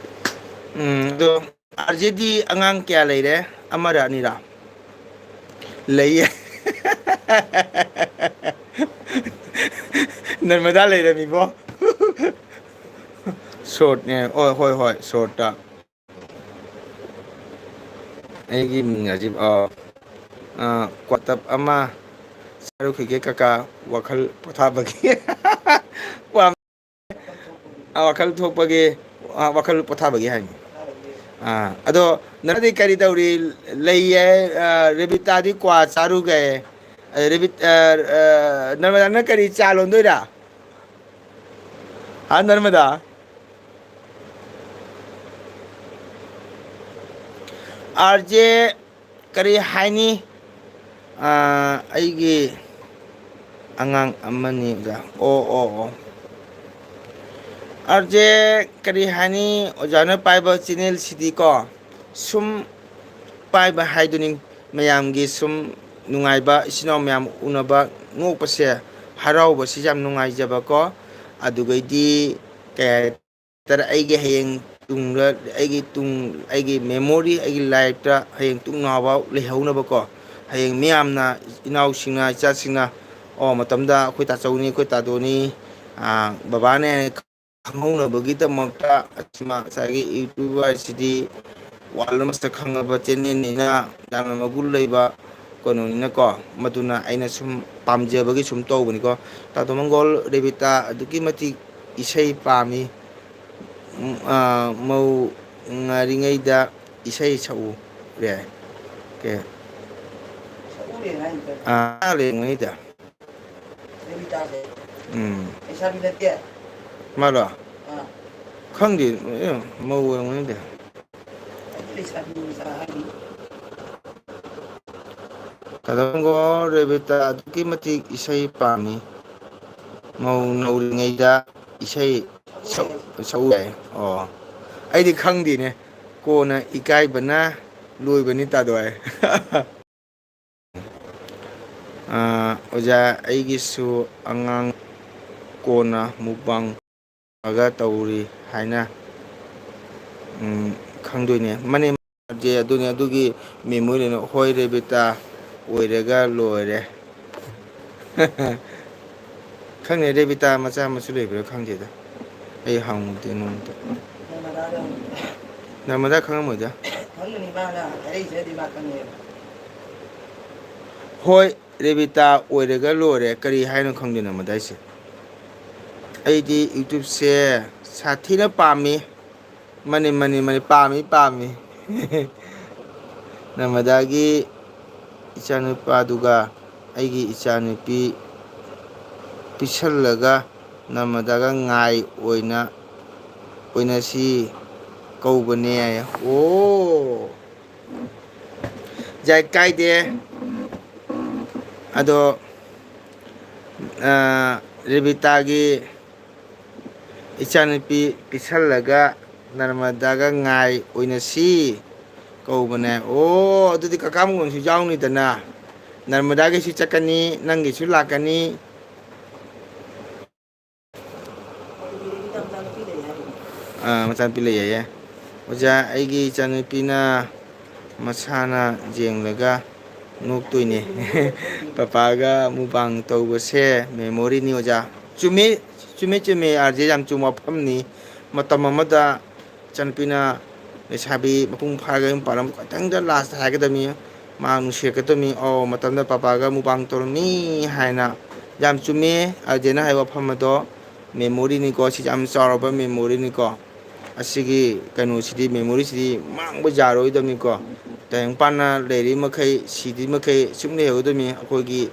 ꯎꯝ ꯑꯗꯣ, ꯑꯥꯔꯖꯦꯗꯤ ꯑꯉꯥꯡ ꯀꯌꯥ ꯂꯩꯔꯦ? ꯑꯃꯔ ꯑꯅꯤꯔ? ꯂꯩꯌꯦ꯫ ꯅꯔꯃꯗꯥ ꯂꯩꯔꯝꯃꯤꯕꯣ꯫ ꯁꯣꯔꯠꯅꯦ꯫ ꯑꯣ, ꯍꯣꯏ ꯍꯣꯏ, ꯁꯣꯔꯠꯇ꯫ ꯑꯩꯒꯤ ꯃꯤꯡ ꯑꯖꯤꯕ꯫ ꯑꯥ, ꯑꯥ, ꯀ꯭ꯋꯥꯇꯞ ꯑꯃ ꯆꯥꯔꯨꯈꯤꯒꯦ ꯀꯀꯥ꯫ ꯋꯥꯈꯜ ꯄꯣꯊꯥꯕꯒꯤ꯫ ꯋꯥꯈꯜ ꯊꯣꯛꯄꯒꯤ, ꯑ, ꯋꯥꯈꯜ ꯄꯣꯊꯥꯕꯒꯤ ꯍꯥꯏꯅꯤ꯫ ꯑ, ꯑꯗꯣ ꯅꯪꯗꯤ ꯀꯔꯤ ꯇꯧꯔꯤ? ꯂꯩꯌꯦ꯫ ꯑ, ꯔꯦꯕꯤꯇꯥꯗꯤ ꯀ꯭ꯋꯥ ꯆꯥꯔꯨꯒꯦ꯫ ꯑ, ꯔꯦꯕꯤꯠ-, ꯑ, ꯑ, ꯅꯔꯃꯗꯥ, ꯅꯪ ꯀꯔꯤ, ꯆꯥ ꯂꯣꯟꯗꯣꯏꯔꯥ? ꯍꯥ, ꯅꯔꯃꯗꯥ? ꯑꯥꯔ ꯖꯦ ꯀꯔꯤ ꯍꯥꯏꯅꯤ? ꯑ, ꯑꯩꯒꯤ ꯑꯉꯥꯡ ꯑꯃꯅꯤ ꯑꯣꯖꯥ꯫ ꯑꯣ, ꯑꯣ, ꯑꯣ꯫ ꯑꯥꯔ ꯖꯦ ꯀꯔꯤ ꯍꯥꯏꯅꯤ? ꯑꯣꯖꯥꯅ ꯄꯥꯏꯕ ꯆꯦꯅꯦꯜꯁꯤꯗꯤꯀꯣ, ꯁꯨꯝ ꯄꯥꯏꯕ ꯍꯥꯏꯗꯨꯅꯤ꯫ ꯃꯌꯥꯝꯒꯤ ꯁꯨꯝ ꯅꯨꯡꯉꯥꯏꯕ, ꯏꯆꯤꯟ ꯏꯅꯥꯎ ꯃꯌꯥꯝ ꯎꯅꯕ, ꯅꯣꯛꯄꯁꯦ, ꯍꯔꯥꯎꯕꯁꯤ ꯌꯥꯝ ꯅꯨꯡꯉꯥꯏꯖꯕꯀꯣ꯫ ꯑꯗꯨꯒꯩꯗꯤ ꯀꯩ ꯍꯥꯏ ꯇꯥꯔꯦ, ꯑꯩꯒꯤ ꯍꯌꯦꯡ ꯇꯨꯡꯗ, ꯑꯩꯒꯤ ꯇꯨꯡ, ꯑꯩꯒꯤ ꯃꯦꯃꯣꯔꯤ, ꯑꯩꯒꯤ ꯂꯥꯏꯐꯇ ꯍꯌꯦꯡ ꯇꯨꯡ ꯅꯥꯎꯕ ꯂꯩꯍꯧꯅꯕꯀꯣ꯫ ꯍꯌꯦꯡ ꯃꯤꯌꯥꯝꯅ, ꯏꯅꯥꯎꯁꯤꯡꯅ, ꯏꯆꯥꯁꯤꯡꯅ, ꯑꯣ, ꯃꯇꯝꯗ ꯑꯩꯈꯣꯏ ꯇꯥꯆꯧꯅꯤ, ꯑꯩꯈꯣꯏ ꯇꯥꯗꯣꯅꯤ, ꯑꯥ, ꯕꯕꯥꯅꯦ ꯍꯥꯏꯅ ꯈꯪꯍꯧꯅꯕꯒꯤꯗꯃꯛꯇ, ꯑꯁꯤꯃ ꯉꯁꯥꯏꯒꯤ ꯌꯨꯇ꯭ꯌꯨꯕꯔ ꯍꯥꯏꯁꯤꯗꯤ ꯋꯥꯔꯜ ꯑꯃꯁꯤꯗ ꯈꯪꯉꯕ ꯆꯦꯅꯦꯜꯅꯤꯅ ꯌꯥꯝꯅ ꯃꯒꯨꯟ ꯂꯩꯕ ꯀꯩꯅꯣꯅꯤꯅꯀꯣ꯫ ꯃꯗꯨꯅ ꯑꯩꯅ ꯁꯨꯝ ꯄꯥꯝꯖꯕꯒꯤ ꯁꯨꯝ ꯇꯧꯕꯅꯤꯀꯣ꯫ ꯇꯥꯗꯣ ꯃꯪꯒꯣꯜ, ꯔꯦꯕꯤꯇꯥ ꯑꯗꯨꯛꯀꯤ ꯃꯇꯤꯛ ꯏꯁꯩ ꯄꯥꯝꯃꯤ꯫ ꯎꯝ, ꯑꯥ, ꯃꯧ ꯉꯥꯔꯤꯉꯩꯗ ꯏꯁꯩ ꯁꯛꯎꯔꯦ꯫ ꯀꯦ꯫ ꯑꯥ, ꯂꯩꯔꯤꯉꯩꯗ꯫ ꯎꯝ꯫ ꯃꯥꯔꯣ? ꯈꯪꯗꯦ, ꯑꯦ, ꯃꯧ ꯑꯣꯏꯔꯝꯒꯅꯤꯗ꯫ ꯀꯗꯝꯒꯣ ꯔꯦꯕꯤꯇꯥ ꯑꯗꯨꯛꯀꯤ ꯃꯇꯤꯛ ꯏꯁꯩ ꯄꯥꯝꯃꯤ꯫ ꯃꯧ ꯅꯧꯔꯤꯉꯩꯗ ꯏꯁꯩ ꯁꯛꯎ ꯌꯥꯏ꯫ ꯑꯣ, ꯑꯩꯗꯤ ꯈꯪꯗꯦꯅꯦ꯫ ꯀꯣꯟꯅ ꯏꯀꯥꯏꯕꯅ ꯂꯣꯏꯕꯅꯤ ꯇꯥꯗꯣ ꯍꯥꯏ꯫ ꯑꯣꯖꯥ, ꯑꯩꯒꯤꯁꯨ ꯑꯉꯥꯡ ꯀꯣꯟꯅ ꯃꯨꯛꯕꯥꯡꯒ ꯇꯧꯔꯤ ꯍꯥꯏꯅ, ꯎꯝ, ꯈꯪꯗꯣꯏꯅꯦ꯫ ꯃꯅꯦ ꯃꯥꯟꯅꯗꯦ꯫ ꯑꯗꯨꯅꯦ, ꯑꯗꯨꯒꯤ ꯃꯦꯃꯣꯔꯤꯅ꯫ ꯍꯣꯏ, ꯔꯦꯕꯤꯇꯥ ꯑꯣꯏꯔꯒ ꯂꯣꯏꯔꯦ꯫ ꯈꯪꯗꯦ, ꯔꯦꯕꯤꯇꯥ ꯃꯆꯥ ꯃꯁꯨ ꯂꯩꯕ꯭ꯔꯥ ꯈꯪꯗꯦꯗ꯫ ꯑꯩ ꯍꯪꯉꯨꯗꯦ ꯅꯣꯡꯃꯇ꯫ ꯅꯔꯃꯗꯥ ꯈꯪꯉꯝꯃꯣꯏꯗ꯫ ꯍꯣꯏ, ꯔꯦꯕꯤꯇꯥ ꯑꯣꯏꯔꯒ ꯂꯣꯏꯔꯦ꯫ ꯀꯔꯤ ꯍꯥꯏꯅꯣ ꯈꯪꯗꯦ ꯅꯔꯃꯗꯥ ꯍꯥꯏꯁꯦ꯫ ꯑꯩꯗꯤ YouTubeꯁꯦ ꯁꯥꯊꯤꯅ ꯄꯥꯝꯃꯤ꯫ ꯃꯥꯅꯤ, ꯃꯥꯅꯤ, ꯃꯥꯅꯤ, ꯄꯥꯝꯃꯤ, ꯄꯥꯝꯃꯤ꯫ ꯅꯔꯃꯗꯥꯒꯤ ꯏꯆꯥꯅꯨꯄꯥꯗꯨꯒ ꯑꯩꯒꯤ ꯏꯆꯥꯅꯨꯄꯤ ꯄꯤꯁꯜꯂꯒ ꯅꯔꯃꯗꯥꯒ ꯉꯥꯏ ꯑꯣꯏꯅ, ꯑꯣꯏꯅꯁꯤ ꯀꯧꯕꯅꯦ꯫ ꯑꯣ, ꯌꯥꯏ, ꯀꯥꯏꯗꯦ꯫ ꯑꯗꯣ, ꯑ, ꯔꯦꯕꯤꯇꯥꯒꯤ ꯏꯆꯥꯅꯨꯄꯤ ꯄꯤꯁꯜꯂꯒ ꯅꯔꯃꯗꯥꯒ ꯉꯥꯏ ꯑꯣꯏꯅꯁꯤ ꯀꯧꯕꯅꯦ꯫ ꯑꯣ, ꯑꯗꯨꯗꯤ ꯀꯀꯥ ꯃꯉꯣꯟꯁꯨ ꯌꯥꯎꯅꯤꯗꯅ꯫ ꯅꯔꯃꯗꯥꯒꯤꯁꯨ ꯆꯠꯀꯅꯤ, ꯅꯪꯒꯤꯁꯨ ꯂꯥꯛꯀꯅꯤ꯫ ꯑꯥ, ꯃꯆꯥꯅꯨꯄꯤ ꯂꯩ ꯍꯥꯏꯌꯦ꯫ ꯑꯣꯖꯥ, ꯑꯩꯒꯤ ꯏꯆꯥꯅꯨꯄꯤꯅ ꯃꯁꯥꯅ ꯌꯦꯡꯂꯒ ꯅꯣꯛꯇꯣꯏꯅꯦ꯫ ꯄꯄꯥꯒ ꯃꯨꯛꯕꯥꯡ ꯇꯧꯕꯁꯦ ꯃꯦꯃꯣꯔꯤꯅꯤ ꯑꯣꯖꯥ꯫ ꯆꯨꯝꯃꯤ, ꯆꯨꯝꯃꯤ, ꯆꯨꯝꯃꯤ, ꯑꯥꯔ ꯖꯦ, ꯌꯥꯝ ꯆꯨꯝꯕ ꯋꯥꯐꯝꯅꯤ꯫ ꯃꯇꯝ ꯑꯃꯗ ꯏꯆꯥꯅꯨꯄꯤꯅ ꯂꯩꯁꯥꯕꯤ ꯃꯄꯨꯡ ꯐꯥꯔꯒ ꯌꯨꯝ ꯄꯥꯜꯂꯝ ꯈꯛꯇꯪꯗ ꯂꯥꯁꯇ ꯍꯥꯏꯒꯗꯕꯅꯤ, ꯃꯥ ꯅꯨꯡꯁꯤꯔꯛꯀꯗꯕꯅꯤ꯫ ꯑꯣ, ꯃꯇꯝꯗ ꯄꯄꯥꯒ ꯃꯨꯛꯕꯥꯡ ꯇꯧꯔꯝꯃꯤ ꯍꯥꯏꯅ꯫ ꯌꯥꯝ ꯆꯨꯝꯃꯦ ꯑꯥꯔ ꯖꯦꯅ ꯍꯥꯏꯕ ꯋꯥꯐꯝ ꯑꯗꯣ꯫ ꯃꯦꯃꯣꯔꯤꯅꯤꯀꯣ, ꯁꯤ ꯌꯥꯝ ꯆꯥꯎꯔꯕ ꯃꯦꯃꯣꯔꯤꯅꯤꯀꯣ꯫ ꯑꯁꯤꯒꯤ ꯀꯩꯅꯣꯁꯤꯗꯤ, ꯃꯦꯃꯣꯔꯤꯁꯤꯗꯤ ꯃꯥꯡꯕ ꯌꯥꯔꯣꯏꯗꯕꯅꯤꯀꯣ꯫ ꯇꯥꯏꯕꯪꯄꯥꯟꯅ ꯂꯩꯔꯤ ꯃꯈꯩ, ꯁꯤꯗ꯭ꯔꯤ ꯃꯈꯩ ꯁꯨꯝ ꯂꯩꯍꯧꯒꯗꯕꯅꯤ꯫ ꯑꯩꯈꯣꯏꯒꯤ,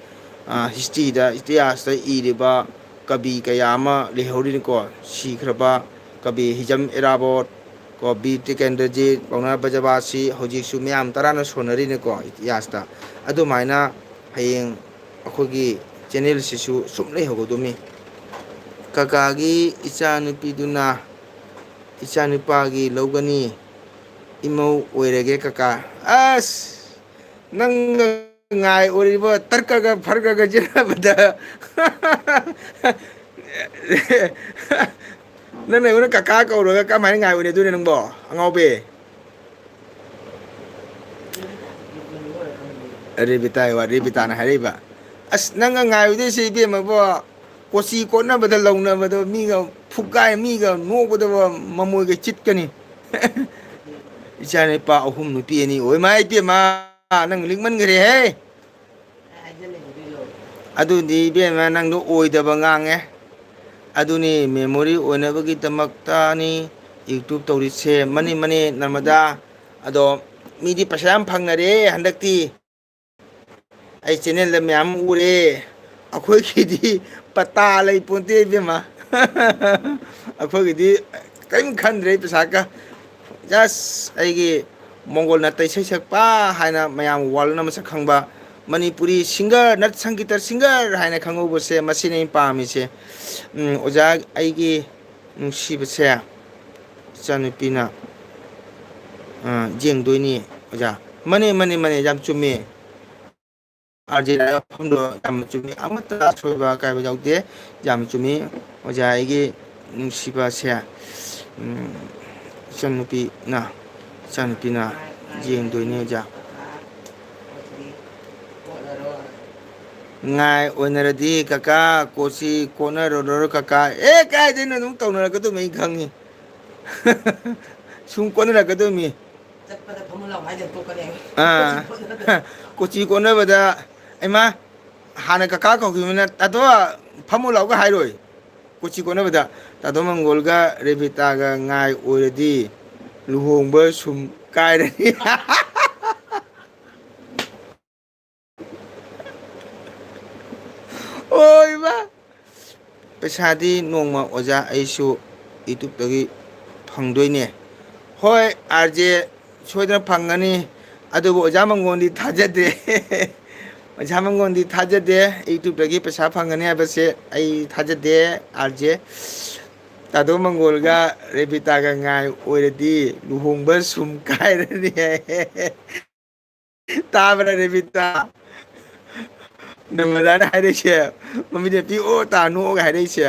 ꯑ, ꯍꯤꯁꯇ꯭ꯔꯤꯗ, ꯏꯇꯤꯍꯥꯁꯇ ꯏꯔꯤꯕ ꯀꯕꯤ ꯀꯌꯥ ꯑꯃ ꯂꯩꯍꯧꯔꯤꯅꯤꯀꯣ꯫ ꯁꯤꯈ꯭ꯔꯕ ꯀꯕꯤ ꯍꯤꯖꯝ ꯏꯔꯥꯕꯣꯠ, ꯀꯣ, ꯕꯤꯔ ꯇꯤꯀꯦꯟꯗ꯭ꯔꯖꯤꯠ, ꯄꯥꯎꯅꯥ ꯕ꯭ꯔꯖꯕꯥꯁꯤ ꯍꯧꯖꯤꯛꯁꯨ ꯃꯌꯥꯝ ꯇꯔꯥꯅ ꯁꯣꯟꯅꯔꯤꯅꯤꯀꯣ ꯏꯇꯤꯍꯥꯁꯇ꯫ ꯑꯗꯨꯃꯥꯏꯅ ꯍꯌꯦꯡ ꯑꯩꯈꯣꯏꯒꯤ ꯆꯦꯅꯦꯜꯁꯤꯁꯨ ꯁꯨꯝ ꯂꯩꯍꯧꯒꯗꯧꯅꯤ꯫ ꯀꯀꯥꯒꯤ ꯏꯆꯥꯅꯨꯄꯤꯗꯨꯅ ꯏꯆꯥꯅꯨꯄꯥꯒꯤ ꯂꯧꯒꯅꯤ꯫ ꯏꯃꯧ ꯑꯣꯏꯔꯒꯦ ꯀꯀꯥ꯫ ꯑꯁ! ꯅꯪꯒ ꯉꯥꯏ ꯑꯣꯏꯔꯤꯕ ꯇꯔꯀꯒ ꯐꯔꯀꯒ ꯆꯦꯟꯅꯕꯗ ꯅꯪꯅ ꯑꯩꯉꯣꯟꯗ ꯀꯀꯥ ꯀꯧꯔꯒ ꯀꯃꯥꯏꯅ ꯉꯥꯏ ꯑꯣꯏꯅꯗꯣꯏꯅꯣ ꯅꯪꯕꯣ, ꯑꯉꯥꯎꯕꯤ? ꯔꯦꯕꯤꯇꯥꯒꯤ ꯋꯥ, ꯔꯦꯕꯤꯇꯥꯅ ꯍꯥꯏꯔꯛꯏꯕ, "ꯑꯁ, ꯅꯪꯒ ꯉꯥꯏꯔꯨꯗꯣꯏꯁꯦ ꯏꯕꯦꯝꯃꯕꯣ, ꯀꯣꯆꯤ ꯀꯣꯠꯅꯕꯗ ꯂꯧꯅꯕꯗꯣ, ꯃꯤꯒ ꯐꯨꯒꯥꯏ, ꯃꯤꯒ ꯅꯣꯛꯄꯗꯕ ꯃꯃꯣꯏꯒ ꯆꯤꯠꯀꯅꯤ꯫" ꯏꯆꯥ ꯅꯨꯄꯥ ꯑꯍꯨꯝ, ꯅꯨꯄꯤ ꯑꯅꯤ ꯑꯣꯏ꯫ ꯃꯥ ꯏꯕꯦꯝꯃ, ꯅꯪ ꯂꯤꯛꯃꯟꯈ꯭ꯔꯦꯍꯦ꯫ ꯑꯗꯨꯗꯤ ꯏꯕꯦꯝꯃ, ꯅꯪꯗꯣ ꯑꯣꯏꯗꯕ ꯉꯥꯡꯉꯦ꯫ ꯑꯗꯨꯅꯤ memory ꯑꯣꯏꯅꯕꯒꯤꯗꯃꯛꯇꯅꯤ YouTube ꯇꯧꯔꯤꯁꯦ꯫ ꯃꯅꯤ, ꯃꯅꯤ, ꯅꯔꯃꯗꯥ꯫ ꯑꯗꯣ ꯃꯤꯗꯤ ꯄꯩꯁꯥ ꯌꯥꯝ ꯐꯪꯅꯔꯦ ꯍꯟꯗꯛꯇꯤ꯫ ꯑꯩ channelꯗ ꯃꯌꯥꯝ ꯎꯔꯦ꯫ ꯑꯩꯈꯣꯏꯒꯤꯗꯤ ꯄꯇꯥ ꯂꯩ ꯄꯣꯟꯇꯦ ꯏꯕꯦꯝꯃ꯫ ꯑꯩꯈꯣꯏꯒꯤꯗꯤ ꯀꯔꯤꯝ ꯈꯟꯗ꯭ꯔꯦ ꯄꯩꯁꯥꯒ꯫ Just ꯑꯩꯒꯤ ꯃꯣꯡꯒꯣꯜ ꯅꯥꯠꯇ ꯏꯁꯩ ꯁꯛꯄ ꯍꯥꯏꯅ ꯃꯌꯥꯝ world ꯑꯃ ꯃꯁꯛ ꯈꯪꯕ, ꯃꯅꯤꯄꯨꯔꯤ singer, ꯅꯠ ꯁꯪꯒꯤꯇ singer ꯍꯥꯏꯅ ꯈꯪꯍꯧꯕꯁꯦ, ꯃꯁꯤꯅꯤ ꯑꯩꯅ ꯄꯥꯝꯃꯤꯁꯦ꯫ ꯎꯝ, ꯑꯣꯖꯥ, ꯑꯩꯒꯤ ꯅꯨꯡꯁꯤꯕꯁꯦ ꯏꯆꯥꯅꯨꯄꯤꯅ, ꯑ, ꯌꯦꯡꯗꯣꯏꯅꯤ ꯑꯣꯖꯥ꯫ ꯃꯥꯅꯦ, ꯃꯥꯅꯦ, ꯃꯥꯅꯦ, ꯌꯥꯝ ꯆꯨꯝꯃꯦ꯫ ꯑꯥꯔ ꯖꯦ ꯂꯥꯏꯕ ꯃꯐꯝꯗꯣ ꯌꯥꯝꯅ ꯆꯨꯝꯃꯤ, ꯑꯃꯠꯇ ꯑꯁꯣꯏꯕ ꯑꯀꯥꯏꯕ ꯌꯥꯎꯗꯦ꯫ ꯌꯥꯝꯅ ꯆꯨꯝꯃꯤ ꯑꯣꯖꯥ, ꯑꯩꯒꯤ ꯅꯨꯡꯁꯤꯕꯁꯦ꯫ ꯎꯝ, ꯏꯆꯟꯅꯨꯄꯤꯅ, ꯏꯆꯥꯅꯨꯄꯤꯅ ꯌꯦꯡꯗꯣꯏꯅꯦ ꯑꯣꯖꯥ꯫ ꯉꯥꯏ ꯑꯣꯏꯅꯔꯗꯤ ꯀꯀꯥ, ꯀꯣꯆꯤ ꯀꯣꯠꯅꯔꯔꯣꯏ ꯀꯀꯥ꯫ ꯑꯦ, ꯀꯥꯏꯗꯩꯅꯣ, ꯑꯗꯨꯝ ꯇꯧꯅꯔꯛꯀꯗꯕꯅꯤ ꯑꯩ ꯈꯪꯉꯤ꯫ ꯁꯨꯝ ꯀꯣꯟꯅꯔꯛꯀꯗꯣꯏꯃꯤ꯫ ꯆꯠꯄꯗ ꯐꯝꯃꯨ ꯂꯥꯎ ꯍꯥꯏꯗꯅ ꯇꯣꯛꯀꯅꯦꯕ꯫ ꯑꯥ꯫ ꯀꯣꯆꯤ ꯀꯣꯟꯅꯕꯗ, ꯏꯃꯥ, ꯍꯥꯟꯅ ꯀꯀꯥ ꯀꯧꯈꯤꯕꯅ, "ꯇꯥꯇꯣ, ꯐꯝꯃꯨ ꯂꯥꯎꯒ" ꯍꯥꯏꯔꯣꯏ꯫ ꯀꯣꯆꯤ ꯀꯣꯟꯅꯕꯗ, "ꯇꯥꯇꯣ ꯃꯪꯒꯣꯜꯒ ꯔꯦꯕꯤꯇꯥꯒ ꯉꯥꯏ ꯑꯣꯏꯔꯗꯤ ꯂꯨꯍꯣꯡꯕ ꯁꯨꯝ ꯀꯥꯏꯔꯅꯤ"꯫ ꯑꯣ ꯏꯃꯥ! ꯄꯩꯁꯥꯗꯤ ꯅꯣꯡꯃ ꯑꯣꯖꯥ ꯑꯩꯁꯨ YouTubeꯇꯒꯤ ꯐꯪꯗꯣꯏꯅꯦ꯫ ꯍꯣꯏ, ꯑꯥꯔ ꯖꯦ, ꯁꯣꯏꯗꯅ ꯐꯪꯒꯅꯤ꯫ ꯑꯗꯨꯕꯨ ꯑꯣꯖꯥ ꯃꯪꯒꯣꯟꯗꯤ ꯊꯥꯖꯗꯦ꯫ ꯑꯣꯖꯥ ꯃꯪꯒꯣꯜꯗꯤ ꯊꯥꯖꯗꯦ, YouTube-ꯇꯒꯤ ꯄꯩꯁꯥ ꯐꯪꯒꯅꯤ ꯍꯥꯏꯕꯁꯦ ꯑꯩ ꯊꯥꯖꯗꯦ꯫ ꯑꯥꯔ ꯖꯦ ꯇꯥꯗꯣ ꯃꯪꯒꯣꯜꯒ ꯔꯦꯕꯤꯇꯥꯒ ꯉꯥꯏ ꯑꯣꯏꯔꯗꯤ ꯂꯨꯍꯣꯡꯕ ꯁꯨꯝ ꯀꯥꯏꯔꯅꯤ ꯍꯥꯏ꯫ ꯇꯥꯕ꯭ꯔꯥ ꯔꯦꯕꯤꯇꯥ? ꯅꯃꯗꯥꯅ ꯍꯥꯏꯔꯛꯏꯁꯦ, ꯃꯃꯤꯠꯅ ꯄꯤ ꯑꯣ ꯇꯥ ꯅꯣꯛꯑꯒ ꯍꯥꯏꯔꯛꯏꯁꯦ꯫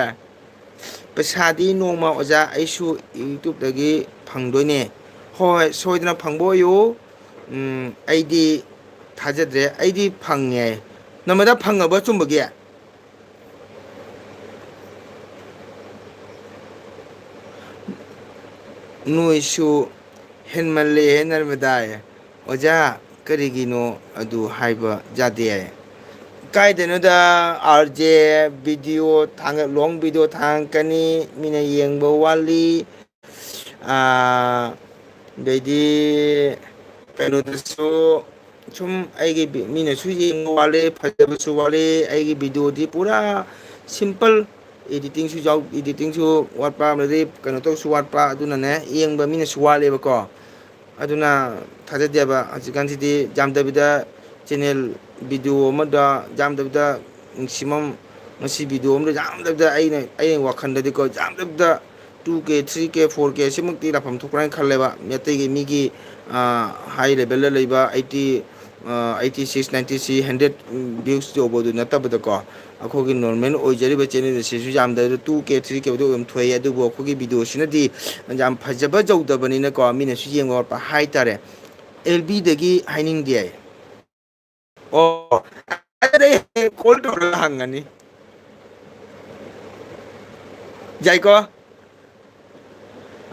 ꯄꯩꯁꯥꯗꯤ ꯅꯣꯡꯃ ꯑꯣꯖꯥ ꯑꯩꯁꯨ YouTube-ꯇꯒꯤ ꯐꯪꯗꯣꯏꯅꯦ꯫ ꯍꯣꯏ, ꯍꯣꯏ, ꯁꯣꯏꯗꯅ ꯐꯪꯕ ꯑꯣꯏꯌꯨ꯫ ꯎꯝ, ꯑꯩꯗꯤ ꯊꯥꯖꯗ꯭ꯔꯦ꯫ ꯑꯩꯗꯤ ꯐꯪꯉꯦ꯫ ꯅꯃꯗꯥ ꯐꯪꯉꯕ ꯑꯆꯨꯝꯕꯒꯤ? ꯅꯣꯏꯁꯨ ꯍꯦꯟꯃꯜꯂꯦꯍꯦ ꯅꯔꯃꯗꯥꯏ꯫ ꯑꯣꯖꯥ, ꯀꯔꯤꯒꯤꯅꯣ ꯑꯗꯨ ꯍꯥꯏꯕ ꯌꯥꯗꯦ꯫ ꯀꯥꯏꯗꯅꯣꯗ ꯑꯥꯔ ꯖꯦ video ꯊꯥꯡꯒꯠ-, long video ꯊꯥꯡꯒꯠꯀꯅꯤ, ꯃꯤꯅ ꯌꯦꯡꯕ ꯋꯥꯠꯂꯤ꯫ ꯑꯥ, ꯑꯗꯩꯗꯤ ꯀꯩꯅꯣꯗꯁꯨ ꯁꯨꯝ ꯑꯩꯒꯤ ꯚꯤ-, ꯃꯤꯅꯁꯨ ꯌꯦꯡꯕ ꯋꯥꯠꯂꯦ, ꯐꯖꯕꯁꯨ ꯋꯥꯠꯂꯦ꯫ ꯑꯩꯒꯤ video-ꯗꯤ ꯄꯨꯔꯥ simple, editing-ꯁꯨ ꯌꯥꯎ-, editing-ꯁꯨ ꯋꯥꯠꯄ, ꯑꯗꯩꯗꯤ ꯀꯩꯅꯣ ꯇꯧꯕꯁꯨ ꯋꯥꯠꯄ, ꯑꯗꯨꯅꯅꯦ ꯌꯦꯡꯕ ꯃꯤꯅꯁꯨ ꯋꯥꯠꯂꯦꯕꯀꯣ꯫ ꯑꯗꯨꯅ ꯊꯥꯖꯗꯦꯕ꯫ ꯍꯧꯖꯤꯛꯀꯥꯟꯁꯤꯗꯤ ꯌꯥꯝꯗꯕꯤꯗ channel video ꯑꯃꯗ ꯌꯥꯝꯗꯕꯤꯗ maximum ꯉꯁꯤ video ꯑꯃꯗ ꯌꯥꯝꯗꯕꯤꯗ ꯑꯩꯅ, ꯑꯩꯒꯤ ꯋꯥꯈꯜꯗꯗꯤꯀꯣ, ꯌꯥꯝꯗꯕꯤꯗ two K, three K, four K ꯁꯤꯃꯛꯇꯤ ꯂꯥꯛꯐꯝ ꯊꯣꯛꯄ꯭ꯔꯥ ꯍꯥꯏꯅ ꯈꯜꯂꯦꯕ꯫ ꯃꯤ ꯑꯇꯩꯒꯤ ꯃꯤꯒꯤ, ꯑ, high level-ꯗ ꯂꯩꯕ eighty, ꯑ, eighty six, ninety three, hundred views ꯌꯧꯕꯗꯨ ꯅꯠꯇꯕꯗꯀꯣ, ꯑꯩꯈꯣꯏꯒꯤ normal ꯑꯣꯏꯖꯔꯤꯕ channel ꯑꯁꯤꯁꯨ ꯌꯥꯝꯗ꯭ꯔꯕꯗ two K, three K ꯕꯨꯗꯤ ꯑꯗꯨꯝ ꯊꯣꯛꯑꯦ꯫ ꯑꯗꯨꯕꯨ ꯑꯩꯈꯣꯏꯒꯤ video-ꯁꯤꯅꯗꯤ ꯌꯥꯝ ꯐꯖꯕ ꯌꯧꯗꯕꯅꯤꯅꯀꯣ, ꯃꯤꯅꯁꯨ ꯌꯦꯡꯕ ꯋꯥꯠꯄ ꯍꯥꯏꯇꯥꯔꯦ꯫ ꯑꯦꯜ ꯕꯤꯗꯒꯤ ꯍꯥꯏꯅꯤꯡꯗꯦ꯫ ꯑꯣ, ꯑꯗꯨꯗꯤ ꯑꯩ ꯍꯌꯦꯡ call ꯇꯧꯔꯒ ꯍꯪꯉꯅꯤ꯫ ꯌꯥꯏꯀꯣ?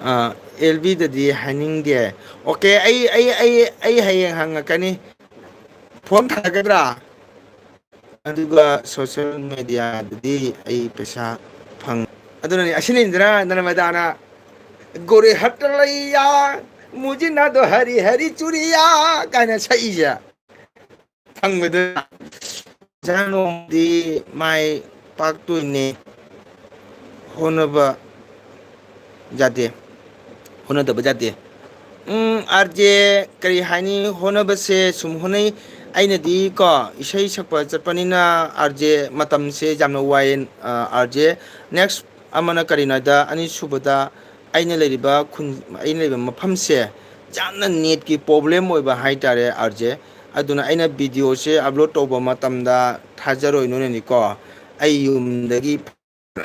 ꯑꯥ, ꯑꯦꯜ ꯕꯤꯗꯗꯤ ꯍꯥꯏꯅꯤꯡꯗꯦ꯫ OK, ꯑꯩ, ꯑꯩ, ꯑꯩ, ꯑꯩ ꯍꯌꯦꯡ ꯍꯪꯉꯛꯀꯅꯤ꯫ Form ꯊꯥꯒꯗ꯭ꯔꯥ? ꯑꯗꯨꯒ social media-ꯗꯗꯤ ꯑꯩ ꯄꯩꯁꯥ ꯐꯪ-, ꯑꯗꯨꯅꯅꯤ, ꯑꯁꯤꯅꯤꯗꯅ ꯅꯔꯃꯗꯥꯅ "ꯒꯣꯔꯦ ꯍꯠꯇ ꯂꯩꯌꯥ, ꯃꯨꯖꯤꯅꯥꯗꯣ ꯍꯔꯤ ꯍꯔꯤ ꯆꯨꯔꯤꯌꯥ" ꯀꯥꯏꯅ ꯁꯛꯏꯁꯦ꯫ ꯐꯪꯕꯗ ꯅꯣꯡꯃꯗꯤ ꯃꯥꯏ ꯄꯥꯛꯇꯣꯏꯅꯦ꯫ ꯍꯣꯠꯅꯕ ꯌꯥꯗꯦ꯫ ꯍꯣꯠꯅꯗꯕ ꯌꯥꯗꯦ꯫ ꯎꯝ, ꯑꯥꯔ ꯖꯦ, ꯀꯔꯤ ꯍꯥꯏꯅꯤ, ꯍꯣꯠꯅꯕꯁꯦ ꯁꯨꯝ ꯍꯣꯠꯅꯩ꯫ ꯑꯩꯅꯗꯤ ꯀꯣ, ꯏꯁꯩ ꯁꯛꯄ ꯆꯠꯄꯅꯤꯅ, ꯑꯥꯔ ꯖꯦ, ꯃꯇꯝꯁꯦ ꯌꯥꯝꯅ ꯋꯥꯏꯌꯦ, ꯑꯥꯔ ꯖꯦ꯫ ꯅꯦꯛꯁ ꯑꯃꯅ ꯀꯔꯤꯅꯣ ꯍꯥꯏꯗ, ꯑꯅꯤꯁꯨꯕꯗ ꯑꯩꯅ ꯂꯩꯔꯤꯕ ꯈꯨꯟ, ꯑꯩꯅ ꯂꯩꯕ ꯃꯐꯝꯁꯦ ꯌꯥꯝꯅ ꯅꯦꯠꯀꯤ ꯄ꯭ꯔꯣꯕ꯭ꯂꯦꯝ ꯑꯣꯏꯕ ꯍꯥꯏꯇꯥꯔꯦ, ꯑꯥꯔ ꯖꯦ꯫ ꯑꯗꯨꯅ ꯑꯩꯅ ꯚꯤꯗꯤꯑꯣꯁꯦ ꯑꯞꯂꯣꯗ ꯇꯧꯕ ꯃꯇꯝꯗ ꯊꯥꯖꯔꯣꯏ ꯅꯣꯏꯅꯅꯤꯀꯣ꯫ ꯑꯩ ꯌꯨꯝꯗꯒꯤ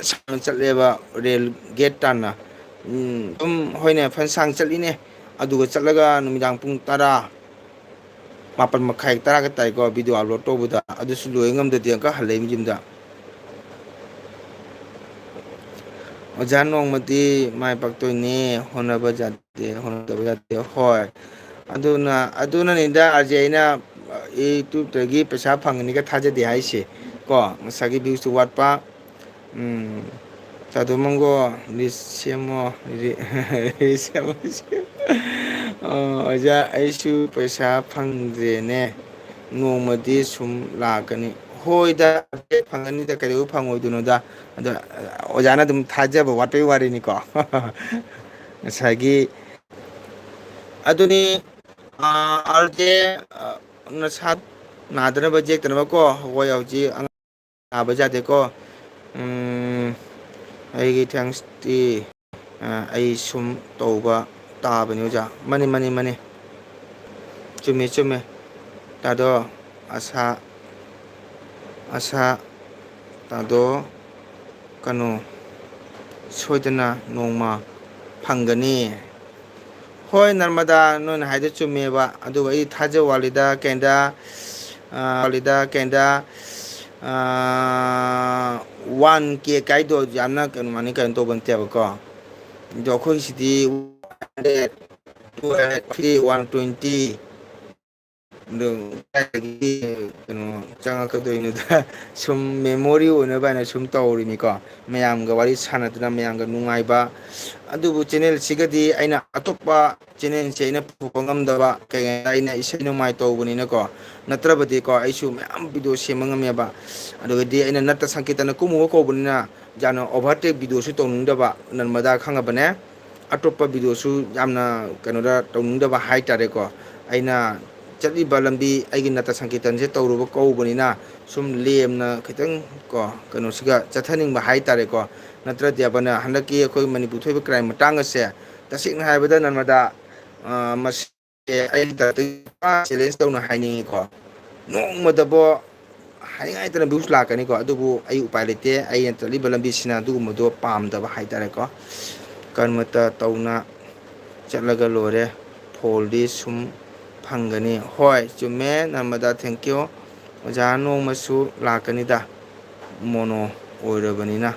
ꯁꯥꯡꯅ ꯆꯠꯂꯦꯕ, ꯔꯦꯜ ꯒꯦꯠ ꯇꯥꯟꯅ꯫ ꯎꯝ, ꯑꯗꯨꯝ, ꯍꯣꯏꯅꯦ, ꯐꯅ ꯁꯥꯡ ꯆꯠꯂꯤꯅꯦ꯫ ꯑꯗꯨꯒ ꯆꯠꯂꯒ ꯅꯨꯃꯤꯗꯥꯡ ꯄꯨꯡ ꯇꯔꯥ, ꯃꯥꯄꯟ ꯃꯈꯥꯏ, ꯇꯔꯥꯒ ꯇꯥꯏꯀꯣ ꯚꯤꯗꯤꯑꯣ ꯑꯞꯂꯣꯗ ꯇꯧꯕꯗ꯫ ꯑꯗꯨꯁꯨ ꯂꯣꯏ ꯉꯝꯗꯗꯤ ꯑꯃꯨꯛꯀ ꯍꯜꯂꯛꯏ ꯌꯨꯝꯗ꯫ ꯑꯣꯖꯥ, ꯅꯣꯡꯃꯗꯤ ꯃꯥꯏ ꯄꯥꯛꯇꯣꯏꯅꯦ, ꯍꯣꯠꯅꯕ ꯌꯥꯗꯦ, ꯍꯣꯠꯅꯗꯕ ꯌꯥꯗꯦ꯫ ꯍꯣꯏ, ꯑꯗꯨꯅ, ꯑꯗꯨꯅꯅꯤꯗ ꯑꯥꯔ ꯖꯦ ꯑꯩꯅ ꯌꯨꯇ꯭ꯌꯨꯕꯇꯒꯤ ꯄꯩꯁꯥ ꯐꯪꯒꯅꯤꯒ ꯊꯥꯖꯗꯦ ꯍꯥꯏꯁꯦ ꯀꯣ꯫ ꯉꯁꯥꯏꯒꯤ ꯚ꯭ꯌꯨꯁꯇꯨ ꯋꯥꯠꯄ, ꯎꯝ, ꯇꯥꯗꯣ ꯃꯪꯒꯣ, ꯂꯤꯁ ꯁꯦꯝꯃꯣ, ꯔꯤ-, ꯔꯤꯜꯁ ꯁꯦꯝꯃꯣ, ꯁꯦꯝꯃꯣ꯫ ꯑꯣ, ꯑꯣꯖꯥ, ꯑꯩꯁꯨ ꯄꯩꯁꯥ ꯐꯪꯗ꯭ꯔꯦꯅꯦ, ꯅꯣꯡꯃꯗꯤ ꯁꯨꯝ ꯂꯥꯛꯀꯅꯤ꯫ ꯍꯣꯏꯗ, ꯐꯪꯒꯅꯤꯗ, ꯀꯩꯗꯧꯕꯩ ꯐꯪꯉꯣꯏꯗꯣꯏꯅꯣꯗ? ꯑꯗꯣ, ꯑꯣꯖꯥꯅ ꯑꯗꯨꯝ ꯊꯥꯖꯕ ꯋꯥꯠꯄꯩ ꯋꯥꯔꯤꯅꯤꯀꯣ꯫ ꯉꯁꯥꯏꯒꯤ, ꯑꯗꯨꯅꯤ, ꯑꯥ, ꯑꯥꯔ ꯖꯦ, ꯑꯥ, ꯅꯁꯥ ꯅꯥꯗꯅꯕ ꯌꯦꯛꯇꯅꯕꯀꯣ, ꯍꯣꯏ, ꯍꯧꯖꯤꯛ ꯑꯉꯥꯡ ꯅꯥꯕ ꯌꯥꯗꯦꯀꯣ꯫ ꯎꯝ, ꯑꯩꯒꯤ ꯊꯦꯡꯛꯁꯇꯤ, ꯑꯥ, ꯑꯩ ꯁꯨꯝ ꯇꯧꯕ ꯇꯥꯕꯅꯤ ꯑꯣꯖꯥ꯫ ꯃꯥꯅꯤ, ꯃꯥꯅꯤ, ꯃꯥꯅꯤ꯫ ꯆꯨꯝꯃꯤ, ꯆꯨꯝꯃꯤ꯫ ꯇꯥꯗꯣ, ꯑꯁꯥ, ꯑꯁꯥ, ꯇꯥꯗꯣ, ꯀꯩꯅꯣ, ꯁꯣꯏꯗꯅ ꯅꯣꯡꯃ ꯐꯪꯒꯅꯤ꯫ ꯍꯣꯏ, ꯅꯔꯃꯗꯥ, ꯅꯣꯏꯅ ꯍꯥꯏꯗꯣ ꯆꯨꯝꯃꯦꯕ꯫ ꯑꯗꯨꯒ ꯑꯩ ꯊꯥꯖ ꯋꯥꯠꯂꯤꯗ, ꯀꯦꯟꯗ, ꯑꯥ, ꯋꯥꯠꯂꯤꯗ, ꯀꯦꯟꯗ, ꯑꯥ, ꯋꯥꯟ ꯀꯦ ꯀꯥꯏꯗꯣ ꯌꯥꯝꯅ ꯀꯩꯅꯣ, ꯃꯥꯅꯤ, ꯀꯩꯅꯣ ꯇꯧꯕ ꯅꯠꯇꯦꯕꯀꯣ꯫ ꯑꯗꯣ ꯑꯩꯈꯣꯏꯒꯤꯁꯤꯗꯤ one hundred, two hundred, three, one twenty. ꯑꯗꯨ ꯀꯥꯏꯗꯒꯤ ꯀꯩꯅꯣ ꯆꯪꯉꯛꯀꯗꯣꯏꯅꯣꯗ? ꯁꯨꯝ ꯃꯦꯃꯣꯔꯤ ꯑꯣꯏꯅꯕ ꯍꯥꯏꯅ ꯁꯨꯝ ꯇꯧꯔꯤꯅꯤꯀꯣ꯫ ꯃꯌꯥꯝꯒ ꯋꯥꯔꯤ ꯁꯥꯟꯅꯗꯅ, ꯃꯌꯥꯝꯒ ꯅꯨꯡꯉꯥꯏꯕ꯫ ꯑꯗꯨꯕꯨ ꯆꯦꯅꯦꯜꯁꯤꯒꯗꯤ ꯑꯩꯅ ꯑꯇꯣꯞꯄ ꯆꯦꯅꯦꯜꯁꯦ ꯑꯩꯅ ꯄꯨꯊꯣꯛꯄ ꯉꯝꯗꯕ, ꯀꯩꯒꯤꯅꯣ ꯍꯥꯏꯗ ꯑꯩꯅ ꯏꯁꯩ ꯅꯣꯡꯃꯥꯏ ꯇꯧꯕꯅꯤꯅꯀꯣ꯫ ꯅꯠꯇ꯭ꯔꯕꯗꯤꯀꯣ, ꯑꯩꯁꯨ ꯃꯌꯥꯝ ꯚꯤꯗꯤꯑꯣ ꯁꯦꯝꯕ ꯉꯝꯃꯦꯕ꯫ ꯑꯗꯨꯒꯗꯤ ꯑꯩꯅ ꯅꯠꯇ ꯁꯪꯀꯤꯔꯇꯅ ꯀꯨꯝꯃꯨꯕ ꯀꯧꯕꯅꯤꯅ, ꯌꯥꯝꯅ ꯑꯣꯚꯔꯇꯦꯛ ꯚꯤꯗꯤꯑꯣꯁꯨ ꯇꯧꯅꯤꯡꯗꯕ, ꯅꯔꯃꯗꯥ ꯈꯪꯉꯕꯅꯦ꯫ ꯑꯇꯣꯞꯄ ꯚꯤꯗꯤꯑꯣꯁꯨ ꯌꯥꯝꯅ ꯀꯩꯅꯣꯗ ꯇꯧꯅꯤꯡꯗꯕ ꯍꯥꯏꯇꯥꯔꯦꯀꯣ꯫ ꯑꯩꯅ ꯆꯠꯂꯤꯕ ꯂꯝꯕꯤ, ꯑꯩꯒꯤ ꯅꯥꯇ ꯁꯪꯀꯤꯔꯇꯟꯁꯦ ꯇꯧꯔꯨꯕ ꯀꯧꯕꯅꯤꯅ, ꯁꯨꯝ ꯂꯦꯝꯅ ꯈꯤꯇꯪ ꯀꯣ, ꯀꯩꯅꯣꯁꯤꯒ ꯆꯠꯊꯅꯤꯡꯕ ꯍꯥꯏꯇꯥꯔꯦꯀꯣ꯫ ꯅꯠꯇ꯭ꯔꯗꯤ ꯑꯕꯅ ꯍꯟꯗꯛꯀꯤ ꯑꯩꯈꯣꯏ ꯃꯅꯤꯄꯨꯔ ꯊꯣꯛꯏꯕ ꯀ꯭ꯔꯥꯏꯝ ꯃꯇꯥꯡ ꯑꯁꯦ, ꯇꯁꯦꯡꯅ ꯍꯥꯏꯔꯕꯗ ꯅꯔꯃꯗꯥ, ꯑ, ꯃꯁꯤ ꯑꯩ ꯇꯔꯞꯇꯒꯤ ꯄꯨꯔꯥ ꯆꯦꯂꯦꯟꯖ ꯇꯧꯅ ꯍꯥꯏꯅꯤꯡꯉꯤꯀꯣ꯫ ꯅꯣꯡꯃꯗꯕꯣ ꯍꯥꯏꯅꯤꯡꯉꯥꯏꯇꯅ ꯚ꯭ꯌꯨꯁ ꯂꯥꯛꯀꯅꯤꯀꯣ, ꯑꯗꯨꯕꯨ ꯑꯩ ꯎꯄꯥꯏ ꯂꯩꯇꯦ꯫ ꯑꯩꯅ ꯆꯠꯂꯤꯕ ꯂꯝꯕꯤꯁꯤꯅ ꯑꯗꯨꯒꯨꯝꯕꯗꯣ ꯄꯥꯝꯗꯕ ꯍꯥꯏꯇꯥꯔꯦꯀꯣ꯫ ꯀꯔꯃꯇ ꯇꯧꯅ ꯆꯠꯂꯒ ꯂꯣꯏꯔꯦ, ꯐꯣꯜꯗꯤ ꯁꯨꯝ ꯐꯪꯒꯅꯤ꯫ ꯍꯣꯏ, ꯆꯨꯝꯃꯦ, ꯅꯔꯃꯗꯥ, thank you꯫ ꯑꯣꯖꯥ, ꯅꯣꯡꯃꯁꯨ ꯂꯥꯛꯀꯅꯤꯗ, ꯃꯣꯅꯣ ꯑꯣꯏꯔꯕꯅꯤꯅ꯫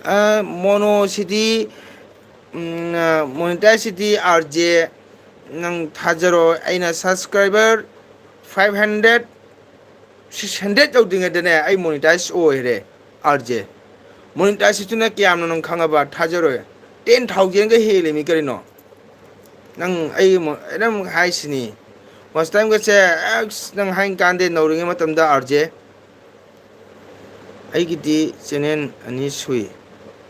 ꯑ, ꯃꯣꯅꯣꯁꯤꯗꯤ, ꯎꯝ, ꯑ, ꯃꯣꯅꯤꯇꯥꯏꯖꯁꯤꯗꯤ, ꯑꯥꯔ ꯖꯦ, ꯅꯪ ꯊꯥꯖꯔꯣ, ꯑꯩꯅ subscriber five hundred, six hundred ꯌꯧꯗ꯭ꯔꯤꯉꯩꯗꯅꯦ ꯑꯩ ꯃꯣꯅꯤꯇꯥꯏꯖ ꯑꯣꯏꯔꯦ, ꯑꯥꯔ ꯖꯦ꯫ ꯃꯣꯅꯤꯇꯥꯏꯖꯁꯤꯅ ꯀꯌꯥꯝꯅꯣ ꯅꯪ ꯈꯪꯉꯕ? ꯊꯥꯖꯔꯣꯏ꯫ Ten thousandꯒ ꯍꯦꯜꯂꯤꯃꯤ ꯀꯔꯤꯅꯣ? ꯅꯪ ꯑꯩ ꯃꯣ-, ꯑꯩꯅ ꯑꯃꯨꯛ ꯍꯥꯏꯁꯤꯅꯤ, watch timeꯒꯁꯦ, ꯑꯁ, ꯅꯪ ꯍꯥꯏ ꯀꯥꯟꯗꯦ ꯅꯧꯔꯤꯉꯩ ꯃꯇꯝꯗ, ꯑꯥꯔ ꯖꯦ꯫ ꯑꯩꯒꯤꯗꯤ ꯆꯦꯅꯦꯜ ꯑꯅꯤ ꯁꯨꯏ꯫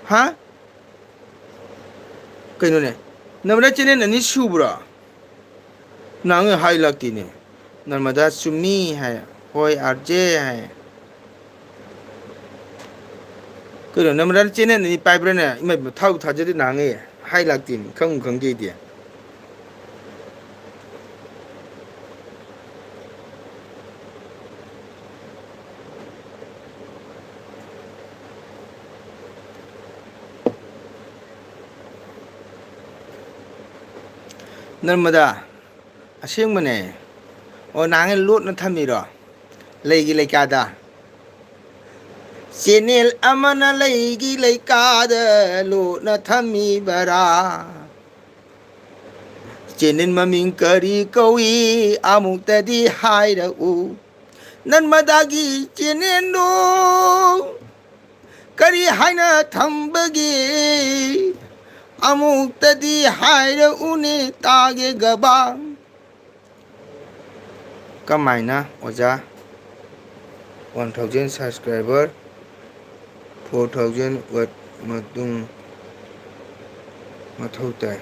ꯍꯥ? ꯀꯩꯅꯣꯅꯦ? ꯅꯔꯃꯗꯥ ꯆꯦꯅꯦꯜ ꯑꯅꯤ ꯁꯨꯕ꯭ꯔꯣ? ꯅꯍꯥꯟꯒꯩ ꯍꯥꯏ ꯂꯥꯛꯇꯦꯅꯦ꯫ ꯅꯔꯃꯗꯥ ꯆꯨꯝꯃꯤ ꯍꯥꯏ꯫ ꯍꯣꯏ, ꯑꯥꯔ ꯖꯦ ꯍꯥꯏ꯫ ꯀꯩꯅꯣ, ꯅꯔꯃꯗꯥ ꯆꯦꯅꯦꯜ ꯑꯅꯤ ꯄꯥꯏꯕ꯭ꯔꯥꯅꯦ? ꯏꯃꯥ, ꯏꯃꯥ, ꯊꯥꯕꯨ ꯊꯥꯖꯗꯦ, ꯅꯍꯥꯟꯒꯩ ꯍꯥꯏ ꯂꯥꯛꯇꯦꯅꯦ꯫ ꯈꯪꯕꯨ ꯈꯪꯗꯦ ꯑꯩꯗꯤ꯫ ꯅꯔꯃꯗꯥ, ꯑꯁꯦꯡꯕꯅꯦ꯫ ꯑꯣ, ꯅꯍꯥꯟꯒꯩ ꯂꯣꯠꯅ ꯊꯝꯃꯤꯔꯣ? ꯂꯩꯒꯤ ꯂꯩꯀꯥꯗ꯫ ꯆꯦꯅꯦꯜ ꯑꯃꯅ ꯂꯩꯒꯤ ꯂꯩꯀꯥꯗ ꯂꯣꯠꯅ ꯊꯝꯃꯤꯕꯔꯥ? ꯆꯦꯅꯦꯜ ꯃꯃꯤꯡ ꯀꯔꯤ ꯀꯧꯏ? ꯑꯃꯨꯛꯇꯗꯤ ꯍꯥꯏꯔꯛꯎ꯫ ꯅꯔꯃꯗꯥꯒꯤ ꯆꯦꯅꯦꯜꯗꯣ ꯀꯔꯤ ꯍꯥꯏꯅ ꯊꯝꯕꯒꯦ? ꯑꯃꯨꯛꯇꯗꯤ ꯍꯥꯏꯔꯛꯎꯅꯦ ꯇꯥꯒꯦ ꯒꯕꯥ꯫ ꯀꯃꯥꯏꯅ, ꯑꯣꯖꯥ? One thousand subscriber, four thousand watt ꯃꯇꯨꯡ ꯃꯊꯧ ꯇꯥꯏ꯫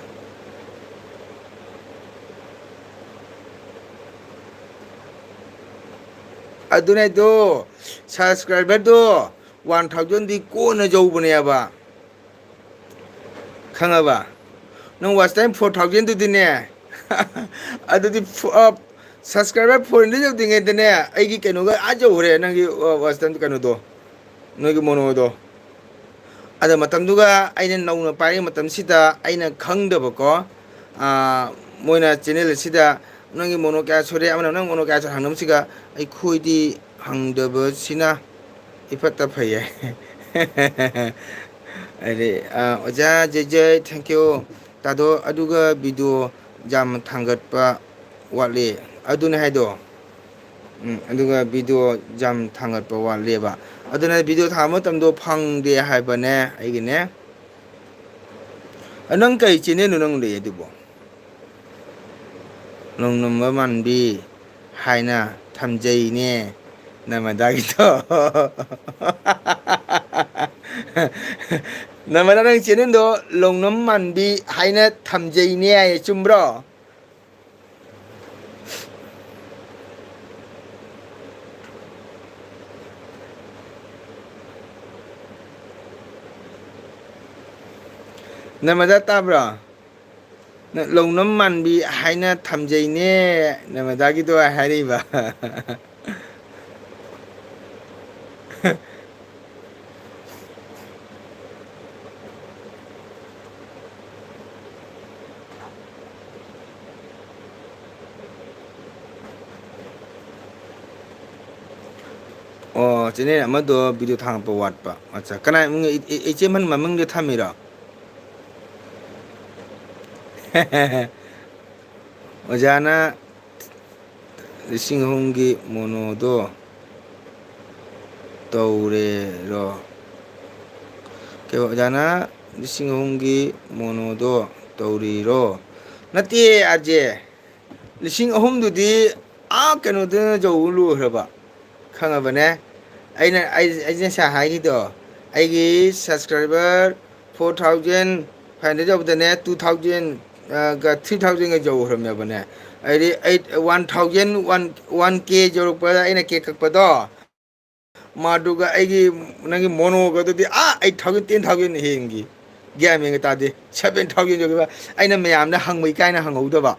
ꯑꯗꯨꯅꯦ ꯑꯗꯣ, subscriberꯗꯣ one thousandꯗꯤ ꯀꯣꯟꯅ ꯌꯧꯕꯅꯦꯕ꯫ ꯈꯪꯉꯕ? ꯅꯪ watch time four thousandꯗꯨꯗꯤꯅꯦ, ꯑꯗꯨꯗꯤ ꯐ-, ꯑ, subscriber four hundred ꯌꯧꯗ꯭ꯔꯤꯉꯩꯗꯅꯦ, ꯑꯩꯒꯤ ꯀꯩꯅꯣꯒ ꯑꯥ ꯌꯧꯈ꯭ꯔꯦ, ꯅꯪꯒꯤ, ꯑ, watch time ꯀꯩꯅꯣꯗꯣ, ꯅꯣꯏꯒꯤ monoꯗꯣ꯫ ꯑꯗ ꯃꯇꯝꯗꯨꯒ ꯑꯩꯅ ꯅꯧꯅ ꯄꯥꯏꯔꯤꯉꯩ ꯃꯇꯝꯁꯤꯗ ꯑꯩꯅ ꯈꯪꯗꯕꯀꯣ, ꯑ, ꯃꯣꯏꯅ channel ꯑꯁꯤꯗ ꯅꯪꯒꯤ mono ꯀꯌꯥ ꯁꯨꯔꯦ, ꯑꯃꯅ ꯅꯪ mono ꯀꯌꯥ ꯁꯨꯔꯦ ꯍꯪꯅꯕꯁꯤꯒ, ꯑꯩꯈꯣꯏꯗꯤ ꯍꯪꯗꯕꯁꯤꯅ ꯏꯐꯠꯇ ꯐꯩꯌꯦ꯫ ꯑꯗꯩ, ꯑ, ꯑꯣꯖꯥ ꯖꯦꯖꯦ, thank you꯫ ꯇꯥꯗꯣ, ꯑꯗꯨꯒ video ꯌꯥꯝ ꯊꯥꯡꯒꯠꯄ ꯋꯥꯠꯂꯤ꯫ ꯑꯗꯨꯅꯦ ꯍꯥꯏꯗꯣ꯫ ꯎꯝ, ꯑꯗꯨꯒ video ꯌꯥꯝ ꯊꯥꯡꯒꯠꯄ ꯋꯥꯠꯂꯦꯕ꯫ ꯑꯗꯨꯅ video ꯊꯥꯡꯒꯠꯄ ꯃꯇꯝꯗꯣ ꯐꯪꯗꯦ ꯍꯥꯏꯕꯅꯦ ꯑꯩꯒꯤꯅꯦ꯫ ꯑ, ꯅꯪ ꯀꯩ channelꯅꯣ ꯅꯪ ꯂꯩ ꯑꯗꯨꯕꯣ? ꯅꯣꯡꯗꯝꯕ ꯃꯥꯟꯕꯤ ꯍꯥꯏꯅ ꯊꯝꯖꯩꯅꯦ, ꯅꯃꯗꯥꯒꯤꯗꯣ꯫ ꯅꯃꯗꯥ, ꯅꯪ channelꯗꯣ ꯂꯧꯅꯝ ꯃꯥꯟꯕꯤ ꯍꯥꯏꯅ ꯊꯝꯖꯩꯅꯦ ꯍꯥꯏꯌꯦ, ꯆꯨꯝꯕ꯭ꯔꯣ? ꯅꯃꯗꯥ ꯇꯥꯕ꯭ꯔꯣ? ꯅ-, ꯂꯧꯅꯝ ꯃꯥꯟꯕꯤ ꯍꯥꯏꯅ ꯊꯝꯖꯩꯅꯦ, ꯅꯃꯗꯥꯒꯤꯗꯣ ꯍꯥꯏꯔꯛꯏꯕ꯫ ꯑꯣ, channel ꯑꯃꯗꯣ video ꯊꯥꯡꯒꯠꯄ ꯋꯥꯠꯄ꯫ ꯑꯠꯆꯥ, ꯀꯅꯥ ꯏꯃꯨꯡ-, ꯏ-, ꯏ-, ꯏꯆꯦ ꯑꯃꯟ ꯃꯃꯤꯡꯗ ꯊꯝꯃꯤꯔꯣ? ꯑꯣꯖꯥꯅ ꯂꯤꯁꯤꯡ ꯑꯍꯨꯝꯒꯤ monoꯗꯣ ꯇꯧꯔꯦꯔꯣ? ꯀꯩꯕ, ꯑꯣꯖꯥꯅ ꯂꯤꯁꯤꯡ ꯑꯍꯨꯝꯒꯤ monoꯗꯣ ꯇꯧꯔꯤꯔꯣ? ꯅꯠꯇꯦ, ꯑꯥꯔ ꯖꯦ꯫ ꯂꯤꯁꯤꯡ ꯑꯍꯨꯝꯗꯨꯗꯤ ꯑꯥ ꯀꯩꯅꯣꯗ ꯌꯧ ꯂꯣꯏꯈ꯭ꯔꯕ꯫ ꯈꯪꯉꯕꯅꯦ? ꯑꯩꯅ, ꯑꯩ, ꯑꯩ ꯉꯁꯥꯏ ꯍꯥꯏꯈꯤꯗꯣ, ꯑꯩꯒꯤ subscriber four thousand five hundred ꯌꯧꯕꯗꯅꯦ, two thousand, ꯑ, ꯒ three thousandꯒ ꯌꯧꯈ꯭ꯔꯕꯅꯦꯕꯅꯦ꯫ ꯑꯩꯗꯤ ꯑꯩ one thousand, one, one K ꯌꯧꯔꯛꯄꯗ ꯑꯩꯅ ꯀꯦꯛ ꯀꯛꯄꯗꯣ, ꯃꯗꯨꯒ ꯑꯩꯒꯤ, ꯅꯪꯒꯤ ꯃꯣꯅꯣꯒꯗꯨꯗꯤ ꯑꯥ ꯑꯩꯠ ꯊꯥꯎꯖꯟ, ꯇꯦꯟ ꯊꯥꯎꯖꯟ ꯍꯦꯟꯒꯤ꯫ ꯒ꯭ꯌꯥꯟ ꯃꯦꯟꯒ ꯇꯥꯗꯦ꯫ ꯁꯚꯦꯟ ꯊꯥꯎꯖꯟ ꯌꯧꯈꯤꯕ꯫ ꯑꯩꯅ ꯃꯌꯥꯝꯗ ꯍꯪꯕ ꯏꯀꯥꯏꯅ ꯍꯪꯍꯧꯗꯕ꯫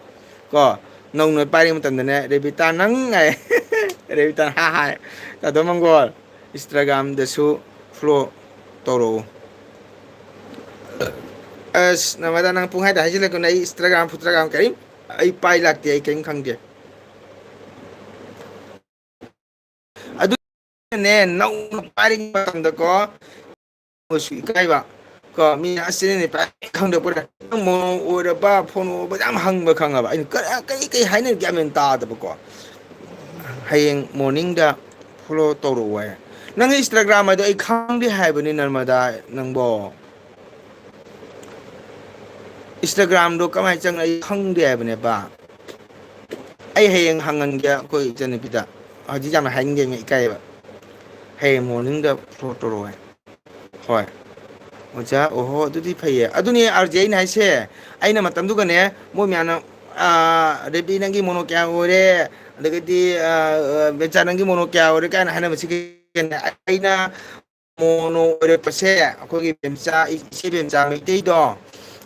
ꯀꯣ, ꯅꯧꯅ ꯄꯥꯏꯔꯤꯉꯩ ꯃꯇꯝꯗꯅꯦ, "ꯔꯦꯕꯤꯇꯥ ꯅꯪ?" ꯍꯥꯏ꯫ "ꯔꯦꯕꯤꯇꯥ ꯍꯥ ꯍꯥꯏ꯫ ꯇꯥꯗꯣ ꯃꯪꯒꯣꯜ, Instagram-ꯗꯁꯨ follow ꯇꯧꯔꯛꯎ꯫" ꯑꯁ, ꯅꯃꯗ ꯅꯪ ꯄꯨꯡꯍꯥꯏꯗ ꯍꯥꯏꯖꯤꯜꯂꯛꯀꯅꯨ꯫ ꯑꯩ Instagram, ꯐꯨꯇ꯭ꯔꯒ꯭ꯔꯥꯝ ꯀꯔꯤꯝ ꯑꯩ ꯄꯥꯏ ꯂꯥꯛꯇꯦ, ꯑꯩ ꯀꯔꯤꯝ ꯈꯪꯗꯦ꯫ ꯑꯗꯨꯅꯦ, ꯅꯧꯅ ꯄꯥꯏꯔꯤꯉꯩ ꯃꯇꯝꯗꯀꯣ, ꯑꯩꯈꯣꯏꯁꯨ ꯏꯀꯥꯏꯕ꯫ ꯀꯣ, ꯃꯤꯅ ꯑꯁ ꯅꯤꯄꯥꯏ ꯈꯪꯗꯕ ꯄꯣꯠ, ꯅꯪ ꯃꯣꯅꯣ ꯑꯣꯏꯔꯕ, ꯐꯣꯟ ꯑꯣꯏꯔꯕ ꯌꯥꯝ ꯍꯪꯕ ꯈꯪꯉꯕ꯫ ꯑꯩꯅ ꯀꯔꯤ, ꯀꯔꯤ, ꯀꯔꯤ ꯍꯥꯏꯅ ꯒ꯭ꯌꯥꯟ ꯃꯦꯟ ꯇꯥꯗꯕꯀꯣ꯫ ꯍꯌꯦꯡ morning-ꯗ follow ꯇꯧꯔꯛꯑꯣ ꯍꯥꯏ꯫ ꯅꯪ Instagram ꯍꯥꯏꯗꯣ ꯑꯩ ꯈꯪꯗꯦ ꯍꯥꯏꯕꯅꯤ, ꯅꯔꯃꯗꯥ, ꯅꯪꯕꯣ꯫ Instagram-ꯗꯣ ꯀꯃꯥꯏꯅ ꯆꯪꯉ ꯑꯩ ꯈꯪꯗꯦ ꯍꯥꯏꯕꯅꯦꯕ꯫ ꯑꯩ ꯍꯌꯦꯡ ꯍꯪꯍꯟꯒꯦ ꯑꯩꯈꯣꯏ ꯏꯆꯟꯅꯨꯄꯤꯗ꯫ ꯍꯧꯖꯤꯛ ꯌꯥꯝꯅ ꯍꯥꯏꯅꯤꯡꯗꯦ, ꯏꯀꯥꯏꯌꯦꯕ꯫ ꯍꯌꯦꯡ morning-ꯗ follow ꯇꯧꯔꯛꯑꯣ ꯍꯥꯏ꯫ ꯍꯣꯏ꯫ ꯑꯣꯖꯥ, ꯑꯣꯍꯣ, ꯑꯗꯨꯗꯤ ꯐꯩꯌꯦ꯫ ꯑꯗꯨꯅꯦ, ꯑꯥꯔ ꯖꯦ, ꯑꯩꯅ ꯍꯥꯏꯁꯦ, ꯑꯩꯅ ꯃꯇꯝꯗꯨꯒꯅꯦ, ꯃꯣꯏ ꯃꯌꯥꯝꯅ, ꯑꯥ, "ꯔꯦꯕꯤ, ꯅꯪꯒꯤ ꯃꯣꯅꯣ ꯀꯌꯥ ꯑꯣꯏꯔꯦ?" ꯑꯗꯒꯤꯗꯤ, ꯑꯥ, "ꯕꯦꯆꯥ, ꯅꯪꯒꯤ ꯃꯣꯅꯣ ꯀꯌꯥ ꯑꯣꯏꯔꯦ?" ꯀꯥꯏꯅ ꯍꯥꯏꯅꯕꯁꯤꯒꯅꯦ, ꯑꯩꯅ ꯃꯣꯅꯣ ꯑꯣꯏꯔꯛꯄꯁꯦ, ꯑꯩꯈꯣꯏꯒꯤ ꯕꯦꯝꯆꯥ, ꯏꯆꯦ ꯕꯦꯝꯆꯥ ꯃꯩꯇꯩꯗꯣ,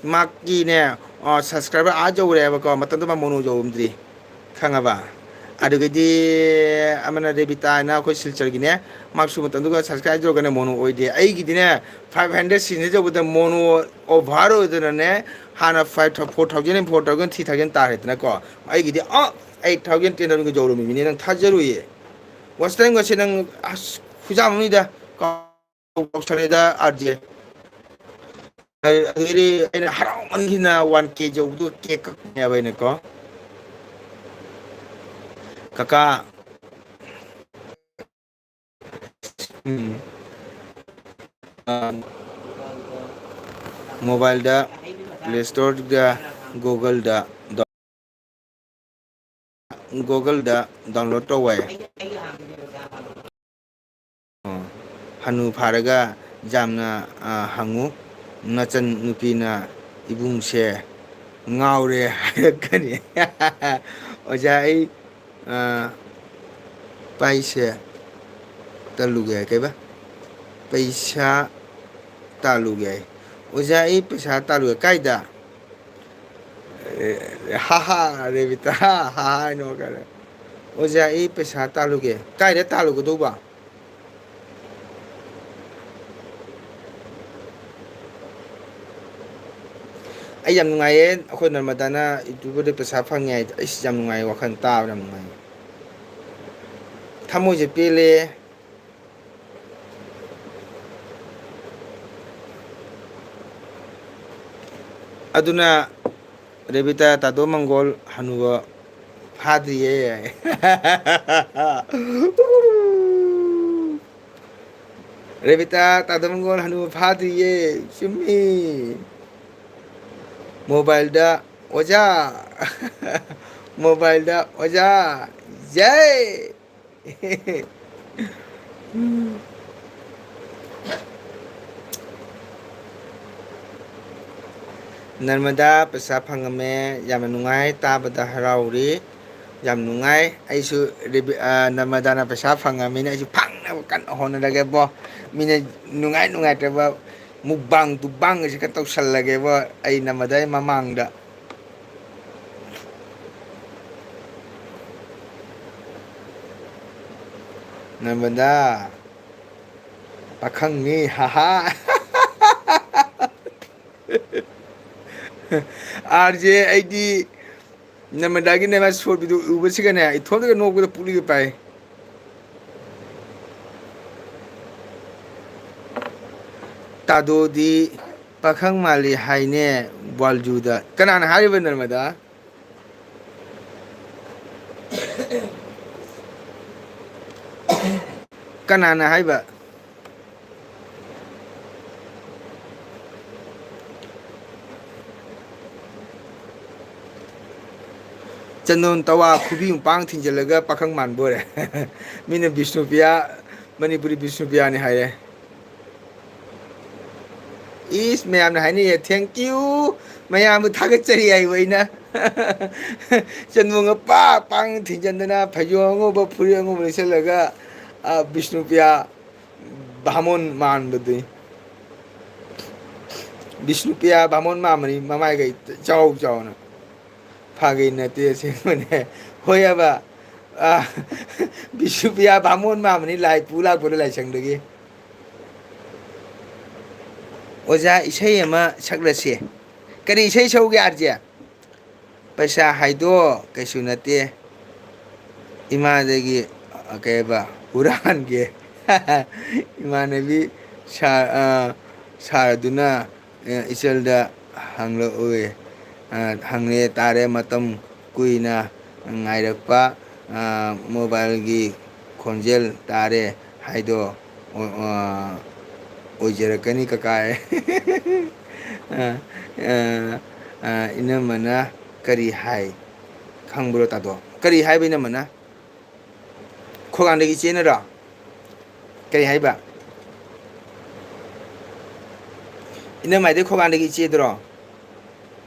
ꯃꯥꯒꯤꯅꯦ, ꯑꯥ, subscriber ꯑꯥ ꯌꯧꯔꯦꯕꯀꯣ, ꯃꯇꯝꯗꯨ ꯃꯥ ꯃꯣꯅꯣ ꯌꯧꯔꯝꯗ꯭ꯔꯤ꯫ ꯈꯪꯉꯕ? ꯑꯗꯨꯒꯗꯤ ꯑꯃꯅ ꯔꯦꯕꯤꯇꯥ ꯍꯥꯏꯅ ꯑꯩꯈꯣꯏ ꯁꯤꯜꯆꯔꯒꯤꯅꯦ, ꯃꯍꯥꯛꯁꯨ ꯃꯇꯝꯗꯨꯒ subscribe ꯇꯧꯔꯒꯅꯦ ꯃꯣꯅꯣ ꯑꯣꯏꯗꯦ꯫ ꯑꯩꯒꯤꯗꯤꯅꯦ, five hundred ꯁꯤꯖꯤꯟꯅꯖꯧꯕꯗ ꯃꯣꯅꯣ over ꯑꯣꯏꯗꯅꯅꯦ, ꯍꯥꯟꯅ five thou-, four thousand, four thousand, three thousand ꯇꯥꯔꯦꯗꯅꯀꯣ꯫ ꯑꯩꯒꯤꯗꯤ ꯑ, eight thousand, ten thousand ꯌꯧꯔꯝꯃꯤꯅꯦ, ꯅꯪ ꯊꯥꯖꯔꯨꯏꯌꯦ꯫ Watch time-ꯒꯁꯦ ꯅꯪ ꯑꯁ ꯈꯨꯌꯥꯝ ꯑꯃꯅꯤꯗ꯫ ꯀꯥꯎ-, ꯀꯥꯎꯁꯜꯂꯦꯗ, ꯑꯥꯔ ꯖꯦ꯫ ꯑꯗꯨꯗꯒꯤꯗꯤ ꯑꯩꯅ ꯍꯔꯥꯎꯃꯟꯈꯤꯗꯅ one K ꯌꯧꯕꯗꯨ cake ꯀꯛꯄꯅꯦꯕ ꯑꯩꯅꯀꯣ꯫ ꯀꯀꯥ, ꯎꯝ꯫ ꯑ, mobile-ꯗ Play Store-ꯗ, Google-ꯗ Google-ꯗ download ꯇꯧꯋꯦ꯫ ꯑꯣ, ꯍꯅꯨ ꯐꯥꯔꯒ ꯌꯥꯝꯅ, ꯑ, ꯍꯪꯉꯨ꯫ ꯅꯆꯟ ꯅꯨꯄꯤꯅ ꯏꯕꯨꯡꯁꯦ, ꯉꯥꯎꯔꯦ ꯍꯥꯏꯔꯛꯀꯅꯤ꯫ ꯑꯣꯖꯥ, ꯑꯩ, ꯑ, ꯄꯩꯁꯥ ꯇꯥꯜꯂꯨꯒꯦ ꯍꯥꯏ꯫ ꯀꯩꯕ? ꯄꯩꯁꯥ ꯇꯥꯜꯂꯨꯒꯦ ꯍꯥꯏ꯫ ꯑꯣꯖꯥ, ꯑꯩ ꯄꯩꯁꯥ ꯇꯥꯜꯂꯨꯒꯦ꯫ ꯀꯥꯏꯗ? ꯑꯦ, ꯍꯥ ꯍꯥ, ꯔꯦꯕꯤꯇꯥ, ꯍꯥ ꯍꯥ ꯍꯥꯏꯅꯣ ꯀꯥꯏꯅ꯫ ꯑꯣꯖꯥ, ꯑꯩ ꯄꯩꯁꯥ ꯇꯥꯜꯂꯨꯒꯦ꯫ ꯀꯥꯏꯗ ꯇꯥꯜꯂꯨꯒꯗꯧꯕ? ꯑꯩ ꯌꯥꯝ ꯅꯨꯡꯉꯥꯏꯌꯦ, ꯑꯩꯈꯣꯏ ꯅꯔꯃꯗꯥꯅ YouTubeꯗ ꯄꯩꯁꯥ ꯐꯪꯉꯦ ꯍꯥꯏꯗꯣ꯫ ꯑꯩꯁ, ꯌꯥꯝ ꯅꯨꯡꯉꯥꯏꯌꯦ, ꯋꯥꯈꯜ ꯇꯥꯕꯗ ꯌꯥꯝ ꯅꯨꯡꯉꯥꯏꯌꯦ꯫ ꯊꯃꯣꯏꯁꯦ ꯄꯦꯜꯂꯦ꯫ ꯑꯗꯨꯅ ꯔꯦꯕꯤꯇꯥ, ꯇꯥꯗꯣ ꯃꯪꯒꯣꯜ ꯍꯅꯨꯕ ꯐꯥꯗ꯭ꯔꯤꯌꯦ꯫ ꯔꯦꯕꯤꯇꯥ, ꯇꯥꯗꯣ ꯃꯪꯒꯣꯜ ꯍꯅꯨꯕ ꯐꯥꯗ꯭ꯔꯤꯌꯦ꯫ ꯆꯨꯝꯃꯤ꯫ ꯃꯣꯕꯥꯏꯜꯗ ꯑꯣꯖꯥ꯫ ꯃꯣꯕꯥꯏꯜꯗ ꯑꯣꯖꯥ꯫ ꯌꯥꯏ꯫ ꯅꯔꯃꯗꯥ ꯄꯩꯁꯥ ꯐꯪꯉꯝꯃꯦ꯫ ꯌꯥꯝꯅ ꯅꯨꯡꯉꯥꯏ, ꯇꯥꯕꯗ ꯍꯔꯥꯎꯔꯤ꯫ ꯌꯥꯝ ꯅꯨꯡꯉꯥꯏ꯫ ꯑꯩꯁꯨ ꯔꯦꯕꯤ-, ꯑ, ꯅꯔꯃꯗꯥꯅ ꯄꯩꯁꯥ ꯐꯪꯉꯝꯃꯤꯅ ꯑꯩꯁꯨ ꯐꯪꯅꯕ ꯀꯟꯅ ꯍꯣꯠꯅꯔꯒꯦꯕꯣ꯫ ꯃꯤꯅ ꯅꯨꯡꯉꯥꯏ ꯅꯨꯡꯉꯥꯏꯇꯕ ꯃꯨꯛꯕꯥꯡ ꯇꯨꯛꯕꯥꯡ ꯑꯁꯤ ꯈꯔ ꯇꯧꯁꯜꯂꯒꯦꯕꯣ꯫ ꯑꯩ ꯅꯔꯃꯗꯥꯒꯤ ꯃꯃꯥꯡꯗ꯫ ꯅꯔꯃꯗꯥ, ꯄꯥꯈꯪꯅꯤ, ꯍꯥꯍꯥ꯫ RJ, ꯑꯩꯗꯤ ꯅꯔꯃꯗꯥꯒꯤ ꯅꯦꯃꯥ short video ꯎꯕꯁꯤꯒꯅꯦ, ꯏꯊꯣꯝꯇꯒ ꯅꯣꯛꯄꯗ ꯄꯨꯛꯂꯤꯒ ꯄꯥꯏ꯫ ꯇꯥꯗꯣꯗꯤ ꯄꯥꯈꯪ ꯃꯥꯜꯂꯤ ꯍꯥꯏꯅꯦ ꯋꯥꯜꯖꯨꯗ꯫ ꯀꯅꯥꯅ ꯍꯥꯏꯔꯤꯕ, ꯅꯔꯃꯗꯥ? ꯀꯅꯥꯅ ꯍꯥꯏꯕ? ꯆꯟꯗꯣꯟ ꯇꯋꯥ ꯈꯨꯕꯤ ꯃꯄꯥꯡ ꯊꯤꯡꯖꯤꯜꯂꯒ ꯄꯥꯈꯪ ꯃꯥꯟꯕ ꯑꯣꯏꯔꯦ꯫ ꯃꯤꯅ ꯕꯤꯁꯅꯨꯄ꯭ꯔꯤꯌꯥ, ꯃꯅꯤꯄꯨꯔꯤ ꯕꯤꯁꯅꯨꯄ꯭ꯔꯤꯌꯥꯅꯤ ꯍꯥꯏꯔꯦ꯫ ꯏꯁ, ꯃꯌꯥꯝꯅ ꯍꯥꯏꯅꯩꯌꯦ, "Thank you, ꯃꯌꯥꯝꯕꯨ ꯊꯥꯒꯠꯆꯔꯤ" ꯍꯥꯏꯕ ꯑꯩꯅ꯫ ꯆꯟꯗꯣꯟꯒ ꯄꯥꯛ ꯄꯥꯛ ꯊꯤꯟꯖꯟꯗꯅ, ꯐꯩꯖꯣꯝ ꯑꯉꯧꯕ, ꯐꯨꯔꯤꯠ ꯑꯉꯧꯕ ꯂꯤꯠꯁꯜꯂꯒ, ꯑ, ꯕꯤꯁꯅꯨꯄ꯭ꯔꯤꯌꯥ ꯚꯥꯃꯣꯟ ꯃꯥꯟꯕꯗꯨꯅꯤ꯫ ꯕꯤꯁꯅꯨꯄ꯭ꯔꯤꯌꯥ ꯚꯥꯃꯣꯟ ꯃꯥꯟꯕꯅꯤ, ꯃꯃꯥꯏꯒ ꯏꯆꯥꯎ ꯆꯥꯎꯅ꯫ ꯐꯥꯒꯤ ꯅꯠꯇꯦ, ꯑꯁꯦꯡꯕꯅꯦ꯫ ꯍꯣꯏ ꯍꯥꯏꯕ, ꯑ, ꯕꯤꯁꯅꯨꯄ꯭ꯔꯤꯌꯥ ꯚꯥꯃꯣꯟ ꯃꯥꯟꯕꯅꯤ, ꯂꯥꯏ ꯄꯨ ꯂꯥꯛꯄꯗꯣ ꯂꯥꯏꯁꯪꯗꯒꯤ꯫ ꯑꯣꯖꯥ, ꯏꯁꯩ ꯑꯃ ꯁꯛꯂꯁꯦ꯫ ꯀꯔꯤ ꯏꯁꯩ ꯁꯛꯎꯒꯦ, ꯑꯥꯔ ꯖꯦ? ꯄꯩꯁꯥ ꯍꯥꯏꯗꯣ ꯀꯩꯁꯨ ꯅꯠꯇꯦ꯫ ꯏꯃꯥꯗꯒꯤ, ꯑ, ꯀꯩ ꯍꯥꯏꯕ, ꯍꯨꯔꯥꯟꯒꯦ꯫ ꯏꯃꯥꯟꯅꯕꯤ ꯁꯥꯔ, ꯑ, ꯁꯥꯔꯗꯨꯅ, ꯑ, ꯏꯆꯜꯗ ꯍꯪꯂꯛꯎꯏ꯫ ꯑ, ꯍꯪꯂꯦ ꯇꯥꯔꯦ ꯃꯇꯝ ꯀꯨꯏꯅ ꯉꯥꯏꯔꯛꯄ, ꯑ, ꯃꯣꯕꯥꯏꯜꯒꯤ ꯈꯣꯟꯖꯦꯜ ꯇꯥꯔꯦ ꯍꯥꯏꯗꯣ ꯑꯣ-, ꯑ, ꯑꯣꯏꯖꯔꯛꯀꯅꯤ ꯀꯀꯥ꯫ ꯑ, ꯑ, ꯑ, ꯏꯅꯝꯃꯅ ꯀꯔꯤ ꯍꯥꯏ? ꯈꯪꯕ꯭ꯔꯣ ꯇꯥꯗꯣ? ꯀꯔꯤ ꯍꯥꯏꯕ ꯏꯅꯝꯃꯅ? ꯈꯣꯡꯒꯥꯡꯗꯒꯤ ꯏꯆꯦꯅꯔꯣ? ꯀꯔꯤ ꯍꯥꯏꯕ? ꯏꯅꯝꯃ ꯍꯥꯏꯗꯤ ꯈꯣꯡꯒꯥꯡꯗꯒꯤ ꯏꯆꯦꯗꯨꯔꯣ?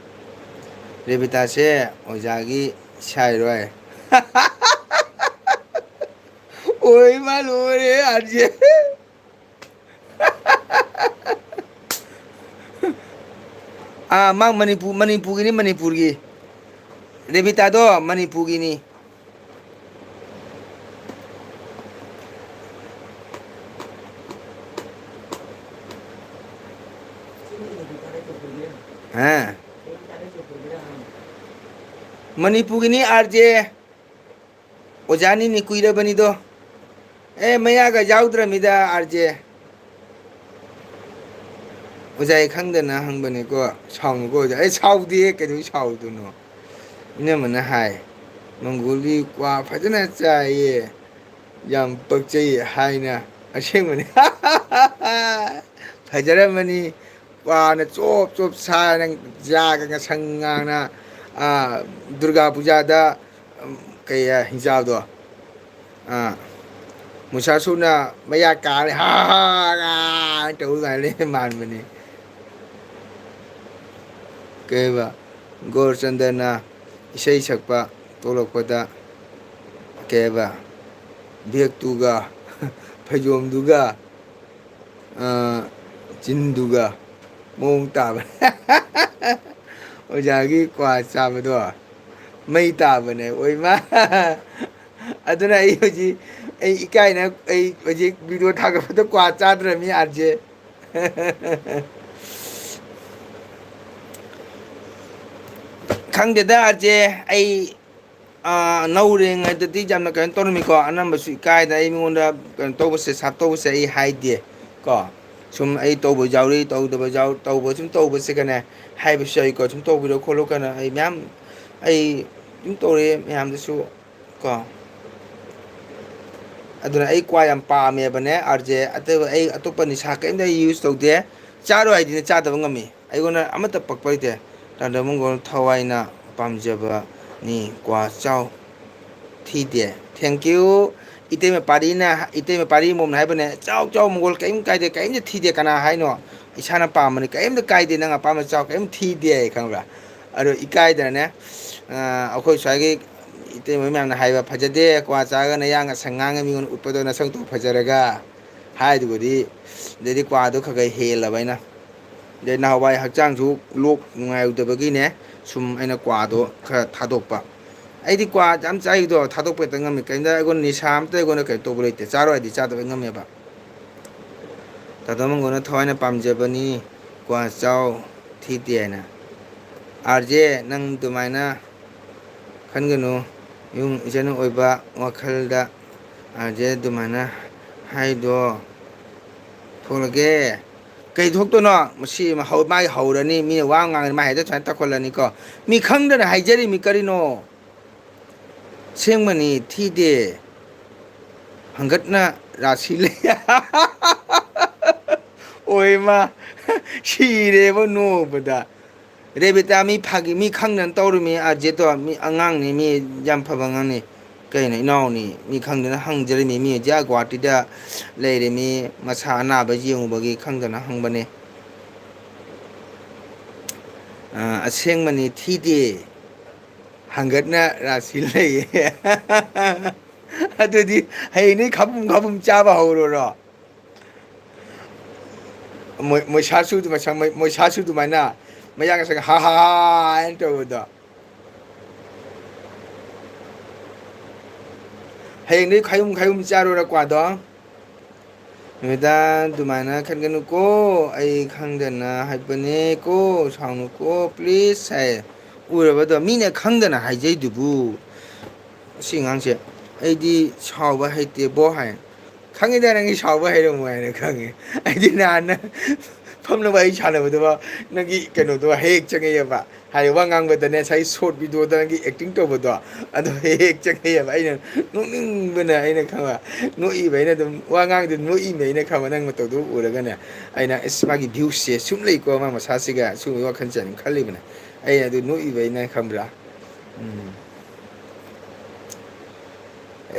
ꯔꯦꯕꯤꯇꯥꯁꯦ ꯑꯣꯖꯥꯒꯤ ꯁꯥꯏꯔꯣꯏ꯫ ꯑꯣꯏ ꯃꯥ ꯂꯣꯏꯔꯦ, ꯑꯥꯔ ꯖꯦ꯫ ꯑꯥ, ꯃꯥ ꯃꯅꯤꯄꯨꯔ, ꯃꯅꯤꯄꯨꯔꯒꯤꯅꯤ, ꯃꯅꯤꯄꯨꯔꯒꯤ꯫ ꯔꯦꯕꯤꯇꯥꯗꯣ ꯃꯅꯤꯄꯨꯔꯒꯤꯅꯤ꯫ ꯑꯥ꯫ ꯃꯅꯤꯄꯨꯔꯒꯤꯅꯤ, ꯑꯥꯔ ꯖꯦ꯫ ꯑꯣꯖꯥꯅꯤꯅꯤ ꯀꯨꯏꯔꯕꯅꯤꯗꯣ꯫ ꯑꯦ, ꯃꯌꯥꯒ ꯌꯥꯎꯗ꯭ꯔꯃꯤꯗ, ꯑꯥꯔ ꯖꯦ꯫ ꯑꯣꯖꯥ, ꯑꯩ ꯈꯪꯗꯅ ꯍꯪꯕꯅꯤꯀꯣ, ꯁꯥꯎꯅꯨꯀꯣ ꯑꯣꯖꯥ꯫ ꯑꯩ ꯁꯥꯎꯗꯦ, ꯀꯩꯗꯧꯕꯩ ꯁꯥꯎꯗꯣꯏꯅꯣ? ꯏꯅꯝꯃꯅ ꯍꯥꯏ, "ꯃꯪꯒꯣꯜꯒꯤ ꯀ꯭ꯋꯥ ꯐꯖꯅ ꯆꯥꯏꯌꯦ, ꯌꯥꯝ ꯄꯛꯆꯩ" ꯍꯥꯏꯅ꯫ ꯑꯁꯦꯡꯕꯅꯤ꯫ ꯐꯖꯔꯝꯃꯅꯤ꯫ ꯀ꯭ꯋꯥꯅ ꯆꯣꯞ ꯆꯣꯞ ꯁꯥꯏ, ꯅꯪ ꯌꯥꯒ ꯉꯁꯪ ꯉꯥꯡꯅ, ꯑꯥ, ꯗꯨꯔꯒꯥ ꯄꯨꯖꯥꯗ, ꯎꯝ, ꯀꯩ ꯍꯥꯏ, ꯍꯤꯡꯆꯥꯕꯗꯣ? ꯑꯥ, ꯃꯨꯁꯥꯁꯨꯅ ꯃꯌꯥ ꯀꯥꯔꯦ, "ꯍꯥ, ꯍꯥ, ꯍꯥ," ꯇꯧ ꯀꯥꯏꯅ ꯂꯩ ꯃꯥꯟꯕꯅꯤ꯫ ꯀꯩꯕ, ꯒꯣꯔꯆꯟꯗ꯭ꯔꯅ ꯏꯁꯩ ꯁꯛꯄ ꯊꯣꯛꯂꯛꯄꯗ, ꯀꯩꯕ, ꯕꯦꯛꯇꯨꯒ ꯐꯩꯖꯣꯝꯗꯨꯒ, ꯑ, ꯆꯤꯟꯗꯨꯒ ꯃꯑꯣꯡ ꯇꯥꯕ꯫ ꯑꯣꯖꯥꯒꯤ ꯀ꯭ꯋꯥ ꯆꯥꯕꯗꯣ ꯃꯩ ꯇꯥꯕꯅꯦ, ꯑꯣꯏꯃ꯫ ꯑꯗꯨꯅ ꯑꯩ ꯍꯧꯖꯤꯛ, ꯑꯩ ꯏꯀꯥꯏꯅ, ꯑꯩ ꯍꯧꯖꯤꯛ ꯚꯤꯗꯤꯑꯣ ꯊꯥꯒꯠꯄꯗ ꯀ꯭ꯋꯥ ꯆꯥꯗ꯭ꯔꯕꯅꯤ, ꯑꯥꯔ ꯖꯦ꯫ ꯈꯪꯗꯦꯗ, ꯑꯥꯔ ꯖꯦ, ꯑꯩ, ꯑꯥ, ꯅꯧꯔꯤꯉꯩꯗꯗꯤ ꯌꯥꯝꯅ ꯀꯩꯅꯣ ꯇꯧꯔꯝꯃꯤꯀꯣ, ꯑꯅꯝꯕꯁꯨ ꯏꯀꯥꯏꯗ꯫ ꯑꯩ ꯃꯤꯉꯣꯟꯗ ꯀꯩꯅꯣ ꯇꯧꯕꯁꯦ, ꯁꯥꯞ ꯇꯧꯕꯁꯦ ꯑꯩ ꯍꯥꯏꯗꯦ ꯀꯣ꯫ ꯁꯨꯝ ꯑꯩ ꯇꯧꯕ ꯌꯥꯎꯔꯤ, ꯇꯧꯗꯕ ꯌꯥꯎ-, ꯇꯧꯕ ꯁꯨꯝ ꯇꯧꯕꯁꯦ ꯀꯩꯅꯣ ꯍꯥꯏꯕꯁꯨ ꯌꯥꯎꯏꯀꯣ꯫ ꯁꯨꯝ ꯇꯧꯕꯤꯔꯣ ꯈꯣꯠꯂꯣ ꯀꯩꯅꯣ, ꯑꯩ ꯃꯌꯥꯝ, ꯑꯩ ꯑꯗꯨꯝ ꯇꯧꯔꯦ ꯃꯌꯥꯝꯗꯁꯨ ꯀꯣ꯫ ꯑꯗꯨꯅ ꯑꯩ ꯀ꯭ꯋꯥ ꯌꯥꯝ ꯄꯥꯝꯃꯦꯕꯅꯦ, ꯑꯥꯔ ꯖꯦ꯫ ꯑꯇꯩ ꯑꯩ ꯑꯇꯣꯞꯄ ꯅꯤꯁꯥ ꯀꯔꯤꯝꯇ ꯑꯩ ꯌꯨꯁ ꯇꯧꯗꯦ꯫ ꯆꯥꯔꯣꯏ ꯍꯥꯏꯗꯤꯅꯦ ꯆꯥꯗꯕ ꯉꯝꯃꯤ, ꯑꯩꯉꯣꯟꯗ ꯑꯃꯠꯇ ꯄꯛꯄ ꯂꯩꯇꯦ꯫ ꯇꯥꯗ ꯃꯪꯒꯣꯜ ꯊꯋꯥꯏꯅ ꯄꯥꯝꯖꯕꯅꯤ, ꯀ꯭ꯋꯥ ꯆꯥꯎ꯫ ꯊꯤꯗꯦ꯫ Thank you꯫ ꯏꯇꯩꯃ ꯄꯥꯔꯤꯅ, ꯏꯇꯩꯃ ꯄꯥꯔꯤ ꯃꯣꯝꯅ ꯍꯥꯏꯕꯅꯦ, "ꯆꯥꯎ, ꯆꯥꯎ, ꯃꯪꯒꯣꯜ, ꯀꯔꯤꯝ ꯀꯥꯏꯗꯦ, ꯀꯔꯤꯝꯇ ꯊꯤꯗꯦ, ꯀꯅꯥ ꯍꯥꯏꯅꯣ? ꯏꯁꯥꯅ ꯄꯥꯝꯕꯅꯤ, ꯀꯔꯤꯝꯇ ꯀꯥꯏꯗꯦ, ꯅꯪ ꯑꯄꯥꯝꯕ ꯆꯥꯎ, ꯀꯔꯤꯝ ꯊꯤꯗꯦ", ꯈꯪꯕ꯭ꯔꯥ? ꯑꯗꯣ ꯏꯀꯥꯏꯗꯅꯅꯦ, ꯑ, ꯑꯩꯈꯣꯏ ꯁ꯭ꯋꯥꯏꯒꯤ ꯏꯇꯩꯃ ꯃꯌꯥꯝꯅ ꯍꯥꯏꯕ, "ꯐꯖꯗꯦ, ꯀ꯭ꯋꯥ ꯆꯥꯔꯒ ꯅꯌꯥ ꯉꯁꯪ ꯉꯥꯡꯉ ꯃꯤꯉꯣꯟꯗ ꯎꯠꯄꯗꯣ ꯅꯁꯛꯇꯣ ꯐꯖꯔꯒ", ꯍꯥꯏꯗꯨꯒꯗꯤ, ꯑꯗꯩꯗꯤ ꯀ꯭ꯋꯥꯗꯣ ꯈꯔ ꯈꯔ ꯍꯦꯜꯂꯕ ꯑꯩꯅ꯫ ꯑꯗꯩ ꯅꯍꯥꯟꯋꯥꯏ ꯍꯛꯆꯥꯡꯁꯨ ꯂꯣꯛ ꯅꯨꯡꯉꯥꯏꯔꯨꯗꯕꯒꯤꯅꯦ, ꯁꯨꯝ ꯑꯩꯅ ꯀ꯭ꯋꯥꯗꯣ ꯈꯔ ꯊꯥꯗꯣꯛꯄ꯫ ꯑꯩꯗꯤ ꯀ꯭ꯋꯥ ꯌꯥꯝ ꯆꯥꯏꯗꯣ, ꯊꯥꯗꯣꯛꯄ ꯍꯦꯛꯇ ꯉꯝꯃꯤ꯫ ꯀꯩꯝꯇ ꯑꯩꯉꯣꯟꯗ ꯅꯤꯁꯥ ꯑꯝꯇ ꯑꯩꯉꯣꯟꯗ ꯀꯩꯅꯣ ꯇꯧꯕ ꯂꯩꯇꯦ, ꯆꯥꯔꯣ ꯍꯥꯏꯗꯤ ꯆꯥꯗꯕ ꯉꯝꯃꯦꯕ꯫ ꯇꯥꯇꯣ ꯃꯪꯒꯣꯜꯅ ꯊꯋꯥꯏꯅ ꯄꯥꯝꯖꯕꯅꯤ, ꯀ꯭ꯋꯥ ꯆꯥꯎ, ꯊꯤꯗꯦ ꯍꯥꯏꯅ꯫ ꯑꯥꯔ ꯖꯦ, ꯅꯪ ꯑꯗꯨꯃꯥꯏꯅ ꯈꯟꯒꯅꯨ, ꯌꯨꯝ ꯏꯆꯟ ꯑꯣꯏꯕ ꯋꯥꯈꯜꯗ꯫ ꯑꯥꯔ ꯖꯦ ꯑꯗꯨꯃꯥꯏꯅ ꯍꯥꯏꯗꯣ ꯊꯣꯛꯂꯒꯦ꯫ ꯀꯩ ꯊꯣꯛꯇꯣꯏꯅꯣ? ꯃꯁꯤ ꯑꯃ ꯍꯧ-, ꯃꯥꯒꯤ ꯍꯧꯔꯅꯤ, ꯃꯤꯅ ꯋꯥ ꯑꯃ ꯉꯥꯡꯉꯅꯤ, ꯃꯥ ꯍꯦꯛꯇ ꯁꯨꯃꯥꯏꯅ ꯇꯧꯈꯠꯂꯅꯤꯀꯣ꯫ ꯃꯤ ꯈꯪꯗꯅ ꯍꯥꯏꯖꯔꯤꯃꯤ ꯀꯔꯤꯅꯣ? ꯑꯁꯦꯡꯕꯅꯤ, ꯊꯤꯗꯦ꯫ ꯍꯪꯒꯠꯅ ꯔꯥꯁꯤ ꯂꯩ꯫ ꯑꯣꯏꯃ, ꯁꯤꯔꯦꯕ ꯅꯣꯛꯄꯗ꯫ ꯔꯦꯕꯤꯇꯥ, ꯃꯤ ꯐꯥꯒꯤ, ꯃꯤ ꯈꯪꯗꯅ ꯇꯧꯔꯤꯃꯤ, ꯑꯥꯔ ꯖꯦꯗꯣ꯫ ꯃꯤ ꯑꯉꯥꯡꯅꯤ, ꯃꯤ ꯌꯥꯝ ꯐꯕ ꯑꯉꯥꯡꯅꯤ꯫ ꯀꯩꯅꯣ, ꯏꯅꯥꯎꯅꯤ, ꯃꯤ ꯈꯪꯗꯅ ꯍꯪꯖꯔꯤꯃꯤ꯫ ꯃꯤ ꯍꯧꯖꯤꯛ ꯑꯥ ꯒꯨꯍꯥꯇꯤꯗ ꯂꯩꯔꯤꯃꯤ, ꯃꯁꯥ ꯑꯅꯥꯕ ꯌꯦꯡꯉꯨꯕꯒꯤ ꯈꯪꯗꯅ ꯍꯪꯕꯅꯦ꯫ ꯑ, ꯑꯁꯦꯡꯕꯅꯤ ꯊꯤꯗꯦ꯫ ꯍꯪꯒꯠꯅ ꯔꯥꯁꯤ ꯂꯩꯌꯦ꯫ ꯑꯗꯨꯗꯤ ꯍꯌꯦꯡꯗꯩ ꯈꯥꯕꯨꯝ ꯈꯥꯕꯨꯝ ꯆꯥꯕ ꯍꯧꯔꯨꯔꯣ꯫ ꯃꯣꯏ-, ꯃꯣꯏꯁꯥꯁꯨ ꯑꯗꯨꯃꯥꯏ-, ꯃꯣꯏ-, ꯃꯣꯏꯁꯥꯁꯨ ꯑꯗꯨꯃꯥꯏꯅ ꯃꯌꯥ ꯉꯁꯪ ꯍꯥ ꯍꯥ ꯍꯥ ꯍꯥꯏꯅ ꯇꯧꯕꯗꯣ꯫ ꯍꯌꯦꯡꯗꯩ ꯈꯥꯌꯨꯝ ꯈꯥꯌꯨꯝ ꯆꯥꯔꯨꯔ ꯀ꯭ꯋꯥꯗꯣ꯫ ꯃꯦꯗꯥꯝ, ꯑꯗꯨꯃꯥꯏꯅ ꯈꯟꯒꯅꯨꯀꯣ, ꯑꯩ ꯈꯪꯗꯅ ꯍꯥꯏꯕꯅꯦꯀꯣ, ꯁꯥꯎꯅꯨꯀꯣ, please ꯍꯥꯏ꯫ ꯎꯔꯕꯗꯣ, ꯃꯤꯅ ꯈꯪꯗꯅ ꯍꯥꯏꯖꯩꯗꯨꯕꯨ꯫ ꯑꯁꯤ ꯑꯉꯥꯡꯁꯦ, "ꯑꯩꯗꯤ ꯁꯥꯎꯕ ꯍꯩꯇꯦꯕꯣ" ꯍꯥꯏ꯫ ꯈꯪꯉꯤꯗ ꯅꯪꯒꯤ ꯁꯥꯎꯕ ꯍꯩꯔꯝꯃꯣꯏ ꯍꯥꯏꯅ ꯈꯪꯉꯦ꯫ ꯑꯩꯗꯤ ꯅꯍꯥꯟ ꯅꯪ ꯐꯝꯅꯕ ꯑꯩ ꯁꯥꯟꯅꯕꯗꯨꯕ ꯅꯪꯒꯤ ꯀꯩꯅꯣꯗꯣ ꯍꯦꯛ ꯍꯦꯛ ꯆꯪꯉꯛꯑꯦꯕ꯫ ꯍꯥꯏꯗꯤ ꯋꯥ ꯉꯥꯡꯕꯗꯅꯦ, ꯉꯁꯥꯏ short videoꯗ ꯅꯪꯒꯤ acting ꯇꯧꯕꯗꯣ, ꯑꯗꯣ ꯍꯦꯛ ꯍꯦꯛ ꯆꯪꯉꯛꯑꯦꯕ꯫ ꯑꯩꯅ ꯅꯣꯛꯅꯤꯡꯕꯅ ꯑꯩꯅ ꯈꯪꯕ, ꯅꯣꯛꯏꯕ ꯑꯩꯅ ꯑꯗꯨꯝ, ꯋꯥ ꯉꯥꯡꯗꯨ ꯅꯣꯛꯏꯕ ꯑꯩꯅ ꯈꯪꯕ, ꯅꯪ ꯃꯇꯧꯗꯨ ꯎꯔꯒꯅꯦ꯫ ꯑꯩꯅ, "ꯑꯁ, ꯃꯥꯒꯤ viewꯁꯦ ꯁꯨꯝ ꯂꯩꯀꯣ, ꯃꯥ ꯃꯁꯥꯁꯤꯒ ꯁꯨꯝꯕꯒꯤ ꯋꯥꯈꯜꯁꯦ" ꯑꯗꯨꯝ ꯈꯜꯂꯤꯕꯅꯦ꯫ ꯑꯩ ꯑꯗꯨ ꯅꯣꯛꯏꯕ ꯑꯩꯅ ꯈꯪꯕ꯭ꯔꯥ? ꯎꯝ꯫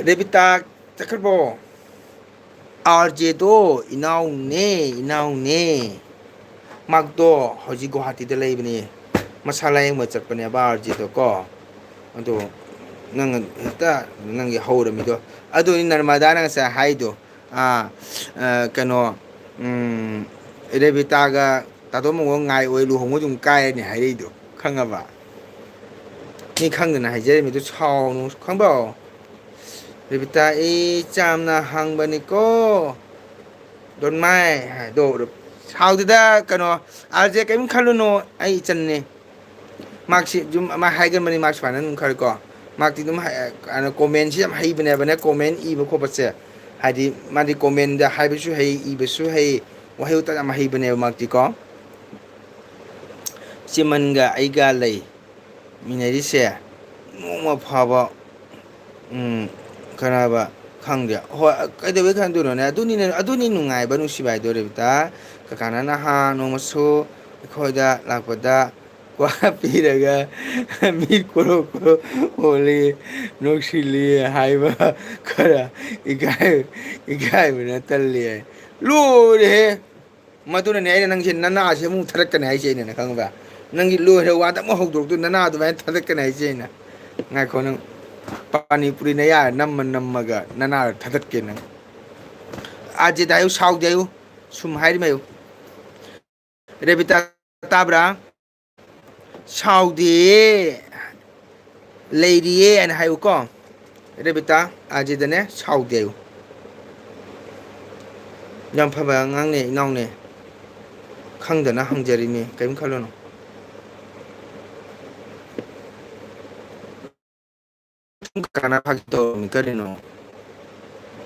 ꯔꯦꯕꯤꯇꯥ ꯆꯠꯈ꯭ꯔꯕꯣ? ꯑꯥꯔꯖꯦꯗꯣ ꯏꯅꯥꯎꯅꯦ, ꯏꯅꯥꯎꯅꯦ꯫ ꯃꯍꯥꯛꯇꯣ ꯍꯧꯖꯤꯛ ꯒꯨꯋꯥꯍꯥꯇꯤꯗ ꯂꯩꯕꯅꯦ꯫ ꯃꯁꯥ ꯂꯥꯌꯦꯡꯕ ꯆꯠꯄꯅꯦꯕ ꯑꯥꯔꯖꯦꯗꯣ ꯀꯣ꯫ ꯑꯗꯣ ꯅꯪ ꯍꯦꯛꯇ ꯅꯪꯒꯤ ꯍꯧꯔꯝꯃꯤꯗꯣ꯫ ꯑꯗꯨꯅꯤ ꯅꯔꯃꯗꯥꯅ ꯉꯁꯥꯏ ꯍꯥꯏꯗꯣ꯫ ꯑꯥ, ꯑ, ꯀꯩꯅꯣ, ꯎꯝ, ꯔꯦꯕꯤꯇꯥꯒ ꯇꯥꯇꯣ ꯃꯪꯒꯣꯜ ꯉꯥꯏ ꯑꯣꯏ ꯂꯨꯍꯣꯡꯕ ꯑꯗꯨꯝ ꯀꯥꯏꯔꯅꯤ ꯍꯥꯏꯔꯛꯏꯗꯣ꯫ ꯈꯪꯉꯕ? ꯃꯤ ꯈꯪꯗꯅ ꯍꯥꯏꯖꯔꯤꯃꯤꯗꯨ ꯁꯥꯎꯅꯨ, ꯈꯪꯕ꯭ꯔꯣ? ꯔꯦꯕꯤꯇꯥ, ꯑꯩ ꯆꯥꯝꯅ ꯍꯪꯕꯅꯤꯀꯣ꯫ ꯗꯣꯟꯃꯥꯏ ꯍꯥꯏꯗꯣ꯫ ꯁꯥꯎꯗꯦꯗ, ꯀꯩꯅꯣ, ꯑꯥꯔꯖꯦ, ꯀꯔꯤꯝ ꯈꯜꯂꯨꯅꯨ, ꯑꯩ ꯏꯆꯟꯅꯦ꯫ ꯃꯍꯥꯛꯁꯤ ꯑꯗꯨꯝ ꯑꯃ ꯍꯥꯏꯒꯟꯕꯅꯤ, ꯃꯍꯥꯛ ꯁꯨꯃꯥꯏꯅ ꯑꯗꯨꯝ ꯈꯔ ꯀꯣ꯫ ꯃꯍꯥꯛꯇꯤ ꯑꯗꯨꯝ ꯍꯥꯏ-, ꯑ, commentꯁꯤ ꯌꯥꯝ ꯍꯩꯕꯅꯦꯕꯅꯦ, comment ꯏꯕ ꯈꯣꯠꯄꯁꯦ꯫ ꯍꯥꯏꯗꯤ ꯃꯥꯗꯤ commentꯗ ꯍꯥꯏꯕꯁꯨ ꯍꯩ, ꯏꯕꯁꯨ ꯍꯩ, ꯋꯥꯍꯩ ꯋꯥꯇꯥ ꯌꯥꯝ ꯍꯩꯕꯅꯦꯕ ꯃꯍꯥꯛꯇꯤꯀꯣ꯫ ꯆꯦꯃꯟꯒ ꯑꯩꯒ ꯂꯩ꯫ ꯃꯤꯟꯅꯔꯤꯁꯦ ꯅꯣꯡꯃ ꯐꯥꯎꯕ, ꯎꯝ, ꯀꯅꯥꯕ ꯈꯪꯗꯦ꯫ ꯍꯣꯏ, ꯀꯩꯗꯧꯕꯩ ꯈꯪꯗꯣꯏꯅꯣꯅꯦ? ꯑꯗꯨꯅꯤꯅꯦ, ꯑꯗꯨꯅꯤ ꯅꯨꯡꯉꯥꯏꯕ ꯅꯨꯡꯁꯤꯕ ꯍꯥꯏꯗꯣ, ꯔꯦꯕꯤꯇꯥ꯫ ꯀꯀꯥꯅ ꯅꯍꯥꯟ ꯅꯣꯡꯃꯁꯨ ꯑꯩꯈꯣꯏꯗ ꯂꯥꯛꯄꯗ ꯀ꯭ꯋꯥ ꯄꯤꯔꯒ ꯃꯤꯠ ꯀꯣꯔꯣ ꯀꯣꯔꯣ ꯑꯣꯜꯂꯤ, ꯅꯣꯛꯁꯤꯜꯂꯤ ꯍꯥꯏꯕ ꯈꯔ ꯏꯀꯥꯏ-, ꯏꯀꯥꯏꯕꯅ ꯇꯜꯂꯤ ꯍꯥꯏ꯫ ꯂꯣꯏꯔꯦꯍꯦ! ꯃꯗꯨꯅꯅꯦ ꯑꯩꯅ ꯅꯪꯁꯦ ꯅꯅꯥꯁꯦ ꯑꯃꯨꯛ ꯊꯥꯔꯛꯀꯅꯤ ꯍꯥꯏꯁꯦ ꯑꯩꯅꯅꯦ, ꯈꯪꯕ꯭ꯔꯥ? ꯅꯪꯒꯤ ꯂꯣꯏꯔ ꯋꯥꯗ ꯑꯃꯨꯛ ꯍꯧꯗꯣꯔꯛꯇꯣꯏ, ꯅꯅꯥ ꯑꯗꯨꯃꯥꯏꯅ ꯊꯥꯗꯠꯀꯅꯤ ꯍꯥꯏꯁꯦ ꯑꯩꯅ꯫ ꯉꯥꯏꯈꯣ, ꯅꯪ ꯄꯥꯅꯤ ꯄꯨꯔꯤ ꯅꯌꯥ ꯅꯝꯃ ꯅꯝꯃꯒ ꯅꯅꯥ ꯊꯥꯗꯠꯀꯦ ꯅꯪ꯫ ꯑꯥꯔꯖꯦꯗ ꯍꯥꯏꯌꯨ, ꯁꯥꯎꯗꯦ ꯍꯥꯏꯌꯨ, ꯁꯨꯝ ꯍꯥꯏꯔꯤꯃꯦ ꯍꯥꯏꯌꯨ꯫ ꯔꯦꯕꯤꯇꯥ, ꯇꯥꯕ꯭ꯔꯥ? ꯁꯥꯎꯗꯦꯌꯦ, ꯂꯩꯔꯤꯌꯦ ꯍꯥꯏꯅ ꯍꯥꯏꯌꯨꯀꯣ꯫ ꯔꯦꯕꯤꯇꯥ, ꯑꯥꯔꯖꯦꯗꯅꯦ, ꯁꯥꯎꯗꯦ ꯍꯥꯏꯌꯨ꯫ ꯌꯥꯝ ꯐꯕ ꯑꯉꯥꯡꯅꯦ, ꯏꯅꯥꯎꯅꯦ꯫ ꯈꯪꯗꯅ ꯍꯪꯖꯔꯤꯅꯦ, ꯀꯔꯤꯝ ꯈꯜꯂꯨꯅꯨ꯫ ꯀꯅꯥ ꯐꯥꯒꯤ ꯇꯧꯔꯝꯃꯤ ꯀꯔꯤꯅꯣ?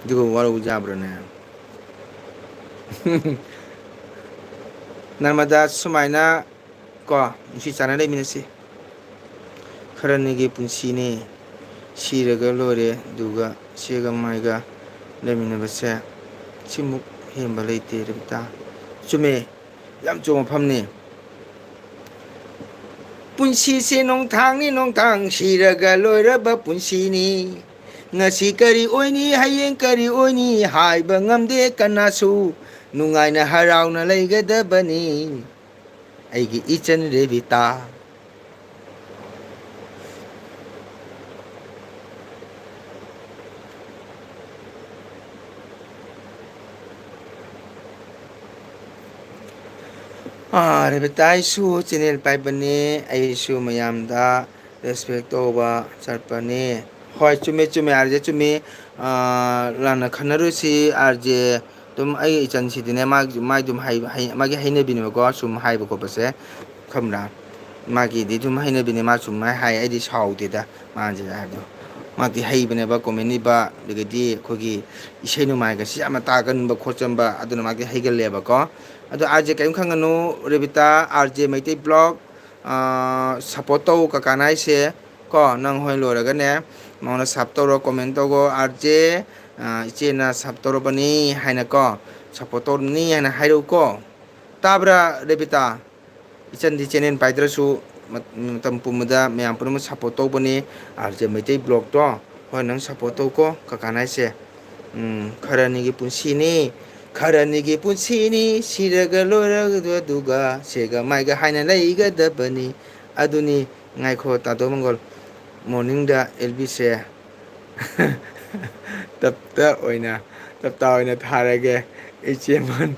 ꯑꯗꯨꯒ ꯋꯥꯔꯧ ꯌꯥꯕ꯭ꯔꯥꯅꯦ? ꯅꯔꯃꯗꯥ, ꯁꯨꯃꯥꯏꯅ ꯀꯣ, ꯅꯨꯡꯁꯤ ꯆꯥꯟꯅ ꯂꯩꯃꯤꯟꯅꯁꯤ꯫ ꯈꯔꯅꯤꯒꯤ ꯄꯨꯟꯁꯤꯅꯤ, ꯁꯤꯔꯒ ꯂꯣꯏꯔꯦ, ꯑꯗꯨꯒ ꯁꯤꯒ ꯃꯥꯏꯒ ꯂꯩꯃꯤꯟꯅꯕꯁꯦ ꯁꯤꯃꯨꯛ ꯍꯦꯟꯕ ꯂꯩꯇꯦ, ꯔꯦꯕꯤꯇꯥ꯫ ꯆꯨꯝꯃꯦ, ꯌꯥꯝ ꯆꯨꯝꯕ ꯋꯥꯐꯝꯅꯤ꯫ ꯄꯨꯟꯁꯤꯁꯦ ꯅꯣꯡꯊꯥꯡꯅꯤ ꯅꯣꯡꯊꯥꯡ, ꯁꯤꯔꯒ ꯂꯣꯏꯔꯕ ꯄꯨꯟꯁꯤꯅꯤ꯫ ꯉꯁꯤ ꯀꯔꯤ ꯑꯣꯏꯅꯤ, ꯍꯌꯦꯡ ꯀꯔꯤ ꯑꯣꯏꯅꯤ, ꯍꯥꯏꯕ ꯉꯝꯗꯦ ꯀꯅꯥꯁꯨ꯫ ꯅꯨꯡꯉꯥꯏꯅ ꯍꯔꯥꯎꯅ ꯂꯩꯒꯗꯕꯅꯤ, ꯑꯩꯒꯤ ꯏꯆꯟ ꯔꯦꯕꯤꯇꯥ꯫ ꯑꯥ, ꯔꯦꯕꯤꯇꯥ, ꯑꯩꯁꯨ ꯆꯦꯅꯦꯜ ꯄꯥꯏꯕꯅꯦ, ꯑꯩꯁꯨ ꯃꯌꯥꯝꯗ ꯔꯦꯁꯄꯦꯛ ꯇꯧꯕ ꯆꯠꯄꯅꯦ꯫ ꯍꯣꯏ, ꯆꯨꯝꯃꯦ, ꯆꯨꯝꯃꯦ, ꯑꯥꯔꯖꯦ, ꯆꯨꯝꯃꯤ꯫ ꯑꯥ, ꯂꯥꯟꯅ ꯈꯟꯅꯔꯨꯁꯤ, ꯑꯥꯔꯖꯦ꯫ ꯑꯗꯨꯝ ꯑꯩꯒꯤ ꯏꯆꯟꯁꯤꯗꯤꯅꯦ, ꯃꯥꯒꯤ, ꯃꯥꯏ ꯑꯗꯨꯝ ꯍꯩ-, ꯍꯩ-, ꯃꯥꯒꯤ ꯍꯩꯅꯕꯤꯅꯦꯕꯀꯣ, ꯁꯨꯝ ꯍꯥꯏꯕ ꯈꯣꯠꯄꯁꯦ, ꯈꯪꯕ꯭ꯔꯥ? ꯃꯥꯒꯤꯗꯤ ꯑꯗꯨꯝ ꯍꯩꯅꯕꯤꯅꯦ, ꯃꯥ ꯁꯨꯝ ꯍꯥꯏ, ꯍꯥꯏ, ꯑꯩꯗꯤ ꯁꯥꯎꯗꯦꯗ, ꯃꯥꯅ ꯁꯤꯗ ꯍꯥꯏꯕꯗꯣ꯫ ꯃꯥꯗꯤ ꯍꯩꯕꯅꯦꯕ, ꯀꯣꯃꯦꯗꯤ ꯏꯕ, ꯑꯗꯒꯤꯗꯤ ꯑꯩꯈꯣꯏꯒꯤ ꯏꯁꯩ ꯅꯣꯡꯃꯥꯏꯒꯁꯤ ꯌꯥꯝꯅ ꯇꯥꯒꯟꯕ ꯈꯣꯠꯆꯟꯕ, ꯑꯗꯨꯅ ꯃꯥꯗꯤ ꯍꯩꯒꯜꯂꯦꯕꯀꯣ꯫ ꯑꯗꯣ ꯑꯥꯔꯖꯦ ꯀꯔꯤꯝ ꯈꯪꯒꯅꯨ, ꯔꯦꯕꯤꯇꯥ, ꯑꯥꯔꯖꯦ ꯃꯩꯇꯩ ꯕ꯭ꯂꯣꯛ, ꯑꯥ, ꯁꯞꯄꯣꯔꯠ ꯇꯧ ꯀꯀꯥꯅ ꯍꯥꯏꯁꯦ ꯀꯣ꯫ ꯅꯪ ꯍꯣꯔꯦꯟ ꯂꯣꯏꯔꯒꯅꯦ, ꯃꯉꯣꯟꯗ ꯁꯞ ꯇꯧꯔꯣ, ꯀꯣꯃꯦꯟ ꯇꯧꯒꯣ, "ꯑꯥꯔꯖꯦ, ꯑꯥ, ꯏꯆꯦꯅ ꯁꯞ ꯇꯧꯔꯕꯅꯤ" ꯍꯥꯏꯅꯀꯣ, ꯁꯞꯄꯣꯔꯠ ꯇꯧꯔꯅꯤ ꯍꯥꯏꯅ ꯍꯥꯏꯔꯛꯎꯀꯣ꯫ ꯇꯥꯕ꯭ꯔꯥ, ꯔꯦꯕꯤꯇꯥ? ꯏꯆꯟꯗꯤ ꯆꯦꯅꯦꯜ ꯄꯥꯏꯗ꯭ꯔꯁꯨ ꯃꯠ-, ꯃꯇꯝ ꯄꯨꯝꯕꯗ ꯃꯌꯥꯝ ꯄꯨꯝꯅꯃꯛ ꯁꯞꯄꯣꯔꯠ ꯇꯧꯕꯅꯤ꯫ ꯑꯥꯔꯖꯦ ꯃꯩꯇꯩ ꯕ꯭ꯂꯣꯛꯇꯣ, ꯍꯣꯏ, ꯅꯪ ꯁꯞꯄꯣꯔꯠ ꯇꯧꯀꯣ, ꯀꯀꯥꯅ ꯍꯥꯏꯁꯦ꯫ ꯎꯝ, ꯈꯔꯅꯤꯒꯤ ꯄꯨꯟꯁꯤꯅꯤ꯫ ꯈꯔꯅꯤꯒꯤ ꯄꯨꯟꯁꯤꯅꯤ, ꯁꯤꯔꯒ ꯂꯣꯏꯔꯒ ꯑꯗꯨꯒ ꯁꯦꯒ ꯃꯥꯏꯒ ꯍꯥꯏꯅ ꯂꯩꯒꯗꯕꯅꯤ꯫ ꯑꯗꯨꯅꯤ꯫ ꯉꯥꯏꯈꯣ, ꯇꯥꯗꯣ ꯃꯪꯒꯣꯜ꯫ ꯃꯣꯔꯅꯤꯡꯗ ꯑꯦꯜ ꯕꯤꯁꯦ ꯇꯞꯇ ꯑꯣꯏꯅ, ꯇꯞꯇꯥ ꯑꯣꯏꯅ ꯊꯥꯔꯒꯦ꯫ ꯏꯆꯦꯃꯟ,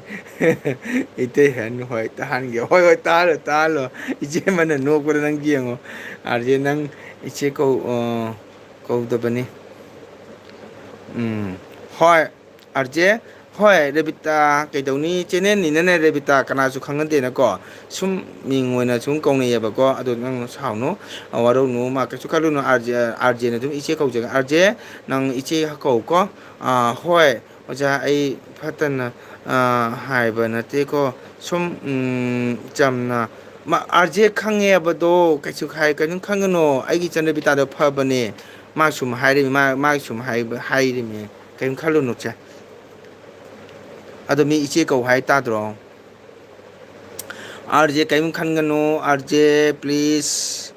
ꯏꯇꯩꯍꯟ, ꯍꯣꯏ, ꯇꯥꯍꯟꯒꯦ꯫ ꯍꯣꯏ, ꯍꯣꯏ, ꯇꯥꯍꯜꯂꯣ, ꯇꯥꯍꯜꯂꯣ꯫ ꯏꯆꯦꯃꯟꯅ ꯅꯣꯛꯄꯗ ꯅꯪ ꯌꯦꯡꯉꯣ꯫ ꯑꯥꯔ ꯖꯦ, ꯅꯪ ꯏꯆꯦ ꯀꯧ-, ꯑ, ꯀꯧꯗꯕꯅꯤ꯫ ꯎꯝ, ꯍꯣꯏ꯫ ꯑꯥꯔ ꯖꯦ, ꯍꯣꯏ, ꯔꯦꯕꯤꯇꯥ, ꯀꯩꯗꯧꯅꯤ? ꯆꯦꯅꯦꯜꯅꯤꯅꯅꯦ, ꯔꯦꯕꯤꯇꯥ, ꯀꯅꯥꯁꯨ ꯈꯪꯅꯗꯦꯅꯀꯣ꯫ ꯁꯨꯝ ꯃꯤꯡ ꯑꯣꯏꯅ ꯁꯨꯝ ꯀꯧꯅꯩꯌꯦꯕꯀꯣ꯫ ꯑꯗꯣ ꯅꯪ ꯁꯥꯎꯅꯨ, ꯑ, ꯋꯥꯔꯧꯅꯨ, ꯃꯥ ꯀꯩꯁꯨ ꯈꯜꯂꯨꯅꯨ꯫ ꯑꯥꯔ ꯖꯦ, ꯑꯥꯔ ꯖꯦꯅ ꯑꯗꯨꯝ ꯏꯆꯦ ꯀꯧꯖꯒꯦ꯫ ꯑꯥꯔ ꯖꯦ, ꯅꯪ ꯏꯆꯦ ꯀꯧꯀꯣ꯫ ꯑ, ꯍꯣꯏ, ꯑꯣꯖꯥ, ꯑꯩ ꯐꯠꯇꯅ, ꯑ, ꯍꯥꯏꯕ ꯅꯠꯇꯦꯀꯣ꯫ ꯁꯨꯝ, ꯎꯝ, ꯆꯝꯅ, ꯃꯥ, ꯑꯥꯔ ꯖꯦ ꯈꯪꯉꯦꯕꯗꯣ, ꯀꯩꯁꯨ ꯍꯥꯏ-, ꯀꯩꯅꯣ ꯈꯪꯒꯅꯣ꯫ ꯑꯩꯒꯤ ꯏꯆꯟꯅꯨꯄꯤ ꯇꯥꯗꯣ ꯐꯕꯅꯦ꯫ ꯃꯥ ꯁꯨꯝ ꯍꯥꯏꯔꯤꯃꯤ, ꯃꯥ, ꯃꯥ ꯁꯨꯝ ꯍꯥꯏꯕ, ꯍꯥꯏꯔꯤꯃꯤ꯫ ꯀꯩꯝ ꯈꯜꯂꯨꯅꯨꯁꯦ꯫ ꯑꯗꯣ ꯃꯤ ꯏꯆꯦ ꯀꯧ ꯍꯥꯏ ꯇꯥꯗ꯭ꯔꯣ? ꯑꯥꯔ ꯖꯦ, ꯀꯔꯤꯝ ꯈꯟꯒꯅꯨ, ꯑꯥꯔ ꯖꯦ, please꯫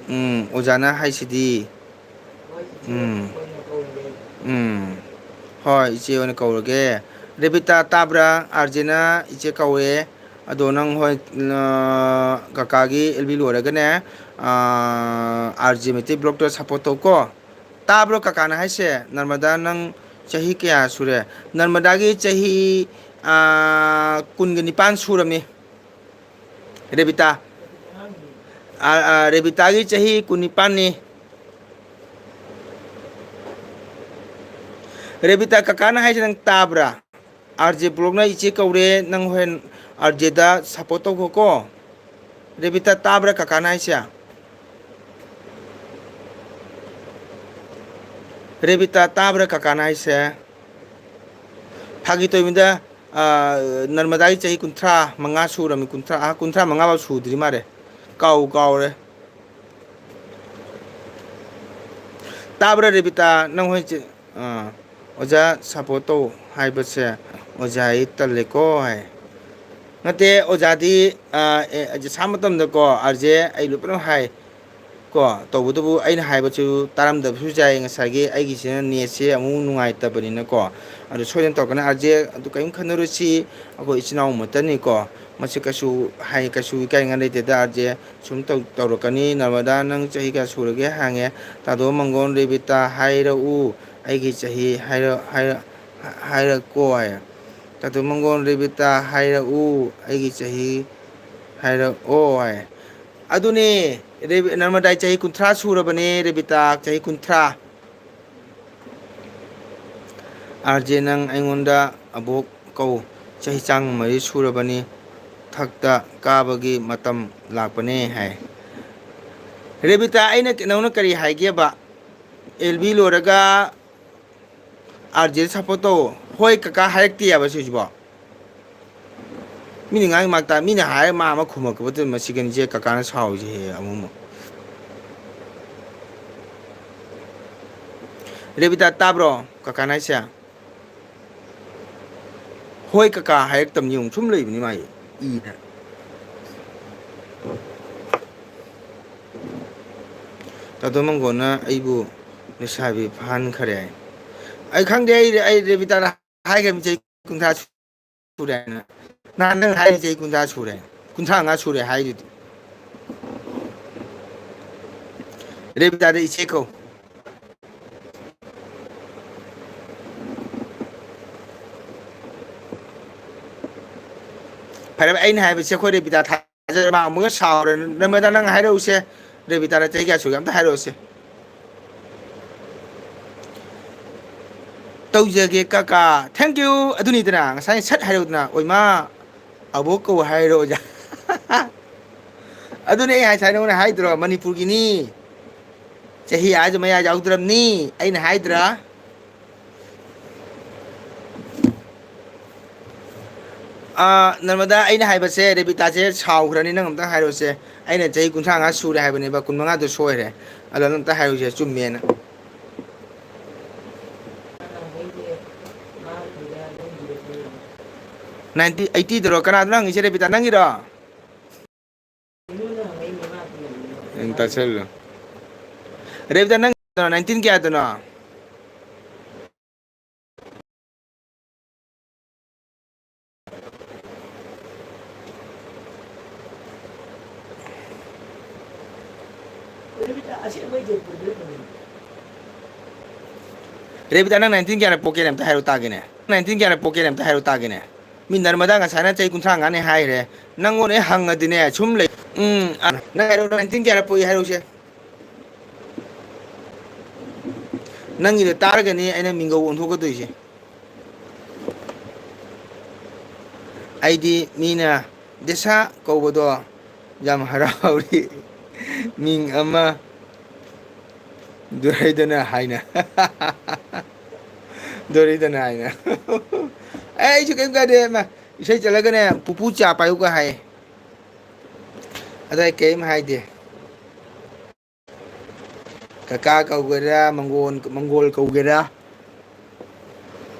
ꯎꯝ, ꯑꯣꯖꯥꯅ ꯍꯥꯏꯁꯤꯗꯤ꯫ ꯎꯝ꯫ ꯎꯝ꯫ ꯍꯣꯏ, ꯏꯆꯦ ꯑꯣꯏꯅ ꯀꯧꯔꯒꯦ꯫ ꯔꯦꯕꯤꯇꯥ, ꯇꯥꯕ꯭ꯔꯥ? ꯑꯥꯔ ꯖꯦꯅ ꯏꯆꯦ ꯀꯧꯋꯦ꯫ ꯑꯗꯣ ꯅꯪ ꯍꯣꯏ, ꯑ, ꯀꯀꯥꯒꯤ ꯑꯦꯜ ꯕꯤ ꯂꯣꯏꯔꯒꯅꯦ, ꯑ, ꯑꯥꯔ ꯖꯦ ꯃꯩꯇꯩ ꯕ꯭ꯂꯣꯛꯇ ꯁꯞꯄꯣꯔꯠ ꯇꯧꯀꯣ꯫ ꯇꯥꯕ꯭ꯔꯣ ꯀꯀꯥꯅ ꯍꯥꯏꯁꯦ? ꯅꯔꯃꯗꯥ, ꯅꯪ ꯆꯍꯤ ꯀꯌꯥ ꯁꯨꯔꯦ? ꯅꯔꯃꯗꯥꯒꯤ ꯆꯍꯤ, ꯑ, ꯀꯨꯟꯒ ꯅꯤꯄꯥꯟ ꯁꯨꯔꯝꯃꯤ꯫ ꯔꯦꯕꯤꯇꯥ꯫ ꯑ, ꯑ, ꯔꯦꯕꯤꯇꯥꯒꯤ ꯆꯍꯤ ꯀꯨꯟꯅꯤꯄꯥꯟꯅꯤ꯫ ꯔꯦꯕꯤꯇꯥ, ꯀꯀꯥꯅ ꯍꯥꯏꯁꯦ ꯅꯪ ꯇꯥꯕ꯭ꯔꯥ? ꯑꯥꯔ ꯖꯦ ꯕ꯭ꯂꯣꯛꯅ ꯏꯆꯦ ꯀꯧꯔꯦ, ꯅꯪ ꯍꯣꯔꯦꯟ ꯑꯥꯔ ꯖꯦꯗ ꯁꯞꯄꯣꯔꯠ ꯇꯧꯈꯣꯀꯣ꯫ ꯔꯦꯕꯤꯇꯥ, ꯇꯥꯕ꯭ꯔꯥ ꯀꯀꯥꯅ ꯍꯥꯏꯁꯦ? ꯔꯦꯕꯤꯇꯥ, ꯇꯥꯕ꯭ꯔꯥ ꯀꯀꯥꯅ ꯍꯥꯏꯁꯦ? ꯐꯥꯒꯤ ꯇꯧꯕꯅꯤꯗ, ꯑ, ꯅꯔꯃꯗꯥꯒꯤ ꯆꯍꯤ ꯀꯨꯟꯊ꯭ꯔꯥ ꯃꯉꯥ ꯁꯨꯔꯝꯃꯤ, ꯀꯨꯟꯊ꯭ꯔꯥ, ꯑ, ꯀꯨꯟꯊ꯭ꯔꯥ ꯃꯉꯥ ꯐꯥꯎ ꯁꯨꯗ꯭ꯔꯤ ꯃꯥꯜꯂꯦ꯫ ꯀꯥꯎ ꯀꯥꯎꯔꯦ꯫ ꯇꯥꯕ꯭ꯔꯥ ꯔꯦꯕꯤꯇꯥ? ꯅꯪ ꯍꯣꯏ ꯆꯦ-, ꯑꯥ, ꯑꯣꯖꯥ ꯁꯞꯄꯣꯔꯠ ꯇꯧ ꯍꯥꯏꯕꯁꯦ ꯑꯣꯖꯥ ꯑꯩ ꯇꯜꯂꯦꯀꯣ ꯍꯥꯏ꯫ ꯅꯠꯇꯦ, ꯑꯣꯖꯥꯗꯤ, ꯑꯥ, ꯑꯦ, ꯑꯁꯥ ꯃꯇꯝꯗꯀꯣ, ꯑꯥꯔ ꯖꯦ ꯑꯩ ꯂꯣꯏ ꯄꯨꯂꯞ ꯍꯥꯏ꯫ ꯀꯣ, ꯇꯧꯕꯇꯕꯨ ꯑꯩꯅ ꯍꯥꯏꯕꯁꯨ ꯇꯥꯔꯝꯗꯕꯁꯨ ꯌꯥꯏ, ꯉꯁꯥꯏꯒꯤ ꯑꯩꯒꯤꯁꯤꯅ ꯅꯦꯠꯁꯦ ꯑꯃꯨꯛ ꯅꯨꯡꯉꯥꯏꯇꯕꯅꯤꯅꯀꯣ꯫ ꯑꯗꯨ ꯁꯣꯏꯗꯅ ꯇꯧꯔꯛꯀꯅꯤ꯫ ꯑꯥꯔ ꯖꯦ, ꯑꯗꯨ ꯀꯔꯤꯝ ꯈꯟꯅꯔꯨꯁꯤ, ꯑꯩꯈꯣꯏ ꯏꯆꯤꯟ ꯏꯅꯥꯎ ꯑꯃꯠꯇꯅꯤꯀꯣ꯫ ꯃꯁꯤ ꯀꯩꯁꯨ ꯍꯥꯏ-, ꯀꯩꯁꯨ ꯏꯀꯥꯏꯅꯤꯡꯉꯥꯏ ꯂꯩꯇꯦꯗ, ꯑꯥꯔ ꯖꯦ꯫ ꯁꯨꯝ ꯇꯧ-, ꯇꯧꯔꯛꯀꯅꯤ꯫ ꯅꯔꯃꯗꯥ, ꯅꯪ ꯆꯍꯤ ꯀꯌꯥ ꯁꯨꯔꯒꯦ ꯍꯪꯉꯦ꯫ ꯇꯥꯗꯣ ꯃꯪꯒꯣꯟ, ꯔꯦꯕꯤꯇꯥ ꯍꯥꯏꯔꯛꯎ, ꯑꯩꯒꯤ ꯆꯍꯤ ꯍꯥꯏꯔ-, ꯍꯥꯏꯔ-, ꯍꯥꯏꯔꯛꯀꯣ ꯍꯥꯏ꯫ ꯇꯥꯗꯣ ꯃꯪꯒꯣꯟ, ꯔꯦꯕꯤꯇꯥ ꯍꯥꯏꯔꯛꯎ, ꯑꯩꯒꯤ ꯆꯍꯤ ꯍꯥꯏꯔꯛꯑꯣ ꯍꯥꯏ꯫ ꯑꯗꯨꯅꯦ, ꯔꯦꯕꯤ-, ꯅꯔꯃꯗꯥꯏ ꯆꯍꯤ ꯀꯨꯟꯊ꯭ꯔꯥ ꯁꯨꯔꯕꯅꯦ, ꯔꯦꯕꯤꯇꯥ ꯆꯍꯤ ꯀꯨꯟꯊ꯭ꯔꯥ꯫ ꯑꯥꯔ ꯖꯦ, ꯅꯪ ꯑꯩꯉꯣꯟꯗ ꯑꯕꯣꯛ ꯀꯧ, ꯆꯍꯤ ꯆꯥꯝꯃ ꯃꯔꯤ ꯁꯨꯔꯕꯅꯤ, ꯊꯛꯇ ꯀꯥꯕꯒꯤ ꯃꯇꯝ ꯂꯥꯛꯄꯅꯦ ꯍꯥꯏ꯫ ꯔꯦꯕꯤꯇꯥ, ꯑꯩꯅ ꯅꯉꯣꯟꯗ ꯀꯔꯤ ꯍꯥꯏꯒꯦꯕ? ꯑꯦꯜ ꯕꯤ ꯂꯣꯏꯔꯒ ꯑꯥꯔ ꯖꯦꯗ ꯁꯞꯄꯣꯔꯠ ꯇꯧ꯫ ꯍꯣꯏ ꯀꯀꯥ ꯍꯥꯏꯔꯛꯇꯦ ꯍꯥꯏꯕ ꯁꯤꯁꯤꯕꯣ꯫ ꯃꯤꯅ ꯉꯥꯡꯉꯤ ꯃꯥꯛꯇ ꯃꯤꯅ ꯍꯥꯏꯔ ꯃꯥ ꯑꯃ ꯈꯨꯝꯃꯛꯄꯗꯨ ꯃꯁꯤꯒꯅꯤꯁꯦ ꯀꯀꯥꯅ ꯁꯥꯎꯔꯤꯁꯦ ꯍꯦꯛ ꯑꯃꯨꯛ ꯑꯃꯨꯛ꯫ ꯔꯦꯕꯤꯇꯥ ꯇꯥꯕ꯭ꯔꯣ ꯀꯀꯥꯅ ꯍꯥꯏꯁꯦ? ꯍꯣꯏ ꯀꯀꯥ ꯍꯥꯏꯔꯛꯇꯕꯅꯤ ꯌꯦꯡꯉꯨ꯫ ꯁꯨꯝ ꯂꯩꯕꯅꯤ ꯃꯥꯒꯤ ꯏꯗ꯫ ꯇꯥꯇꯣ ꯃꯪꯒꯣꯟꯅ ꯑꯩꯕꯨ ꯂꯩꯁꯥꯕꯤ ꯐꯥꯍꯟꯈꯔꯦ꯫ ꯑꯩ ꯈꯪꯗꯦ, ꯑꯩ, ꯑꯩ ꯔꯦꯕꯤꯇꯥꯗ ꯍꯥꯏꯈ꯭ꯔꯕꯅꯤ ꯆꯍꯤ ꯀꯨꯟꯊ꯭ꯔꯥ ꯁꯨꯔꯦ ꯍꯥꯏꯅ꯫ ꯅꯍꯥꯟ ꯅꯪ ꯍꯥꯏꯔꯤ ꯆꯍꯤ ꯀꯨꯟꯊ꯭ꯔꯥ ꯁꯨꯔꯦ, ꯀꯨꯟꯊ꯭ꯔꯥ ꯃꯉꯥ ꯁꯨꯔꯦ ꯍꯥꯏꯗꯨꯗꯤ꯫ ꯔꯦꯕꯤꯇꯥꯗ ꯏꯆꯦ ꯀꯧ꯫ ꯐꯔꯦ, ꯑꯩꯅ ꯍꯥꯏꯕꯁꯦ ꯑꯩꯈꯣꯏ ꯔꯦꯕꯤꯇꯥ ꯊꯥꯖꯔꯦ, ꯃꯥ ꯑꯃꯨꯛꯀ ꯁꯥꯎꯔꯦ꯫ ꯅꯃꯗ ꯅꯪ ꯍꯥꯏꯔꯛꯎꯁꯦ, ꯔꯦꯕꯤꯇꯥꯗ ꯆꯍꯤ ꯀꯌꯥ ꯁꯨꯔꯒꯦ ꯑꯝꯇ ꯍꯥꯏꯔꯛꯎꯁꯦ꯫ ꯇꯧꯖꯒꯦ ꯀꯀꯥ꯫ Thank you꯫ ꯑꯗꯨꯅꯤꯗꯅ ꯉꯁꯥꯏ ꯁꯠ ꯍꯥꯏꯔꯛꯎꯗꯅ, "ꯑꯣꯏꯃꯥ, ꯑꯕꯣꯛ ꯀꯧ" ꯍꯥꯏꯔꯣ ꯑꯣꯖꯥ꯫ ꯑꯗꯨꯅꯦ ꯑꯩ ꯉꯁꯥꯏ ꯅꯉꯣꯟꯗ ꯍꯥꯏꯗ꯭ꯔꯣ, ꯃꯅꯤꯄꯨꯔꯒꯤꯅꯤ, ꯆꯍꯤ ꯑꯥꯁꯨ ꯃꯌꯥ ꯌꯥꯎꯗ꯭ꯔꯕꯅꯤ ꯑꯩꯅ ꯍꯥꯏꯗ꯭ꯔꯥ? ꯑꯥ, ꯅꯔꯃꯗꯥ, ꯑꯩꯅ ꯍꯥꯏꯕꯁꯦ ꯔꯦꯕꯤꯇꯥꯁꯦ ꯁꯥꯎꯈ꯭ꯔꯅꯤ, ꯅꯪ ꯑꯝꯇ ꯍꯥꯏꯔꯣꯁꯦ꯫ ꯑꯩꯅ ꯆꯍꯤ ꯀꯨꯟꯊ꯭ꯔꯥ ꯃꯉꯥ ꯁꯨꯔꯦ ꯍꯥꯏꯕꯅꯦꯕ, ꯀꯨꯟ ꯃꯉꯥꯗꯣ ꯁꯣꯏꯔꯦ꯫ ꯑꯗꯣ ꯅꯪ ꯑꯝꯇ ꯍꯥꯏꯔꯨꯁꯦ, ꯆꯨꯝꯃꯦꯅ꯫ ꯅꯥꯏꯟꯇꯤ, ꯑꯩꯠꯇꯤꯗꯔꯣ? ꯀꯅꯥꯗꯅꯣ ꯍꯪꯉꯤꯁꯦ, ꯔꯦꯕꯤꯇꯥ, ꯅꯪꯒꯤꯔꯣ? ꯅꯪ ꯇꯥꯁꯜꯂꯣ꯫ ꯔꯦꯕꯤꯇꯥ, ꯅꯪ nineteen ꯀꯌꯥꯗꯅꯣ? ꯔꯦꯕꯤꯇꯥ, ꯅꯪ nineteen ꯀꯌꯥꯗ ꯄꯣꯛꯀꯦꯅꯦ? ꯑꯝꯇ ꯍꯥꯏꯔꯨ ꯇꯥꯒꯦꯅꯦ꯫ Nineteen ꯀꯌꯥꯗ ꯄꯣꯛꯀꯦꯅꯦ? ꯑꯝꯇ ꯍꯥꯏꯔꯨ ꯇꯥꯒꯦꯅꯦ꯫ ꯃꯤ ꯅꯔꯃꯗꯥ ꯉꯁꯥꯏꯅ ꯆꯍꯤ ꯀꯨꯟꯊ꯭ꯔꯥ ꯃꯉꯥꯅꯦ ꯍꯥꯏꯈ꯭ꯔꯦ꯫ ꯅꯪꯉꯣꯟꯗ ꯑꯩ ꯍꯪꯉꯗꯤꯅꯦ, ꯁꯨꯝ ꯂꯩ꯫ ꯎꯝ, ꯑ, ꯅꯪ ꯍꯥꯏꯔꯣ, nineteen ꯀꯌꯥꯗ ꯄꯣꯛꯏ ꯍꯥꯏꯔꯨꯁꯦ꯫ ꯅꯪꯒꯤꯗꯣ ꯇꯥꯔꯒꯅꯤ ꯑꯩꯅ ꯃꯤꯡꯒꯧ ꯑꯣꯟꯊꯣꯛꯀꯗꯣꯏꯁꯦ꯫ ꯑꯩꯗꯤ ꯃꯤꯅ ꯗꯦꯁꯥ ꯀꯧꯕꯗꯣ ꯌꯥꯝ ꯍꯔꯥꯎꯔꯤ꯫ ꯃꯤꯡ ꯑꯃ ꯗꯣꯔꯤꯗꯅ ꯍꯥꯏꯅ꯫ ꯗꯣꯔꯤꯗꯅ ꯍꯥꯏꯅ꯫ ꯑꯦ, ꯑꯩꯁꯨ ꯀꯩꯝ ꯀꯥꯏꯗꯦ, ꯃꯥ ꯏꯁꯩ ꯆꯠꯂꯒꯅꯦ, "ꯄꯨꯄꯨ ꯆꯥ ꯄꯥꯏꯌꯨꯀ" ꯍꯥꯏ꯫ ꯑꯗ ꯑꯩ ꯀꯩꯝ ꯍꯥꯏꯗꯦ꯫ ꯀꯀꯥ ꯀꯧꯒꯦꯔꯥ, ꯃꯪꯒꯣꯟ, ꯃꯪꯒꯣꯜ ꯀꯧꯒꯦꯔꯥ,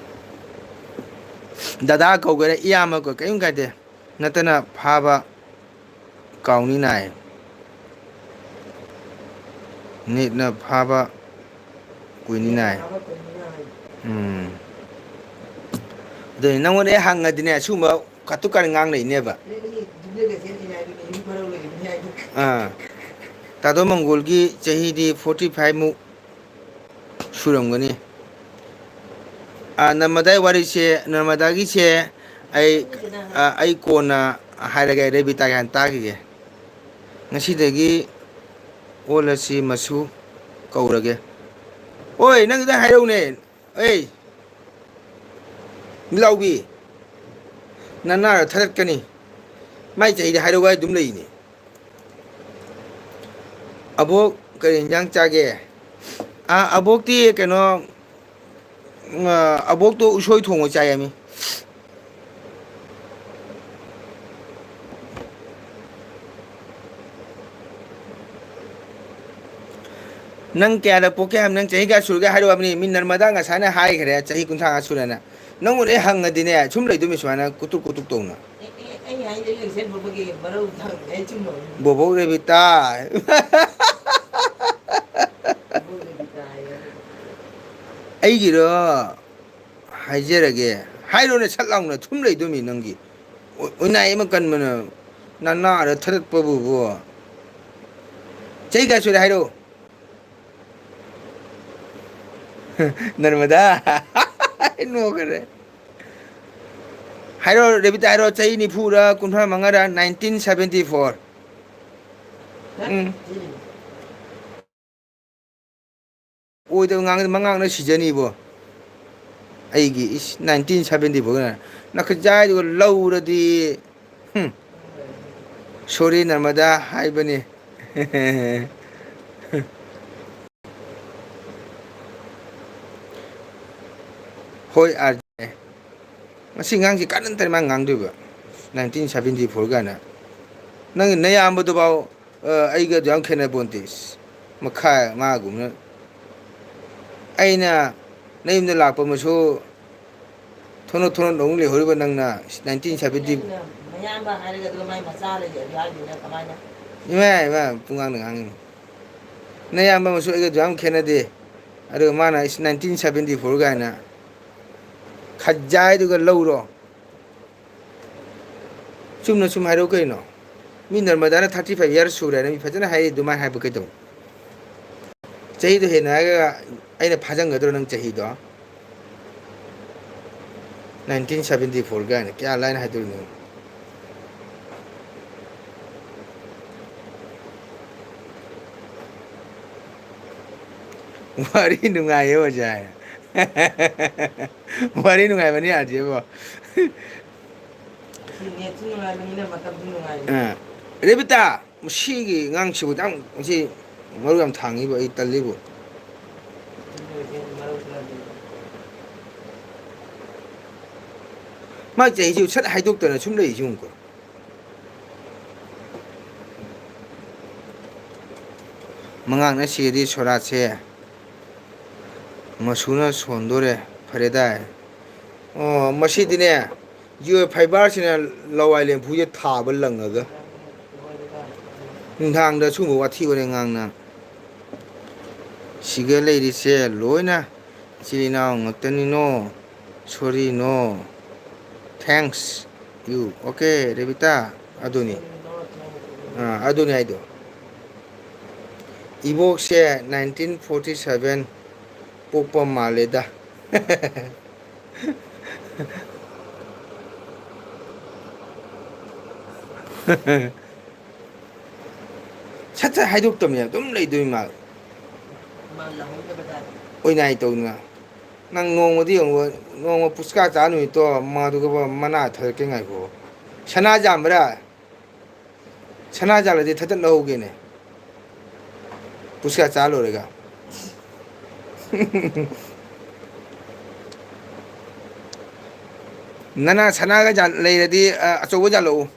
ꯗꯗꯥ ꯀꯧꯒꯦꯔꯥ, ꯏꯌꯥꯝꯕ ꯀꯧ-, ꯀꯔꯤꯝ ꯀꯥꯏꯗꯦ꯫ ꯅꯠꯇꯅ ꯐꯥꯕ ꯀꯥꯎꯅꯤ ꯅꯥꯏ꯫ ꯅꯤꯠꯅ ꯐꯥꯕ ꯀꯨꯏꯅꯤ ꯅꯥꯏ꯫ ꯎꯝ꯫ ꯑꯗꯨꯅꯤ, ꯅꯪꯉꯣꯟꯗ ꯑꯩ ꯍꯪꯉꯗꯤꯅꯦ, ꯁꯤꯒꯨꯝꯕ ꯀꯥꯇꯨ ꯀꯥꯔꯟ ꯉꯥꯡꯅꯩꯅꯦꯕ꯫ ꯑꯥ꯫ ꯇꯥꯗꯣ ꯃꯪꯒꯣꯜꯒꯤ ꯆꯍꯤꯗꯤ forty five ꯃꯨꯛ ꯁꯨꯔꯝꯒꯅꯤ꯫ ꯑꯥ, ꯅꯔꯃꯗꯥꯒꯤ ꯋꯥꯔꯤꯁꯦ, ꯅꯔꯃꯗꯥꯒꯤꯁꯦ ꯑꯩ, ꯑꯥ, ꯑꯩ ꯀꯣꯟꯅ ꯍꯥꯏꯔꯒꯦ, ꯔꯦꯕꯤꯇꯥꯒꯤ ꯍꯥꯟꯅ ꯇꯥꯈꯤꯒꯦ꯫ ꯉꯁꯤꯗꯒꯤ ꯑꯣꯜꯂꯁꯤ ꯃꯁꯨ ꯀꯧꯔꯒꯦ꯫ ꯑꯣꯏ, ꯅꯪꯒꯤꯗ ꯍꯥꯏꯔꯛꯎꯅꯦ꯫ ꯑꯩ, ꯃꯤꯠꯂꯥꯎꯕꯤ, ꯅꯅꯥꯗ ꯊꯥꯗꯠꯀꯅꯤ꯫ ꯃꯥꯏ ꯆꯍꯤꯗ ꯍꯥꯏꯔꯛꯎ ꯍꯥꯏ ꯑꯗꯨꯝ ꯂꯩꯅꯦ꯫ ꯑꯕꯣꯛ, ꯀꯔꯤ ꯏꯟꯖꯥꯡ ꯆꯥꯒꯦ? ꯑꯥ, ꯑꯕꯣꯛꯇꯤ ꯀꯩꯅꯣ, ꯑꯥ, ꯑꯕꯣꯛꯇꯣ ꯎꯁꯣꯏ ꯊꯣꯡꯕ ꯆꯥꯏ ꯍꯥꯏꯃꯤ꯫ ꯅꯪ ꯀꯌꯥꯗ ꯄꯣꯛꯀꯦ ꯍꯥꯏꯕ? ꯅꯪ ꯆꯍꯤ ꯀꯌꯥ ꯁꯨꯔꯒꯦ ꯍꯥꯏꯔꯛꯑꯣ ꯍꯥꯏꯕꯅꯤ꯫ ꯃꯤ ꯅꯔꯃꯗꯥ ꯉꯁꯥꯏꯅ ꯍꯥꯏꯈ꯭ꯔꯦ, ꯆꯍꯤ ꯀꯨꯟꯊ꯭ꯔꯥ ꯃꯉꯥ ꯁꯨꯔꯦꯅ꯫ ꯅꯪꯕꯨ ꯑꯩ ꯍꯪꯉꯗꯤꯅꯦ, ꯁꯨꯝ ꯂꯩꯗꯣꯏꯃꯤ ꯁꯨꯃꯥꯏꯅ ꯀꯨꯇꯨꯛ ꯀꯨꯇꯨꯛ ꯇꯧꯅ꯫ ꯑꯦ, ꯑꯦ, ꯑꯩ ꯍꯥꯏꯁꯦ ꯑꯩ ꯉꯁꯥꯏ ꯕꯣꯕꯣꯛꯀꯤ ꯃꯔꯧ ꯊꯥꯡꯅꯦ, ꯑꯩ ꯆꯨꯝꯃꯕꯅꯤ꯫ ꯕꯣꯕꯣꯛ ꯔꯦꯕꯤꯇꯥ꯫ ꯑꯩꯒꯤꯔꯣ? ꯍꯥꯏꯖꯔꯒꯦ꯫ ꯍꯥꯏꯔꯣꯅꯦ, ꯁꯠ ꯂꯥꯎꯅ꯫ ꯁꯨꯝ ꯂꯩꯗꯣꯃꯤ ꯅꯪꯒꯤ꯫ ꯑꯣ-, ꯑꯣꯏꯅꯥꯏ ꯑꯃ ꯀꯟꯕꯅ ꯅꯅꯥꯔ ꯊꯥꯗꯠꯄꯕꯨꯕꯣ꯫ ꯆꯍꯤ ꯀꯌꯥ ꯁꯨꯔꯦ ꯍꯥꯏꯔꯣ? ꯅꯔꯃꯗꯥ꯫ ꯅꯣꯛꯈ꯭ꯔꯦ꯫ ꯍꯥꯏꯔꯣ, ꯔꯦꯕꯤꯇꯥ, ꯍꯥꯏꯔꯣ, ꯆꯍꯤ ꯅꯤꯐꯨꯔ, ꯀꯨꯟꯊ꯭ꯔꯥ ꯃꯉꯥꯔ, nineteen seventy four꯫ ꯎꯝ꯫ ꯑꯣꯏꯗꯕ ꯉꯥꯡ-, ꯃꯉꯥꯡꯅ ꯁꯤꯖꯅꯤꯕꯣ꯫ ꯑꯩꯒꯤ ꯏꯁ, nineteen seventy four ꯅꯈꯖꯥꯏꯗꯨꯒ ꯂꯧꯔꯗꯤ꯫ ꯍꯨꯝ꯫ Sorry, ꯅꯔꯃꯗꯥ ꯍꯥꯏꯕꯅꯤ꯫ ꯍꯣꯏ, ꯑꯥꯔ ꯖꯦ꯫ ꯃꯁꯤ ꯑꯉꯥꯡꯁꯤ ꯀꯥꯟꯅ ꯇꯔꯦ ꯃꯥ ꯉꯥꯡꯗꯣꯏꯕ꯫ Nineteen seventy four ꯀꯥꯏꯅ꯫ ꯅꯪꯒꯤ ꯅꯌꯥꯝꯕꯗꯨꯐꯥꯎ, ꯑ, ꯑꯩꯒ ꯑꯗꯨ ꯌꯥꯝ ꯈꯦꯠꯅ ꯄꯣꯟꯇꯦ꯫ ꯏꯁ, ꯃꯈꯥ ꯃꯥꯒꯨꯝꯅ꯫ ꯑꯩꯅ ꯅꯌꯨꯝꯗ ꯂꯥꯛꯄ ꯑꯃꯁꯨ ꯊꯣꯅꯣ ꯊꯣꯅꯣ ꯅꯣꯡ ꯂꯩꯍꯧꯔꯤꯕ ꯅꯪꯅ꯫ ꯏꯁ, nineteen seventy꯫ ꯑꯩꯅ ꯃꯌꯥꯝꯕ ꯍꯥꯏꯔꯒ ꯑꯗꯨꯒ ꯃꯥꯏ ꯃꯆꯥ ꯂꯩ ꯑꯗꯨ ꯍꯥꯏꯗꯨꯅ ꯀꯃꯥꯏꯅ? ꯏꯃꯥ, ꯏꯃꯥ, ꯄꯨꯡꯉꯥꯡꯗ ꯉꯥꯡꯉꯤꯅꯤ꯫ ꯅꯌꯥꯝꯕ ꯑꯃꯁꯨ ꯑꯩꯒ ꯑꯗꯨ ꯌꯥꯝ ꯈꯦꯠꯅꯗꯦ꯫ ꯑꯗꯨꯒ ꯃꯥꯅ ꯏꯁ nineteen seventy four ꯀꯥꯏꯅ ꯈꯖꯥꯏꯗꯨꯒ ꯂꯧꯔꯣ꯫ ꯆꯨꯝꯅ ꯁꯨꯝ ꯍꯥꯏꯔꯛꯎ ꯀꯩꯅꯣ꯫ ꯃꯤ ꯅꯔꯃꯗꯥꯅ thirty five years ꯁꯨꯔꯦꯅ ꯃꯤ ꯐꯖꯅ ꯍꯥꯏꯔꯤ, ꯑꯗꯨꯃꯥꯏꯅ ꯍꯥꯏꯕ ꯀꯩꯗꯧꯕ? ꯆꯍꯤꯗꯣ ꯍꯦꯟꯅ ꯍꯥꯏꯔꯒ ꯑꯩꯅ ꯐꯥꯖꯟꯒꯗ꯭ꯔꯣ ꯅꯪ ꯆꯍꯤꯗꯣ? Nineteen seventy four ꯀꯥꯏꯅ ꯀꯌꯥ ꯂꯥꯏꯅ ꯍꯥꯏꯗꯣꯔꯤꯅꯣ? ꯋꯥꯔꯤ ꯅꯨꯡꯉꯥꯏꯌꯦ ꯑꯣꯖꯥ꯫ ꯋꯥꯔꯤ ꯅꯨꯡꯉꯥꯏꯕꯅꯤ ꯑꯥꯔꯖꯦꯕꯣ꯫ ꯉꯁꯤ ꯅꯦꯠꯁꯨ ꯅꯨꯡꯉꯥꯏꯕꯅꯤꯅ ꯃꯇꯝꯁꯨ ꯅꯨꯡꯉꯥꯏꯕꯅꯤ꯫ ꯑ, ꯔꯦꯕꯤꯇꯥ, ꯃꯁꯤꯒꯤ ꯑꯉꯥꯡꯁꯤꯕꯨ ꯌꯥꯝ, ꯃꯁꯤ ꯃꯔꯨ ꯌꯥꯝ ꯊꯥꯡꯉꯤꯕ, ꯑꯩ ꯇꯜꯂꯤꯕꯨ꯫ ꯃꯥ ꯆꯍꯤꯁꯤꯕꯨ ꯁꯠ ꯍꯥꯏꯗꯣꯛꯇꯅ ꯁꯨꯝ ꯂꯩꯔꯤꯁꯤ ꯌꯦꯡꯉꯨꯀꯣ꯫ ꯃꯉꯥꯡꯅ ꯁꯤꯔꯗꯤ ꯁꯣꯔꯥꯠꯁꯦ ꯃꯁꯨꯅ ꯁꯣꯟꯗꯣꯔꯦ꯫ ꯐꯔꯦꯗꯥꯏ꯫ ꯑꯣ, ꯃꯁꯤꯗꯤꯅꯦ, ꯖꯤꯑꯣ ꯐꯥꯏꯕꯔꯁꯤꯅ ꯂꯋꯥꯏ ꯂꯦꯝꯐꯨꯁꯦ ꯊꯥꯕ ꯂꯪꯉꯒ꯫ ꯅꯨꯡꯗꯥꯡꯗ ꯁꯨꯝꯕ ꯋꯥꯊꯤ ꯋꯥꯔꯦꯡ ꯉꯥꯡꯅ꯫ ꯁꯤꯒ ꯂꯩꯔꯤꯁꯦ ꯂꯣꯏꯅ ꯏꯆꯤꯜ ꯏꯅꯥꯎ ꯉꯥꯛꯇꯅꯤ, no, sorry, no, thanks you, okay, ꯔꯦꯕꯤꯇꯥ? ꯑꯗꯨꯅꯤ꯫ ꯑꯥ, ꯑꯗꯨꯅꯤ ꯍꯥꯏꯗꯣ꯫ ꯏꯕꯣꯛꯁꯦ nineteen forty seven ꯄꯣꯛꯄ ꯃꯥꯜꯂꯦꯗ꯫ ꯁꯠ ꯁꯠ ꯍꯥꯏꯗꯣꯛꯇꯕꯅꯦ, ꯑꯗꯨꯝ ꯂꯩꯗꯣꯏ ꯃꯥꯜꯂꯦ꯫ ꯑꯣꯏꯅꯥꯏ ꯇꯧꯗꯅ꯫ ꯅꯪ ꯅꯣꯡꯃꯗꯤ ꯌꯦꯡꯉꯨ, ꯅꯣꯡꯃ ꯄꯨꯁꯀꯥ ꯆꯥ ꯅꯨꯃꯤꯠꯇꯣ, ꯃꯗꯨꯒ ꯃꯅꯥ ꯊꯥꯗꯔꯛꯀꯦ ꯉꯥꯏꯈꯣ꯫ ꯁꯅꯥ ꯌꯥꯝꯕ꯭ꯔꯥ? ꯁꯅꯥ ꯖꯥꯠꯂꯗꯤ ꯊꯥꯗꯠꯅꯍꯧꯒꯦꯅꯦ꯫ ꯄꯨꯁꯀꯥ ꯆꯥ ꯂꯣꯏꯔꯒ꯫ ꯅꯅꯥ ꯁꯅꯥꯒ ꯖꯥꯠ ꯂꯩꯔꯗꯤ, ꯑ, ꯑꯆꯧꯕ ꯖꯥꯠꯂꯛꯎ꯫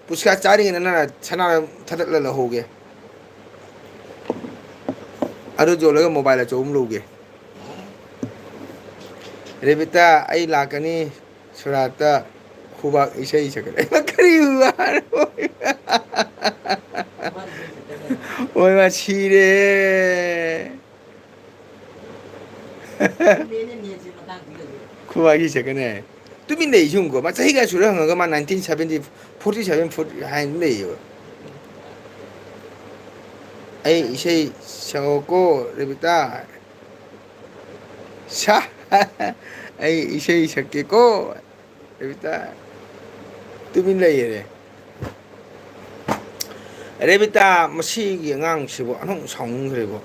ꯄꯨꯁꯀꯥ ꯆꯥꯔꯤꯉꯩꯗ ꯅꯅꯥ ꯁꯅꯥ ꯊꯥꯗꯠꯂ ꯂꯧꯍꯧꯒꯦ꯫ ꯑꯗꯨ ꯌꯣꯜꯂꯒ mobile ꯑꯆꯧꯕ ꯑꯃ ꯂꯧꯒꯦ꯫ ꯔꯦꯕꯤꯇꯥ, ꯑꯩ ꯂꯥꯛꯀꯅꯤ꯫ ꯁꯨꯔꯥꯠꯇ ꯈꯨꯕꯥꯛ ꯏꯁꯩ ꯁꯛꯀꯅꯤ꯫ ꯀꯔꯤ ꯋꯥꯅꯣ? ꯑꯣꯏ ꯃꯥ ꯁꯤꯔꯦ꯫ ꯈꯨꯕꯥꯛ ꯏꯁꯩ ꯁꯛꯀꯅꯤ ꯍꯥꯏ꯫ ꯇꯨꯃꯤꯟ ꯂꯩ ꯁꯨꯝꯀꯣ꯫ ꯃꯥ ꯆꯍꯤ ꯀꯌꯥ ꯁꯨꯔꯦ ꯍꯪꯉꯒ ꯃꯥ nineteen seventy, forty seven, forty ꯍꯥꯏꯅ ꯂꯩꯌꯦꯕ꯫ ꯑꯩ ꯏꯁꯩ ꯁꯛꯑꯣꯀꯣ ꯔꯦꯕꯤꯇꯥ꯫ ꯁꯥ꯫ ꯑꯩ ꯏꯁꯩ ꯁꯛꯀꯦꯀꯣ꯫ ꯔꯦꯕꯤꯇꯥ ꯇꯨꯃꯤꯟ ꯂꯩꯌꯦꯅꯦ꯫ ꯔꯦꯕꯤꯇꯥ, ꯃꯁꯤꯒꯤ ꯑꯉꯥꯡꯁꯤꯕꯨ ꯑꯣꯟꯊꯣꯛꯅ ꯁꯥꯎꯅꯤꯡꯈ꯭ꯔꯦꯕꯣ꯫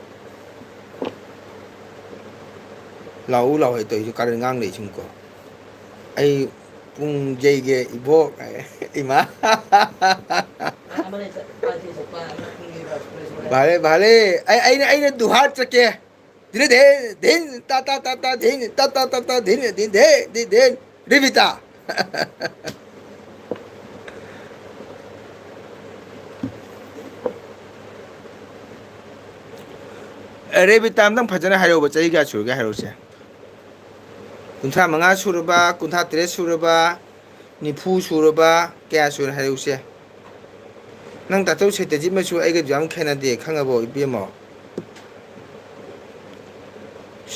ꯂꯥꯎ ꯂꯥꯎ ꯍꯦꯛ ꯇꯧꯔꯤꯁꯤ ꯀꯔꯤ ꯑꯉꯥꯡ ꯂꯩꯁꯤꯡꯀꯣ꯫ ꯑꯩ ꯄꯨꯡ ꯌꯩꯒꯦ ꯏꯕꯣꯛ꯫ ꯏꯃꯥ꯫ ꯚꯥꯂꯦ, ꯚꯥꯂꯦ꯫ ꯑꯩ, ꯑꯩꯅ, ꯑꯩꯅ ꯗꯨꯍꯥꯠ ꯆꯠꯀꯦ꯫ ꯙꯤꯔꯦ ꯙꯦ, ꯙꯦꯟ, ꯇꯥ, ꯇꯥ, ꯇꯥ, ꯇꯥ, ꯙꯦꯟ, ꯇꯥ, ꯇꯥ, ꯇꯥ, ꯇꯥ, ꯙꯦꯟ, ꯙꯦꯟ, ꯙꯦ, ꯙꯦ, ꯙꯦꯟ, ꯔꯦꯕꯤꯇꯥ꯫ ꯑꯦ, ꯔꯦꯕꯤꯇꯥ, ꯑꯝꯇꯪ ꯐꯖꯅ ꯍꯥꯏꯔꯛꯎꯕ, ꯆꯍꯤ ꯀꯌꯥ ꯁꯨꯔꯒꯦ ꯍꯥꯏꯔꯛꯎꯁꯦ꯫ ꯀꯨꯟꯊ꯭ꯔꯥ ꯃꯉꯥ ꯁꯨꯔꯕ, ꯀꯨꯟꯊ꯭ꯔꯥ ꯇꯔꯦꯠ ꯁꯨꯔꯕ, ꯅꯤꯐꯨ ꯁꯨꯔꯕ, ꯀꯌꯥ ꯁꯨꯔꯦ ꯍꯥꯏꯔꯛꯎꯁꯦ꯫ ꯅꯪ ꯇꯥꯆꯧ ꯁꯩꯇꯖꯤꯠ ꯃꯆꯨ ꯑꯩꯒꯁꯨ ꯌꯥꯝ ꯈꯦꯠꯅꯗꯦ, ꯈꯪꯉꯕꯣ ꯏꯕꯦꯝꯃꯣ?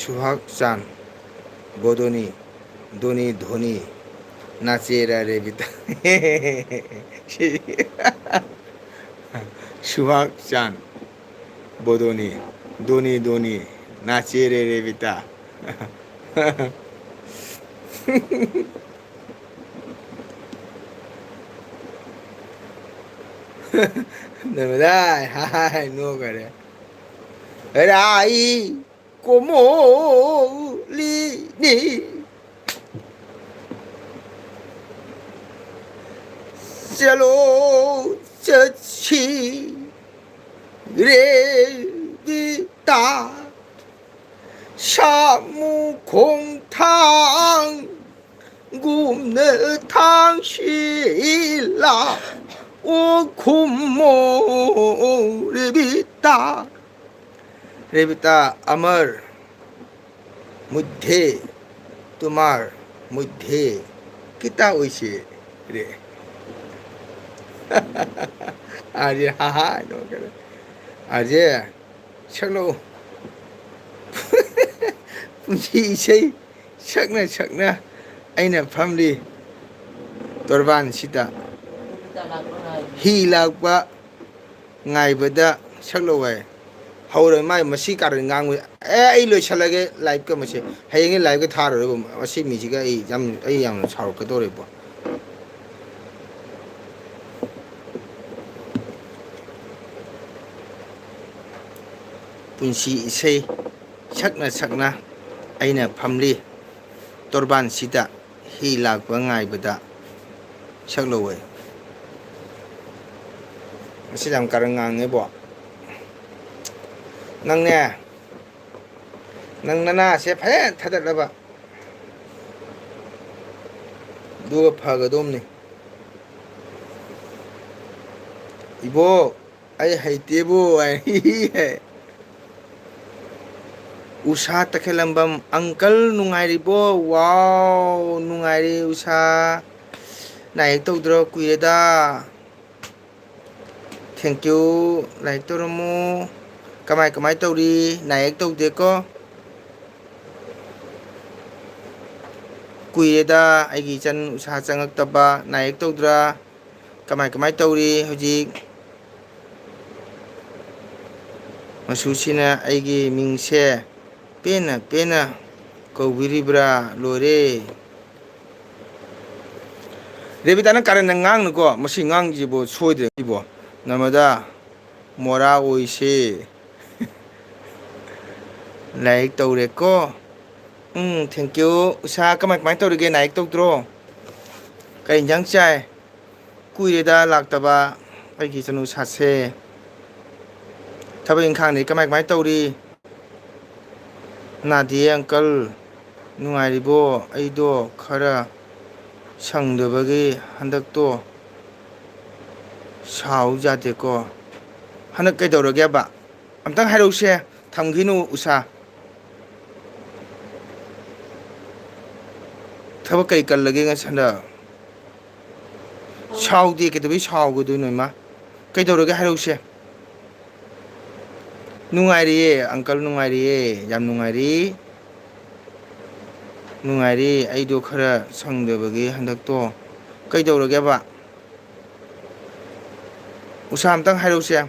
ꯁꯨꯍꯥꯛ ꯆꯥꯟ, ꯕꯣꯗꯣꯅꯤ, ꯗꯣꯅꯤ ꯙꯣꯅꯤ, ꯅꯥꯆꯦꯔ ꯔꯦꯕꯤꯇꯥ꯫ ꯁꯨꯍꯥꯛ ꯆꯥꯟ, ꯕꯣꯗꯣꯅꯤ, ꯗꯣꯅꯤ ꯙꯣꯅꯤ, ꯅꯥꯆꯦꯔꯦ ꯔꯦꯕꯤꯇꯥ꯫ ꯅꯃꯗꯥꯏ, ꯍꯥꯏ, ꯅꯣꯛꯈꯔꯦ꯫ ꯔꯥꯏ ꯀꯣꯃꯣꯂꯤꯅꯤ꯫ ꯆꯂꯣ ꯆꯠꯁꯤ ꯔꯦꯕꯤꯇꯥ꯫ ꯁꯥꯃꯨ ꯈꯣꯡꯊꯥꯡ ꯒꯨꯝꯅ ꯊꯥꯡꯁꯤꯜꯂ ꯑꯣ ꯈꯨꯝꯃꯣ ꯔꯦꯕꯤꯇꯥ꯫ ꯔꯦꯕꯤꯇꯥ ꯑꯃꯔ ꯃꯨꯙꯦ ꯇꯨꯃꯥꯔ ꯃꯨꯙꯦ ꯀꯤꯇꯥ ꯑꯣꯏꯁꯦ ꯔꯦ꯫ ꯑꯥꯔꯖꯦ ꯍꯥ ꯍꯥ ꯅꯣꯛꯀꯅꯨ꯫ ꯑꯥꯔꯖꯦ ꯁꯛꯂꯛꯎ꯫ ꯄꯨꯟꯁꯤ ꯏꯁꯩ ꯁꯛꯅ ꯁꯛꯅ ꯑꯩꯅ ꯐꯝꯂꯤ ꯇꯣꯔꯕꯥꯟꯁꯤꯗ꯫ ꯍꯤ ꯂꯥꯛꯄ ꯉꯥꯏꯕꯗ ꯁꯛꯂꯛꯎ ꯍꯥꯏ꯫ ꯍꯧꯔꯣꯏ ꯃꯥꯏ ꯃꯁꯤ ꯀꯥꯔꯟ ꯉꯥꯡꯕ꯫ ꯑꯦ, ꯑꯩ ꯂꯣꯏꯁꯤꯜꯂꯒꯦ ꯂꯥꯏꯞꯀ ꯃꯁꯤ꯫ ꯍꯌꯦꯡꯒꯤ ꯂꯥꯏꯞꯀ ꯊꯥꯔꯔꯣꯏꯕ꯫ ꯃꯁꯤ ꯃꯤꯁꯤꯒ ꯑꯩ ꯌꯥꯝ, ꯑꯩ ꯌꯥꯝꯅ ꯁꯥꯎꯔꯛꯀꯗꯧꯔꯦꯕꯣ꯫ ꯄꯨꯟꯁꯤ ꯏꯁꯩ ꯁꯛꯅ ꯁꯛꯅ ꯑꯩꯅ ꯐꯝꯂꯤ ꯇꯣꯔꯕꯥꯟꯁꯤꯗ ꯍꯤ ꯂꯥꯛꯄ ꯉꯥꯏꯕꯗ ꯁꯛꯂꯧꯋꯦ꯫ ꯉꯁꯤ ꯌꯥꯝ ꯀꯥꯔꯟ ꯉꯥꯡꯉꯦꯕꯣ꯫ ꯅꯪꯅꯦ, ꯅꯪ ꯅꯅꯥꯁꯦ ꯐꯖꯅ ꯊꯥꯗꯠꯂꯕ꯫ ꯑꯗꯨꯒ ꯐꯒꯗꯧꯕꯅꯤ꯫ ꯏꯕꯣ, ꯑꯩ ꯍꯩꯇꯦꯕꯣ ꯍꯥꯏ꯫ ꯎꯁꯥ ꯇꯈꯦꯂꯝꯕꯝ, uncle ꯅꯨꯡꯉꯥꯏꯔꯤꯕꯣ? Wow, ꯅꯨꯡꯉꯥꯏꯔꯤ ꯎꯁꯥ꯫ ꯅꯥ ꯌꯦꯛ ꯇꯧꯗ꯭ꯔꯣ ꯀꯨꯏꯔꯦꯗ꯫ Thank you꯫ ꯂꯥꯏꯛ ꯇꯧꯔꯝꯃꯨ꯫ ꯀꯃꯥꯏ ꯀꯃꯥꯏ ꯇꯧꯔꯤ? ꯅꯥ ꯌꯦꯛ ꯇꯧꯗꯦꯀꯣ? ꯀꯨꯏꯔꯦꯗ ꯑꯩꯒꯤ ꯏꯆꯟ ꯎꯁꯥ ꯆꯪꯉꯛꯇꯕ꯫ ꯅꯥꯏꯌꯦꯛ ꯇꯧꯗ꯭ꯔꯥ? ꯀꯃꯥꯏ ꯀꯃꯥꯏ ꯇꯧꯔꯤ ꯍꯧꯖꯤꯛ? ꯃꯁꯨꯁꯤꯅ ꯑꯩꯒꯤ ꯃꯤꯡꯁꯦ ꯄꯦꯟꯅ ꯄꯦꯟꯅ ꯀꯧꯕꯤꯔꯤꯕ꯭ꯔꯥ? ꯂꯣꯏꯔꯦ꯫ ꯔꯦꯕꯤꯇꯥꯅ ꯀꯥꯔꯟꯅ ꯉꯥꯡꯅꯨꯀꯣ꯫ ꯃꯁꯤ ꯉꯥꯡꯁꯤꯕꯨ ꯁꯣꯏꯗ꯭ꯔꯦ ꯁꯤꯕꯣ꯫ ꯅꯃꯗ ꯃꯣꯔꯥ ꯑꯣꯏꯁꯦ꯫ ꯂꯥꯏꯔꯤꯛ ꯇꯧꯔꯦꯀꯣ꯫ ꯎꯝ, thank you꯫ ꯎꯁꯥ, ꯀꯃꯥꯏ ꯀꯃꯥꯏ ꯇꯧꯔꯤꯒꯦ? ꯅꯥꯏꯛ ꯇꯧꯗ꯭ꯔꯣ? ꯀꯩ ꯏꯟꯖꯥꯡ ꯆꯥꯏ? ꯀꯨꯏꯔꯦꯗ ꯂꯥꯛꯇꯕ ꯑꯩꯒꯤ ꯏꯆꯟ ꯎꯁꯥꯁꯦ꯫ ꯊꯕꯛ ꯏꯪꯈꯥꯡꯗꯤ ꯀꯃꯥꯏ ꯀꯃꯥꯏ ꯇꯧꯔꯤ? ꯅꯥꯗꯤꯌꯦ uncle꯫ ꯅꯨꯡꯉꯥꯏꯔꯤꯕꯣ? ꯑꯩꯗꯣ ꯈꯔ ꯁꯪꯗꯕꯒꯤ ꯍꯟꯗꯛꯇꯣ ꯁꯥꯎ ꯌꯥꯗꯦꯀꯣ꯫ ꯍꯟꯗꯛ ꯀꯩꯗꯧꯔꯒꯦꯕ? ꯑꯝꯇꯪ ꯍꯥꯏꯔꯛꯎꯁꯦ꯫ ꯊꯝꯈꯤꯅꯨ ꯎꯁꯥ꯫ ꯊꯕꯛ ꯀꯩ ꯀꯜꯂꯒꯦ ꯉꯁꯤ ꯍꯟꯗꯛ? ꯁꯥꯎꯗꯦ, ꯀꯩꯗꯧꯕꯩ ꯁꯥꯎꯒꯗꯣꯏꯅꯣ ꯏꯃꯥ? ꯀꯩꯗꯧꯔꯒꯦ ꯍꯥꯏꯔꯛꯎꯁꯦ꯫ ꯅꯨꯡꯉꯥꯏꯔꯤꯌꯦ uncle, ꯅꯨꯡꯉꯥꯏꯔꯤꯌꯦ, ꯌꯥꯝ ꯅꯨꯡꯉꯥꯏꯔꯤ꯫ ꯅꯨꯡꯉꯥꯏꯔꯤ꯫ ꯑꯩꯗꯣ ꯈꯔ ꯁꯪꯗꯕꯒꯤ ꯍꯟꯗꯛꯇꯣ꯫ ꯀꯩꯗꯧꯔꯒꯦꯕ? ꯎꯁꯥ ꯑꯝꯇꯪ ꯍꯥꯏꯔꯛꯎꯁꯦ꯫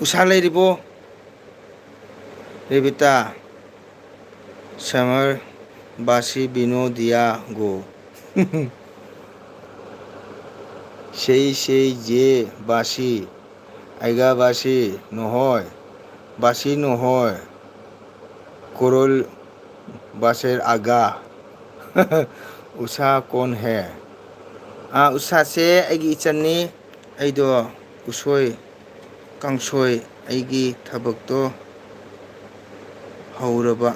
ꯎꯁꯥ ꯂꯩꯔꯤꯕꯣ? ꯔꯦꯕꯤꯇꯥ, ꯁꯃꯔ, ꯕꯥꯁꯤ, ꯕꯤꯅꯣ, ꯗꯤꯌꯥ, ꯒꯣ꯫ ꯁꯦ ꯁꯦ ꯖꯦ ꯕꯥꯁꯤ, ꯑꯩꯒꯥ ꯕꯥꯁꯤ ꯅꯣꯍꯣꯏ, ꯕꯥꯁꯤ ꯅꯣꯍꯣꯏ, ꯀꯣꯔꯣꯜ ꯕꯥꯁꯦꯔ ꯑꯥꯒꯥ꯫ ꯎꯁꯥ ꯀꯣꯟ ꯍꯦ? ꯑꯥ, ꯎꯁꯥꯁꯦ ꯑꯩꯒꯤ ꯏꯆꯟꯅꯤ꯫ ꯑꯩꯗꯣ ꯎꯁꯣꯏ ꯀꯥꯡꯁꯣꯏ ꯑꯩꯒꯤ ꯊꯕꯛꯇꯣ ꯍꯧꯔꯕ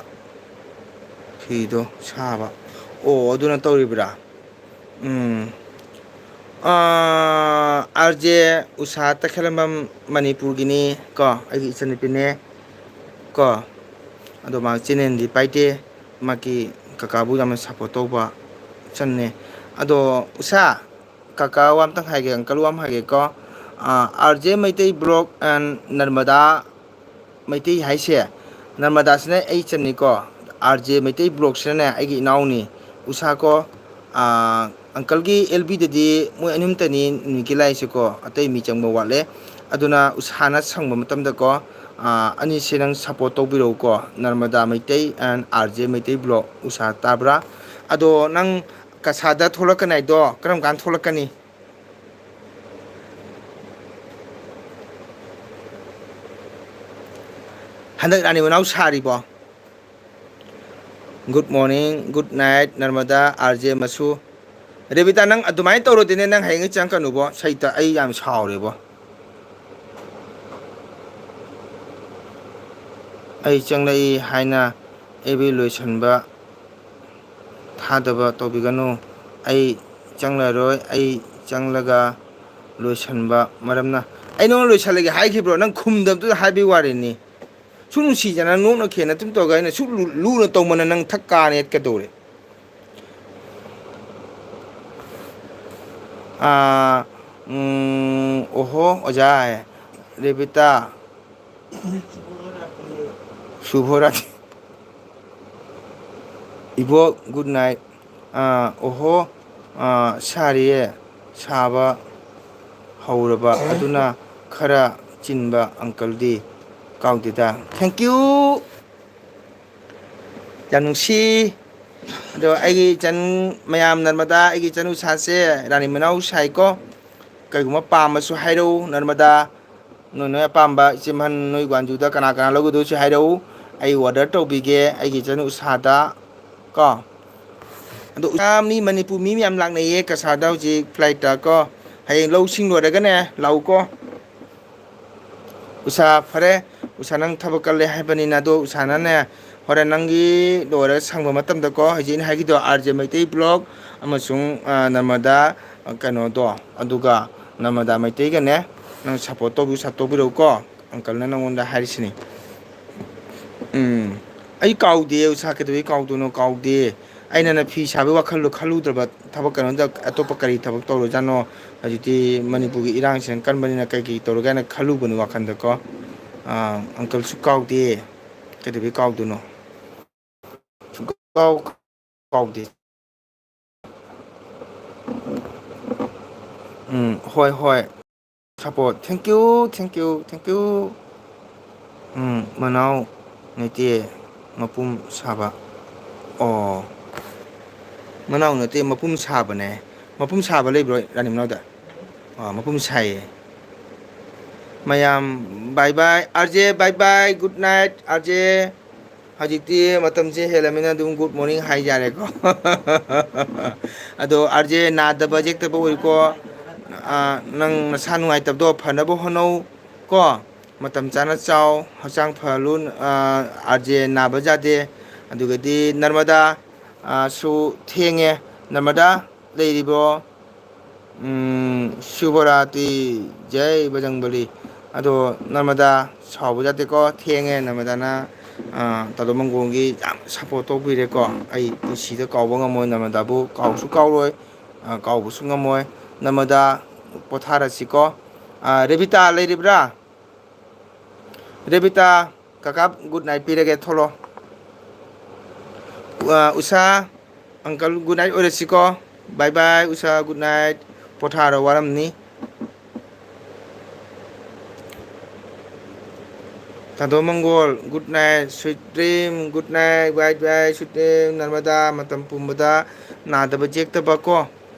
ꯐꯤꯗꯣ ꯁꯥꯕ꯫ ꯑꯣ, ꯑꯗꯨꯅ ꯇꯧꯔꯤꯕ꯭ꯔꯥ? ꯎꯝ꯫ ꯑꯥ, ꯑꯥꯔ ꯖꯦ ꯎꯁꯥ ꯇꯈꯦꯂꯝꯕꯝ ꯃꯅꯤꯄꯨꯔꯒꯤꯅꯤ ꯀꯣ, ꯑꯩꯒꯤ ꯏꯆꯟꯅꯨꯄꯤꯅꯦ ꯀꯣ꯫ ꯑꯗꯣ ꯃꯥ ꯆꯦꯅꯦꯜꯗꯤ ꯄꯥꯏꯗꯦ, ꯃꯥꯒꯤ ꯀꯀꯥꯕꯨ ꯌꯥꯝꯅ ꯁꯞꯄꯣꯔꯠ ꯇꯧꯕ ꯏꯆꯟꯅꯦ꯫ ꯑꯗꯣ ꯎꯁꯥ, ꯀꯀꯥ ꯋꯥ ꯑꯝꯇꯪ ꯍꯥꯏꯒꯦ, uncle ꯋꯥ ꯑꯃ ꯍꯥꯏꯒꯦꯀꯣ꯫ ꯑꯥ, R J Meitei vlog and Narmada Meitei ꯍꯥꯏꯁꯦ, ꯅꯔꯃꯗꯥꯁꯤꯅ ꯑꯩ ꯏꯆꯟꯅꯤꯀꯣ, ꯑꯥꯔ ꯖꯦ ꯃꯩꯇꯩ ꯕ꯭ꯂꯣꯛꯁꯤꯅꯅꯦ ꯑꯩꯒꯤ ꯏꯅꯥꯎꯅꯤ, ꯎꯁꯥ ꯀꯣ꯫ ꯑꯪꯀꯜꯒꯤ ꯑꯦꯜ ꯕꯤꯗꯗꯤ ꯃꯣꯏ ꯑꯅꯤ ꯑꯍꯨꯝꯇꯅꯤ ꯅꯨꯃꯤꯠꯀꯤ ꯂꯥꯛꯏꯁꯦꯀꯣ, ꯑꯇꯩ ꯃꯤ ꯆꯪꯕ ꯋꯥꯠꯂꯦ꯫ ꯑꯗꯨꯅ ꯎꯁꯥꯅ ꯁꯪꯕ ꯃꯇꯝꯗꯀꯣ, ꯑꯥ, ꯑꯅꯤꯁꯦ ꯅꯪ ꯁꯞꯄꯣꯔꯠ ꯇꯧꯕꯤꯔꯛꯎꯀꯣ, Narmada Meitei and R J Meitei vlog, Usha ꯇꯥꯕ꯭ꯔꯥ? ꯑꯗꯣ ꯅꯪ ꯀꯁꯥꯗ ꯊꯣꯛꯂꯛꯀꯅꯤ ꯍꯥꯏꯗꯣ ꯀꯔꯝ ꯀꯥꯟꯗ ꯊꯣꯛꯂꯛꯀꯅꯤ? ꯍꯟꯗꯛ ꯔꯥꯅꯤ ꯃꯅꯥꯎ ꯁꯥꯔꯤꯕꯣ? Good morning, good night, ꯅꯔꯃꯗꯥ, ꯑꯥꯔ ꯖꯦ ꯃꯁꯨ꯫ ꯔꯦꯕꯤꯇꯥ, ꯅꯪ ꯑꯗꯨꯃꯥꯏꯅ ꯇꯧꯔꯗꯤꯅꯦ, ꯅꯪ ꯍꯌꯦꯡ ꯆꯪꯉꯛꯀꯅꯨꯕꯣ꯫ ꯁꯩꯇ, ꯑꯩ ꯌꯥꯝ ꯁꯥꯎꯔꯦꯕꯣ꯫ ꯑꯩ ꯆꯪꯂꯛꯏ ꯍꯥꯏꯅ ꯑꯦꯕꯤ ꯂꯣꯏꯁꯤꯟꯕ ꯊꯥꯗꯕ ꯇꯧꯕꯤꯒꯅꯨ꯫ ꯑꯩ ꯆꯪꯂꯔꯣꯏ, ꯑꯩ ꯆꯪꯂꯒ ꯂꯣꯏꯁꯤꯟꯕ ꯃꯔꯝꯅ꯫ ꯑꯩ ꯅꯉꯣꯟꯗ ꯂꯣꯏꯁꯤꯜꯂꯒꯦ ꯍꯥꯏꯈꯤꯕ꯭ꯔꯣ? ꯅꯪ ꯈꯨꯝꯗꯕꯗꯨꯗ ꯍꯥꯏꯕꯒꯤ ꯋꯥꯔꯤꯅꯤ꯫ ꯁꯨꯛ ꯅꯨꯡꯁꯤꯗꯅ ꯅꯣꯛꯅ ꯈꯦꯅ ꯑꯗꯨꯝ ꯇꯧꯔꯒ ꯑꯩꯅ ꯁꯨꯛ ꯂꯨ-, ꯂꯨꯅ ꯇꯧꯃꯟꯅ ꯅꯪ ꯊꯛ ꯀꯥꯅꯦ ꯀꯩꯗꯧꯔꯦ? ꯑꯥ, ꯎꯝ, ꯑꯣꯍꯣ, ꯑꯣꯖꯥ ꯍꯥꯏ꯫ ꯔꯦꯕꯤꯇꯥ꯫ ꯁꯨꯚꯣꯔꯥꯇꯤ꯫ ꯏꯕꯣꯛ, good night꯫ ꯑꯥ, ꯑꯣꯍꯣ, ꯑꯥ, ꯁꯥꯔꯤꯌꯦ, ꯁꯥꯕ ꯍꯧꯔꯕ, ꯑꯗꯨꯅ ꯈꯔ ꯆꯤꯟꯕ ꯑꯪꯀꯜꯗꯤ ꯀꯥꯎꯗꯦꯗ꯫ Thank you꯫ ꯌꯥꯝ ꯅꯨꯡꯁꯤ꯫ ꯑꯗꯣ ꯑꯩꯒꯤ ꯏꯆꯟ ꯃꯌꯥꯝ ꯅꯔꯃꯗꯥ, ꯑꯩꯒꯤ ꯏꯆꯟ ꯎꯁꯥꯁꯦ ꯔꯥꯅꯤ ꯃꯅꯥꯎ ꯁꯥꯏꯀꯣ꯫ ꯀꯩꯒꯨꯝꯕ ꯄꯥꯝꯃꯁꯨ ꯍꯥꯏꯔꯛꯎ ꯅꯔꯃꯗꯥ꯫ ꯅꯣꯏ, ꯅꯣꯏ ꯑꯄꯥꯝꯕ ꯏꯆꯦ ꯑꯍꯟ ꯅꯣꯏ ꯒ꯭ꯋꯥꯟꯖꯨꯗ ꯀꯅꯥ ꯀꯅꯥ ꯂꯧꯒꯗꯣꯏꯁꯨ ꯍꯥꯏꯔꯛꯎ꯫ ꯑꯩ order ꯇꯧꯕꯤꯒꯦ ꯑꯩꯒꯤ ꯏꯆꯟ ꯎꯁꯥꯗ ꯀꯣ꯫ ꯑꯗꯣ ꯎꯁꯥ ꯃꯤ ꯃꯅꯤꯄꯨꯔ ꯃꯤ ꯃꯌꯥꯝ ꯂꯥꯛꯅꯩꯌꯦ ꯀꯁꯥꯔꯗ ꯍꯧꯖꯤꯛ flightꯇ ꯀꯣ꯫ ꯍꯌꯦꯡ ꯂꯧꯁꯤꯡ ꯂꯣꯏꯔꯒꯅꯦ ꯂꯥꯛꯎꯀꯣ꯫ ꯎꯁꯥ, ꯐꯔꯦ꯫ ꯎꯁꯥ, ꯅꯪ ꯊꯕꯛ ꯀꯜꯂꯦ ꯍꯥꯏꯕꯅꯤꯅ, ꯑꯗꯣ ꯎꯁꯥꯅꯅꯦ, ꯍꯣꯔꯦꯟ ꯅꯪꯒꯤ ꯂꯣꯏꯔꯒ ꯁꯪꯕ ꯃꯇꯝꯗꯀꯣ, ꯍꯧꯖꯤꯛ ꯑꯩꯅ ꯍꯥꯏꯈꯤꯗꯣ, ꯑꯥꯔ ꯖꯦ ꯃꯩꯇꯩ ꯕ꯭ꯂꯣꯛ ꯑꯃꯁꯨꯡ, ꯑ, ꯅꯔꯃꯗꯥ, ꯑ, ꯀꯩꯅꯣꯗꯣ, ꯑꯗꯨꯒ ꯅꯔꯃꯗꯥ ꯃꯩꯇꯩꯒꯅꯦ, ꯅꯪ support ꯇꯧꯕꯤꯌꯨ, support ꯇꯧꯕꯤꯔꯛꯎꯀꯣ꯫ ꯑꯪꯀꯜꯅ ꯅꯪꯉꯣꯟꯗ ꯍꯥꯏꯔꯤꯁꯤꯅꯤ꯫ ꯎꯝ꯫ ꯑꯩ ꯀꯥꯎꯗꯦ, ꯎꯁꯥ, ꯀꯩꯗꯧꯕꯩ ꯀꯥꯎꯗꯣꯏꯅꯣ? ꯀꯥꯎꯗꯦ꯫ ꯑꯩꯅꯅ ꯐꯤ ꯁꯥꯕꯒꯤ ꯋꯥꯈꯜꯗꯣ ꯈꯜꯂꯨꯗ꯭ꯔꯕ, ꯊꯕꯛ ꯀꯩꯅꯣꯗ ꯑꯇꯣꯞꯄ ꯀꯔꯤ ꯊꯕꯛ ꯇꯧꯔꯖꯥꯠꯅꯣ? ꯍꯧꯖꯤꯛꯇꯤ ꯃꯅꯤꯄꯨꯔꯒꯤ ꯏꯔꯥꯡꯁꯤꯅ ꯀꯟꯕꯅꯤꯅ ꯀꯩ ꯀꯩ ꯇꯧꯔꯒꯦ ꯍꯥꯏꯅ ꯈꯜꯂꯨꯕꯅꯤ ꯋꯥꯈꯜꯗꯀꯣ꯫ ꯑꯥ, ꯑꯪꯀꯜꯁꯨ ꯀꯥꯎꯗꯦ꯫ ꯀꯩꯗꯧꯕꯩ ꯀꯥꯎꯗꯣꯏꯅꯣ? ꯁꯨꯡꯀꯥꯎ ꯀꯥꯎꯗꯦ꯫ ꯎꯝ, ꯍꯣꯏ, ꯍꯣꯏ꯫ Support꯫ Thank you, thank you, thank you꯫ ꯎꯝ, ꯃꯅꯥꯎ ꯅꯠꯇꯦ, ꯃꯄꯨꯝ ꯁꯥꯕ꯫ ꯑꯣ꯫ ꯃꯅꯥꯎ ꯅꯠꯇꯦ, ꯃꯄꯨꯝ ꯁꯥꯕꯅꯦ꯫ ꯃꯄꯨꯝ ꯁꯥꯕ ꯂꯩꯕ꯭ꯔꯣ, ꯔꯥꯅꯤ ꯃꯅꯥꯎꯗ? ꯑꯣ, ꯃꯄꯨꯝ ꯁꯥꯏꯌꯦ꯫ ꯃꯌꯥꯝ, bye bye꯫ R J, bye bye, good night, R J. ꯍꯧꯖꯤꯛꯇꯤ ꯃꯇꯝꯁꯦ ꯍꯦꯜꯂꯃꯤꯅ ꯑꯗꯨꯝ good morning ꯍꯥꯏ ꯌꯥꯔꯦꯀꯣ꯫ ꯑꯗꯣ ꯑꯥꯔ ꯖꯦ, ꯅꯥꯗꯕ ꯌꯦꯛꯇꯕ ꯑꯣꯏꯀꯣ꯫ ꯑꯥ, ꯅꯪ ꯅꯁꯥ ꯅꯨꯡꯉꯥꯏꯇꯕꯗꯣ ꯐꯅꯕ ꯍꯣꯠꯅꯧ ꯀꯣ꯫ ꯃꯇꯝ ꯆꯥꯅ ꯆꯥꯎ, ꯍꯛꯆꯥꯡ ꯐꯍꯜꯂꯨ꯫ ꯑꯥ, ꯑꯥꯔ ꯖꯦ ꯅꯥꯕ ꯌꯥꯗꯦ꯫ ꯑꯗꯨꯒꯗꯤ ꯅꯔꯃꯗꯥ, ꯑꯥ, ꯁꯨ ꯊꯦꯡꯉꯦ꯫ ꯅꯔꯃꯗꯥ ꯂꯩꯔꯤꯕꯣ? ꯎꯝ, ꯁꯨꯚꯔꯥꯇꯤ, ꯖꯩ ꯕꯖꯔꯪꯕꯂꯤ꯫ ꯑꯗꯣ ꯅꯔꯃꯗꯥ ꯁꯥꯎꯕ ꯌꯥꯗꯦꯀꯣ, ꯊꯦꯡꯉꯦ꯫ ꯅꯔꯃꯗꯥꯅ, ꯑ, ꯇꯥꯗꯣ ꯃꯪꯒꯣꯜꯒꯤ ꯌꯥꯝ support ꯇꯧꯕꯤꯔꯦꯀꯣ꯫ ꯑꯩ ꯄꯨꯟꯁꯤꯗ ꯀꯥꯎꯕ ꯉꯝꯃꯣꯏ ꯅꯔꯃꯗꯥꯕꯨ, ꯀꯥꯎꯁꯨ ꯀꯥꯎꯔꯣꯏ, ꯑ, ꯀꯥꯎꯕꯁꯨ ꯉꯝꯃꯣꯏ꯫ ꯅꯔꯃꯗꯥ, ꯄꯣꯊꯥꯔꯁꯤꯀꯣ꯫ ꯑ, ꯔꯦꯕꯤꯇꯥ ꯂꯩꯔꯤꯕ꯭ꯔꯥ? ꯔꯦꯕꯤꯇꯥ, ꯀꯀꯥ good night ꯄꯤꯔꯒꯦ, ꯊꯣꯛꯂꯣ꯫ ꯑ, ꯎꯁꯥ, uncle good night ꯑꯣꯏꯔꯁꯤꯀꯣ꯫ Bye bye, ꯎꯁꯥ, good night꯫ ꯄꯣꯊꯥꯔꯣ, ꯋꯥꯔꯝꯅꯤ꯫ ꯇꯥꯗꯣ ꯃꯪꯒꯣꯜ, good night, sweet dream, good night, bye bye, sweet dream, ꯅꯔꯃꯗꯥ, ꯃꯇꯝ ꯄꯨꯝꯕꯗ ꯅꯥꯗꯕ ꯌꯦꯛꯇꯕ ꯀꯣ,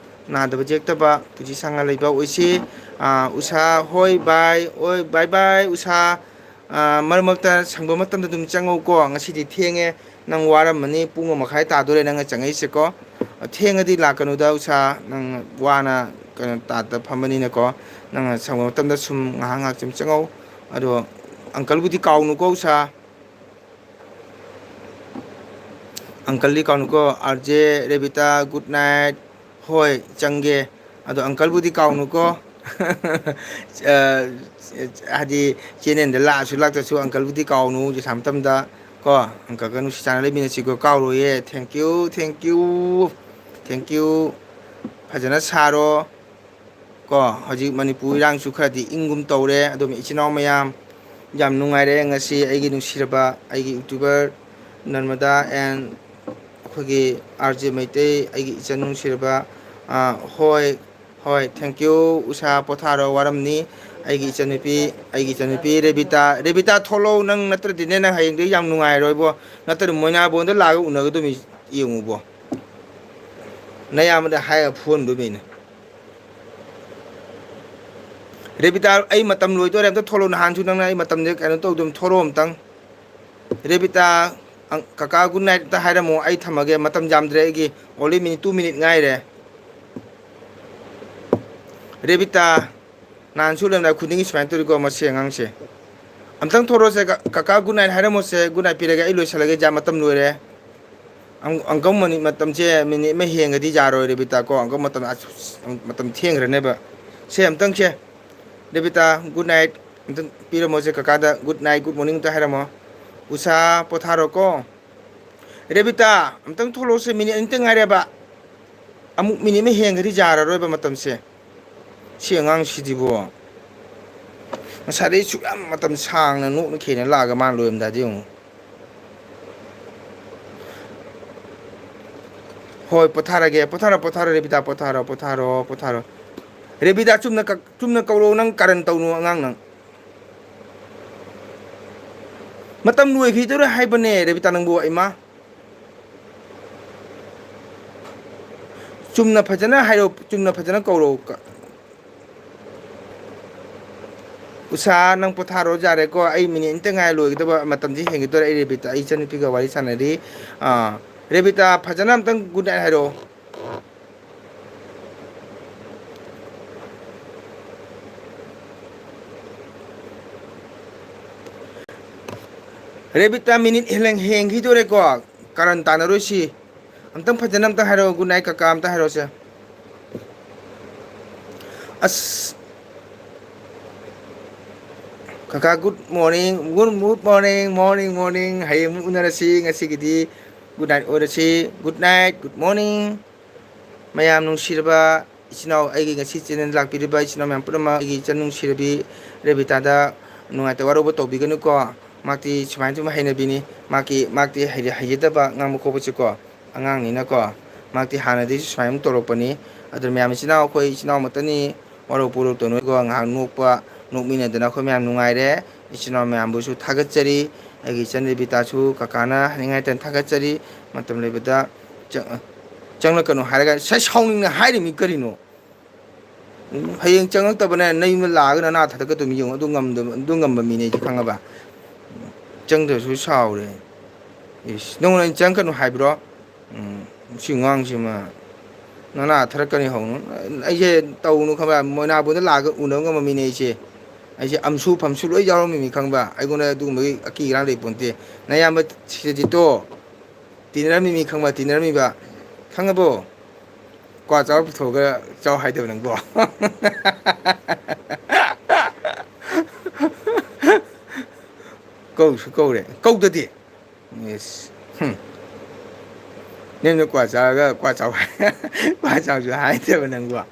ꯅꯥꯗꯕ ꯌꯦꯛꯇꯕ, ꯄꯨꯟꯁꯤ ꯁꯥꯡꯅ ꯂꯩꯕ ꯑꯣꯏꯁꯤ꯫ ꯑꯥ, ꯎꯁꯥ, ꯍꯣꯏ, bye, ꯍꯣꯏ, bye bye, ꯎꯁꯥ꯫ ꯑꯥ, ꯃꯔꯛ ꯃꯔꯛꯇ ꯁꯪꯕ ꯃꯇꯝꯗ ꯑꯗꯨꯝ ꯆꯪꯉꯧꯀꯣ, ꯉꯁꯤꯗꯤ ꯊꯦꯡꯉꯦ, ꯅꯪ ꯋꯥꯔꯝꯃꯅꯤ, ꯄꯨꯡ ꯑꯃ ꯃꯈꯥꯏ ꯇꯥꯗꯣꯔꯦ ꯅꯪꯅ ꯆꯪꯉꯛꯏꯁꯦꯀꯣ꯫ ꯊꯦꯡꯉꯗꯤ ꯂꯥꯛꯀꯅꯨꯗ ꯎꯁꯥ, ꯅꯪ ꯋꯥꯅ ꯀꯩꯅꯣ ꯇꯥꯗ ꯐꯝꯕꯅꯤꯅꯀꯣ, ꯅꯪꯅ ꯁꯪꯕ ꯃꯇꯝꯗ ꯁꯨꯝ ꯉꯥꯏꯍꯥꯛ ꯉꯥꯏꯍꯥꯛ ꯁꯨꯝ ꯆꯪꯉꯧ꯫ ꯑꯗꯣ uncleꯕꯨꯗꯤ ꯀꯥꯎꯅꯨꯀꯣ ꯎꯁꯥ꯫ Uncleꯗꯤ ꯀꯥꯎꯅꯨꯀꯣ꯫ R J Rebita, good night꯫ ꯍꯣꯏ, ꯆꯪꯒꯦ꯫ ꯑꯗꯣ uncleꯕꯨꯗꯤ ꯀꯥꯎꯅꯨꯀꯣ꯫ ꯑ, ꯍꯥꯏꯗꯤ channelꯗ ꯂꯥꯛꯑꯁꯨ ꯂꯥꯛꯇ꯭ꯔꯁꯨ uncleꯕꯨꯗꯤ ꯀꯥꯎꯅꯨ ꯄꯩꯁꯥ ꯃꯇꯝꯗ ꯀꯣ꯫ Uncleꯒ ꯅꯨꯡꯁꯤ ꯆꯥꯟꯅ ꯂꯩꯃꯤꯟꯅꯁꯤꯀꯣ꯫ ꯀꯥꯎꯔꯣꯏꯌꯦ꯫ Thank you, thank you, thank you꯫ ꯐꯖꯅ ꯁꯥꯔꯣ꯫ ꯀꯣ, ꯍꯧꯖꯤꯛ ꯃꯅꯤꯄꯨꯔ ꯏꯔꯥꯡꯁꯨ ꯈꯔꯗꯤ ꯏꯪꯒꯨꯝ ꯇꯧꯔꯦ꯫ ꯑꯗꯨꯝ ꯏꯆꯤꯟ ꯏꯅꯥꯎ ꯃꯌꯥꯝ, ꯌꯥꯝ ꯅꯨꯡꯉꯥꯏꯔꯦ ꯉꯁꯤ ꯑꯩꯒꯤ ꯅꯨꯡꯁꯤꯔꯕ ꯑꯩꯒꯤ YouTuber ꯅꯔꯃꯗꯥ and ꯑꯩꯈꯣꯏꯒꯤ RJ ꯃꯩꯇꯩ, ꯑꯩꯒꯤ ꯏꯆꯟ ꯅꯨꯡꯁꯤꯔꯕ, ꯑ, ꯍꯣꯏ, ꯍꯣꯏ, thank you, ꯎꯁꯥ, ꯄꯣꯊꯥꯔꯣ, ꯋꯥꯔꯝꯅꯤ꯫ ꯑꯩꯒꯤ ꯏꯆꯟꯅꯨꯄꯤ, ꯑꯩꯒꯤ ꯏꯆꯟꯅꯨꯄꯤ ꯔꯦꯕꯤꯇꯥ, ꯔꯦꯕꯤꯇꯥ, ꯊꯣꯛꯂꯛꯑꯣ, ꯅꯪ ꯅꯠꯇ꯭ꯔꯗꯤꯅꯦ, ꯅꯪ ꯍꯌꯦꯡꯗꯒꯤ ꯌꯥꯝ ꯅꯨꯡꯉꯥꯏꯔꯣꯏꯕꯣ, ꯅꯠꯇ꯭ꯔꯗꯤ ꯃꯣꯏꯅꯥꯕꯣꯟꯗ ꯂꯥꯛꯑꯒ ꯎꯅꯒꯗꯕꯅꯤ, ꯌꯦꯡꯉꯨꯕꯣ, ꯅꯌꯥꯝꯕꯗ ꯍꯥꯏꯔꯒ ꯐꯨꯍꯟꯗꯣꯏꯅꯤ꯫ ꯔꯦꯕꯤꯇꯥ, ꯑꯩ ꯃꯇꯝ ꯂꯣꯏꯗꯣꯔꯦ, ꯑꯝꯇ ꯊꯣꯛꯂꯛꯑꯣ, ꯅꯍꯥꯟꯁꯨ ꯅꯪꯅ ꯑꯩ ꯃꯇꯝꯁꯦ ꯀꯩꯅꯣ ꯇꯧꯗꯕ, ꯊꯣꯛꯂꯛꯑꯣ ꯑꯝꯇꯪ꯫ ꯔꯦꯕꯤꯇꯥ, ꯑꯪ-, ꯀꯀꯥ good night ꯑꯝꯇ ꯍꯥꯏꯔꯝꯃꯣ, ꯑꯩ ꯊꯝꯃꯒꯦ, ꯃꯇꯝ ꯌꯥꯝꯗ꯭ꯔꯦ ꯑꯩꯒꯤ, only minute, two minute ꯉꯥꯏꯔꯦ꯫ ꯔꯦꯕꯤꯇꯥ, ꯅꯍꯥꯟꯁꯨ ꯂꯩꯔꯝꯗꯥꯏ ꯈꯨꯗꯤꯡꯒꯤ ꯁꯨꯃꯥꯏꯅ ꯇꯧꯔꯤꯀꯣ ꯃꯁꯤ ꯑꯉꯥꯡꯁꯦ꯫ ꯑꯝꯇꯪ ꯊꯣꯔꯛꯑꯣꯁꯦ, ꯀ-, ꯀꯀꯥ good night ꯍꯥꯏꯔꯝꯃꯣꯁꯦ, good night ꯄꯤꯔꯒꯦ, ꯑꯩ ꯂꯣꯏꯁꯤꯜꯂꯒꯦ, ꯖꯥ, ꯃꯇꯝ ꯂꯣꯏꯔꯦ꯫ ꯑꯪ-, uncle ꯃꯅꯤ ꯃꯇꯝꯁꯦ minute ꯑꯃ ꯍꯦꯟꯒꯗꯤ ꯌꯥꯔꯣꯏ ꯔꯦꯕꯤꯇꯥ ꯀꯣ, uncle ꯃꯇꯝ ꯑꯁ, ꯃꯇꯝ ꯊꯦꯡꯈ꯭ꯔꯅꯦꯕ꯫ ꯁꯦ ꯑꯝꯇꯪ ꯁꯦ, ꯔꯦꯕꯤꯇꯥ, good night ꯑꯝꯇꯪ ꯄꯤꯔꯝꯃꯣꯁꯦ ꯀꯀꯥꯗ, good night, good morning ꯑꯝꯇ ꯍꯥꯏꯔꯝꯃꯣ꯫ ꯎꯁꯥ, ꯄꯣꯊꯥꯔꯣ ꯀꯣ꯫ ꯔꯦꯕꯤꯇꯥ, ꯑꯝꯇꯪ ꯊꯣꯛꯂꯛꯑꯣꯁꯦ, minute ꯑꯅꯤꯇ ꯉꯥꯏꯔꯦꯕ꯫ ꯑꯃꯨꯛ minute ꯑꯃ ꯍꯦꯟꯒꯗꯤ ꯌꯥꯔꯔꯣꯏꯕ ꯃꯇꯝꯁꯦ꯫ ꯁꯤ ꯑꯉꯥꯡꯁꯤꯗꯤꯕꯣ꯫ ꯉꯁꯥꯏꯗꯩ ꯁꯨꯛ ꯌꯥꯝ ꯃꯇꯝ ꯁꯥꯡꯅ ꯅꯣꯛꯅ ꯈꯦꯅ ꯂꯥꯛꯑꯒ ꯃꯥꯅ ꯂꯣꯏꯔꯝꯗꯥꯏꯗ ꯌꯦꯡꯉꯨ꯫ ꯍꯣꯏ, ꯄꯣꯊꯥꯔꯒꯦ꯫ ꯄꯣꯊꯥꯔꯣ, ꯄꯣꯊꯥꯔꯣ, ꯔꯦꯕꯤꯇꯥ, ꯄꯣꯊꯥꯔꯣ, ꯄꯣꯊꯥꯔꯣ, ꯄꯣꯊꯥꯔꯣ꯫ ꯔꯦꯕꯤꯇꯥ, ꯆꯨꯝꯅ ꯀꯛ-, ꯆꯨꯝꯅ ꯀꯧꯔꯛꯑꯣ, ꯅꯪ ꯀꯥꯔꯟ ꯇꯧꯅꯨ, ꯑꯉꯥꯡ ꯅꯪ꯫ ꯃꯇꯝ ꯂꯣꯏꯈꯤꯗꯧꯔꯦ ꯍꯥꯏꯕꯅꯦ, ꯔꯦꯕꯤꯇꯥ, ꯅꯪꯕꯨ, ꯏꯃꯥ꯫ ꯆꯨꯝꯅ ꯐꯖꯅ ꯍꯥꯏꯔꯣ, ꯆꯨꯝꯅ ꯐꯖꯅ ꯀꯧꯔꯣ꯫ ꯎꯁꯥ, ꯅꯪ ꯄꯣꯊꯥꯔꯣ ꯌꯥꯔꯦꯀꯣ, ꯑꯩ minute ꯑꯅꯤꯇ ꯉꯥꯏ ꯂꯣꯏꯒꯗꯕ, ꯃꯇꯝꯁꯤ ꯍꯦꯟꯒꯗꯧꯔꯦ꯫ ꯑꯩ ꯔꯦꯕꯤꯇꯥ, ꯑꯩ ꯏꯆꯟꯅꯨꯄꯤꯒ ꯋꯥꯔꯤ ꯁꯥꯟꯅꯔꯤ꯫ ꯑꯥ, ꯔꯦꯕꯤꯇꯥ, ꯐꯖꯅ ꯑꯝꯇꯪ good night ꯍꯥꯏꯔꯛꯑꯣ꯫ ꯔꯦꯕꯤꯇꯥ, minute ꯍꯦꯜꯂꯦꯡ-, ꯍꯦꯟꯈꯤꯗꯣꯔꯦꯀꯣ, ꯀꯥꯔꯟ ꯇꯥꯅꯔꯣꯏꯁꯤ꯫ ꯑꯝꯇꯪ ꯐꯖꯅ ꯑꯝꯇ ꯍꯥꯏꯔꯛꯑꯣ, good night ꯀꯀꯥ ꯑꯝꯇ ꯍꯥꯏꯔꯛꯑꯣꯁꯦ꯫ ꯑꯁ, ꯀꯀꯥ, good morning, good, good morning, morning, morning꯫ ꯍꯌꯦꯡ ꯑꯃꯨꯛ ꯎꯅꯔꯁꯤ, ꯉꯁꯤꯒꯤꯗꯤ good night ꯑꯣꯏꯔꯁꯤ꯫ Good night, good morning꯫ ꯃꯌꯥꯝ ꯅꯨꯡꯁꯤꯔꯕ ꯏꯆꯤꯟ ꯏꯅꯥꯎ, ꯑꯩꯒꯤ ꯉꯁꯤ channel ꯂꯥꯛꯄꯤꯔꯤꯕ ꯏꯆꯤꯟ ꯏꯅꯥꯎ ꯃꯌꯥꯝ ꯄꯨꯝꯅꯃꯛ, ꯑꯩꯒꯤ ꯏꯆꯟ ꯅꯨꯡꯁꯤꯔꯕꯤ ꯔꯦꯕꯤꯇꯥꯗ ꯅꯨꯡꯉꯥꯏꯇ ꯋꯥꯔꯧꯕ ꯇꯧꯕꯤꯒꯅꯨꯀꯣ꯫ ꯃꯍꯥꯛꯇꯤ ꯁꯨꯃꯥꯏꯅ ꯁꯨꯝ ꯍꯩꯅꯕꯤꯅꯤ꯫ ꯃꯍꯥꯛꯀꯤ ꯃꯍꯥꯛꯇꯤ ꯍꯩꯖꯗꯕ ꯉꯥꯡꯕ ꯈꯣꯠꯄꯁꯦꯀꯣ, ꯑꯉꯥꯡꯅꯤꯅꯀꯣ꯫ ꯃꯍꯥꯛꯇꯤ ꯍꯥꯟꯅꯗꯒꯤꯁꯨ ꯁꯨꯃꯥꯏꯅ ꯇꯧꯔꯛꯄꯅꯤ꯫ ꯑꯗꯨꯅ ꯃꯌꯥꯝ, ꯏꯆꯤꯟ ꯏꯅꯥꯎ, ꯑꯩꯈꯣꯏ ꯏꯆꯤꯟ ꯏꯅꯥꯎ ꯃꯛꯇꯅꯤ꯫ ꯋꯥꯔꯧ ꯄꯨꯔꯧ ꯇꯧꯅꯣꯏꯀꯣ꯫ ꯉꯥꯏꯍꯥꯛ ꯅꯣꯛꯄ ꯅꯣꯛꯃꯤꯟꯅꯗꯅ ꯑꯩꯈꯣꯏ ꯃꯌꯥꯝ ꯅꯨꯡꯉꯥꯏꯔꯦ꯫ ꯏꯆꯤꯟ ꯏꯅꯥꯎ ꯃꯌꯥꯝꯕꯨꯁꯨ ꯊꯥꯒꯠꯆꯔꯤ꯫ ꯑꯩꯒꯤ ꯏꯆꯟ ꯔꯦꯕꯤꯇꯥꯁꯨ ꯀꯀꯥꯅ ꯍꯥꯏꯅꯤꯡꯉꯥꯏ ꯂꯩꯇꯅ ꯊꯥꯒꯠꯆꯔꯤ꯫ ꯃꯇꯝ ꯂꯩꯕꯗ ꯆꯪ-, ꯆꯪꯂꯛꯀꯅꯨ ꯍꯥꯏꯔꯒ ꯁꯥꯏ ꯁꯥꯎꯅꯤꯡꯅ ꯍꯥꯏꯔꯤꯃꯤ ꯀꯔꯤꯅꯣ? ꯎꯝ, ꯍꯌꯦꯡ ꯆꯪꯉꯛꯇꯕꯅꯦ, ꯅꯌꯨꯝꯗ ꯂꯥꯛꯑꯒ ꯅꯅꯥ ꯊꯥꯗꯛꯀꯗꯕꯅꯤ ꯌꯦꯡꯉꯣ꯫ ꯑꯗꯨ ꯉꯝꯗꯕ, ꯑꯗꯨ ꯉꯝꯕ ꯃꯤꯅꯦ ꯑꯩꯗꯤ, ꯈꯪꯉꯕ? ꯆꯪꯗ꯭ꯔꯁꯨ ꯁꯥꯎꯔꯦ꯫ ꯏꯁ, ꯅꯪꯉꯣꯟꯗ ꯑꯩꯅ ꯆꯪꯉꯛꯀꯅꯨ ꯍꯥꯏꯕ꯭ꯔꯣ? ꯎꯝ, ꯁꯤ ꯑꯉꯥꯡꯁꯤꯃ ꯅꯅꯥ ꯊꯥꯔꯛꯀꯅꯤ ꯍꯧꯅ꯫ ꯑꯩꯁꯦ ꯇꯧꯅꯨ ꯈꯪꯕ, ꯃꯣꯏꯅꯥꯕꯨꯗ ꯂꯥꯛꯑꯒ ꯎꯅꯕ ꯉꯝꯕ ꯃꯤꯅꯦ ꯑꯩꯁꯦ꯫ ꯑꯩꯁꯦ ꯑꯝꯁꯨ ꯐꯝꯁꯨ ꯂꯣꯏ ꯌꯥꯎꯔꯝꯃꯤꯅꯤ ꯈꯪꯕ꯫ ꯑꯩꯉꯣꯟꯗ ꯑꯗꯨꯒꯨꯝꯕꯒꯤ ꯑꯀꯤ ꯏꯔꯥꯡ ꯂꯩ ꯄꯣꯟꯇꯦ꯫ ꯅꯌꯥꯝꯕ ꯁꯤꯗꯗꯤ ꯇꯣ, ꯇꯤꯟꯅꯔꯝꯃꯤꯅꯤ ꯈꯪꯕ, ꯇꯤꯟꯅꯔꯝꯃꯤꯕ꯫ ꯈꯪꯉꯕꯣ? ꯀ꯭ꯋꯥ ꯆꯥꯕ ꯄꯨꯊꯣꯛꯑꯒ ꯆꯥꯎ ꯍꯥꯏꯗꯕ ꯅꯪꯕꯣ? ꯀꯧꯁꯨ ꯀꯧꯔꯦ꯫ ꯀꯧꯗꯗꯤ꯫ ꯏꯁ꯫ ꯍꯨꯝ꯫ ꯅꯪꯅ ꯀ꯭ꯋꯥ ꯆꯥꯔꯒ ꯀ꯭ꯋꯥ ꯆꯥꯎ-, ꯀ꯭ꯋꯥ ꯆꯥꯎꯁꯨ ꯍꯥꯏꯗꯕ ꯅꯪꯕꯣ?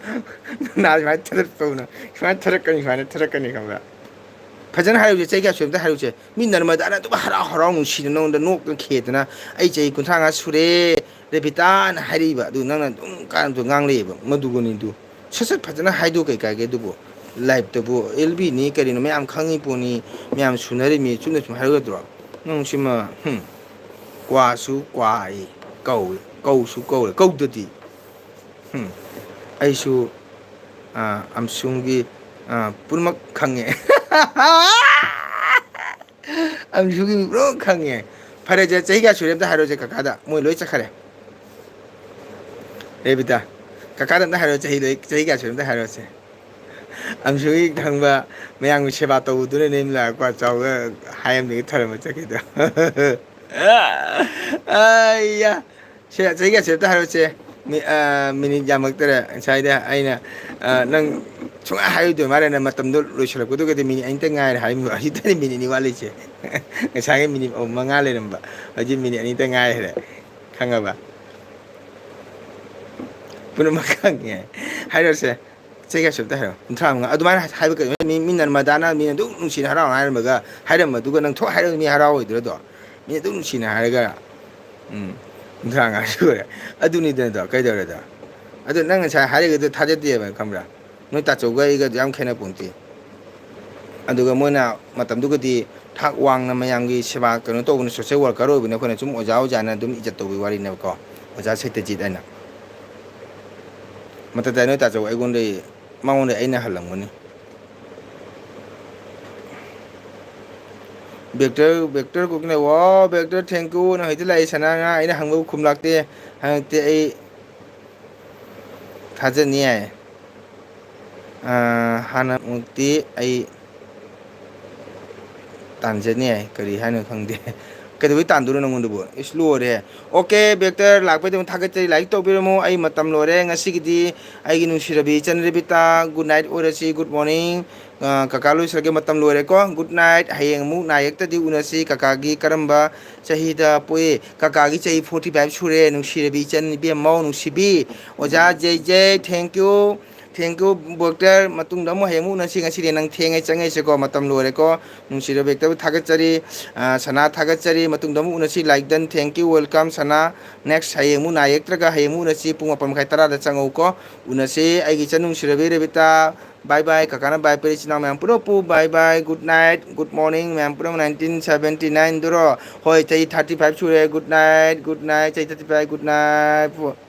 ꯅꯥ ꯁꯨꯃꯥꯏꯅ ꯊꯥꯗꯔꯛꯇꯧꯅ-, ꯁꯨꯃꯥꯏꯅ ꯊꯥꯔꯛꯀꯅꯤ, ꯁꯨꯃꯥꯏꯅ ꯊꯥꯔꯛꯀꯅꯤ ꯈꯪꯕ꯭ꯔꯥ? ꯐꯖꯅ ꯍꯥꯏꯔꯨꯁꯦ, ꯆꯍꯤ ꯀꯌꯥ ꯁꯨꯔꯦ ꯑꯝꯇ ꯍꯥꯏꯔꯨꯁꯦ꯫ ꯃꯤ ꯅꯔꯃꯗꯥꯅ ꯑꯗꯨꯝ ꯍꯔꯥꯎ ꯍꯔꯥꯎ ꯅꯨꯡꯁꯤꯅ ꯅꯉꯣꯟꯗ ꯅꯣꯛꯇꯅ ꯈꯦꯗꯅ, "ꯑꯩ ꯆꯍꯤ ꯀꯨꯟꯊ꯭ꯔꯥ ꯃꯉꯥ ꯁꯨꯔꯦ, ꯔꯦꯕꯤꯇꯥꯅ" ꯍꯥꯏꯔꯛꯏꯕ꯫ ꯑꯗꯨ ꯅꯪꯅ ꯑꯗꯨꯝ ꯀꯥꯟꯅꯗꯣ ꯉꯥꯡꯂꯛꯑꯦꯕ꯫ ꯃꯗꯨꯒꯅꯤꯗꯨ꯫ ꯁꯠ ꯁꯠ ꯐꯖꯅ ꯍꯥꯏꯗꯣ ꯀꯩ ꯀꯥꯏꯒꯦ ꯑꯗꯨꯕꯨ? ꯂꯥꯏꯞꯇꯕꯨ ꯑꯦꯜ ꯕꯤꯅꯤ ꯀꯔꯤꯅꯣ ꯃꯌꯥꯝ ꯈꯪꯉꯤ ꯄꯣꯠꯅꯤ, ꯃꯌꯥꯝ ꯁꯨꯅꯔꯤꯃꯤ, ꯆꯨꯝꯅ ꯁꯨꯝ ꯍꯥꯏꯔꯨꯒꯗ꯭ꯔꯣ? ꯅꯪ ꯁꯤꯃ, ꯍꯨꯝ, ꯀ꯭ꯋꯥꯁꯨ ꯀ꯭ꯋꯥꯏ ꯀꯧꯏ, ꯀꯧꯁꯨ ꯀꯧꯔꯦ, ꯀꯧꯗꯗꯤ? ꯍꯨꯝ, ꯑꯩꯁꯨ, ꯑ, ꯑꯝꯁꯨꯡꯒꯤ, ꯑ, ꯄꯨꯝꯅꯃꯛ ꯈꯪꯉꯦ꯫ ꯑꯝꯁꯨꯒꯤ ꯃꯤ ꯄꯨꯝꯅꯃꯛ ꯈꯪꯉꯦ꯫ ꯐꯔꯦꯁꯦ, ꯆꯍꯤ ꯀꯌꯥ ꯁꯨꯔꯦ ꯑꯝꯇ ꯍꯥꯏꯔꯣꯁꯦ ꯀꯀꯥꯗ, ꯃꯣꯏ ꯂꯣꯏ ꯆꯠꯈꯔꯦ꯫ ꯔꯦꯕꯤꯇꯥ, ꯀꯀꯥꯗ ꯑꯝꯇ ꯍꯥꯏꯔꯣ, ꯆꯍꯤ ꯂꯣꯏ-, ꯆꯍꯤ ꯀꯌꯥ ꯁꯨꯔꯦ ꯑꯝꯇ ꯍꯥꯏꯔꯣꯁꯦ꯫ ꯑꯝꯁꯨꯒꯤ ꯈꯪꯕ ꯃꯌꯥꯝꯒꯤ ꯁꯦꯕꯥ ꯇꯧꯕꯗꯨꯅ ꯅꯦꯝ ꯂꯥꯛꯄ ꯆꯥꯎꯒ ꯍꯥꯏ ꯑꯃꯗꯒꯤ ꯊꯔꯝꯕ ꯆꯠꯈꯤꯗꯣ꯫ ꯑꯩꯌꯥ! ꯁꯦ, ꯆꯍꯤ ꯀꯌꯥ ꯁꯨꯔꯦ ꯑꯝꯇ ꯍꯥꯏꯔꯣꯁꯦ꯫ ꯃꯤ-, ꯑ, ꯃꯤꯅꯤꯠ ꯌꯥꯝꯃꯛꯇꯔꯦ꯫ ꯉꯁꯥꯏꯗ ꯑꯩꯅ, ꯑ, ꯅꯪ ꯁꯨꯡꯍꯥꯏ ꯍꯥꯏꯔꯣꯏꯗꯣꯏ ꯃꯥꯜꯂꯦꯅ ꯃꯇꯝꯗꯣ ꯂꯣꯏꯁꯤꯜꯂꯛꯄꯗꯨꯒꯗꯤ ꯃꯤꯅꯤꯠ ꯑꯅꯤꯇ ꯉꯥꯏꯔꯦ ꯍꯥꯏꯕ꯫ ꯍꯧꯖꯤꯛꯇꯅꯤ ꯃꯤꯅꯤꯠ ꯑꯅꯤ ꯋꯥꯠꯂꯤꯁꯦ꯫ ꯉꯁꯥꯏꯒꯤ ꯃꯤꯅꯤꯠ ꯑꯍꯨꯝ, ꯃꯉꯥ ꯂꯩꯔꯝꯕ꯫ ꯍꯧꯖꯤꯛ ꯃꯤꯅꯤꯠ ꯑꯅꯤꯇ ꯉꯥꯏꯈ꯭ꯔꯦ꯫ ꯈꯪꯉꯕ? ꯄꯨꯝꯅꯃꯛ ꯈꯪꯉꯦ꯫ ꯍꯥꯏꯔꯣꯁꯦ꯫ ꯆꯍꯤ ꯀꯌꯥ ꯁꯨꯔꯦ ꯑꯝꯇ ꯍꯥꯏꯔꯣ? ꯀꯨꯟꯊ꯭ꯔꯥ ꯃꯉꯥ꯫ ꯑꯗꯨꯃꯥꯏꯅ ꯍꯥꯏꯕ ꯀꯩꯅꯣ? ꯃꯤ, ꯃꯤ ꯅꯔꯃꯗꯥꯅ ꯃꯤꯅ ꯑꯗꯨꯝ ꯅꯨꯡꯁꯤꯅ ꯍꯔꯥꯎꯅ ꯍꯥꯏꯔꯝꯃꯒ, ꯍꯥꯏꯔꯝꯕꯗꯨꯒ ꯅꯪ ꯊꯣꯛ ꯍꯥꯏꯔꯒ ꯃꯤ ꯍꯔꯥꯎꯔꯣꯏꯗ꯭ꯔꯣ ꯑꯗꯣ? ꯃꯤ ꯑꯗꯨꯝ ꯅꯨꯡꯁꯤꯅ ꯍꯥꯏꯔꯒ, ꯎꯝ, ꯀꯨꯟꯊ꯭ꯔꯥ ꯃꯉꯥ ꯁꯨꯔꯦ꯫ ꯑꯗꯨꯅꯤꯗꯅꯗꯣ, ꯀꯩꯗꯧꯔꯦꯗꯣ? ꯑꯗꯨ ꯅꯪ ꯉꯁꯥꯏ ꯍꯥꯏꯔꯤꯗꯨ ꯊꯥꯖꯗꯦꯕ, ꯈꯪꯕ꯭ꯔꯥ? ꯅꯣꯏ ꯇꯥꯆꯧꯒ ꯑꯩꯒ ꯌꯥꯝ ꯈꯦꯠꯅ ꯄꯣꯟꯇꯦ꯫ ꯑꯗꯨꯒ ꯃꯣꯏꯅ ꯃꯇꯝꯗꯨꯒꯗꯤ ꯊꯥꯛ ꯋꯥꯡꯅ ꯃꯌꯥꯝꯒꯤ ꯁꯦꯕꯥ ꯀꯩꯅꯣ ꯇꯧꯕꯅ, ꯁꯣꯁꯦꯜ ꯋꯥꯔꯀꯔ ꯑꯣꯏꯕꯅ ꯑꯩꯈꯣꯏꯅ ꯁꯨꯝ ꯑꯣꯖꯥ ꯑꯣꯖꯥꯅ ꯑꯗꯨꯝ ꯏꯖꯠ ꯇꯧꯕꯒꯤ ꯋꯥꯔꯤꯅꯦꯕꯀꯣ꯫ ꯑꯣꯖꯥ ꯁꯩꯇꯖꯤꯠ ꯍꯥꯏꯅ꯫ ꯃꯊꯛꯇ ꯅꯣꯏ ꯇꯥꯆꯧ ꯑꯩꯉꯣꯟꯗꯩ, ꯃꯉꯣꯟꯗ ꯑꯩꯅ ꯍꯜꯂꯝꯒꯅꯤ꯫ ꯕꯦꯛꯇꯔ, ꯕꯦꯛꯇꯔ ꯀꯨꯀꯤꯅ, "ꯋꯥꯎ, ꯕꯦꯛꯇꯔ, thank you꯫ ꯅꯪ ꯍꯧꯖꯤꯛꯇ ꯂꯥꯛꯏ, ꯁꯅꯥ ꯉꯥ ꯑꯩꯅ ꯍꯪꯕꯕꯨ ꯈꯨꯝꯂꯥꯛꯇꯦ, ꯍꯪꯉꯛꯇꯦ, ꯑꯩ ꯊꯥꯖꯅꯤ ꯌꯥꯏ꯫ ꯑꯥ, ꯍꯥꯟꯅꯃꯨꯛꯇꯤ ꯑꯩ ꯇꯥꯟꯖꯅꯤ ꯌꯥꯏ, ꯀꯔꯤ ꯍꯥꯏꯅꯣ ꯈꯪꯗꯦ꯫ ꯀꯩꯗꯧꯕꯩ ꯇꯥꯟꯗꯣꯏꯅꯣ ꯅꯪꯉꯣꯟꯗꯕꯨ? ꯏꯁ, ꯂꯣꯏꯔꯦ꯫ ꯑꯣꯀꯦ, ꯕꯦꯛꯇꯔ ꯂꯥꯛꯄꯩꯗꯃꯛ ꯊꯥꯒꯠꯆꯔꯤ꯫ ꯂꯥꯏꯛ ꯇꯧꯕꯤꯔꯝꯃꯨ꯫ ꯑꯩ ꯃꯇꯝ ꯂꯣꯏꯔꯦ꯫ ꯉꯁꯤꯒꯤꯗꯤ ꯑꯩꯒꯤ ꯅꯨꯡꯁꯤꯔꯕꯤ ꯏꯆꯟ ꯔꯦꯕꯤꯇꯥ, good night ꯑꯣꯏꯔꯁꯤ, good morning꯫ ꯑ, ꯀꯀꯥ ꯂꯣꯏꯁꯤꯜꯂꯒꯦ, ꯃꯇꯝ ꯂꯣꯏꯔꯦꯀꯣ꯫ Good night꯫ ꯍꯌꯦꯡ ꯑꯃꯨꯛ ꯅꯥ ꯌꯦꯛꯇꯗꯤ ꯎꯅꯁꯤ꯫ ꯀꯀꯥꯒꯤ ꯀꯔꯝꯕ ꯆꯍꯤꯗ ꯄꯣꯛꯏ? ꯀꯀꯥꯒꯤ ꯆꯍꯤ forty five ꯁꯨꯔꯦ꯫ ꯅꯨꯡꯁꯤꯔꯕꯤ ꯏꯆꯟ ꯏꯕꯦꯝꯃꯧ, ꯅꯨꯡꯁꯤꯕꯤ꯫ ꯑꯣꯖꯥ J J, thank you꯫ Thank you, ꯕꯦꯛꯇꯔ꯫ ꯃꯇꯨꯡꯗ ꯑꯃꯨꯛ ꯍꯌꯦꯡ ꯑꯃꯨꯛ ꯎꯅꯁꯤ꯫ ꯉꯁꯤꯗꯤ ꯅꯪ ꯊꯦꯡꯉꯦ, ꯆꯪꯉꯛꯏꯁꯦꯀꯣ꯫ ꯃꯇꯝ ꯂꯣꯏꯔꯦꯀꯣ꯫ ꯅꯨꯡꯁꯤꯔꯕ ꯕꯦꯛꯇꯔꯕꯨ ꯊꯥꯒꯠꯆꯔꯤ꯫ ꯑ, ꯁꯅꯥ ꯊꯥꯒꯠꯆꯔꯤ꯫ ꯃꯇꯨꯡꯗ ꯑꯃꯨꯛ ꯎꯅꯁꯤ꯫ Like done, thank you, welcome, ꯁꯅꯥ꯫ Next ꯍꯌꯦꯡ ꯑꯃꯨꯛ ꯅꯥ ꯌꯦꯛꯇ꯭ꯔꯒ ꯍꯌꯦꯡ ꯑꯃꯨꯛ ꯎꯅꯁꯤ꯫ ꯄꯨꯡ ꯃꯥꯄꯟ ꯃꯈꯥꯏ ꯇꯔꯥꯗ ꯆꯪꯉꯛꯎꯀꯣ꯫ ꯎꯅꯁꯤ꯫ ꯑꯩꯒꯤ ꯏꯆꯟ ꯅꯨꯡꯁꯤꯔꯕꯤ ꯔꯦꯕꯤꯇꯥ꯫ Bye bye꯫ ꯀꯀꯥꯅ bye ꯄꯤꯔꯤ꯫ ꯏꯆꯤꯟ ꯏꯅꯥꯎ ꯃꯌꯥꯝ ꯄꯨꯂꯞꯄꯨ bye bye, good night, good morning꯫ ꯃꯌꯥꯝ ꯄꯨꯂꯞ nineteen seventy nine ꯗꯨꯔꯣ? ꯍꯣꯏ, ꯆꯍꯤ thirty five ꯁꯨꯔꯦ꯫ Good night, good night꯫ ꯆꯍꯤ thirty five, good night꯫